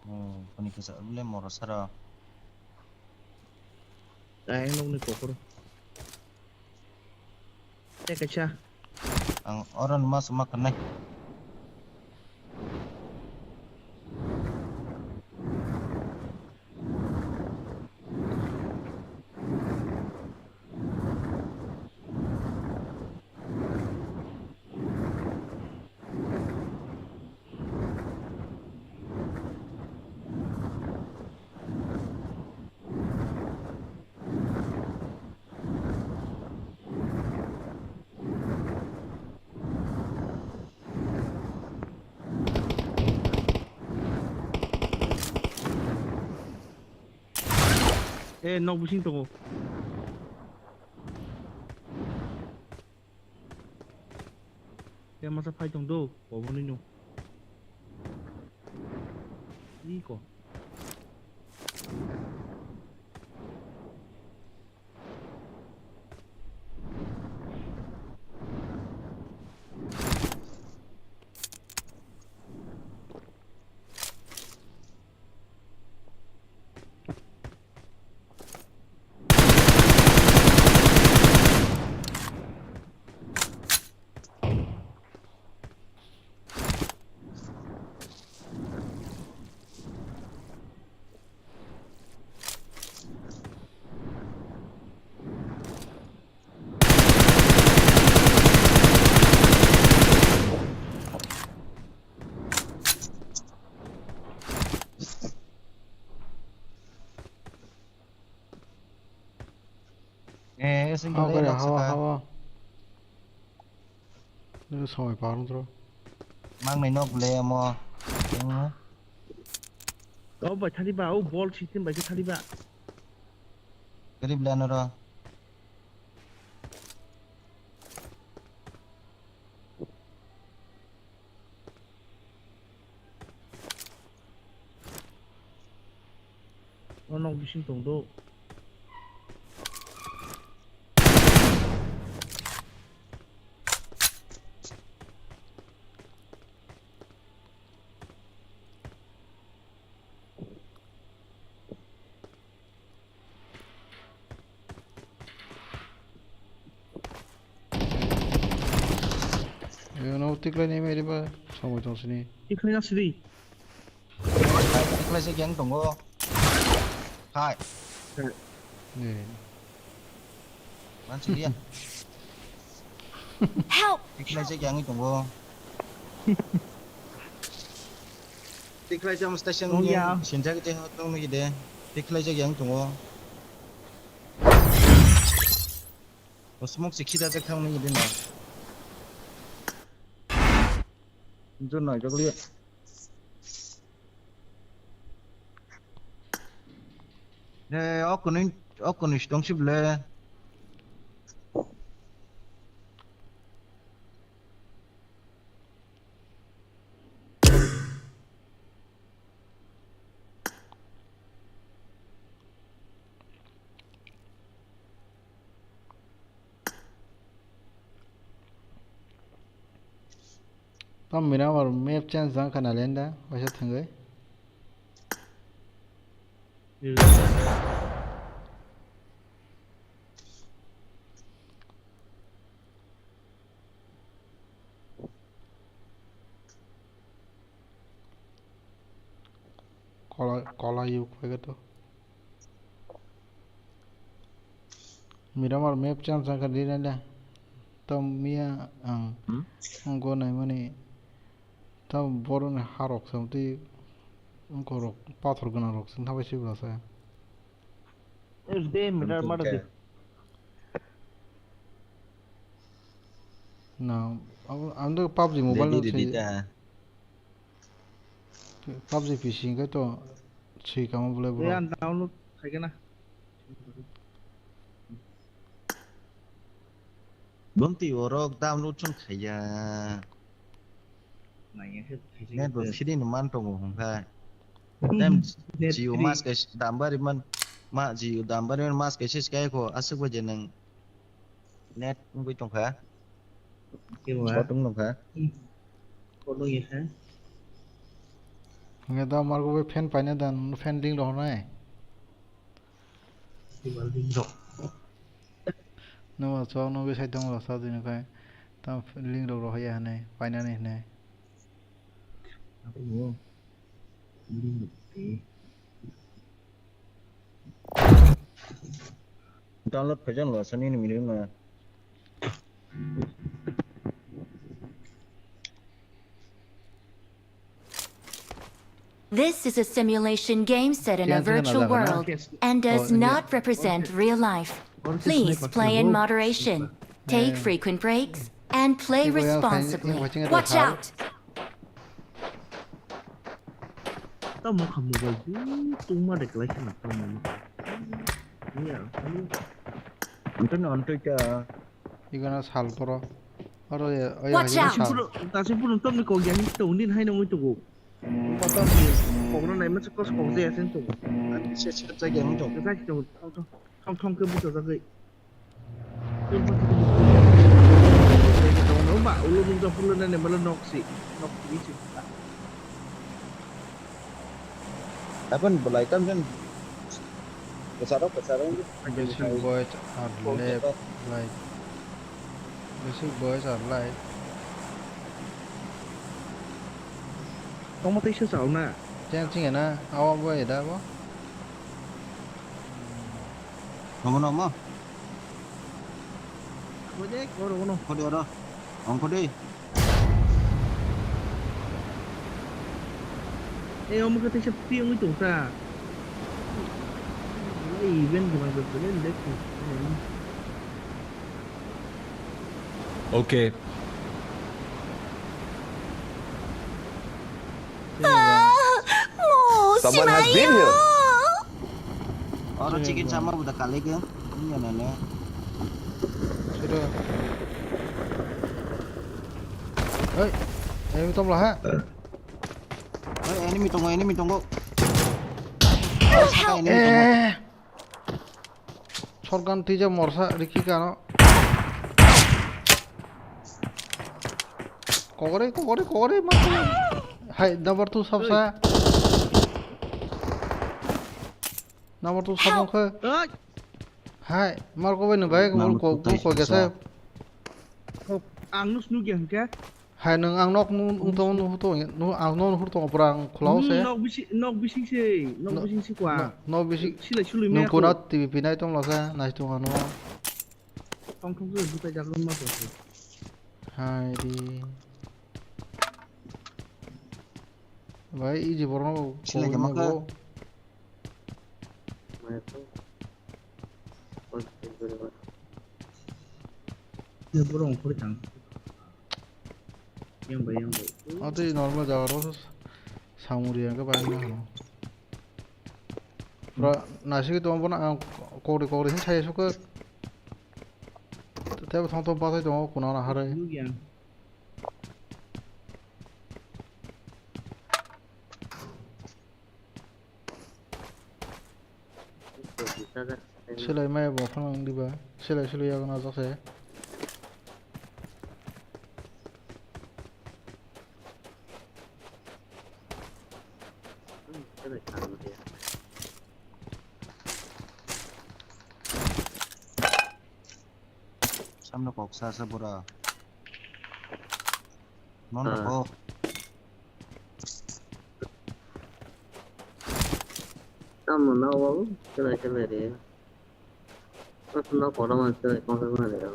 Hmm, kuni kisa le moro sara. Ayang nokni kokoro. Tei kaisa. Ang oro numa suma kanai. Eh, nok bising tongo. Te masa phai tong do, obo nini. Iko. Eh, sing Hawa kore, kore nok hawa, saka. Hawa. Nini soi parung tro. Mang nai nok le amo. Yang. Oh, bai thali ba, oh, ball system bai thali ba. Garib le anoro. O nok bising tong do. Yo, no, tiklai ni meri ba, samoi tong sini. Tiklai na sidi. Tiklai se yang tongo. Hai. Ni. Mansi dia. Help! Tiklai se yang tongo. Tiklai jam station Oh, ni ya. Sinjak je hot nung ni de. Tiklai je yang tongo. O smoke se khida jak thang ni de na. Jun na jagli. Eh, okuni, okuni stong si ble. Tam Miramar map change jang kana lenda, waisa thangwi. Kola, kola yuk paiketo. Miramar map change jang kana lenda. Tam miya ang, Hmm? Ang go naimani. Tam boroni harok samtwi wngkorok pathor gwnangrok chwng thabai se bwlasa. Is de mirar mara de. Na, abo, ang do PUBG mobile Ready, no ready se. Ta. PUBG P C hingke to swi kamo bole bro. Ya, download khaikhe na. Bumti orok download chong khaiya. Naiya khe khaikhe. Net bo free ni man tongo hwnkhai. Tem Net Jio free. Mas kaisa dam bari man, ma Jio dam bari man mas kaisa sky ko aswk bai je nang net wngwi tongkha. Kebo ha? Short wng tongkha. Hmm. Short wng ya kha. Nge da mar ko fan paina dan, fan ding rok nai. Kebo ding rok. Numa chok nugwi sai tong rok sa dini kai. Tam link rok rohai ya hwnwi, painani hwnwi. Abo bo. Link rok twi. Download khaijak no sani ni minimum na. This is a simulation game set in a Kaya sing na virtual jaga na? World and does Oh, not represent real life. Please play in moderation. Take frequent breaks and play responsibly. Watch out! Tamo kha mobile bi tungma de klai khna tamo. Iya. Antoni, antoi ka. Igana sal poro. Oro ya, oya Watch hagina out! Sal. Puro, tasi puro tongni kok yang tong din hai nongoi tugu. Kok no nai masa kos kok jaya sen tugu. Ani se se jaya yang tugu. Jaya tugu. Thong thong, thong thong ke buto jagoi. Ba ulo nung jok ulo nene mala noksi. Noksi si. Apan belai tam jan. Kesaro kesaro. Basic boys are left, like, basic boys are like. Tongmo tei se chal na. Chen ching na, awa boy da bo. Tongmo no mo. Abo de, oro, oro. Ongkho de, oro. Ongkho de. Eh, omo khe teisa free wngwi tong ta. Event gwnang gwnang le le. Okay. Someone has been here. Oro chicken sama buda kali ke. Ini nene. Sudah. Hei, enemy tong lah ha. Hei, enemy tongo, enemy tongo. Saka enemy tongo. Eh. Sorgan tija morsa riki kano. Kokore, kokore, kokore, ma kokore. Hai, number two sabsa. Number two sabong khe. Hai, mar ko bai no bai, ko ko ko gese. Ang nus nu ge hangke. Hai, nwng ang nok nu, nwng tong nu huto, nu ang nok nu huto pura ang khulao se. Nok bisi, nok bisi se, nok bisi se kwa. Nok bisi. Silai sului me. Nwng kuna T V pinai tong lo se, nai tong ano. Tong tong se butai jak ma to. Hai di. Bai, iji borno. Silai ke maka. Borong khori tang. Yang bai, yang bai. Ati normal jaga ro samuri yang ke bai na. Pura nasigi tong bono ang kokri kokri hin sai suka. Tebo thong thong pasai tong kuna na hare. Silai mai bo phano wng diba. Silai silai yago na jose. Samno kok sa sa bura. Non kok. Tamo na wa, kela kela re. Tamo na kora man se kong se na re.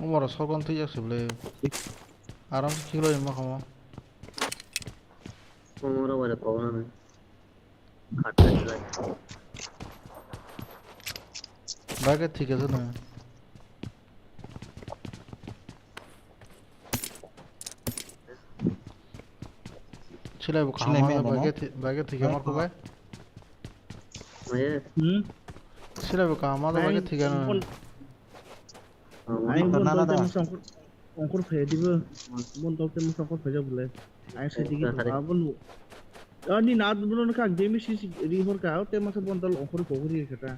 Umar sorgon twi jak se bwle. Aram se khiklai ma khamo. Umar wale kobra na. Khatta jilai. Bage thik ase na. Silai bo kaham silai ma mano. Bage thi-, bage thik amar ko bai. Maya. Hmm? Silai bo kaham ma bage thik ano. Ang bon dol tei masa ongkhor phai dibo. Bon dol tei masa ongkhor phai jak bole. Ang sai digi to abo nu. Ani na bono ka game si ri hor ka tei masa bon dol ongkhor ko ri ka ta.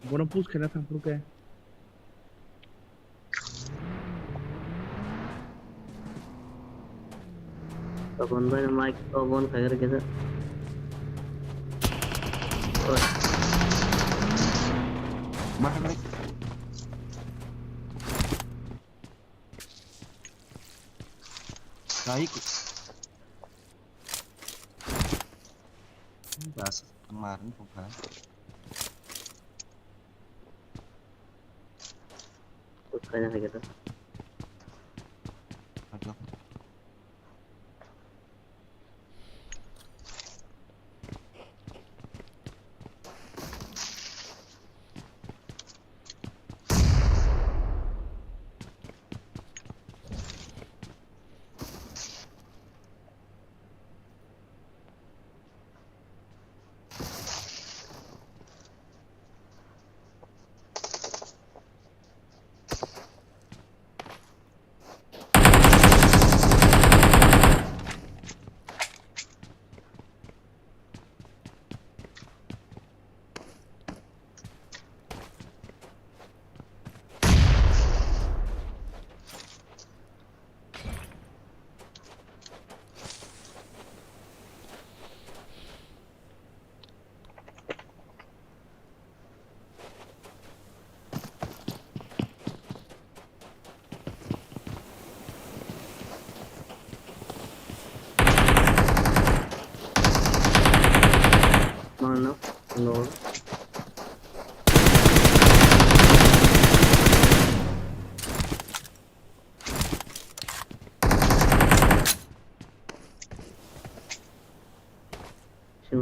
Bono push khaina thang phuru khe. Tokon bai mic off on khai rwkhe se. Oi. Bahar le. Sai ku. Das kemarin bukan. Kok kaya hai kata. Aduh.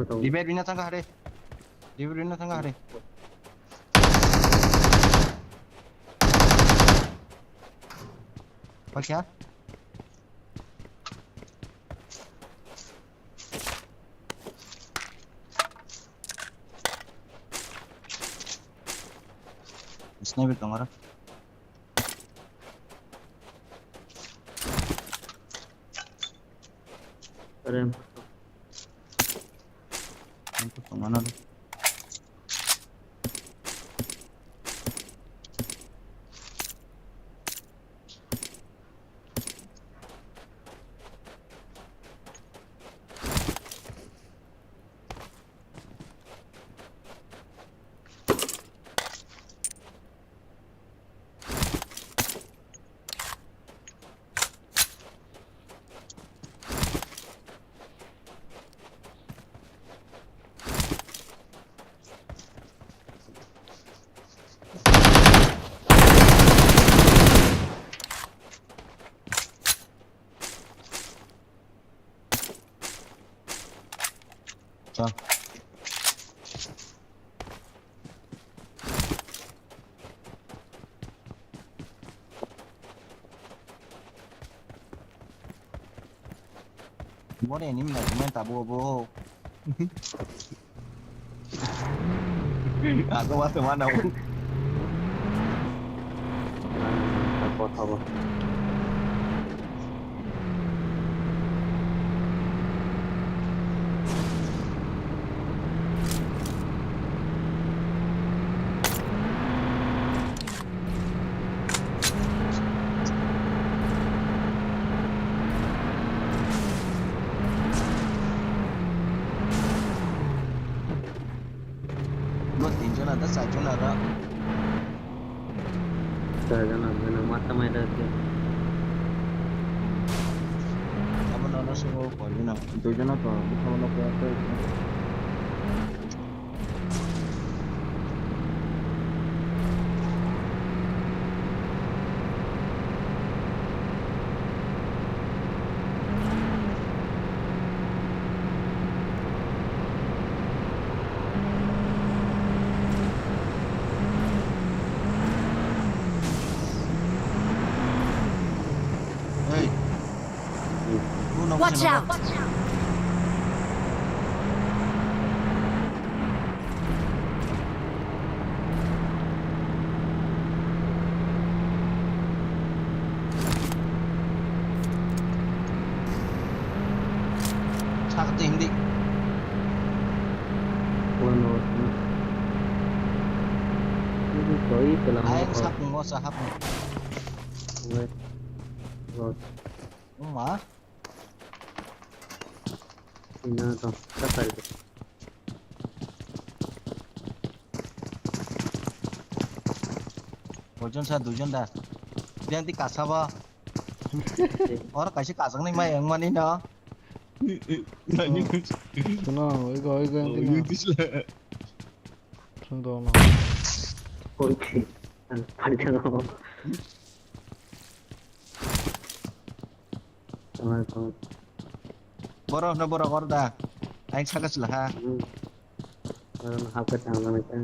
Dibe rina thangkha hare. Dibe rina thangkha hare. Pakya? Sniper tong aro. Rem. Rem tong mano. Chao. Bore ni mina cuma tabo bo. Aku masih mana? Aku tahu. Bo tinjon ada, sajon ada. Sajon ada, nama tamai ada ke. Amo nono sungo koi na. Dujon ada, bukan nono koi. Hey. Watch out! Sakti hindi. Kono. Ini koi telah. Ayo, sapung, gak usah sapung. Wait. Wait. Uma. Ina to, ta side. Bojon sa dujon da. Yang ti kasa ba. Or kaisa kasang ni mai yang mani no. Nani. Kuno, igo, igo, yang Oh, tino. Yung tisla. Sung to no. Oke. An, an, an. Tama, tama. Borok no borok or da. Aing saka sila ha. Hmm. Borok no hapkha tang nang ta.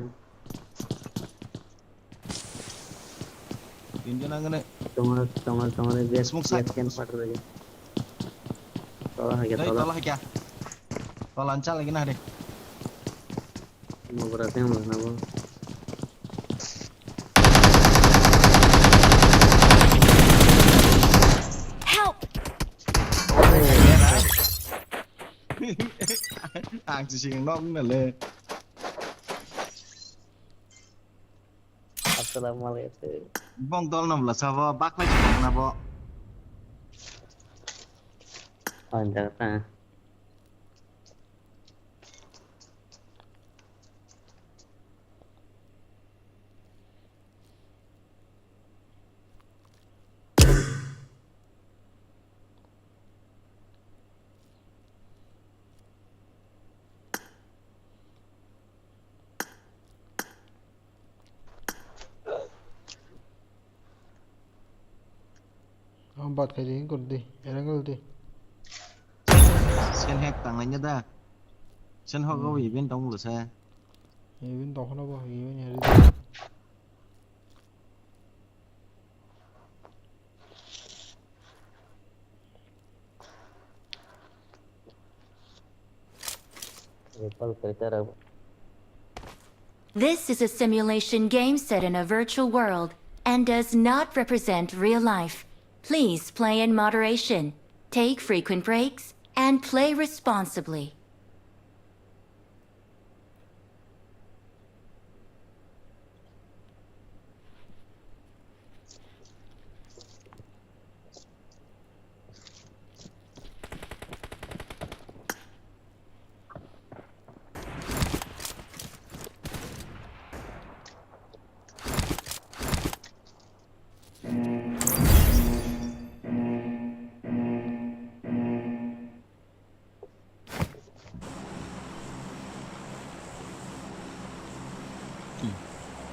Tinjon ang ne. Tama, tama, tama ne gas, Smoke side. Gas can patter lagi. Tola hai kya, Dai, tola. Tola hai kya? Tola ancha lagi na re. Mo bra tem na bo. Help! Ang si sing nok na le. Assalamualaikum. Bong dol nam la sabo, baklai si na bo. Panjang ta. Ang bat khai di, gor di, erang gor di. Sen hack tang lainnya da. Sen hogo Hmm. Event tong lo se. Event tong lo bo, event hari. This is a simulation game set in a virtual world and does not represent real life. Please play in moderation, take frequent breaks, and play responsibly.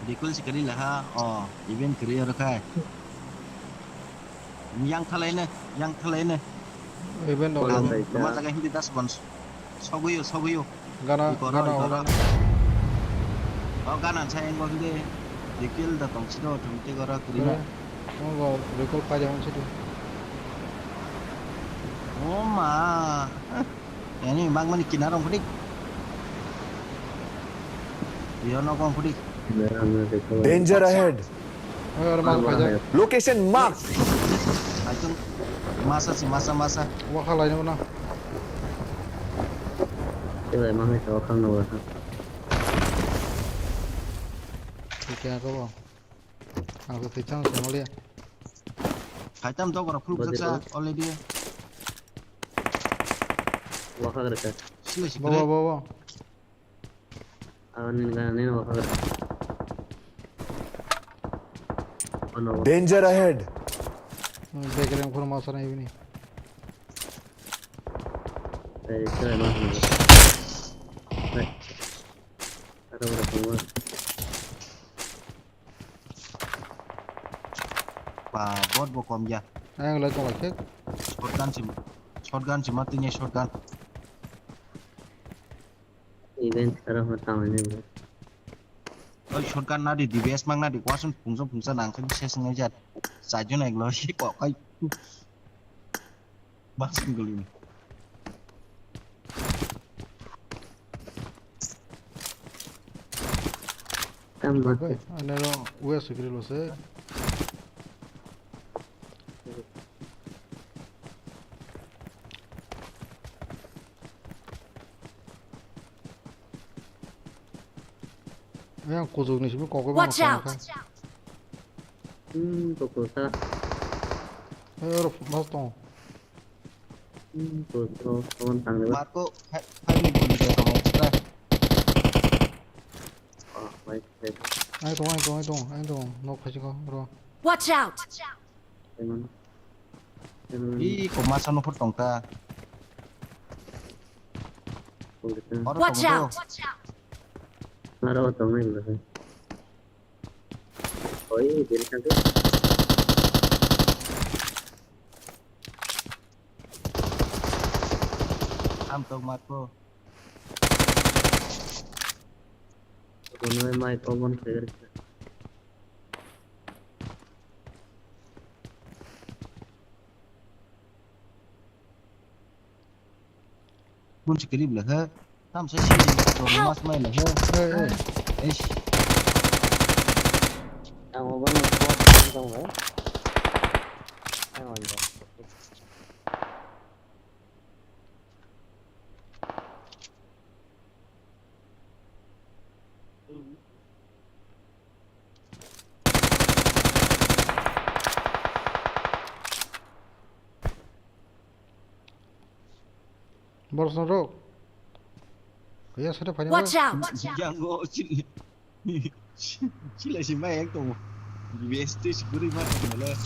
Dikul si kari laha, oh, event kari oro khai. Yang thalai ne, yang thalai ne. Event dong. Ang, Event. Ruma jaga hindi das bons. Soguyo, soguyo. Gana, ikoro, gana, ikoro. Gana. Oh, gana sa yang gua hindi. Dikil da tong sino, thum te gora kari na. Kare. Oh, go, recall pa jawan situ. Oh, ma. Yani bang mani kinarong kudik. Yo no kong kudik. Danger ahead. Ayo, orang mau aja. Location mark. Aitung masa si masa masa. Wah, halai ni mana? Coba emang itu orang nggak. Oke, aku mau. Ang khe thwi chang Somalia. Kaitam dok rok phuluk jaksa already. Waka greka. Sila si Bo, bo, kre. Bo, bo. Ang nini gana nini waka greka. Ono. Danger ahead. Hmm, background phuru masa na ibini. Eh, kira mas. Eh. Ada berapa? Ba, bot bo kom ya. Ang lai tong lai khe. Shotgun si, shotgun si ma tini shotgun. Event khara ho tang ne. Oi shotgun na di D B S mang na di kwasun phungsa phungsa nang khe ses ngai jat. Sa ju nai glo si ko kai. Bas single ini. Tamba. Bai, ane ro wes kiri lo se. Yang kuchuk ni sibu kokoi. Watch out! Hmm, kokoi ta. Eh, oro mas tong. Hmm, to, to, to, tang le. Marco, hai, hai ni bun de tong tra. Oh, wait, wait. Ai tong, ai tong, ai tong, ai tong. Nok khachi ko, bro. Watch out! Emang. Emang. Ih, kok masa no phot tong ta. Kok ta. Oro tong to. Watch out! Aro tong nai bro. Oi, bini thangkhe. Ang tok matko. Kono mai open khair. Bun si clip le he. Tam sa si mas mai le he. Hey, hey. Eish. Ang obo no spot tong le. Ang on. Borok song rok. Kaya sate phai. Watch out! Jango chili. Chila si mai ek tong. B S T si guri ma tong le.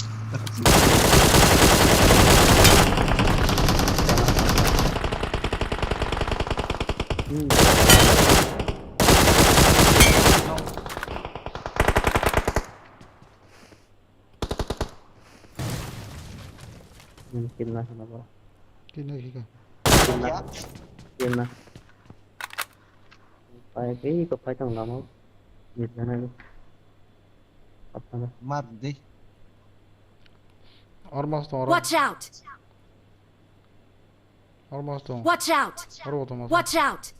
Hmm. Mungkin lah kenapa? Kena kika. Kena. Kena. Pai, ei ko pai tong lama. Git na nai. Apa na? Mar di. Almost oro. Watch out! Almost oro. Watch out! Oro to mas. Watch out!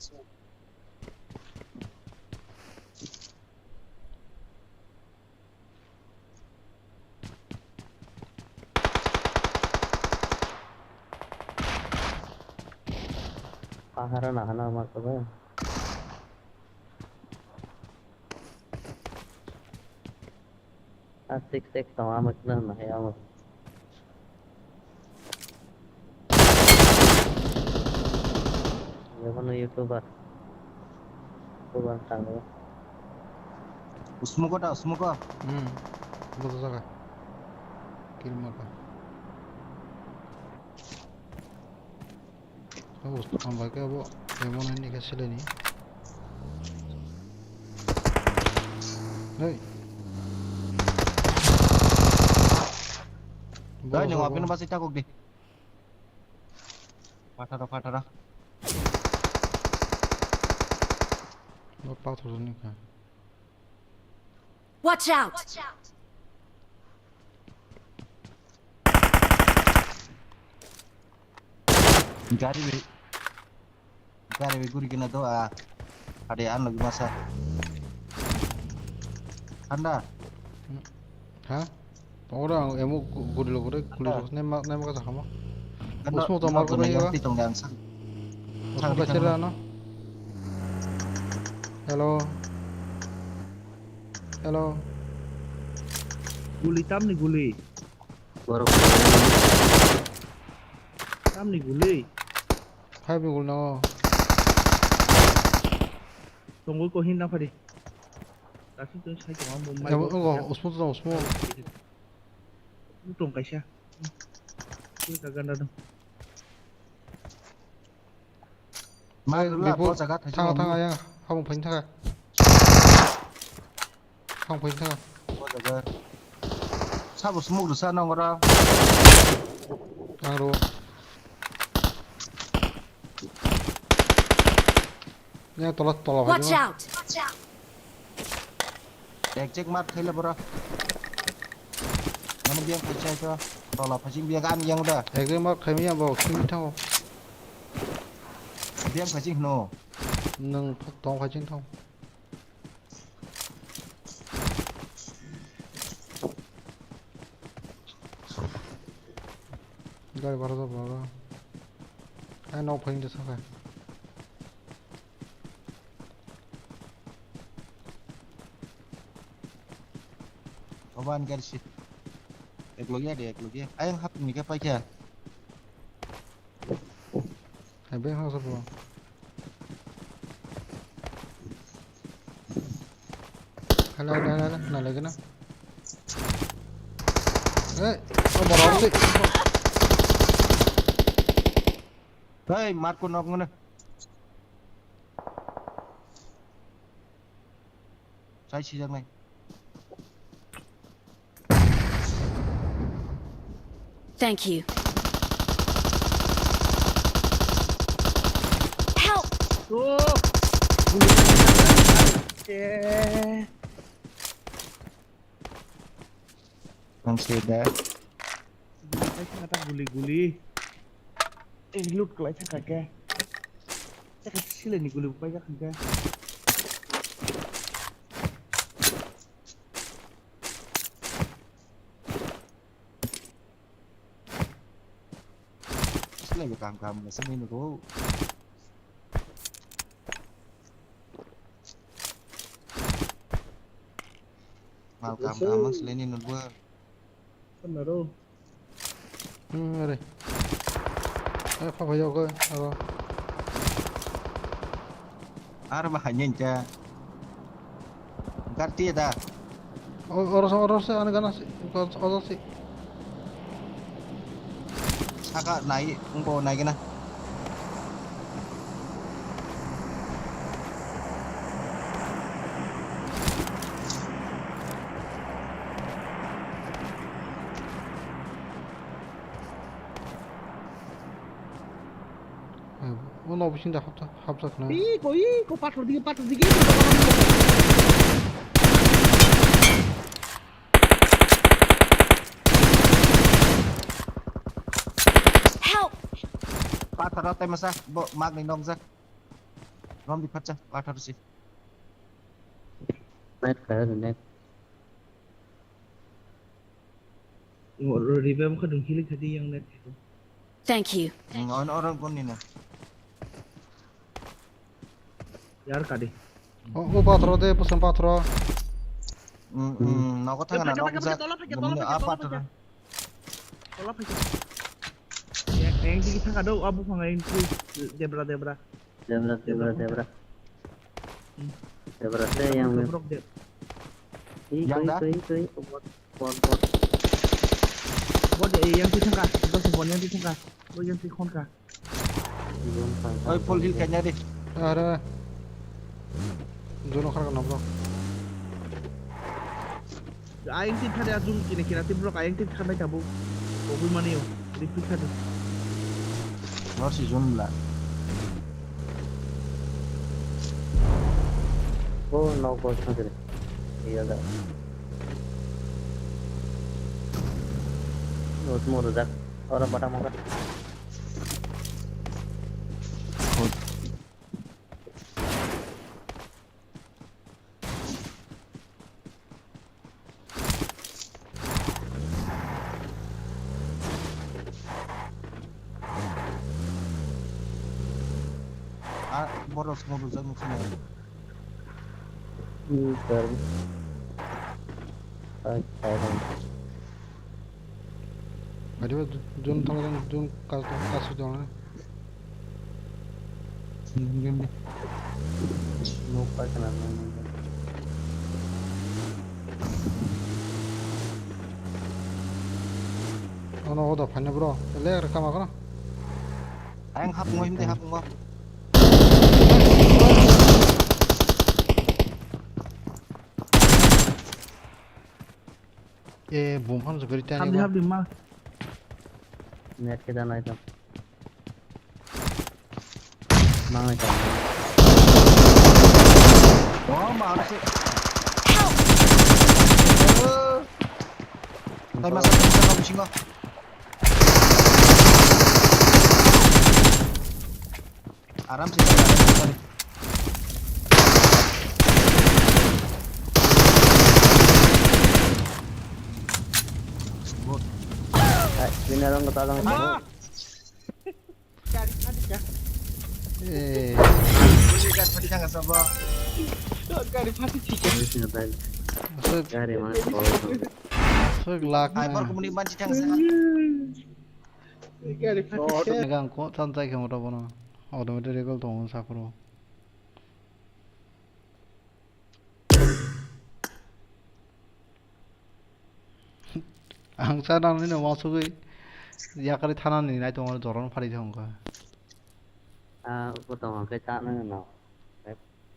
Pahara na hana ma ko ba. A six six tong ama kna na he ama. Yabano YouTuber. YouTuber tango. Smoke ta, smoke. Hmm. Buto jaga. Kill marka. Abo tong bai khe abo emon hai ni khe silai ni. Hey. Dai, nung apin basi takuk di. Patara, patara. Lo pathor ni kha. Watch out! Gari bai, gari bai guri gina do a. Ade ano gimasa. Anda. Ha? Ora ang emo guri lo guri guri lo nema nema kata kama. Usmo to mar ko yang bai ba. Pitong yang sang. Usmo ka chera no. Hello. Hello. Guli tamni guli. Borok. Tamni guli. Hai bigul no. Tongwi ko hin na phadi. Kasi to sai tong amo mai. Emo go usmo to usmo. Tong kaisa. Twi ka ganda dong. Mai rula Bipu, po jaga thajak thanga, thanga, ya, habung phaini thanga. Habung phaini thanga. Po jaga. Sabo smoke rwsa nang ora. Ang rw. Ya, tola, tola. Watch out! Ek jek mar khaila bora. Mane biang khai chai to. Tola phajing biang ani yang da. Ek jek mar khaimi yang bo, simi thango. Biang phajing no. Nang tong phajing thong. Gari bara da bora. Ai no phajing de sakai. Oban garsi. Eklogia de, eklogia. Ayang hap ni ka paikha. Hai be hang sabo. Hala, hala, hala, na lagi na. Eh, oh, borok sih. Hei, Marco nok ngene. Sai sijaknai. Thank you. Help! Oh! Eh. Ang seda. Guli kai thangka ta guli guli. Eh, loot kalai thangka ke. Chakha silai ni guli pai jak hangka. Silai be kam kam na sini nugo. Mal kam kam silai ni nugo. Sana ro. Hmm, are. Eh, pha pha yogo, aro. Ar ba hanyen cha. Garti da. O, oro sa, oro sa, ani gana si, oro sa. Saka nai, ungko nai gana. Hai, o No bisingo hapjak, hapjak na. Iko, iko, pathor dige, pathor dige, iko. Help! Pathor o tei masa, bo magni nokjak. Romdi phatsa, pathor si. Net kaya net. Revive kha dong healing kha di yang net. Thank you. Ang on orang pun ni na. Yar kadi. O, o pathor de, pusam pathor. Hmm, hmm, nogo thang na, nogo jak. Tola phai, tola phai, tola phai. Tola phai. Yang, yang digi thang do, abu phang yang debra, debra. Debra, debra, debra. Hmm. Debra te yang. Yang da? Bot, bot, bot. Bot, eh, yang ti thangka. Bot, bot, yang ti thangka. Bot, yang ti khonka. Oi, full heal kanya de. Are. Jono khar kana bro. Ayang ti thade adun kine kina ti bro, ayang ti thade kabu. Bogul mani yo. Repeat thade. Nor si zone bla. Oh, no, bot, no, no. Iya da. Ot mo rujak. Ora bata mo ka. Ah, borok songwi rwjak nukha na. Hmm, sir. Ai, ai, ai. Adiba jun thang jun kasu jun. Nok paikha na. Ono odo phanya bro. Le ar kama kono. Ayang hapung him de hapung. E bum ham jogori tani. Hapdi hapdi ma. Net khe da nai tam. Mangai tam. Oh, ma se. Help! Tai masa masa bisingo. Aram se. Good. Hai, bini arong kota dong. Ah! Gari phatikha. Eh. Gari phatikha sabo. Gari phatikha. Aswk. Gari mana? Aswk lak. Hai, bor kumuni manchi thang sa. Gari phatikha. Gang ko tan tai khe moto bono. Automatic recall tongo saphuru. Ang cha nang nini uansugwi yakarwi thanani nai tongo, jorano phalwi thangkha. Ah, bo tong hwnkhe cha nang no.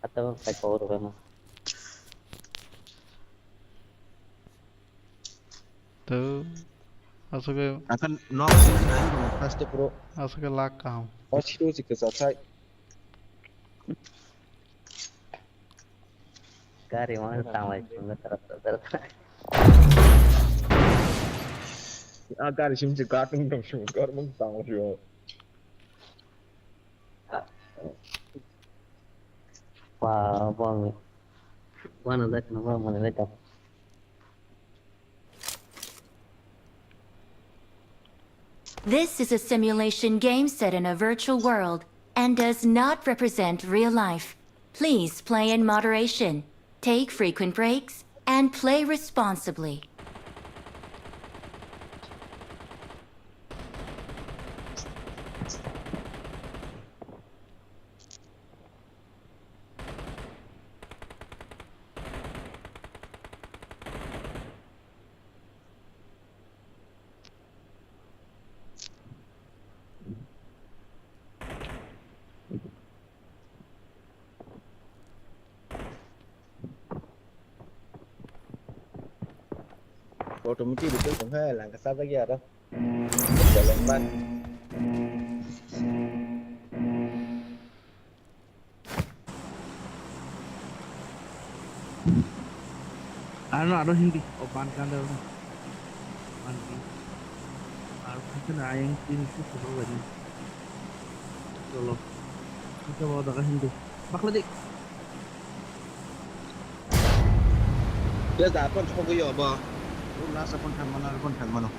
Ato kai ko ro no. To aswkhe. Akan nok nai first pro. Aswkhe lak kaham. First pro si kwchak sai. Gari mana tanglai sungga tara tara tara. Ah, gari sim si gatung dong sim gari mana tanglai sio. Wah, bang. Mana dak nama mana dak. This is a simulation game set in a virtual world and does not represent real life. Please play in moderation, take frequent breaks, and play responsibly. Automatic rikhe tongkha langka sajagya aro. Jalan ban. Ano aro hindi o ban kanda no. Ban di. Ar kisa na ayang tin si sudo gani. Cholo. Kisa ba daga hindi. Bakla di. Dia dapat kok yo ba. Last apa thang mana apa thang mana.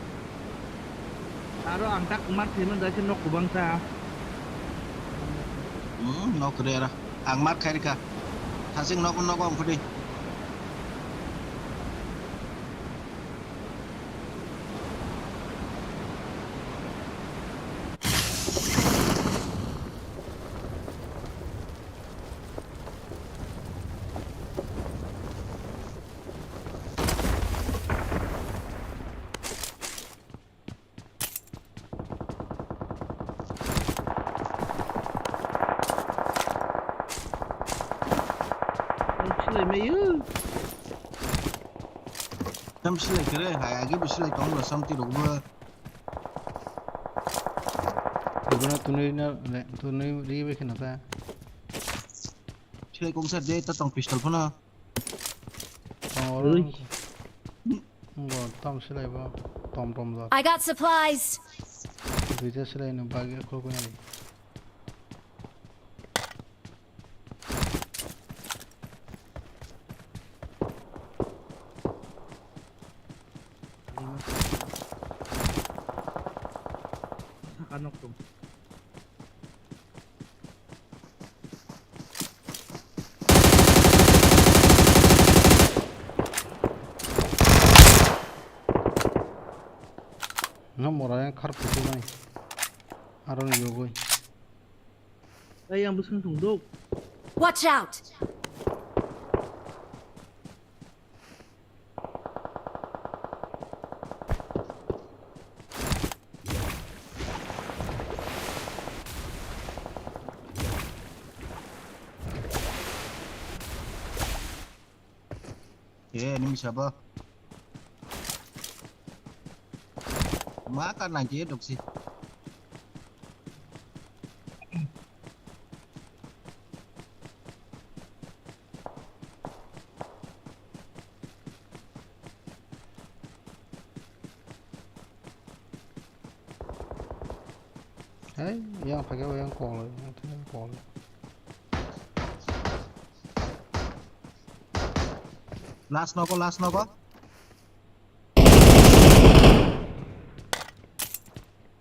Aro ang tak mar thaiman da khe nok kubang ta. Hmm, nok re ra. Ang mar khai rikha. Thasing nok nok ang phudi. Ang silai mayu. Tam silai kere, hai agi bo silai tong lo, samti rok bo. Ibono tunui na, tunui ri bai kheno ta. Silai kongsa de ta tong pistol phano. Tong oro. Ui. Wngkha. Wngkha, tam silai bo. Tom tom jak. I got supplies. Duita silai no bagi khuluknai. Saka nok tong. No mora yang khar kutu bai. Aro ni yogoi. Ai, ang bwswng thung dok. Watch out! Eh, enemy sabo. Ma ka ninety eight doksi. Hei, yang pakai yang kol, yang pakai kol. Last noko, last noko.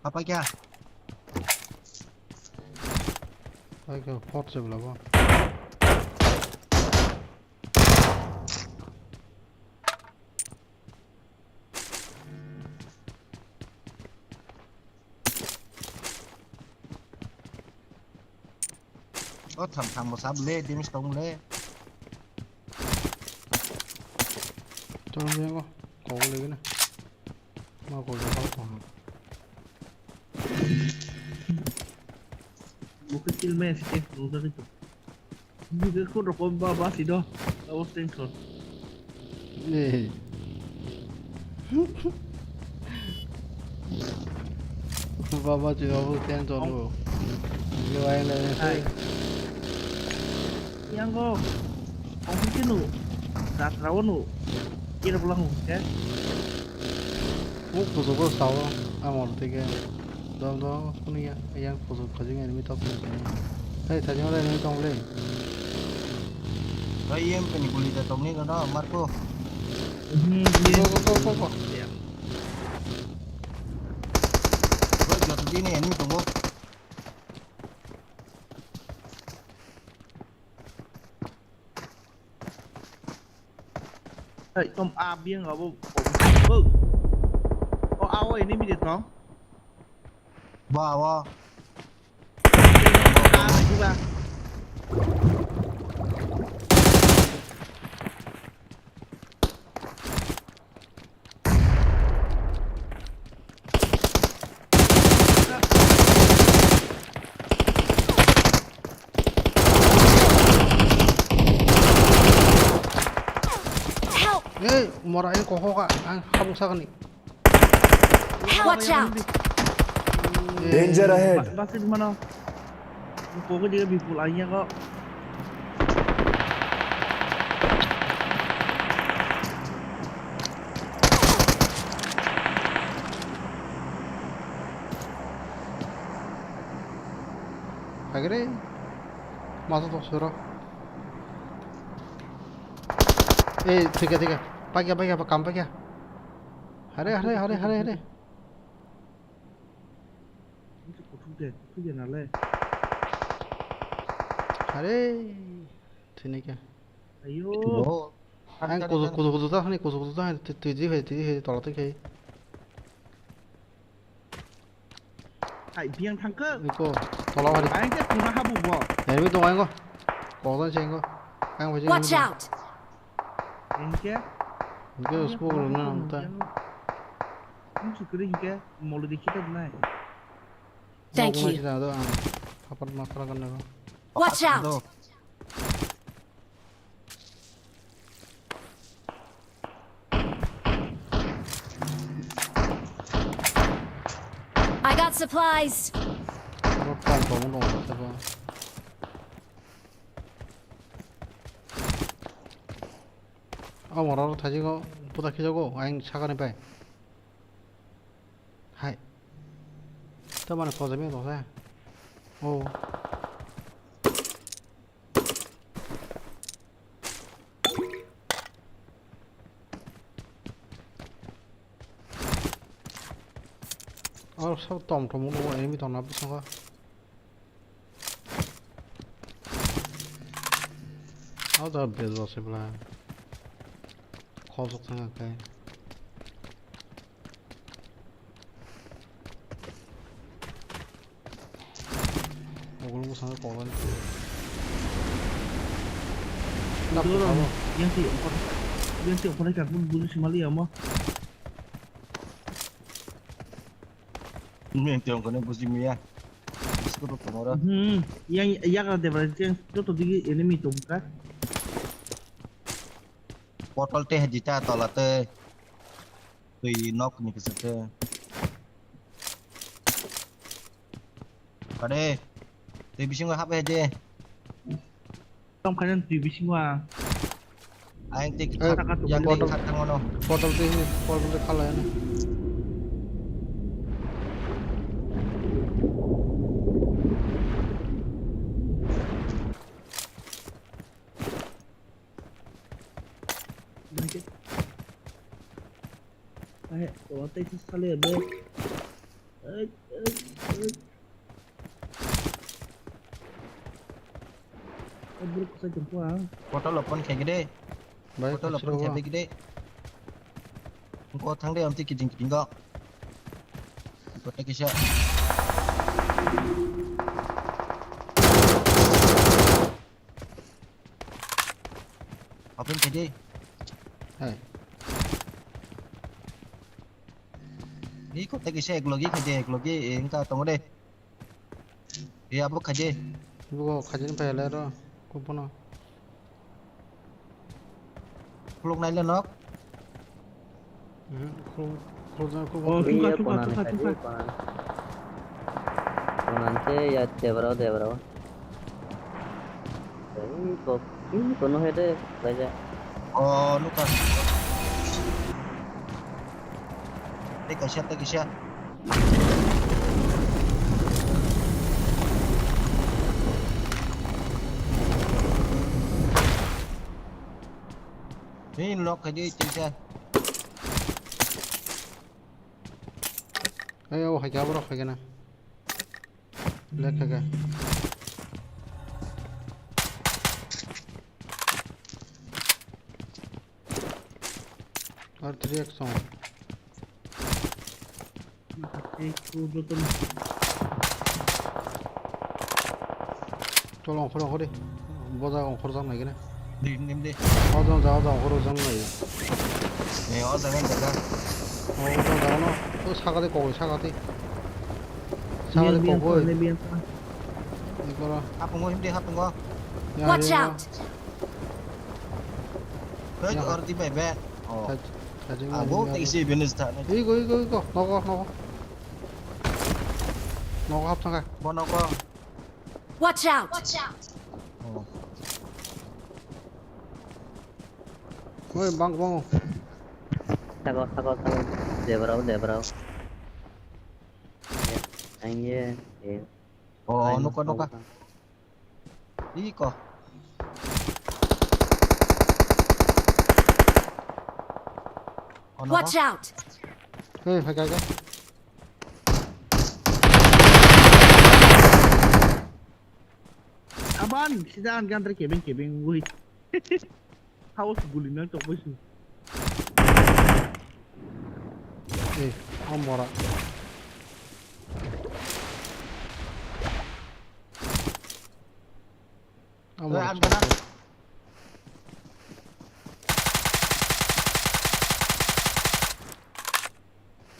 Apa kya? Apa kya? Hot se bela bo. O tham tham bo sab le, dimis tong le. Tong le ngo, kok le gina. Ma kok le kok tong. Bukit kill me sih, nunggu itu. Bukit kok rokok ba ba sih doh. Awas tengkol. Eh. Baba, tu babu ten ton bo. Yo, ai le. Hai. Yang go. Kong kinu. Jatra wonu. Kira pulang ke. Mu kusugo sawo. Amor tike. Dong dong, kuni ya, yang photo khajing enemy tok ni kani. Hei, thajing ora enemy tong le. Hei, em kani guli da tong ni no, Marco. Hmm, go, go, go, go, go. Hei, joto dini enemy tongo. Hey, tom a biang abo. Oh. Oh, awo ini mi de tong. Ba, wa. Ah, juga. Help! Ei, mora, ei, kohoka, ang habuk sakani. Watch out! Danger ahead. Ba-, bakit mano? Kogo dia bipul aja kok. Phaikhe re. Masa tok sero. Eh, thika, thika. Paikya, paikya, kam paikya. Hare, hare, hare, hare, hare. Kuthuk de, kuthuk de nale. Hare. Thini khe. Ayo. Bo. Ang kuzu, kuzu, kuzu ta hani, kuzu, kuzu ta hani, twi, twi, twi, twi, twi, tola twi khai. Hai, biang thangkhe. Iko, tola hari. Ang khe tuna habu bo. Enemy dong ang ko. Kodan se ko. Ang wajing. Watch out. Engke. Engke smoke rwna ang ta. Ang sukri engke molo dikhi ta nai. Thank you. Sida do ang. Kapat makra kan ko. Watch out. I got supplies. Oro pump tongo dong, sabo. O mora oro thaisingo buda khijago, ang sakani pai. Hai. Tamani pojami rok he. O. Oro sabo tom tom nugo, enemy tongna bisingo. O jaga base rok se bwla. Khosok thang khe. Ogo bwskango koklai. Duro rok, yang si ongkhor, yang si ongkhornai kha, buji simali amo. Yang si ongkhornai buji maya. Biskut rok tongo oro. Hmm, yang yagra debra yang joto digi enemy tongkha. Bottle tei hai dita tola tei. Twi nok ni kisa khe. Kade. Twi bisingo hap hai de. Tom khaina twi bisingo a. Aing tei kha, yang twi kha thangono. Bottle twi, bottle twi khala ya na. Bangke. Ahe, to tei sale be. Ai, ai, ai. Ai, bro, kusai jumpo ang. Bottle open khai gede. Bottle open khai gede. Ko thang de amti kijing kijing go. Ko tei kisa. Open khai di. Hai. Ni ko tei kisa eklogi khai di, eklogi engka tongo de. Ni abo khai di. Bugo khai di pai le ro. Kupono. Khuluk nai le nok. Hmm, khuluk, khuluk jang khuluk. Oh, thungkha, thungkha, thungkha, thungkha. Konani se ya debra, debra. Ei, kok, ei, kono hede, raja. Oh, nukha. Tei kaisa, tei kaisa. Ni nok khai di, tei kaisa. Ei, o hai khe borok hai khe na. Lek hai khe. Ar three X song. Tei ku joto no. Chol ongkhor ongkhor di. Boja ongkhor jak nai gini. Di, dim di. O jang jaga jang ongkhor jang nai. Ni o jaga jaga. O jang jaga no. O saka di kogoi saka di. Saka di kogoi. Ni koro. Hapungo himdi hapungo. Watch out. Hei, or di bai be. Oh. Abo tei si bini sta. Igo igo igo. Nogo nogo. Nogo hap thangkha. Bo nogo. Watch out! Oh. Oi, bang, bang. Sako, sako, sako. Debrao, debrao. Ya, ang ye, ye. Oh, nuka, nuka. Iko. Ono Watch ko. Out! Hey, hai, hai, hai. Aban, sida ang gandra kebeng kebeng, woi. Haus guli nang tok bosu. Eh, ambora. Ambora. Ang gana.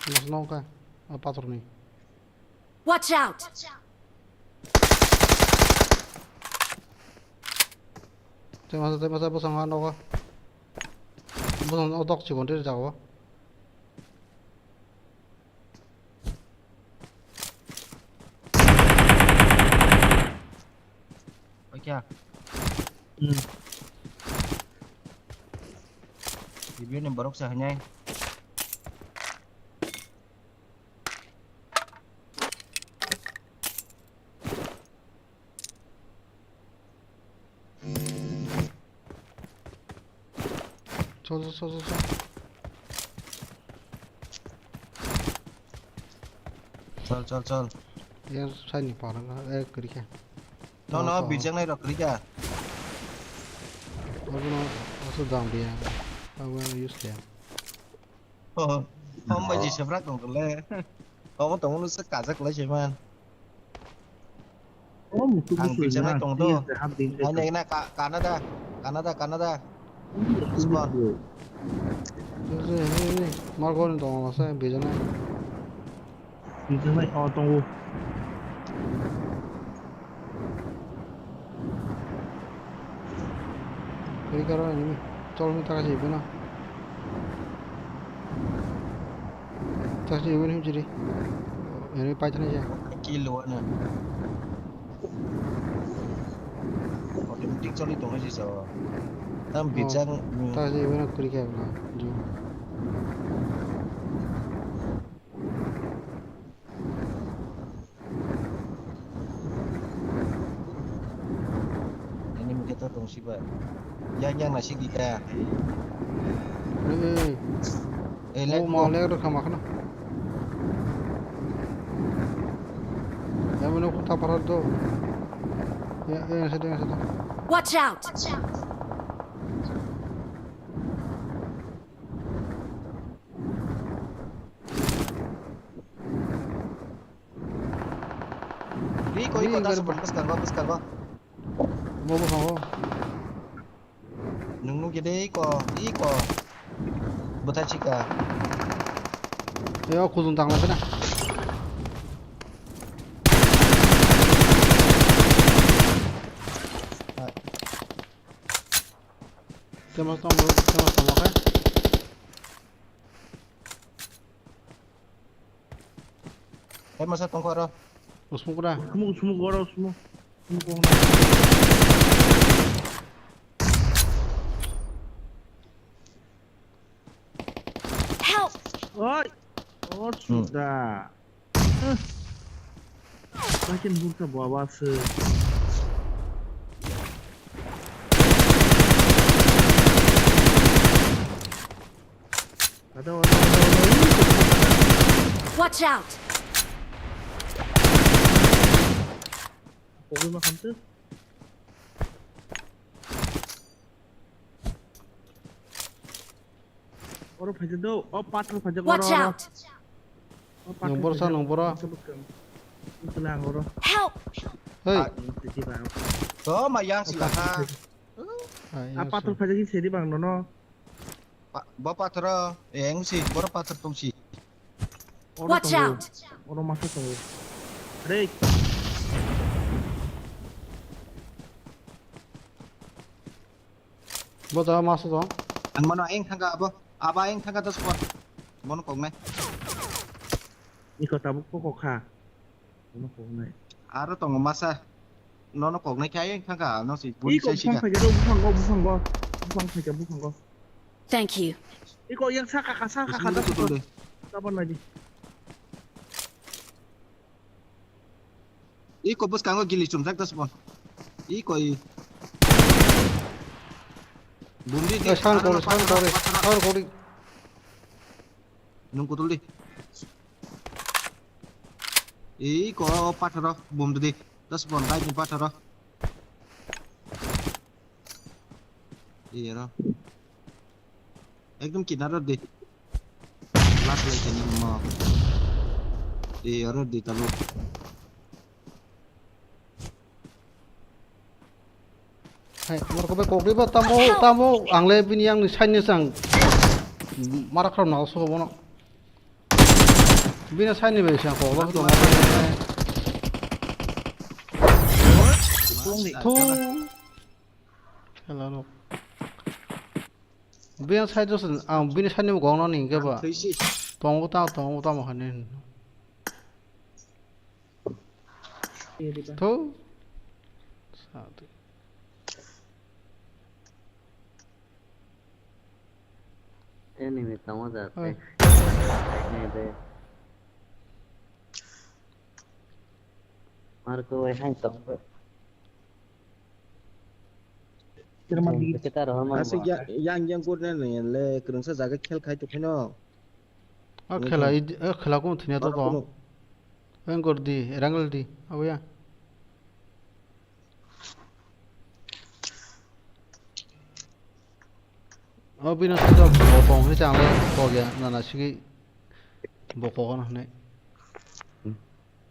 Mas nongka, apa turni? Watch out! Tei masa, tei masa, bosong ha nogo. Bosong o dok chikon tei jago. Oke. Hmm. Review ni borok sa hanyai. Chol, chol, chol, chol. Chol, chol, chol. Yang saini parang, eh, kiri khe. No, no, bijak nai rok kiri kha. Abono, aso jang dia. Abono use dia. Oh, oh, mai jisabrak tong le. Omo tongmani se kajak lai se man. Oh, mutu. Ang bijanai tong do. Ai, nai, na, Ka-, Canada, Canada, Canada. Spawn. Margo ni tong ma se bijanai. Bijanai, oh, tongo. Kiri karo ini. Chol mi taka si bina. Taka si bina him chiri. Ini pai thani ja. Kill one. Automatic choli tong si so. Tam bijang. Taka si bina kiri karo na. Ju. Enemy khe to tong siba. Yang yang nasi kita. Eh, eh. Eh, oh, let's go. Mau lihat rekam aku na. Ya, mana aku tak parah tu. Ya, ya, yang satu, yang satu. Watch out! Ri ko, ri ko, ri, das gar bwskango, bwskango. Bo bwskango. Nwng nukya de, iko, iko. Bwthai chika. Yo, khujung tangla bena. Hai. Temo tong, temo tong, oke. Hai, masa tongkha oro. Usmuk da. Usmuk, usmuk, oro usmuk. Usmuk, usmuk. Help! Oi! Oh, hmm. Sudah. Makin burka baba se. Ada, ada, ada, ada. Watch out! Pokoknya makan tuh. Oro phaijak do, o pathor phaijak oro. Watch out! O pathor phaijak. Nung borok sa, nung borok. Bwswk bwswk. Bwswk lang oro. Help! Hey. Ah, ini sih, Bang. Oh, mayang sih, pathor ha. Phaijak. Ah, iya, a pathor sir. Phaijak sih, sini, Bang, nono. Pa-, bo pathor, eh, yang sih, borok pathor tong sih. Oro tongo. Watch out! Oro masa tongo. Rek. Bo jaga masa tong. Ang mano ayang thangka abo. Abo ayang thangka dos pot. Bono koknai. Iko tabuk ko kokha. Bono koknai. Aro tongo masa. Nono koknai khe ayang thangka no si. Iko buli sai bufang sika. Phaikha do, bufang go, bufang go. Bufang phaikha, bufang go. Thank you. Iko yang saka ka, saka ka, saka ka. Kapan lagi? Iko bwskango gili chumjak das bon. I koi. Bumdi di. Eh, sound kori, sound kori, sound kori. Nung kutul di. I ko patharo bumdi di. Das bon dai ni patharo. Iya ro. Ekdom kinaro di. Last lai kani mo. Iya ro di tabu. Hai, morok bai kokri ba tamo, tamo, ang le bini yang ni side ni sang. Mara khram na so bono. Bini side ni bai sang koklo to. Thung. Hello. Bini side ni ang bini side ni gong no ni ke ba. Tongo ta, tongo ta mo hanin. Thou. Sadi. Enemy tongo jate. Oi. Nede. Marco hai tongo. Kita rohor man. Asik ya, yang yang kurne le, le kerengsa jaga khel khai tu kheno. A khela, i, a khela kung thini to to. Ang kor di, rangal di, abu ya. O bino sito bokong hini chang le kok ya, nana sigi bokong hini.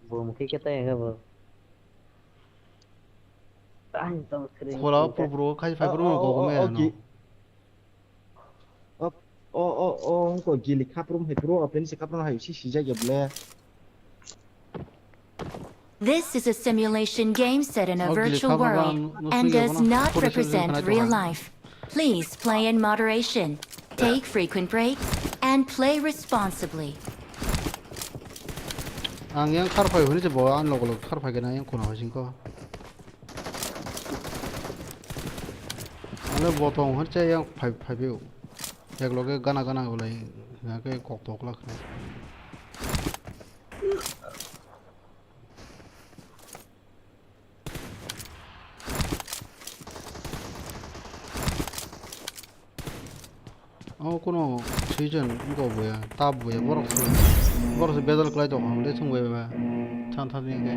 Bo mukhi kete ya bo. Khula o puro puro khai phai puro kok me ano. O, o, o, o, wngkha gili khaprum hai phuru, open se khaprum hai si sijak ya ble. This is a simulation game set in a virtual world and does not represent real life. Please play in moderation, take frequent breaks, and play responsibly. Ang yang khar phai hwnwi se bo ang log log khar phai gana yang khuna hoi singko. Ano botong hor cha yang phai phai biu. Ek loge gana gana ulai na ke kok tok lak. O kuno season wngkha buya, tab buya, borok se, borok se bedal kwlai tong, ang de thung buya ba, than than ni khe.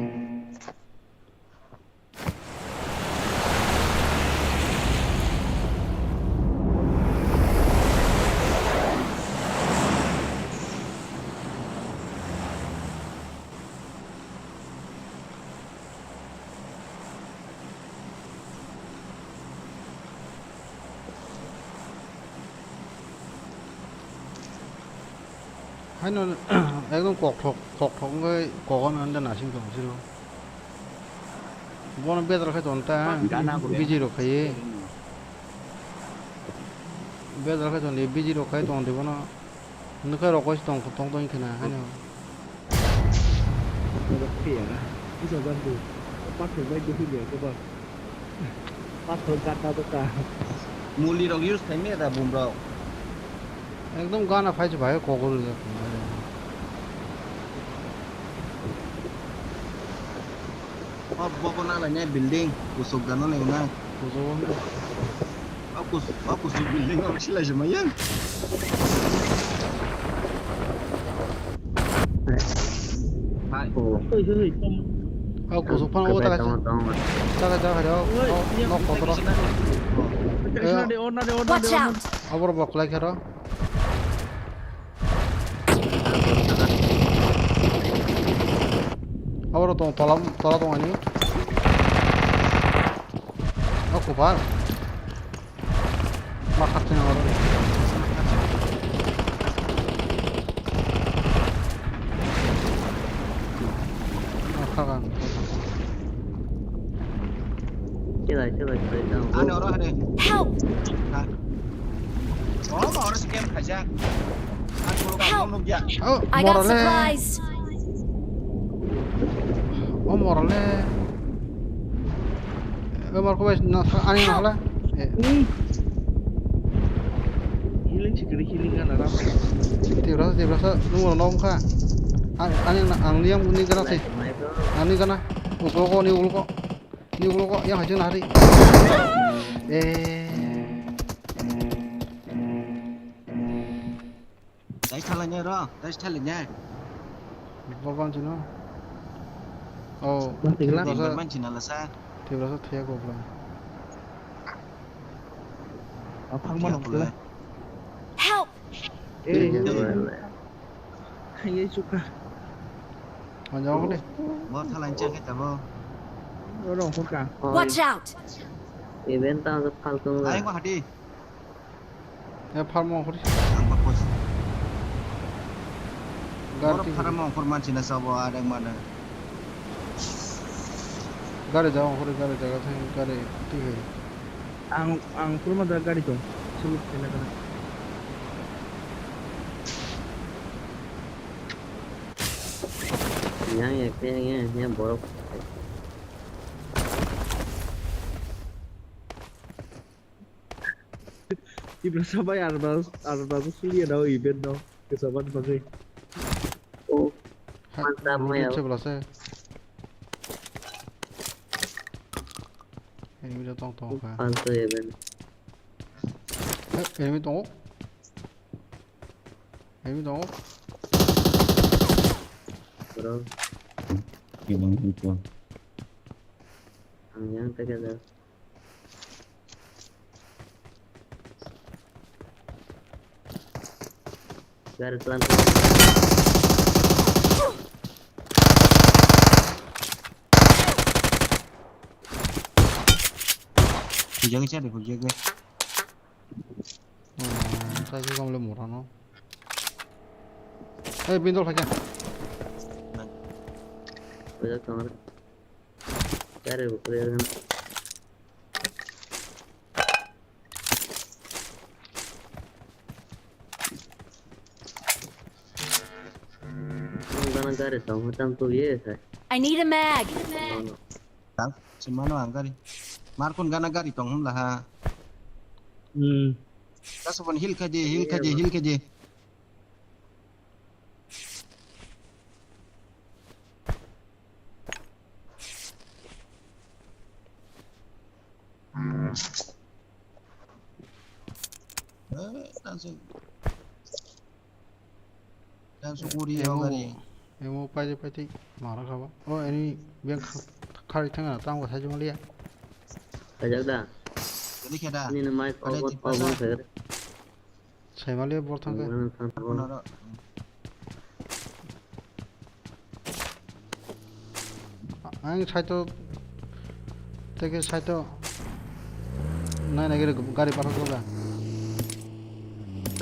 Haino ekdom kokthok, kokthok wngwi kogon hwnda nasing tong siro. Bono bedal khai ton ta, busy rok khai. Bedal khai ton, busy rok khai ton de bono. Nokha rok bai tong tong tong khena haino. Nokha phiya. Bisa bantu. Pathor bai duhil ya keba. Pathor gata doka. Muli rok use khai me da bum rok. Ekdom gana phai se bhai kogol ya. O bobo na lai ne building kusuk gana lai na. Kusuk. O kus-, o kusuk building o silai se maya. Hai. Oh. Hei, hei, hei, tama. O kusuk phano o taka. Tama, tama. Taka, taka, taka. Oi, o, iya, nok kotor. Watch out. Abor bok lai khero. Aboro tong tola, tola tong ani. O kubar. Ma khatini oro. Ma khagan. Chilai, chilai, chilai, down. Ani oro hade. Help! Ha. Oh, oro scam khaijak. Help! Oh, I got supplies. O morale. O mor ko bai na ani na hala. Healing sikiri healing ana ram. Tibrasa, tibrasa, nung no kha. Ani ang niam ni gana se. Ani gana. Ugo ko ni ulgo. Ni ulo ko yang hajung nari. Eh. Dai thalanya ro, dai thalanya. Bol ban chino. Oh, Bang tigla. Tibrasa, Tibrasa thaya ko bla. Aphang mano bla. Help! Eh, eh, eh. Ye chuka. Manjang ko de. Mo thalan cha ke tabo. Oro ko ka. Watch out! Event ta phal tung. Ai ko hati. Ya, farm ong khori. Ang ba koi. Gari boro tik. Farm ong khor mansi na sabo adang mana. Gari jaga ong khori, gari jaga thang, gari tik hai. Ang, ang kurma da gari tong. Suluk kena kena. Yang ya, yang ya, yang borok. Tiprasa bai arba, arba bo suliya na o event no. Kesaban bagwi. Oh. Ha, mantap, rocket maya. Se belase. Enemy da tong tong kha. Panto event. Eh, enemy tong. Enemy tong. Bro. Gimana itu? Ang yang tegel. Gari pelan-pelan. Hujak siya deh, hujak deh. Hmm, saya sih kamu lemur ano. Eh, bindol saja. Hujak kamar. Gari bukre kan. Ang gana gari tong, tang tu ye sai. I need a mag. Tang, semano ang gari. Markon gana gari tong hum laha. Hmm. Kasubon hil kaje, hil kaje, hil kaje. Eh, langsung. Langsung uri. Emo, gari. Emo paide paide mara khaba. O, enemy beng kha-, khari thanga, tang bo sai jong liya. Kajak da. Ini khe da. Ini na mic. Ada off, tipa off sa. Off. Saimali bor thangkhe. Ang thang thang. Ang saito, teke saito. Nai nai gari, gari park kok da.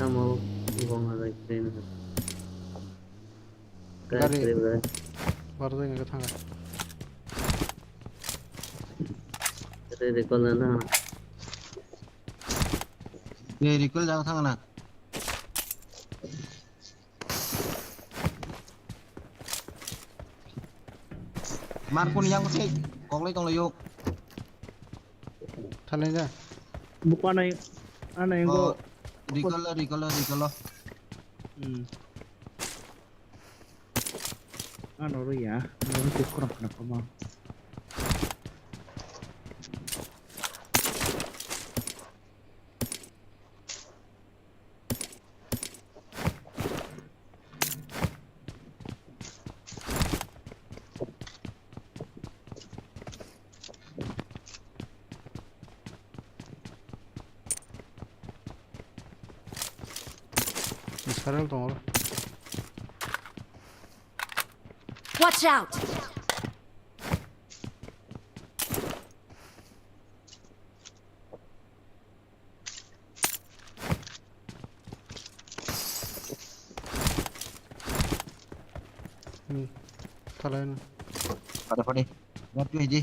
Tamo gong agai train. Gari. Gari train gari. Park jai nai thangkha. Gari recall na. Gari recall jang thangna. Markon yang se koklai tonglaio. Thalai da. Buka nai, anai. Oh, go. Recall, recall, recall. Hmm. Ano ro ya, ano ro kurang kenapa mau? Israel tongo. Watch out! Hmm. Thalai na. Pada, pada. What do I do?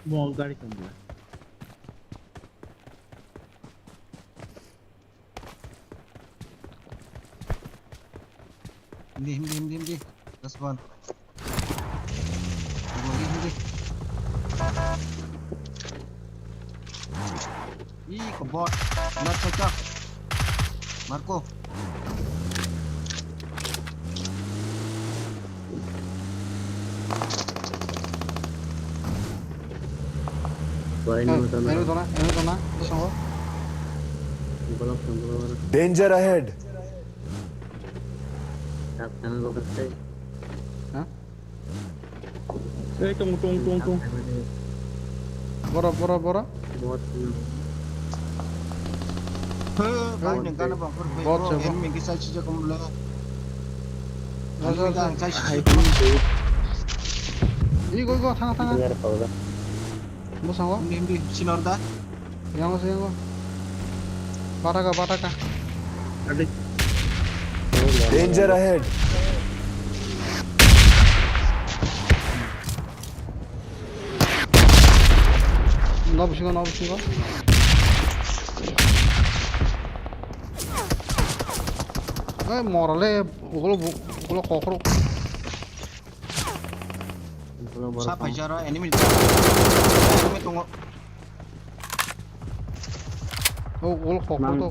Mo gari tong dia. Hindi, hindi, hindi, hindi. Last one. Hindi, hindi, hindi. Ih, kebot. Lihat saja. Marco. Eno tona, eno tona, bwskango. Bolok tong, bolok aro. Danger ahead. Sak tang, bolok tei. Ha? Ei, tong, tong, tong, tong. Boro, boro, boro. Bot. He, bot. Bot, bot, bot. Enemy kisa sijak mole. Bot, bot, bot. Igo, igo, thanga, thanga. Bwskango. Hindi, hindi, sinorda. Yango se yango. Bataka, bataka. Danger ahead. No bisingo, no bisingo. Ei, morale, ugulo bu-, ugulo kokrok. Sa phaijaro, enemy. Enemy tongo. Oh, wall khok to.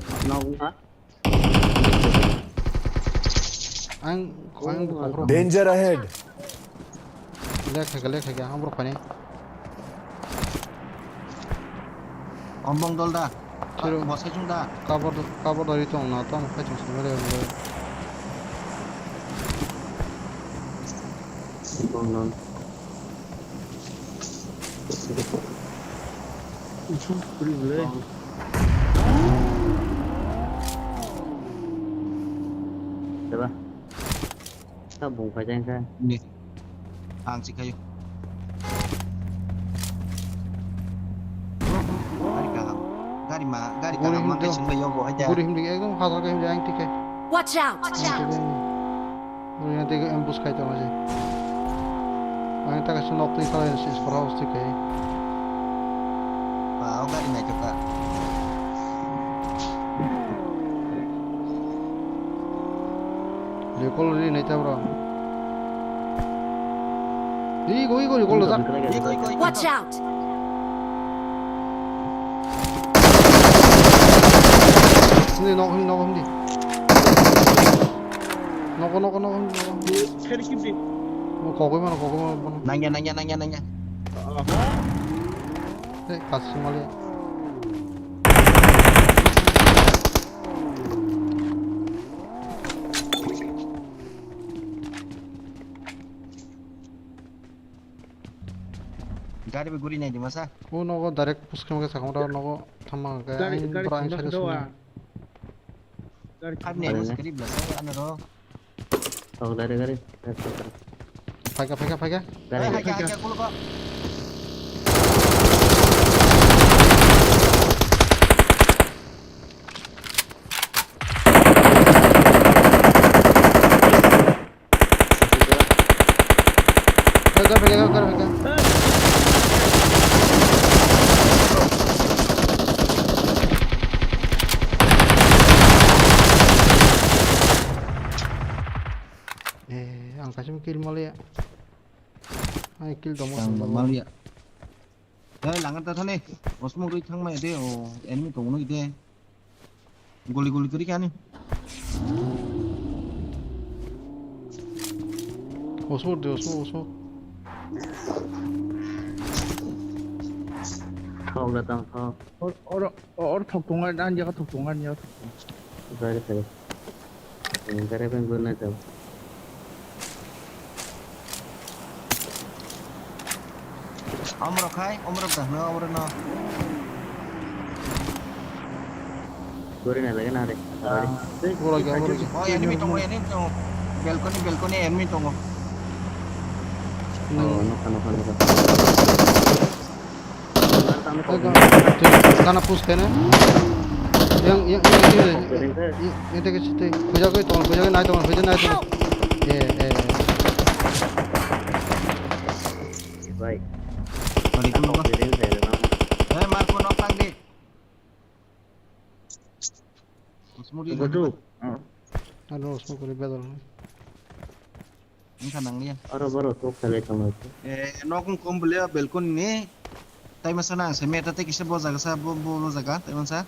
Ang, ang bukhok. Danger ahead. Lek thake, lek thake, ang borok phani. Ombong dol da. Chiro. Bosai chung da. Kabor, kabor dari tong na, tong khai chung sumare. Bong non. Diba? Sa bung phai jang kha. Ni. Ang si khayo. Gari kaham. Gari ma, gari kaham ma, sing bai yogo aja. Guri himdi ekdom hazar ka himdi ang tikai. Watch out! Watch out! Yang tega ambush khai tongo je. Ang ta kaisa nok twi khalai se sora hosti khai. Ba, o gari nai to ka. Recall ri nai ta bro. Di goi goi recall da. Watch out! Sini nok him nok him di. Nogo, nogo, nogo, nogo. Keri kimdi. Mo kogoi mano, kogoi mano, mano. Nangya, nangya, nangya, nangya. Ah. Eh, kasih mali. Gari be guri nai di masa. O nogo direct push khe mokhe sakhamra nogo thamma khe. Gari, ang gari pura ang sari sumna. Gari sumna. Ani mas karib la sa ano ro. Oh, gari, gari. Phaika, phaika, phaika. Gari. Hai, hai, hai, hai, kulo ko. Eh, ang kaisa kill maliya. Ai, kill domo. Ang maliya. Eh, langan ta thani. Osmo rui thang mai de, o enemy tong noi de. Goli goli kari kani. Osmo de, osmo, osmo. Thok da tang thok. Or, or, or thok tonga, nan jaga thok tonga, nan jaga thok tonga. Gari thai. Gari pen guna jab. Omrok hai, omrok dah, no, omrok no. Gori na lagi na re. Gori. Oh, enemy tongo, enemy tongo. Balcony, balcony, enemy tongo. Oh, no, no, no, no. Tei gana push khaina. Yang, yang, yang, yang, yang, yang teke site. Puja koi tong, puja koi nai tong, puja nai tong. Eh, eh. Bhai. Balik dulu, Bang. Eh, Marco, nok tang di. Semua di. Betul. Ado, semua kuri bedol. Wngkha nangliya. Aro borok tok khalai tonglaikha. Eh, nok wng kom bwlya balcony ni. Tai masa nang se meta tei kisa bo jaga sa, bo, bo, bo jaga, tai masa.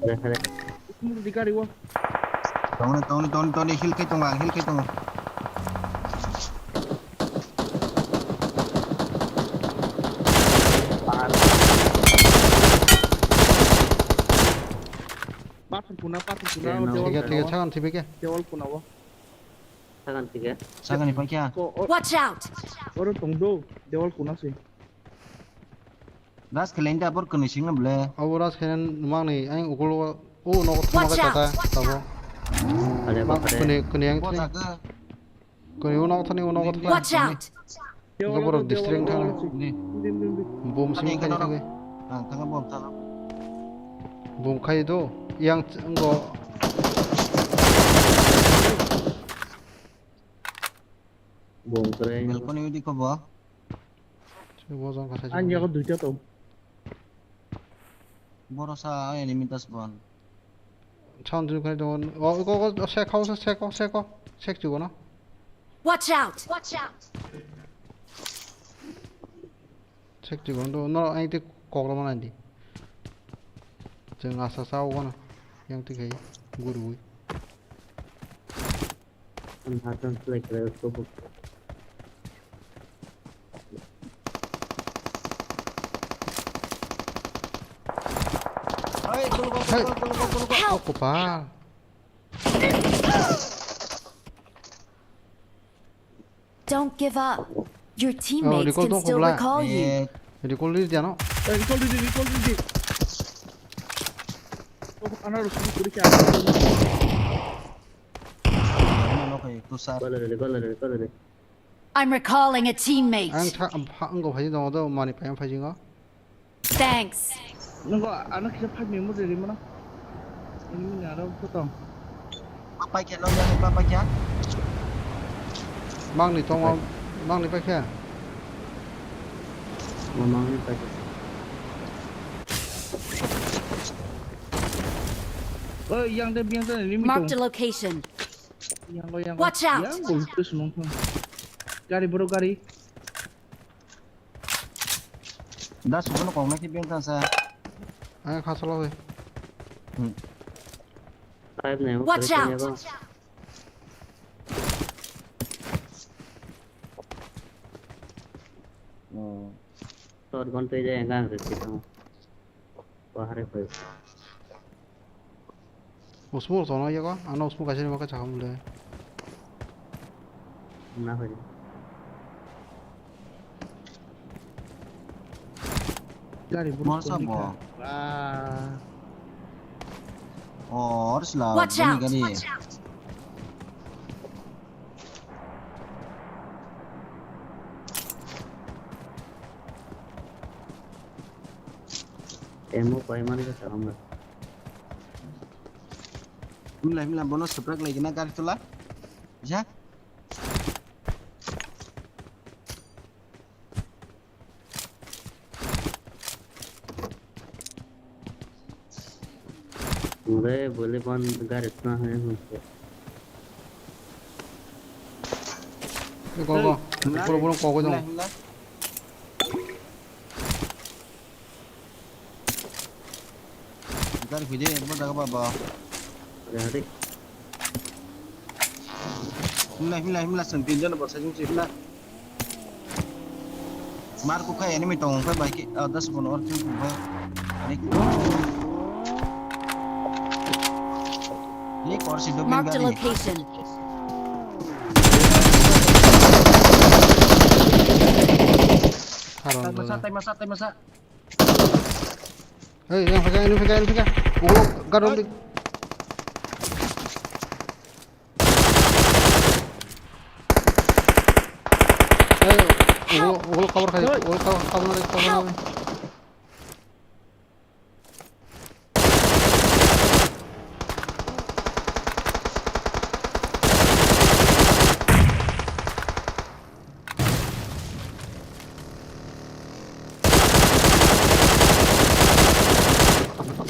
Hare, hare. Di gari o. Tongni, tongni, tongni, tongni, heal khe tongo, ang heal khe tongo. Pathor kuna, pathor kuna, Thik ase, thik ase, sakhan thik ase. Dewal kuna o. Sakhan thik ase. Sakhan ni paikha. Watch out! Oro tong do, dewal kuna se. Ras khelai da bor kwnwi singna ble. Abo ras khelai mang ni ang ukul o nogo thuma ka tata tabo. Ale ba kare. Kwnwi kwnwi ang thani. Kwnwi o nogo thani o nogo thuma. Watch out. Nogo bor distract thang. Bom simi khai thang. Ang thang bom thang. Bom khai do yang ngo. Bom kre. Balcony di ko bo. Bo jong kha. Ang yago duita tong. Boro sa enemy tas bon. Sound tu khai don. O ko ko se khau se ko se ko. Sek chu no. Watch out! Watch out! Sek chu no no ai te kok ro ma di. Jeng asa sa o na. Yang te khai guru. Ang hatang selek selek ko. Hey. Hey. Gulgo, gulgo, gulgo, gulgo. Help! Oh, kopal. Don't give up. Your teammates can still recall you. Oh, recall tong khobla. Eh. Recall di dia no. Eh, recall di, recall di. Oh, ana rusu kuri kya. Recall di, recall di. I'm recalling a teammate. Ang tha, ang pha, ang go phai dong do mani phai phai jingo. Thanks. Nungo ano kisa phai memo de rimo na. Ini ni aro potong. Papai kya lo ya papai kya? Mang ni tong mang ni paikha. Mang ni paikha. Oh, yang de biang de rimi tong. Marked a location. Yang lo yang lo. Watch out. Yang lo itu semua. Gari bro gari. Da subono kok nai khe beng tang sa. Ang kha solo bai. Hmm. Five nai mo. Watch out! Oh. Tor gon tei jai engang re sitong. Bahare koi. Usmuk tono yago, ano usmuk kaisa ni maka chakam le. Na hoi. Gari buru masa tongwi bo. Kha. Ah. Oh, orsla. Watch out. Gari. Emo paimani ka chakam le. Himla himla bono suprak lagi na gari tola. Ya. Mure bole ban gari tna hai hon se. Go go. Hey, puro puro kogo jong. Himla, himla. Gari pide, bo jaga ba ba. Gari. Himla, himla, himla, seng tin jon bo sajung si himla. Mar ku khai enemy tong khai bai ki, ah, das bon or tin khai. Ani. Ye kor si do bin gari. Marked a location. Haron. Tai masa, tai masa, tai masa. Hey, yang pakai, ini pakai, ini pakai. Ulo, gadon di. Hey, ulo, ulo cover khai, ulo cover, cover na, cover na.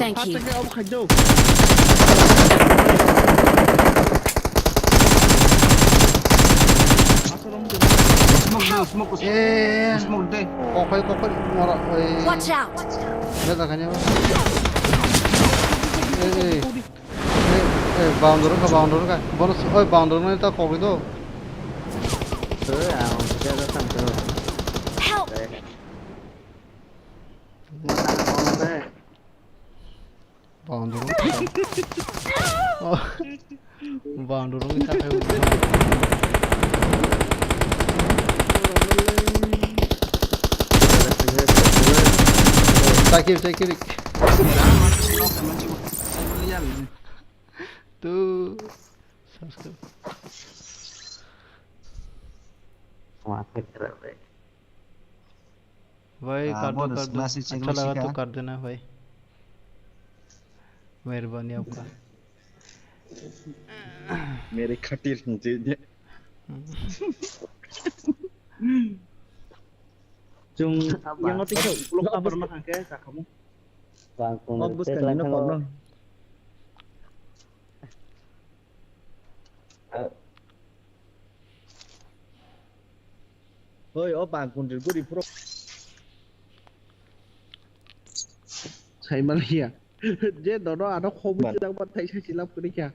Thank you. Eh, smoke de. Kokoi, kokoi, ngora, oi. Watch out! Ada tak hanya. Eh, eh. Eh, eh, boundary ka, boundary ka. Bonus, oi, boundary ni ta kokoi do. Help! Boundary. Oh. Boundary wngwi ta khai. Sakir, sakir. Tu. Subscribe. भाई, हाँ, कर दो, बोनस कर दो। क्लास ही चेक अच्छा लगा तो कर देना भाई। मेहरबानी आपका। मेरे खातिर जी, जी। Chung yang ngerti kok, belum kabar mah angke cakapmu. Bang, kung Oh, bus kan ini kok. Hoi, o bang kundir guri phuro. Sai maliya. Je dono ano khobu Bang. Silang ba thai sai silang kuri kya.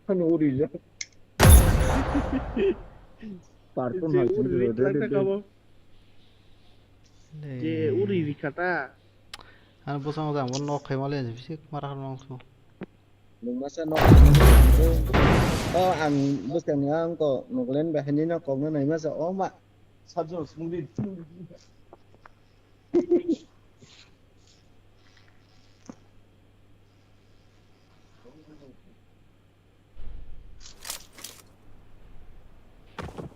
Ano uri ja. Parton Je hal uri sini ri dulu, kata dulu. Kabo. Je uri ri kata. Ano bosong jang bon nok khai maliya je bisik mara har nong su. Nwng masa nok. Oh, ang bwskang ni ang ko noklen bahini no kok no nai masa. Oh, ma. Sajok sungdi.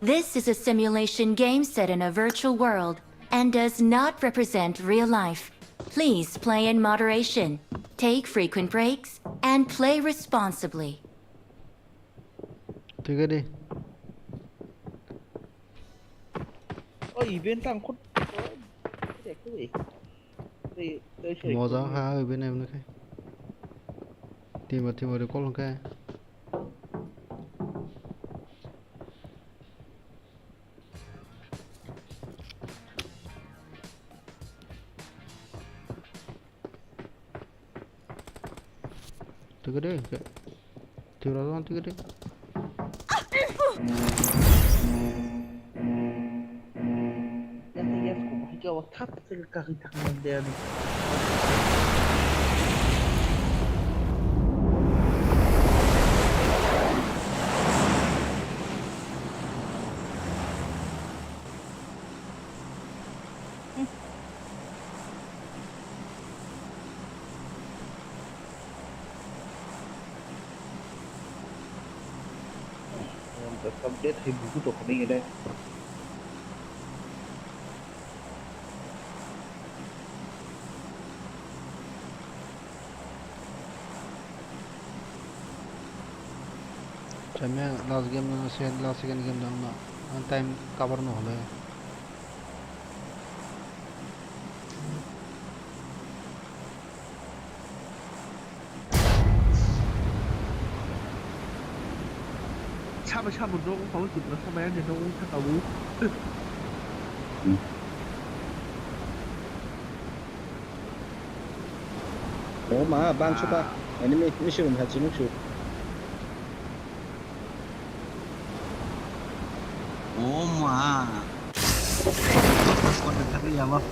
This is a simulation game set in a virtual world and does not represent real life. Please play in moderation, take frequent breaks, and play responsibly. Twi khe di. O event ang khut. Moja kha event em khe. Tima tima recall khe. Twi khe di, twi rw twi khe di. Update hai buku tongkha nini le. Champion last game no se last second game dang no. Ang time cover no hole. Sabai sabo dogo kabo chibra sabai ang dogo sakabu. Oh ma, bang suka. Ini mi mi sih rumah sih musuh. Oh ma. Kau dekat ni ya, Bang.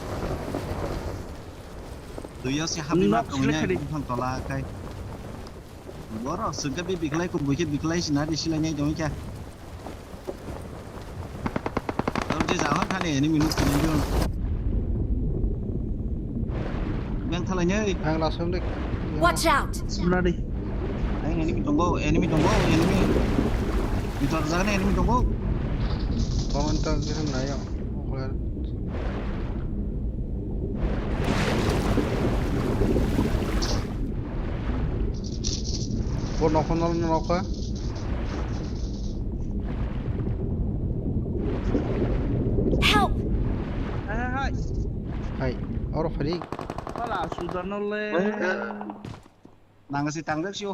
Tuyo si happy Nggak, mat kau sudah ni tadi. Bukan tolak kai. Boro, sengke bi biklai, kubui ke biklai, sinari silai nyai dong kya. Tong je jalan kan ini minum sini dong. Yang thalai nyai. Ang langsung dek. Watch out! Nari. Ang enemy tonggo, enemy tonggo, enemy. Bitor jalan enemy tonggo. Kawan tak kira nayo. Bo nokho nol nokho. Help! Hai, hai, hai. Hai, oro phari. Wala, sudan nole. Nang si tangjak sio.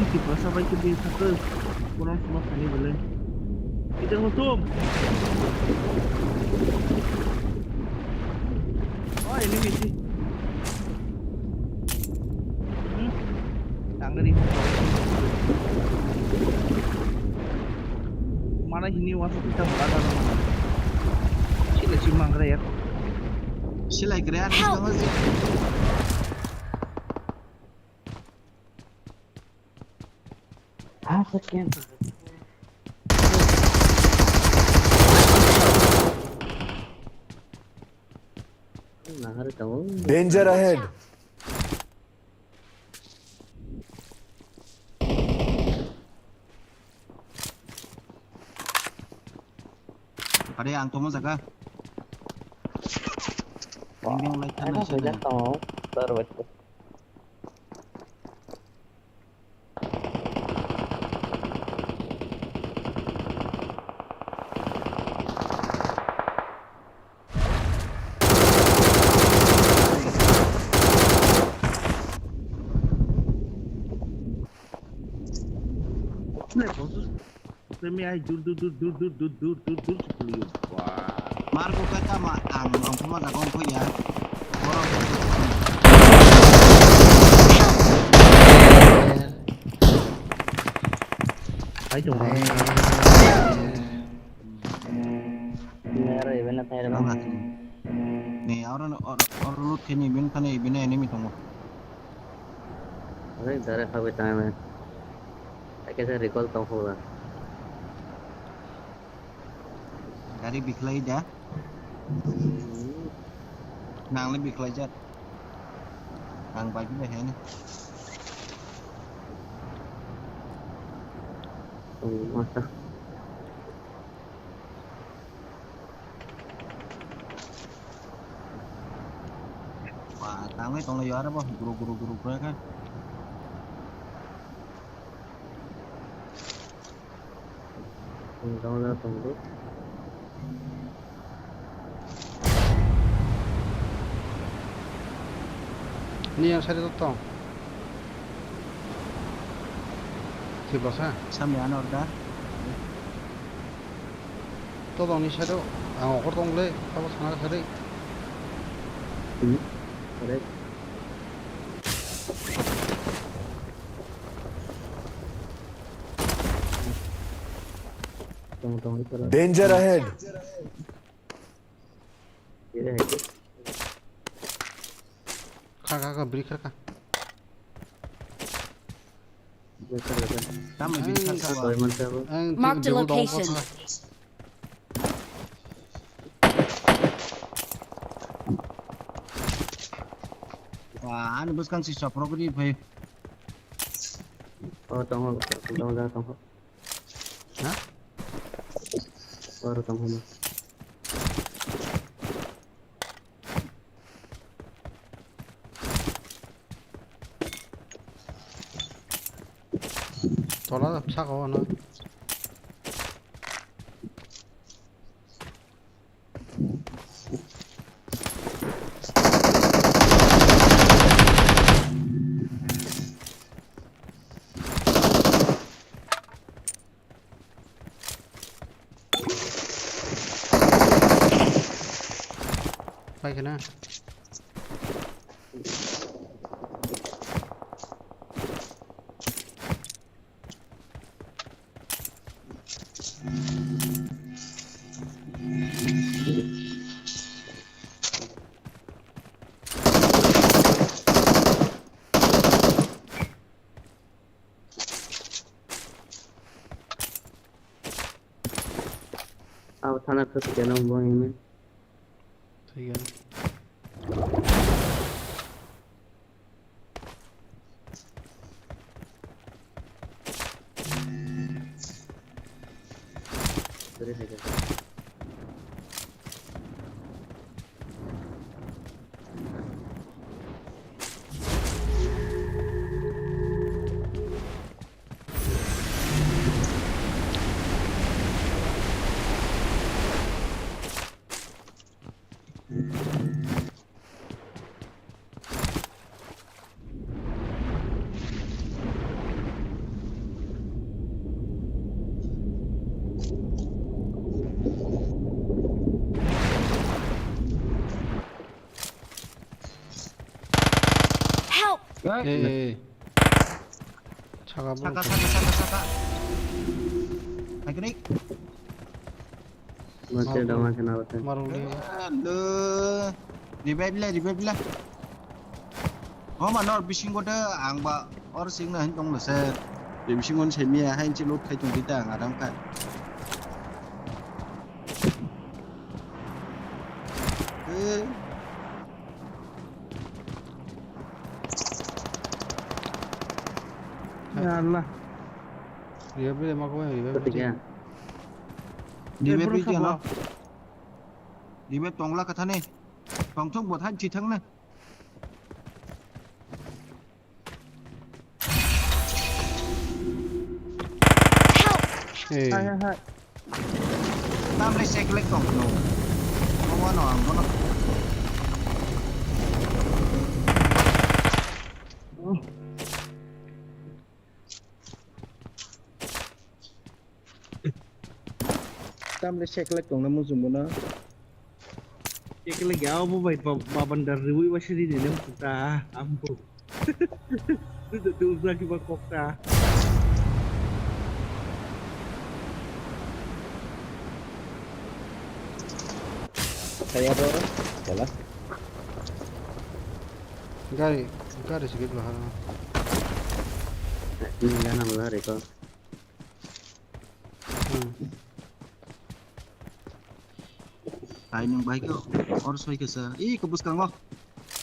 Tiprasa bai khe bini sakhe bono suma thani belai. Kita mutum. Oh, ini misi. Hmm. Tangri. Mana hini wasa kita berada. Sila cuma ngre ya. Sila ngre ya. Help! Danger ahead. Pare ang tomo jaga. Wah, ini mulai tanah ada sana. Banyak tau. Baru itu. Sini ai dur dur dur dur sepuluh. Wah. Margo kata ma ang ang kuma da kong ko ya. Borok. Ai to. Nero ibena thaira ba. Ni oro oro loot khani ibin khani ibin enemy tongo. Are dare khabe tang na. Ake sa recall tong hola. Gari bikhlai da. Nang le bikhlai jat. Ang bai bi hai ni. Oh, masa. Wah, tangwi tonglaio aro bo guru guru guru khe. Tongla tongdu. Ni yang sari tong. Tiprasa. Samya ano order. To tongni side o ang okor tong le, abo sana sari. Hmm. Correct. Tong, tong, ito lang. Danger ahead. Ito lang, ito. Kha, kha, kha, bri kha, kha. Tamo bini saka ba. Marked a location. Wah, ani bwskang si chopro gri phai. Oh, tongo, tongo, tongo. Ha? Oro tongo. Tola saka o no. Pai khe na. Abo thana khe khe no bo hwnwi. Thik ache. Hey. Hey, hey, hey. Saka bro. Saka, saka, saka, saka. Agni. Master dama kena bata. Marung dia. Aduh. Revive lah, revive lah. Oh, mana or bisingo de ang ba or sing na hin tong le se. Bisingo se mi hai chi loot khai tong kita ang adam khai. Eh. Ya Allah. Revive le mako revive. Betul ya. Revive. Eh, bro, revive sapa? Revive tongla kathani. Tongthok bo thang chi thang na. Hey. Hai, hai, hai. Tamle cycle tong no. Mo wano ang bono. Tamle cycle tong na mo jumbo na. Cycle ya bo bai ba-, babandar riwi wa shiri ne nem ta ambo. Dudu dudu ki ba kokta. Saya apa orang? Jalan. Gari, gari sikit lah. Ini kan nama lari kau. Hmm. Hai nung bai khe or soi khe sa. Ih, ko bwskango.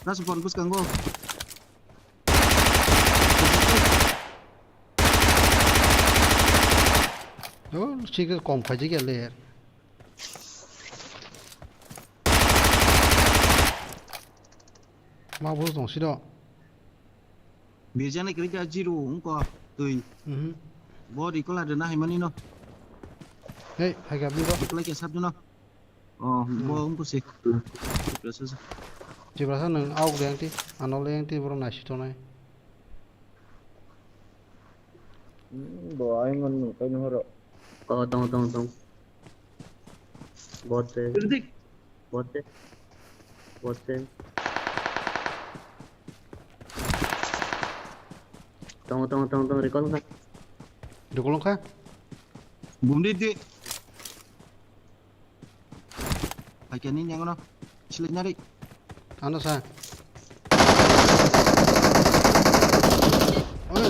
Nasupon bwskango. Oh, sikhe kom khaijak ya le. Ma bo tong siro. Birjani kiri ka zero wngkha twi. Mhm. Bo recall ada na hai mani no. Hey, hai ka biro. Recall ke sab no. Oh, hmm. Bo wngkha si. Tiprasa sa. Tiprasa nang auk de yang ti, ano le yang ti bro nasi tonai. Hmm, bo ai ngon nung kai no horo. Oh, tong, tong, tong. Bote. Ritik. Bote. Bote. Tong, tong, tong, tong, recall kha. Recall kha? Bumdi di. Hai kani yang no. Silai nari. Ano sa. Oi,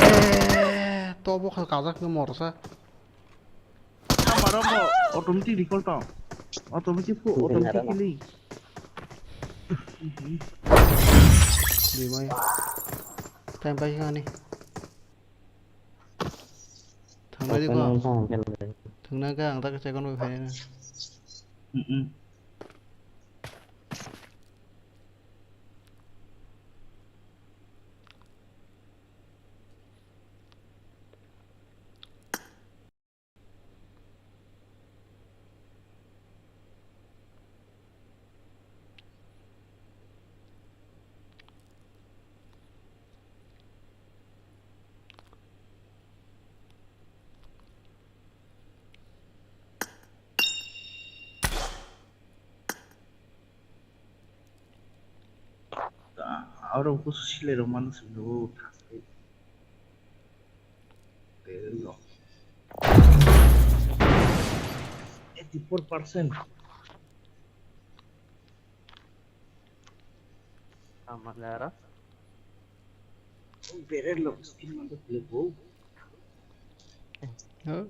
eh, to bo kha kajak ni morsa. Amaro mo automatic recall to. Automatic fu, automatic kili. Di mai. Time pai kani. Thangnai di ko. Thangnai ka ang ta ka second bai phai na. Mm-mm. Aro kusu sile rok mano sini o thang. Eighty-four percent. Amanara. Bere lok skin mando play bo. Huh?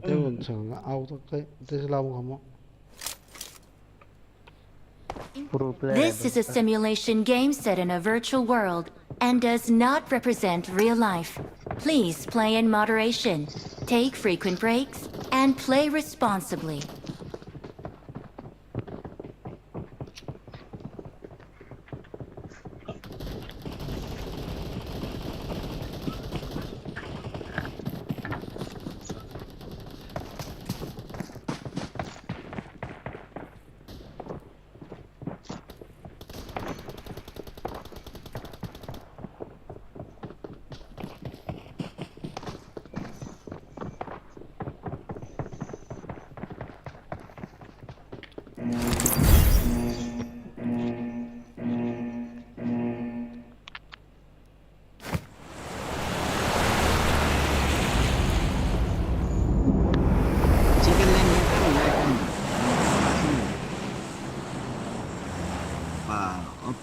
Tei bo chwng auto tei, tei se labo kamo. Pro player. This is a simulation game set in a virtual world and does not represent real life. Please play in moderation, take frequent breaks, and play responsibly.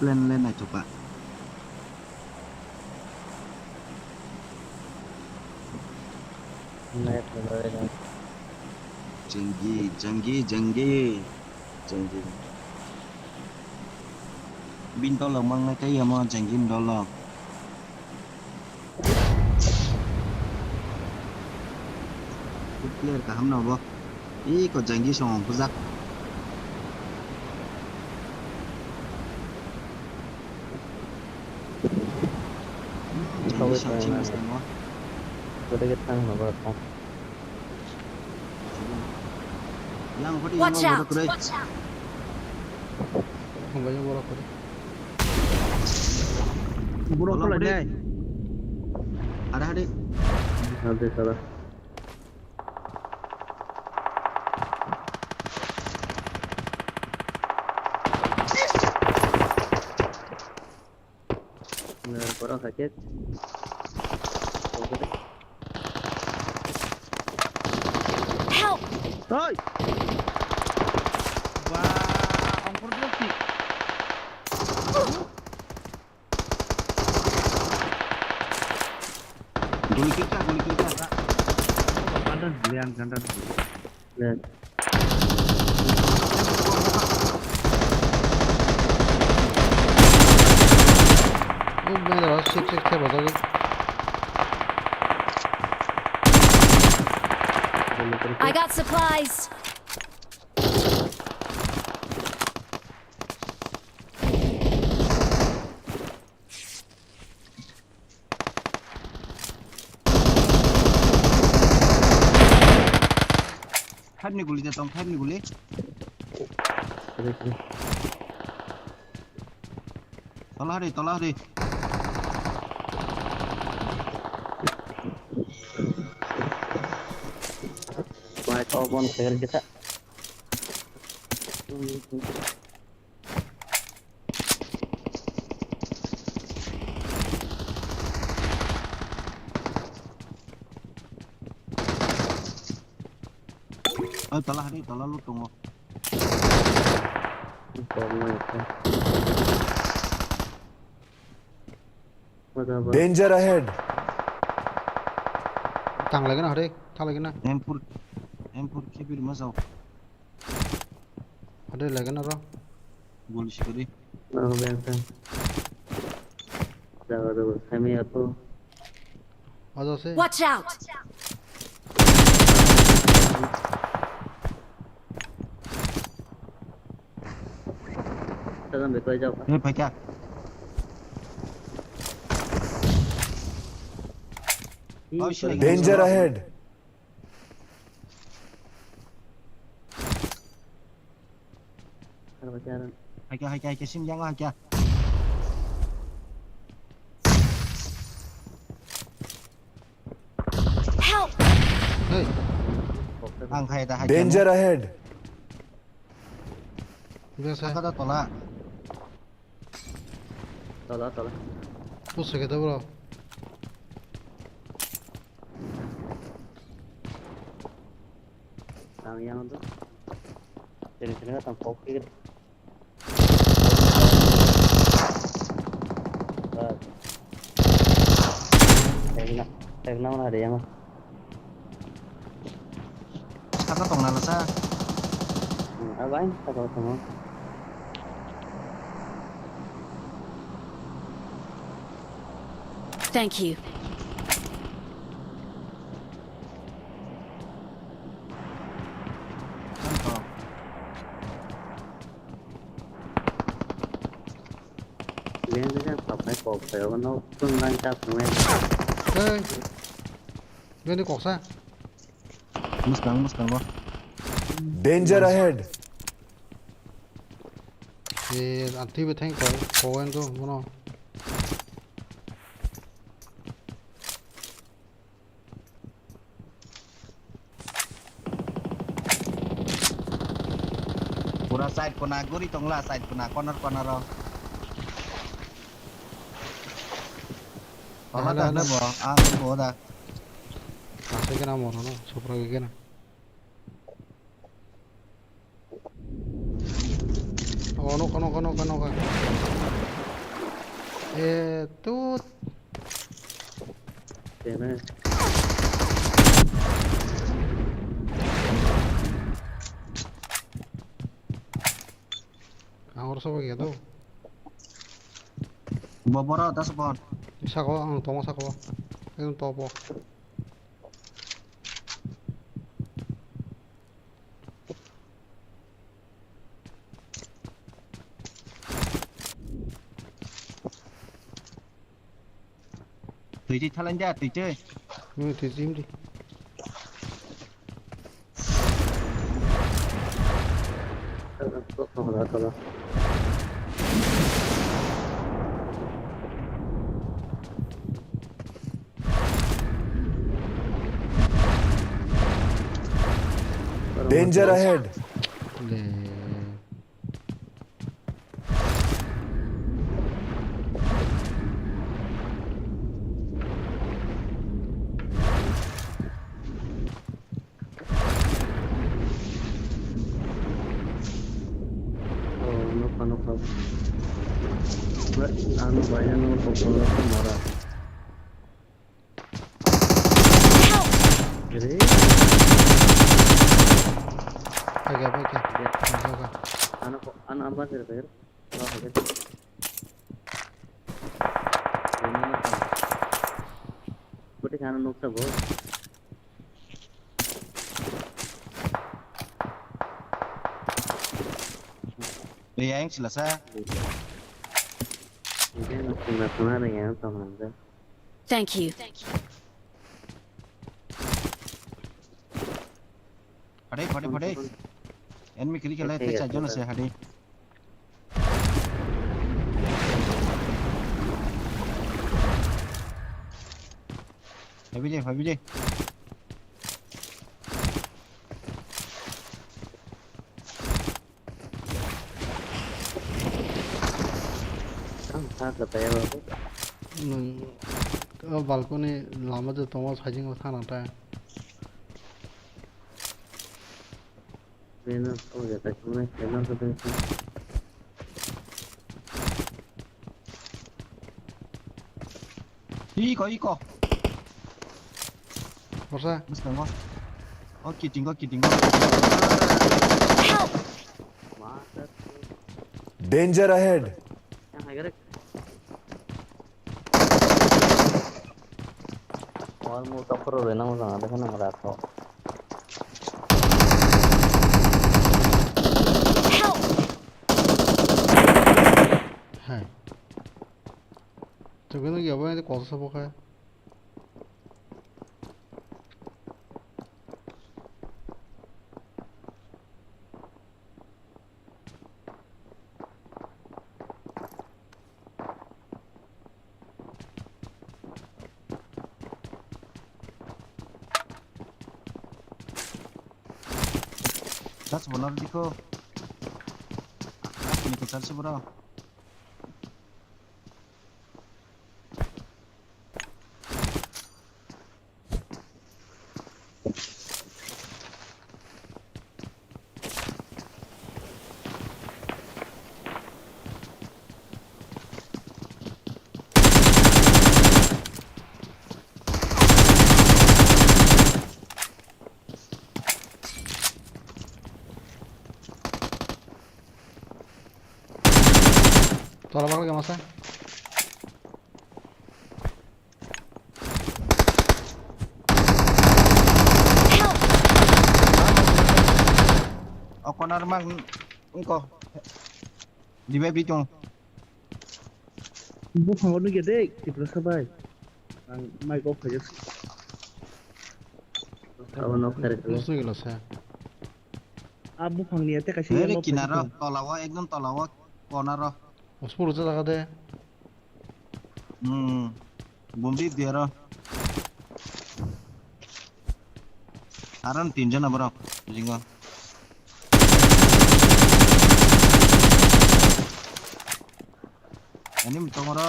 Len len naithoka. Net no doi no. Jenggi, jenggi, jenggi. Jenggi. Bin tolok mangnai tei omo jenggi ni dolok. Player kaham no bo. Iko jenggi song bujak. Jenggi song chini song bo. Gede gede tang no bo. Yang hodi yang borok kwrwi. Watch out! Thangbai yang borok kwrwi. Borok kwlai nai. Ada hadi. Hadi sala. Nang borok hai khe. Help! Hoi! Ba, ongkor dua sih. Guli kita, guli kita. Gandar, gandar. I got supplies. Five ni guli de tong, five ni guli. Tola hari, tola hari. Bai, kau pon player kita. Oi, tola hari, tola lu tongo. Danger ahead. Tang lagi na hari, tang lagi na. M four, M four kibir masao. Ada lagi na ro. Gol sikari. Oh, biasa. Jaga dulu, kami apa? Ada sih. Watch out! Jangan betul aja, Pak. Ini pakai. Oh, sini. Danger ahead. Haikya, haikya, haikya, sini jangan haikya. Help! Hey. Ang hai da haikya. Danger ahead. Biasa. Saka da tola. Tola, tola. Push ke da bro. Ang yang tu. Sini sini kan tang kok kiri. Bas. Tagna, tagna mana ada yang. Saka tong nala sa. Hmm, abai, saka tong. Thank you. Bini kisa sapai kok sayo no tun lang chap nungya. Hey. Bini koksa. Muskang, muskang bo. Danger ahead. Eh, anti betheng ko, kowen do, mono. Pura side kona guri tongla, side kona corner corner o. Pala da bo, a bo da. Asai kena moro no, supra kena. Oh, nokha, nokha, nokha, nokha. Eh, tut. Tene. Ang oro sobo ya to. Boboro das bon. Sako ang tongo sako. Ang topo. Twi twi thalai da, twi twi. Hmm, twi twi himdi. Danger ahead. Le. Oh, nokha, nokha. Ano bahai no kokolo mara. Help! Re. Paikha, paikha. Ya. Paikha. Ano ko, ano ambar kere kere. Oh, oke. Ini mah. Berarti sana nukta, Bos. Yang silasa. Ini nukta, nukta, yang sama aja. Thank you. Hade, hade, hade. Enemy kiri kala, te chajon ase, hade. Habile, habile. Ang sa ka tayo ako. Nung, oh, balcony lama je tongo, sajing ko sana ta. Beno, oh, ya ta chunai, beno ko beno. Iko, iko. Borsa. Bwskango. O kiting o, kiting o. Help! Danger ahead. Yang hai garek. Wal mu tokro rena mo jang ada kan nang rato. Help! Hai. Chukino gya bo ende kosa sabo kha. Das bonar dikho. Ini ko sar se bro. Tola bakla kemasa. O corner mang wngkho. Dibe bitong. Buphango nugya de, Tiprasa bai. Ang mic off khaijak. Abo nok kare kare. Bus nugya lasa. A buphang ni ate kaisa. Nere kinaro, tolao, ekdom tolao, corner o. Ospor uja jaga de. Hmm. Bombi diaro. Aran tinjon aborok. Jingo. Ani mutongoro.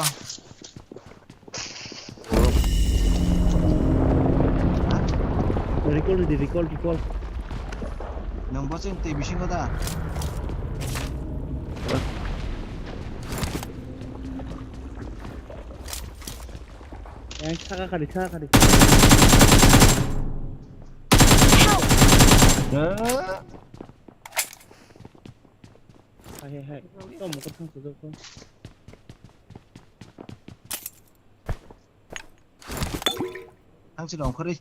Recall di, recall, recall. Nang bosen te bisingo da. Hai, saka kari, saka kari. Hai, hai, hai. Tamo ko thang sujak ko. Thang si dong khori.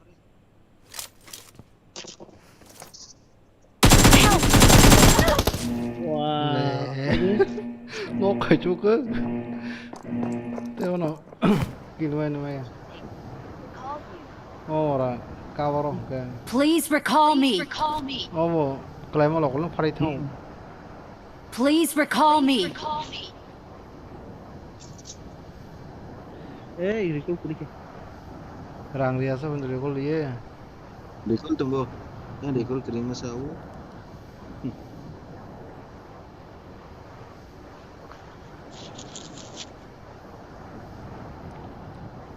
Wow. Nok khai chuk. Te ono. Kill bai nai. Ora cover o ke. Please recall me. Obo kelaima lokol no pharai thang. Please recall me. Ei, recall kuri khe. Rang riya sa bini recall ye. Recall tongo. Yang recall kering masa o.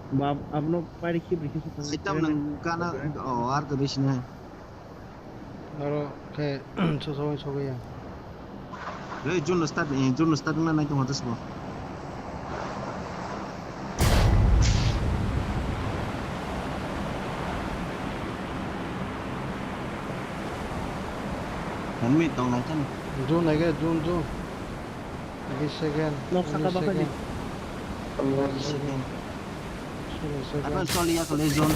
Bab, abno pari khibri khe sokha. Itam nang kana, o, ar khe bisina. Aro khe, so, so, so, ya. Hey, June start, eh, June start na nai tong hatas bo. Kan mi tong nai kan. June, I guess, June, June. Bis second, Nok saka unis bakha di. Second. Pondro second. Solo second. Apan choli ya kole zone.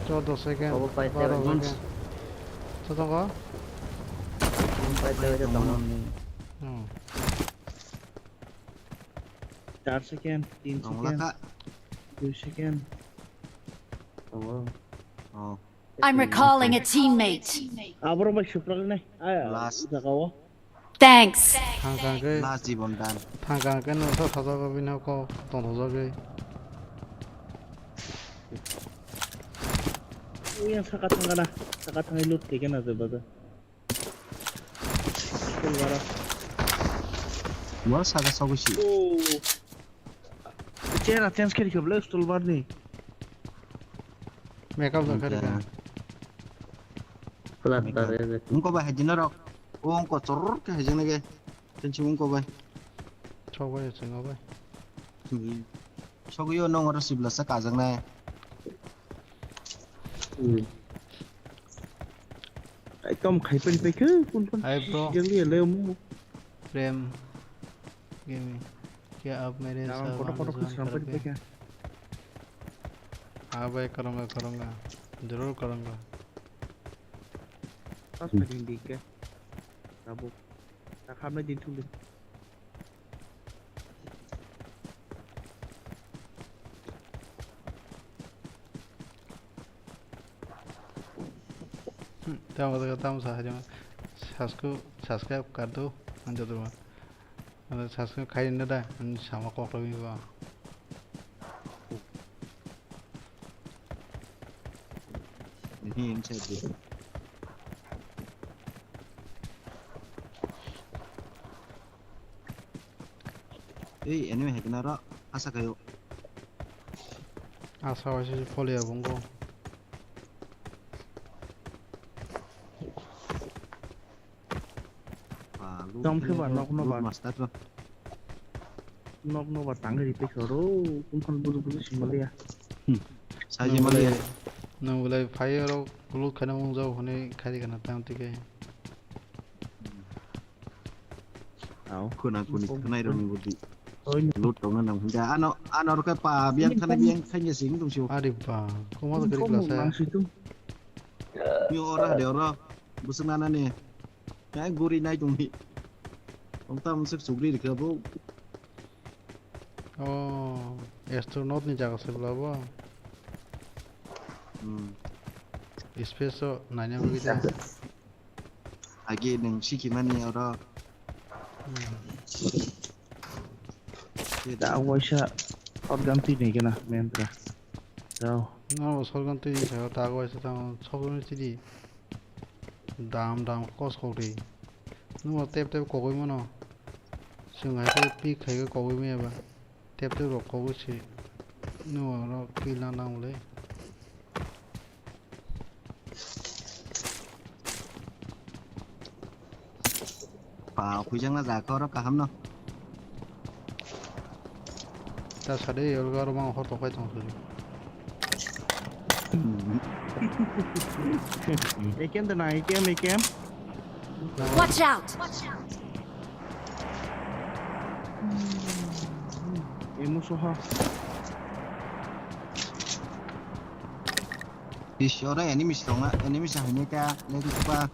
Chordo second. Obo pai baro second. Second. Sotongo? Obo pai second tongo. Hmm. Char second, tin second, dui second. Tongo. Oh. I'm recalling a teammate. Aboro bai suprak nai. Ah, last. Jaga o. Thanks. Thangkang khe, last jibon dan. Thangkang khe noksa sajagwi bini kok tongthokjagwi. Yang saka thangkana, saka thangwi loot khe kena je baja. Mo saka sogwi si. Oh. Chera change khe rikha bwle stolbar ni. Makeup da khe rikha. Plaster. Wngkha. Wngkha bai hai dino rok. O wngkha choror khe hai jeng nege. Tensi wngkha bai. Chok bai chwng bai. Sogwi o nong oro sibla sa kajak nai. Hmm. Ekdom khai pari pai khe kun kun. Hi, bro. Jeng liya le mu. Prem Gaming. Kya aap mere saath kotor kotor join kar rakhe hain? Haan bhai, karunga, karunga. Zarur karunga. Pas packing di ke. Tabuk. Tak hamle din thuli. Hmm, tamo daga tamo sa hajama. Subscribe, subscribe kar do, anjo do. Ano subscribe khai na da, ani sama kok lo biwa. Ini yang saya beli. Ei, enemy hai kena ro, asa kayo. Asa waisa si follow ya bungo. Tong khe ba nok no ba. Master ro. Nok no ba tang ri pe soro, kum khan bulu bulu simaliya. Hmm. Sai je maliya. Nang belai fire ro, kulut khana mung jao hone khai kana tang tike. Au. Khuna khuni khwnai rok ni budi. Oi. Loot tongna nang hwnja. Ano, ano rok pa biang khana biang khanya sing tong sio. Ari ba, komo to kiri klasa. Nang situ. Yo ora de ora. Busuk nana ni. Nai guri nai tong ni. Tong tam sik sugri rikha bo. Oh, astronaut ni jaga se bla bo. Hmm. Space o naina bagwi da. Agi nwng sikimani oro. Hmm. Da waisa shotgun twi nai gana mentra. Dao. No shotgun twi sa ta waisa ta shotgun twi di. Dam dam kos kok di. Nwng tep tep kogwi mano. Swng hai khe pi khai khe kogwi maya ba. Tep tep rok kogwi se. Nwng oro kill na nang le. Pa, khuijang na ja khe oro kaham no. Ta sade yolga oro mang hor tokai tong suri. A K M da na, A K M, A K M. Watch out! Emu soha. Bish, oro enemies tongo, enemies hai nai ta, lady kupa.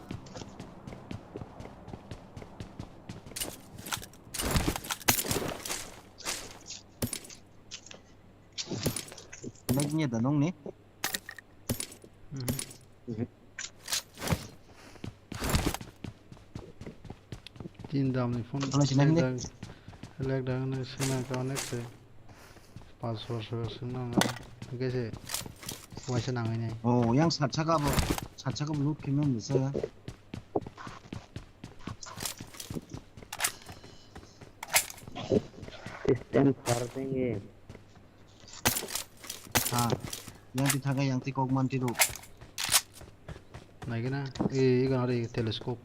Lag ni da nong ni. Tin dam ni phone. Ano sini lag ni. Lag da, lag da, nang sini ka nek se. Pas sor sor sini nang. Oke se. Waisa nang ini. Oh, yang sat saka bo, sat saka bo loot khe mem bisa. System far tenge. Ha. Yang ti thaga, yang ti kok man ti ro. Naigena, e, e gana re telescope.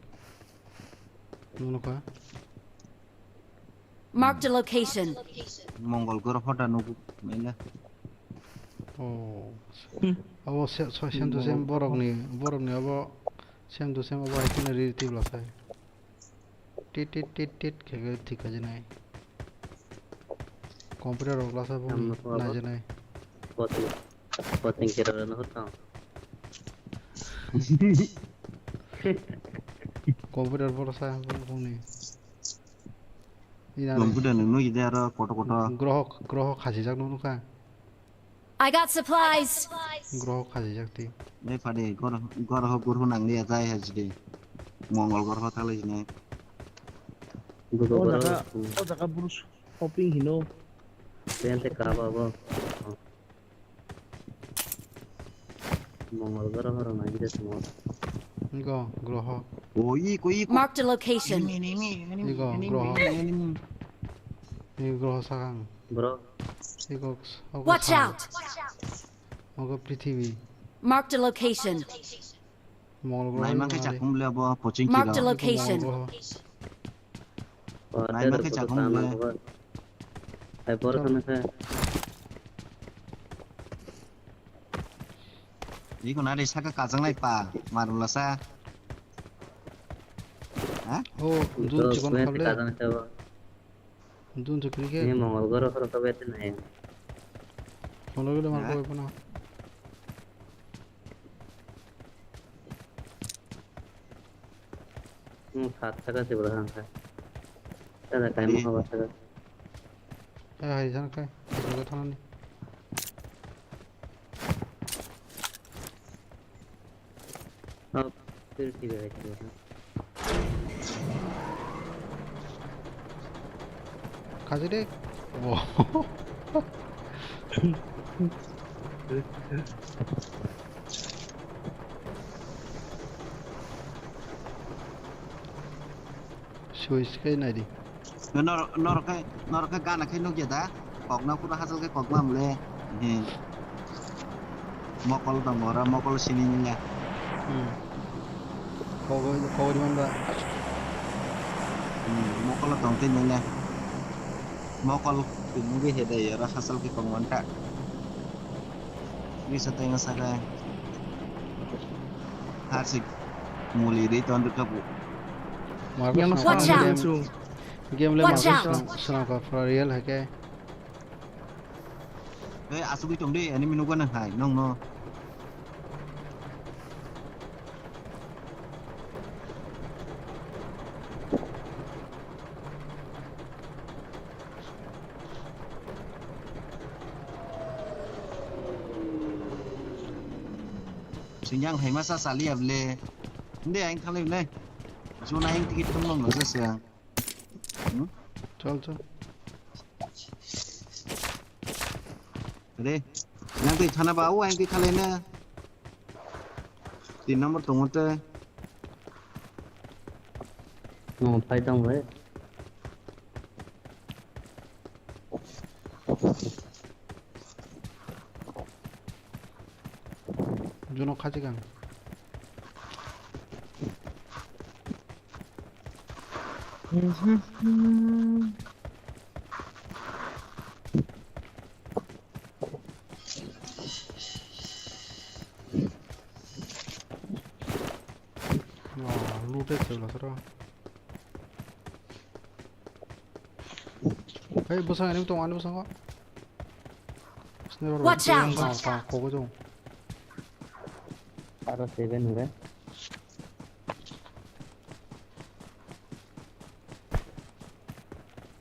Nuno ka? Marked a location. Mongol gor hoda nugu, mela. Oh. Hmm. Abo se, so, same to same Mongol borok ni, borok ni abo same to same abo hai khe na ri tibla sai. Tit, tit, tit, tit, khe khe thik kha jinai. Computer rok lasa bo Ang nukho abo. Nai jinai. Koting, koting kira rano hutang. Computer boro sa boni. Ina re. Computer ni nui de aro koto koto. Groho, groho khasi jak nukha. I got supplies. Groho khasi jak ti. Nei phadi, gor, gor ho gurhu nang liya jai hajdi. Mongol gor ho thalai jine. Bugo O gor jaga, ho. O jaga buru shopping hino. Bente kaba bo. Mongol gor ho rong nang de mo. Go, groho. O, iko, iko. Marked a location. Enemy, enemy, enemy, Iko, enemy, groho. Enemy. Iko, groho sakang. Bro. Iko, iko Watch sakang. Out! Ogo prithibi. Marked a location. Mongol gor Naima hai khe mare. Chakhum le abo coaching Marked a kira. Location. Mongol gor. Naima khe chakhum le. Hai bor Chal. Khana kha. Iko nari saka kajang lai pa, marula sa. Ha? Oh, dun chikon khable. Kajang sa bo. Dun chikon ke. Ni Mongol gor khoro to bete nai. Kono gele mar koi puna. Hmm, sat saka sibra hangka. Tada kai mo haba saka. Eh, hai jana kai. Jaga thana ni. Oh, pir tibe hai tibe. Kaji de. Wow. Switch khe nai di. Nor-, norok khe, norok khe gana khe nukya da? Kokno pura hachal khe kokma mole. He. Mokol tongo oro, mokol sini nila. Hmm. Kogwi, kogwi man ba. Hmm, mokol tong twi nila. Mokol twi nungwi he dai oro hachal khe kokman ta. Bisa tengah sakai. Harsik muli ri ton rika bu. Marbo Yang swnam Watch ka out! Game, game le Watch marbo out! Swnam, swnam ka pura real hai khe. Eh, asugwi tong di, enemy nukgo nang hai, nong no. Sinjang hai masa sali able. Nde aing thalai le. Juna aing ticket tong long lo sa. Hmm? Chal, chal. Re, yang twi thana ba, o yang twi thalai na. Tin number tongo te. No, phai tang bai. Jono khachi kang. Rotate se bwlasaro. Hey, bwsang ani tong, ani bwsango. Sniper Watch out! Tang, tang, kogo jong. Aro seven hore.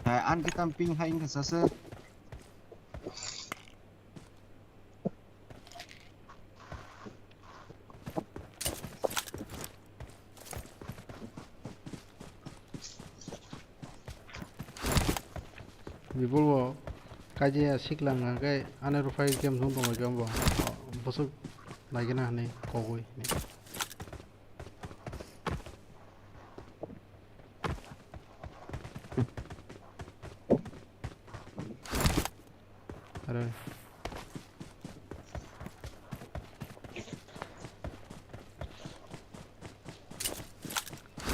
Hai, an kitam ping hai wngkha sasa. Bibul bo kaisa sikla wngkha khe ani rw phai game song tongbaikha bo. Bwswk naigena hinwi kogwi hinwi. Are.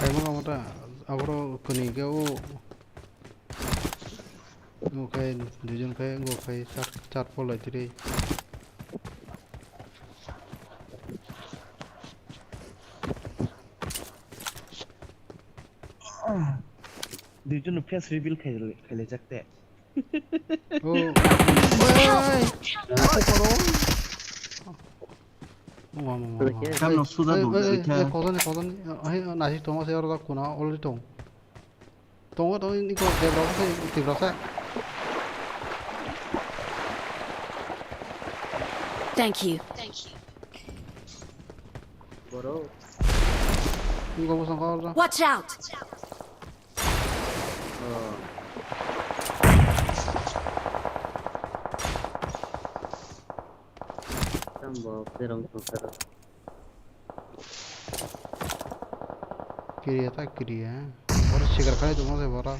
Kaima kaima ta aboro kwnwi khe o. Okai duijon khai, okai char, char pol lai tiri. Duijon face reveal khai, khailaijak te. Oh. Bai. Mama, mama, mama. Tam no suda dum, eh, eh, eh, khe. Kodan, kodan, eh, nasi tong, se oro kuna, already tong. Tongo, tongo, niko, debrok se, tibrok se. Thank you. Thank you. Boro. Niko, bosong kau. Watch out! Oh. Tambo, terong tukar. Kiriya ta kiriya. Oro sikar khai tongma se bora.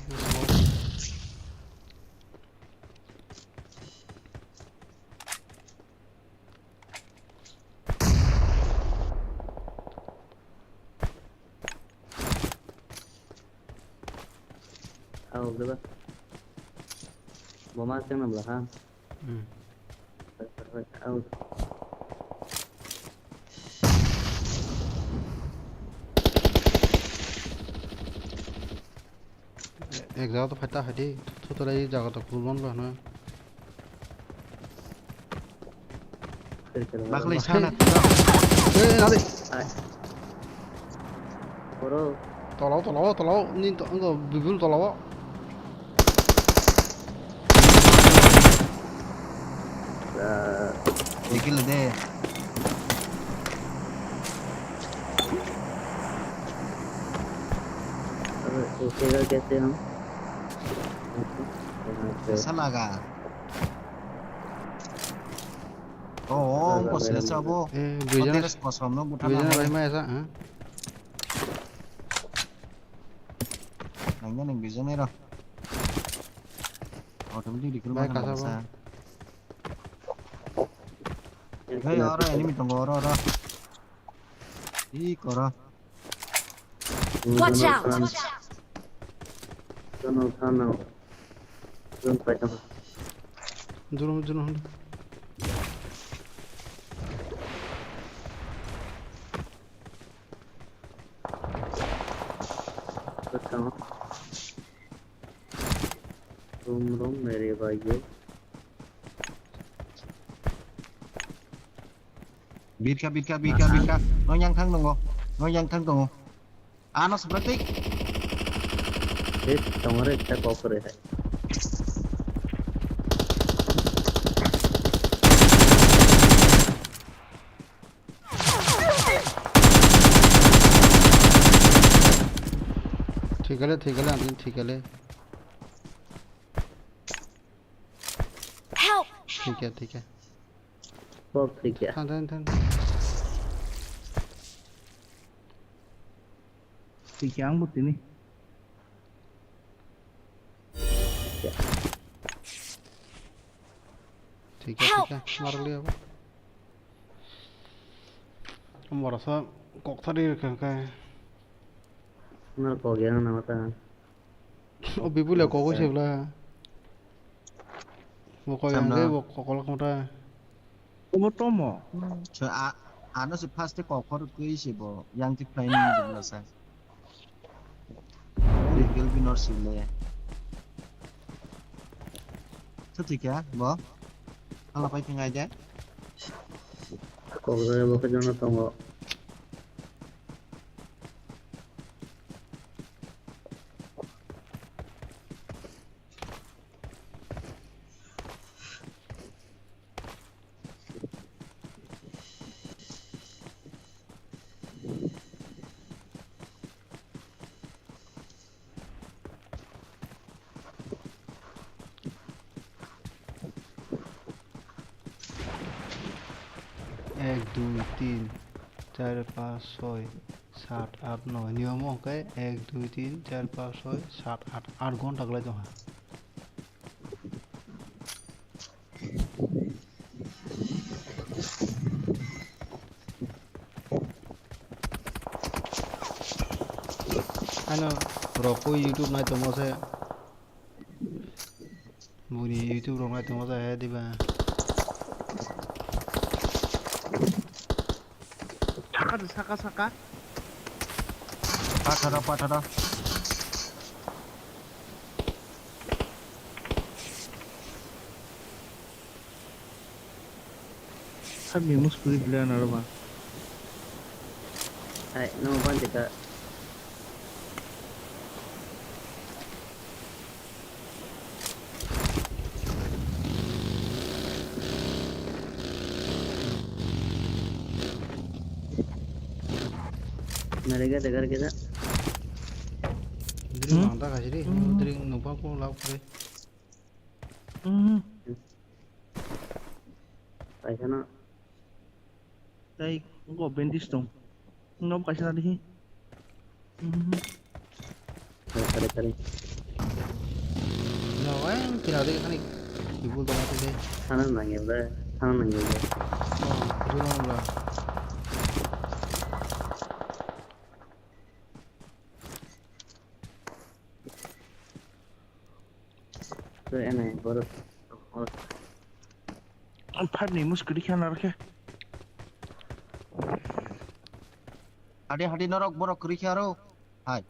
Au, beba. Boma seng na bela ha. Hmm. Ek jaga to phaita haidi, thutulai jaga to khulban ba hwnwi. Bakli sana. Eh, nadi. Boro. Tolao, tolao, tolao. Ni to, ngo bibul tolao. Dikil de. अब उठेगा कैसे हम? Esa laga. Oh, bos le sabo. Eh, buijan. Kosom no buthana. Buijan bai ma esa, ha? Nangya nang buijan era. Automatic recall. Bai ma kasa bo. Hey, oro enemy tongo, oro, oro. Ih, koro. Watch out! Tunnel, tunnel. Jump, jump. Jump, jump. Jump. Rum rum mere bhaiyo. Birkha, birkha, birkha, aha, birkha. No yang thang tongo. No yang thang tongo. Ano seperti. Eh, tongore ekta kok kore hai. Thik ale, thik ale, ang thik ale. Help! Thik hai, thik hai. Kok thik ya. Than, than, than. Thik ya, ang bo tini. Thik ya, thik ya. Mar liya bo. Borok sa kok thari rwkha khe. Nang kok yang nama ta. O bibule kok se bla. Bo kok yang de bo kok lok mata. Obo tomo. So a, ano se first e kok khor twi se bo yang ti phai ni bla sa. Rinkel binor sile. Thwtwi kha bo? Hala pai thang ai de. Kokjagao bo khe jono tongo. Ek, dui, tin, char, panch, soi, sat, at, noi. Niyom hwnkhe ek, dui, tin, char, panch, soi, sat, at, at ghonta kwlai tongkha. Ano rokui YouTube nai tongo se. Buni YouTube rok nai tongo se diba. Saka saka saka. Pathara pathara. Sami muskuri plan aro ba. Hai, no ban jeka. Nariga degar kita. Dring mangta kasih deh, dring numpang kok lap kre. Paisano. Tei go bandage tong. Nom kaisa na dihi. Kare kare kare. No, eh, kira de kani. Ibu dong aku de. Sana nangil de, sana nangil de. Oh, ibu dong la. Tei ene borok. Ang five ni musu kwrwi khe narwkhe. Hadi hadi norok borok kwrwi khe aro. Hai.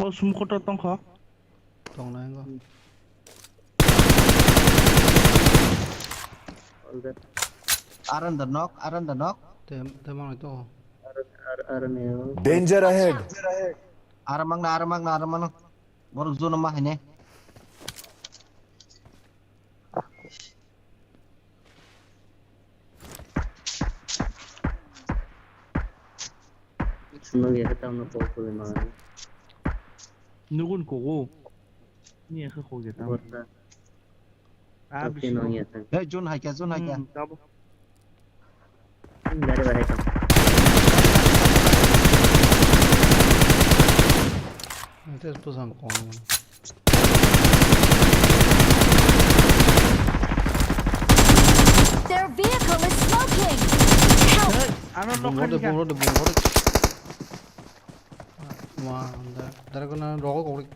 O sumukota tongkha. Tongnai go. Aranda nok, aranda nok. Tem, tem ang ito. Ar, ar, ar, ne. Danger ahead. Aramang na, aramang na, aramang na. Borok jono ma haine. Nung ya khe tamno kok kuli ma. Nugun kogo. Ni ya khe kok ya tam. Borta. Ah, okay, bising. Nung ya khe. Hey, Jun hai kya, Jun hai kya. Hmm, tabo. Gari bahai tong. Ante pusang kong. Their vehicle is smoking. Help! Hey, ano bung rode, bung rode, bung rode. Ma, da, dara kena rokok kok.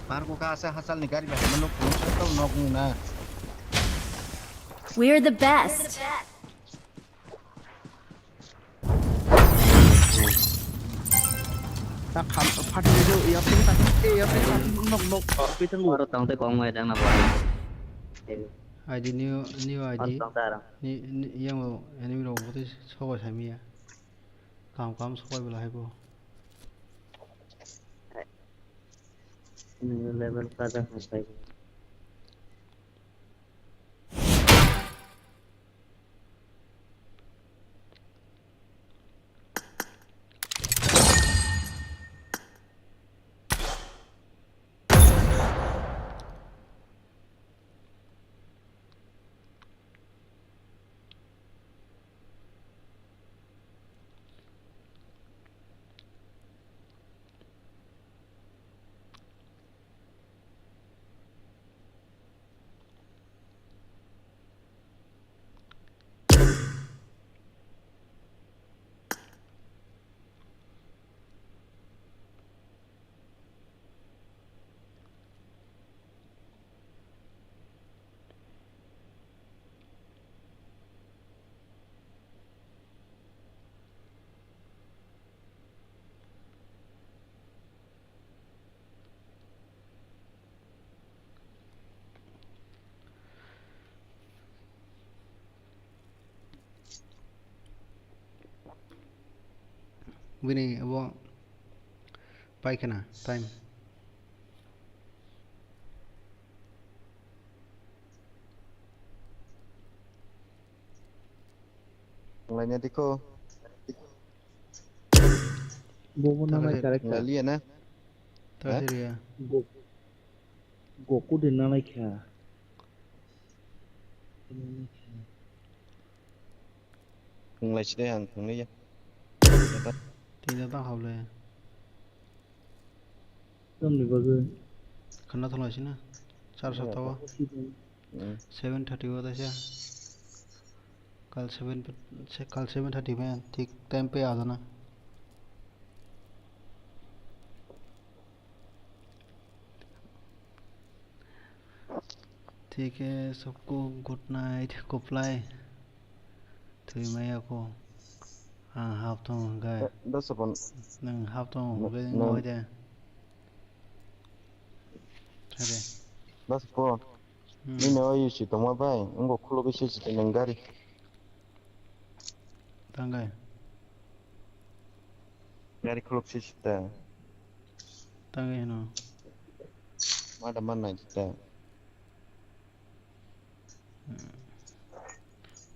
Parko ka asa hasal ni gari bahai mano kung sa tau nok nung na. We're the best. Ta kham phat ni do ya pin ta e ya pin ta nok nok pe tang. Aro tang te kong mai dang na ba. I D new, new I D. Aro tang ta ra. Ni, ni, yang enemy rok bote soba sami ya. Kam kam sobai bela hai bo. New level ka da hai. Bini abo paikha na time. Laina dikho. Bobo na mai Tarasir. Tarek ta. Laliya na? Tarasir ya. Go-, Goku de na lai kha. Thwnglai side ang thwnglaiya. Tini ta hable. Tamni bagwi. Khana thwnglai sina. Char sata o. Hmm. Seven thirty o taisa. Kal seven pe-, se-, kal seven thirty pe thik time pe ajana. Thik he, sabko good night, kuplai. Thwi maya ko. Ang hap tong hwnkhe. Eh, dos pon. Nwng hap tong hwnkhe nwng, nwng. Nwng de. Thare. Dos pon. Hmm. Nini o isi tongma bai, wngkha khulugwi se site nwng gari. Tangkai. Gari khuluk se sita. Tangkai hino. Mada man nai sita.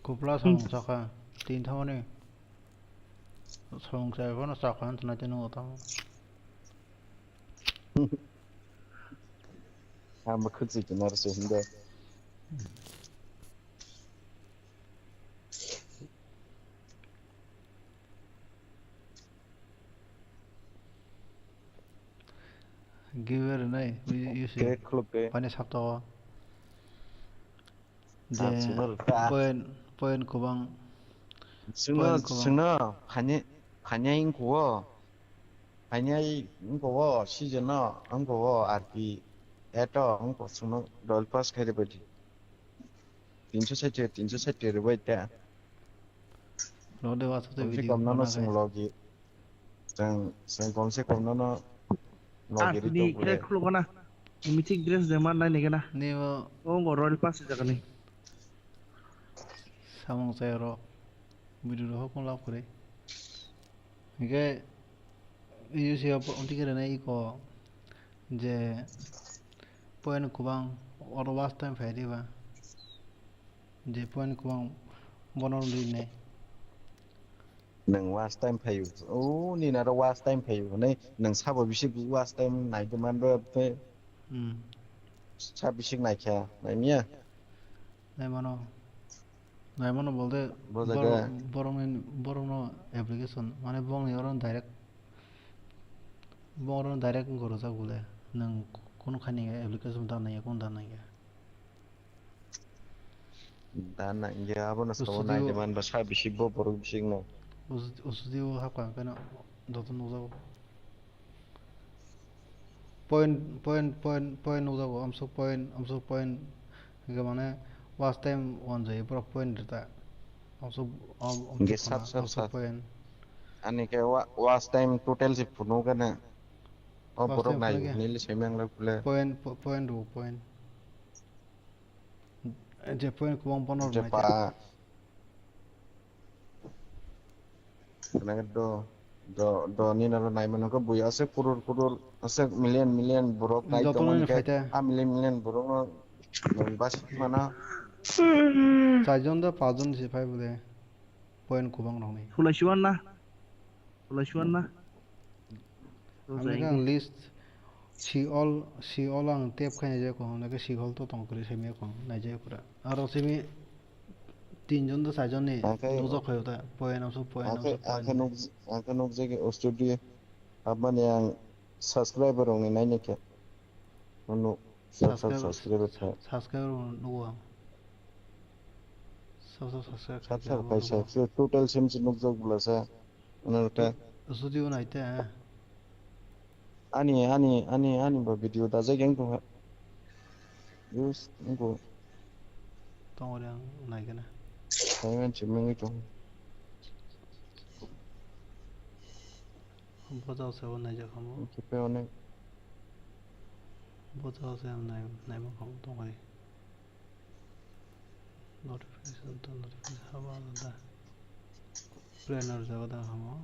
Kupla samung saka, tin thani. Samung sai phano saka han thanai tini o tamo. Ang bo khwtwi tongma rw se hwnde. Giver nai, you see. Create khuluk de. Pani sapta o. Je, ah, chwngno rwkha. Point, point kwbang. Chwngno, point kwbang. Chwngno, phani, phani ai wngkha o. Phani ai wngkha o, season no wngkha o, R P. Eto wngkha o, chwngno royal pass khairwi baidi. Tinso sait, tinso sait rwbai ta. Rode wasu te video komse kom nono bana chwng khai. Logi. Chwng, chwng komse kom nono logi. Ah, ri tini tong khe bole. Khulukgo na. Mythic dress de man nai nigena. Nimo. O ngo royal pass jagani. Samung chai ro. Video ro hokon lab kore. Hingke, U C o po-, tike rwnai iko je point kwbang oro watch time phai riba. Je point kwbang bono rinai. Nwng watch time phaio. O, nini aro watch time phaio hwnwi nwng sabo bisi watch time nai de man rw tei. Hmm. Sa bisi naikha, naimiya? Naimano. Naimano bolte bo jaga borok, borokni, borokno application, mane bongni oro direct, bong oro direct wngkha rwjak bole. Nwng kunu khaini application da naiya, kunu da naiya. Da naiya, abono sabo nai de man ba sa bisi bo borok bisi no. Usudi, usudi o hakha hwnkhe no joto nukjago. Point, point, point, point nukjago, amsuk point, amsuk point. Hingke mane watch time wan jai borok point rita. Amsuk, am-, amsuk hingke khana, sat, sat, amsuk sat. Point. Ani ke wa-, watch time total se phunu gana. O watch borok time nai phunu ge. Nili se meng le pule. Point, po-, point rw, point. Je point kwbang bono je rwnai pa. Khe. Nang do, do, do nini aro nai mano khe bui aswk crore crore, aswk million million borok nai joto tongmani nini khe phaita. A million million borok no bas mana. Char jon da panch jon se phai bole point kwbang rok ni. Khulai siwan na? Khulai siwan na? Ang list si all, si all ang tap khai naijak kho, hwnba khe si all to tong kwrwi saimanya kho, naijak pura. Aro simi tin jon to char jon ni nukjak khaio ta, point amsuk point amsuk point. Ang khe nuk-, ang khe nukjagwi studio habmani ang subscriber rokni nainai khe. Nunu subscriber khe. Subscriber nugo ang. Sab sab subscribe khe. Sab sab khe, total sim se nukjak bwlasa. Ano ta. Studio nai te, eh. Ani, ani, ani, ani bo video dajak yang tongha. Views nungkho. Tongori ang naikena. Taiwan chimnangwi tong. Bojao se bo naijak khamu. Kipe onek. Bojao se ang nai, naima khamu tongori. Notification to notification haba da. Planner jaga da hamo.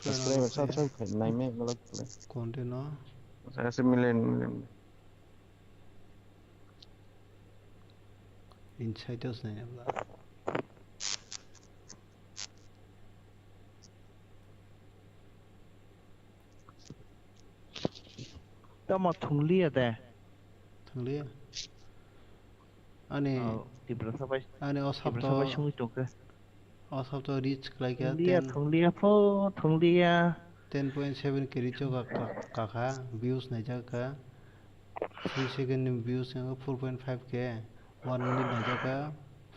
Subscriber sab sab khai nai me malak le. Content no. Asa milen milen. Inside us nai abla. Tamo thungliya de. Thungliya? Ani, oh, Tiprasa bai, ani o Tiprasa bai sapto, sungwi tongkhe. O sapto reach khlaikha thungliya, ten, thungliya pho, thungliya. Ten point seven K reach o ka, ka, kakha, views naijak kha. Three second ni views wngkha four point five K, one minute naijak kha,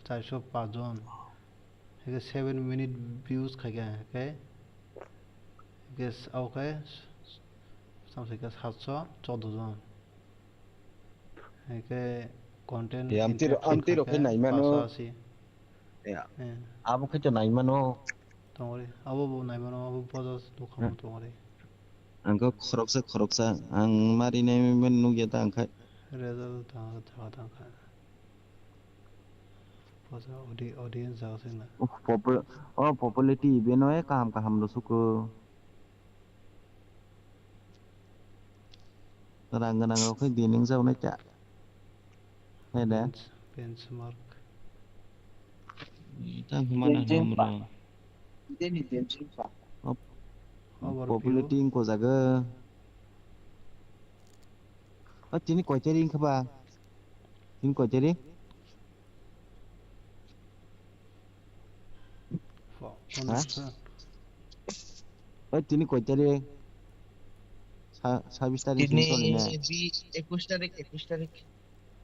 charso paanch jon. Hake seven minute views khaikha, hake, hake s-, okay, s-, s-, samsai kha satso choudo jon. Hake content, ya, amtwi ro-, interesting amtwi rok khaikha, khe naimano. Paanch ashi. Ya. Eh. Abo khe to naimano. Tongori, abo bo naimano, abo bojo dukha mo tongori. Ang khe khoroksa, khoroksa, ang mari nai nukya ta ang khe. Result ta, ta, ta kha. Posa audi-, audience jaga sengna. Oh, popu-, oh, popularity event o, eh, kaham kaham rw suko. Rang gwnang rok khe din wng jak nai ta. Hai da? Bench-, benchmark. Tang hwnmano Benchmark. Hwnmano. Deni benchmark. Oh, overview. Popularity wng ko jaga. Oh, tini koi tarik wng kha ba? Tini koi tarik? Fo-, ha? Phone sa. Oi, tini koi tarik? Sa-, sabis tarik tini sini soli na. Bi-, ekush tarik, ekush tarik.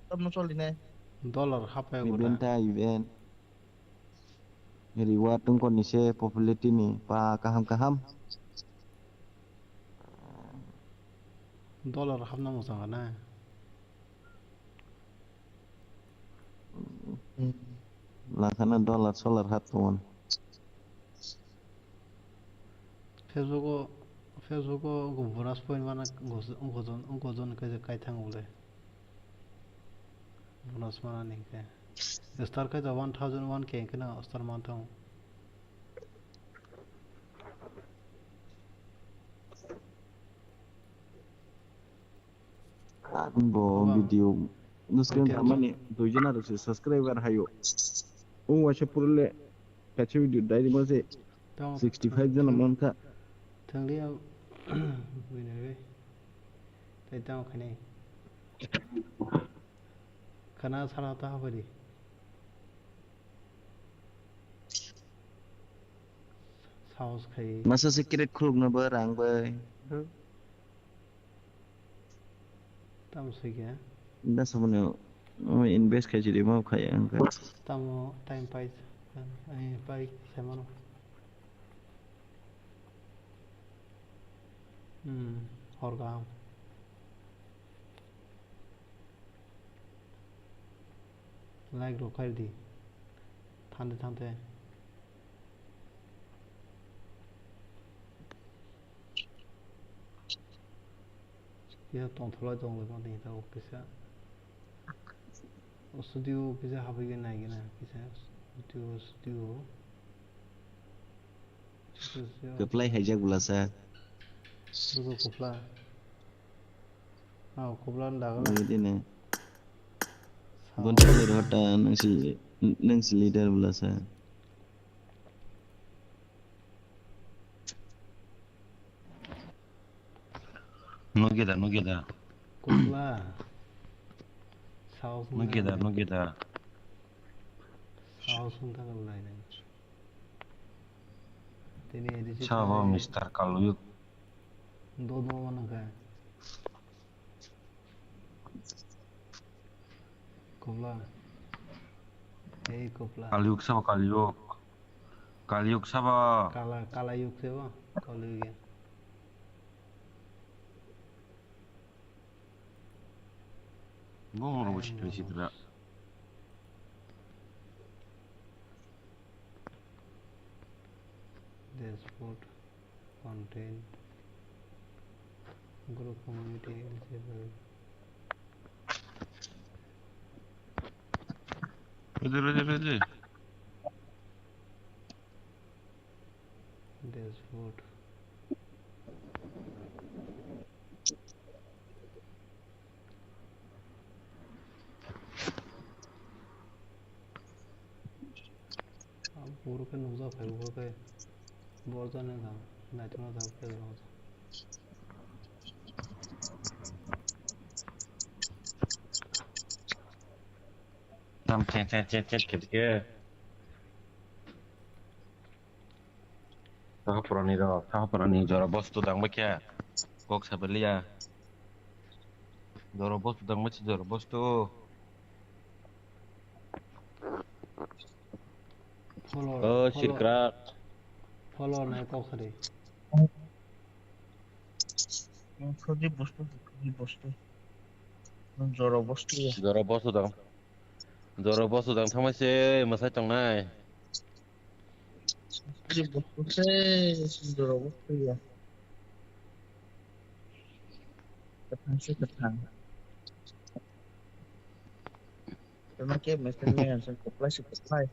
Tamo soli na. Dollar hapai gota. Event ta event. Reward tungkol ni se popularity ni pa kaham kaham. Dollar hapna mo sanga na. Lakhana dollar solar hat tongo. Facebook o, Facebook o bonus point mana gojon, gojon, gojon kaisa kaithang bole. Bonus mana ni ke. Star kaisa one thousand one K ke na star man tong. Bo video no screen khamani duijon aro se subscriber hayo. O waisa purule kachi video dairi mo se sixty five jona mankha. Thangli am buinai bai. Tai tamo khainai. Khana sara ta habari. Saos khai. Masa se kiret khuluk na ba rang bai. Tamo swi khe? Da saboni, o invest khai chiri ma khai ang kha. Tamo time pai, ai pai sai mano. Hmm, hor kaham. Like rok khai di. Thante thante. Kisa tongthola tonglaima tongthola kisa. O studio kisa habwi nai gana kisa studio, studio. Kwplai haijak bwlasa. Bugo kwpla. Ah, kwpla ni daga na. Nini dine. Sao. Bonsi le rota nang si, nang si leader bwlasa. Nugida, nugida. Kwpla. Saos nugida, nugida. Saos wng thangwi lai nai. Tini edit Sabo khai. Mister Kaluyuk. Dodo mano khe. Kwpla. Ei kwpla. Kaliyuk sabo, Kaliyuk. Kaliyuk sabo. Kala, Kalayuk sabo. Kaliyuk ya. Bo mo rogo sitra sitra. Dashboard, content, group, community, eligible. Ready, ready, ready. Dashboard. Uphuru khe nukjak phai, uphuru khe borjani thang, naithokno thang khe rwjak. Tam chen chen chen chen khe khe. Saha purani rok, saha purani jora bostu dang bakya. Kok sabaliya. Jora bostu dang bakya, jora bostu. Follow, Oh, follow, sirkrak. Follow nai kok sari. Soji bostu, soji bostu. Jora bostu ya. Jora bostu dang. Jora bostu dang thangma se mwsai tongnai. Soji bostu se, jora bostu ya. Kathang se kathang. Tama ke mesen me answer reply se reply.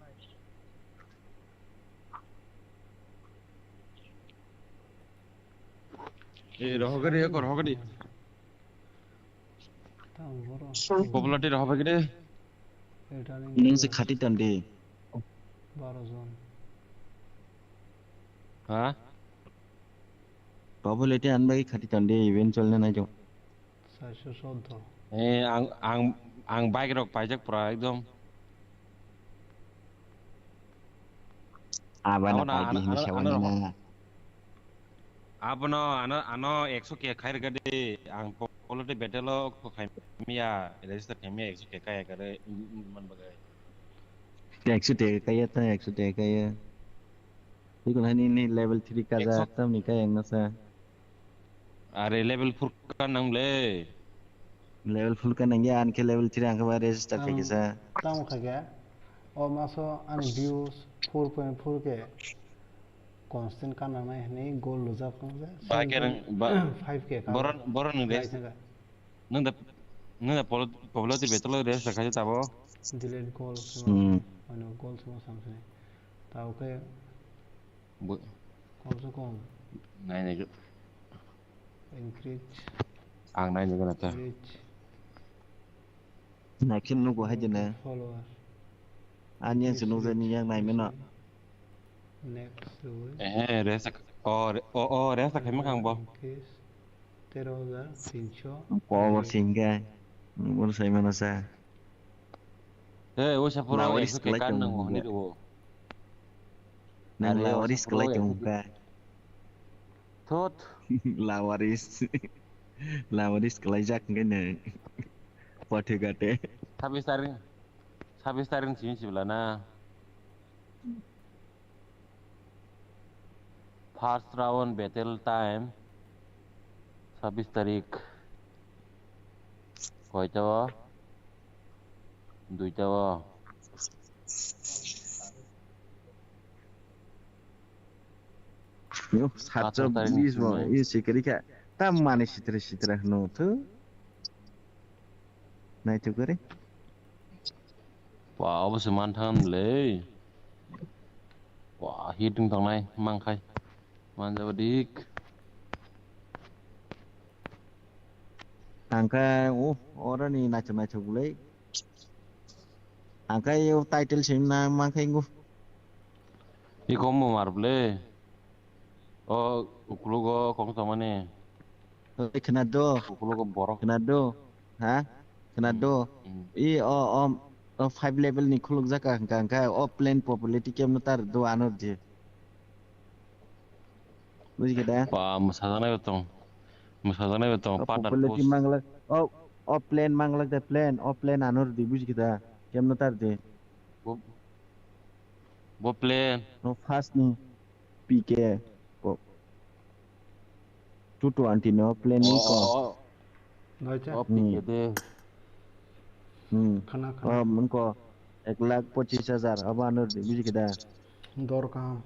Eh, rohogari, ekor rohogari. Tamo boro. Popularity rohogari. Returning Nung se player. Khati tandi. Baro jon. Ha? Popularity an bai khati tandi, eventual na nai jo. Saiso soddo. Eh, ang, ang, ang bike rok paijak pura ekdom. Abana Abono paidi ano, hini ano, sawana ano, na. Abono ano, ano ekso ke khairga de, ang polo de battle o ko khaimiya, register khaimiya ekso ke kaya kare, man bagai. Ekso de kaya ta, ekso de kaya. Ikon hani ni level three kaja Ekso. Tamni kaya ang nasa. Are level four ka nang le. Level four ka nang ya, an khe level three ang khe ba register khai kisa. Tamo khai khe. O maso ani views four point four K constant ka nang nai hini goal lujak tong je. Ba ke rang, ba, five K ka. Boron, boron nang de. Nang da, nang da polo, polo ti betul register khai tabo. Delete goal. Hmm. Ano goal semua samsini. Tao khe Bo- kom se kom Nai nai. Increase, Ang nai nai gana ta. Reach, Naikhe nugo hai dina. Follower. Ani yang se nukjani yang nai meno. Next rule. Eh, resa. Oh, re- oh, oh, resa khai makang bo. Increase. Tero hajar tinso. Power singa. Bor sai mano sa. Hey, o sa puro Lawaris ekso ke kelai kan tong nang hwnwi rwo. Nang Are, o lawaris sa puro kelai ekso tong ke- ka. Thot. Lawaris. Lawaris kelai jak hwnkhe nang. Pathe gate. Sabis taring. Sabis taring simi sibla na. First round battle time sabis tarik. Koita o? Duita o. Yo, satjo Atharo tarik bis bo, ni simi. Yo, sikari kha. Ta mani sitra sitra hwno, thu. Naithok khe re. Ba, obo se man thang le. Ba, hit wng tongnai, mang khai. Man jabo dik. Ang khe, o, oro ni naithok naithok le. Ang khe, o title se na mang khai ngu. Iko mo mar ble. O, ukulok o kong tongmani. Oi, khwnado? Ukulok o borok. Khwnado? Ha? Khwnado? Hmm, hmm. I, o, o, o five level ni khuluk jaka hwnkha, hwnkha, o plain popularity kemno tar do ano di. Buji khe da? Ba, mwsajaknai bo tong. Mwsajaknai bo tong, O partner popularity post. Manglak, o, o plain manglak da plain, o plain ano di, buji khe da? Kemno tar di. Bo, bo plain. No first ni. P K ko. Two twenty no planning ko. Oh, oh, oh. Doi cha. Oh, Hmm. P K de. Hmm. Khana, khana. Oh, mun ko ek lakh pochis hajar abo ano di, buji khe da? Dor kaham.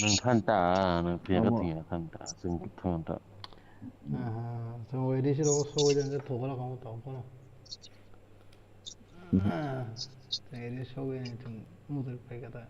Nang than ta, nang phiya ka Amo. Thiya than ta, sing than ta. Aha, so wai di siro so wai jang thokla kamu tong kono. Hmm. Ah, tei ri sogwi ni thung mudur pai kata.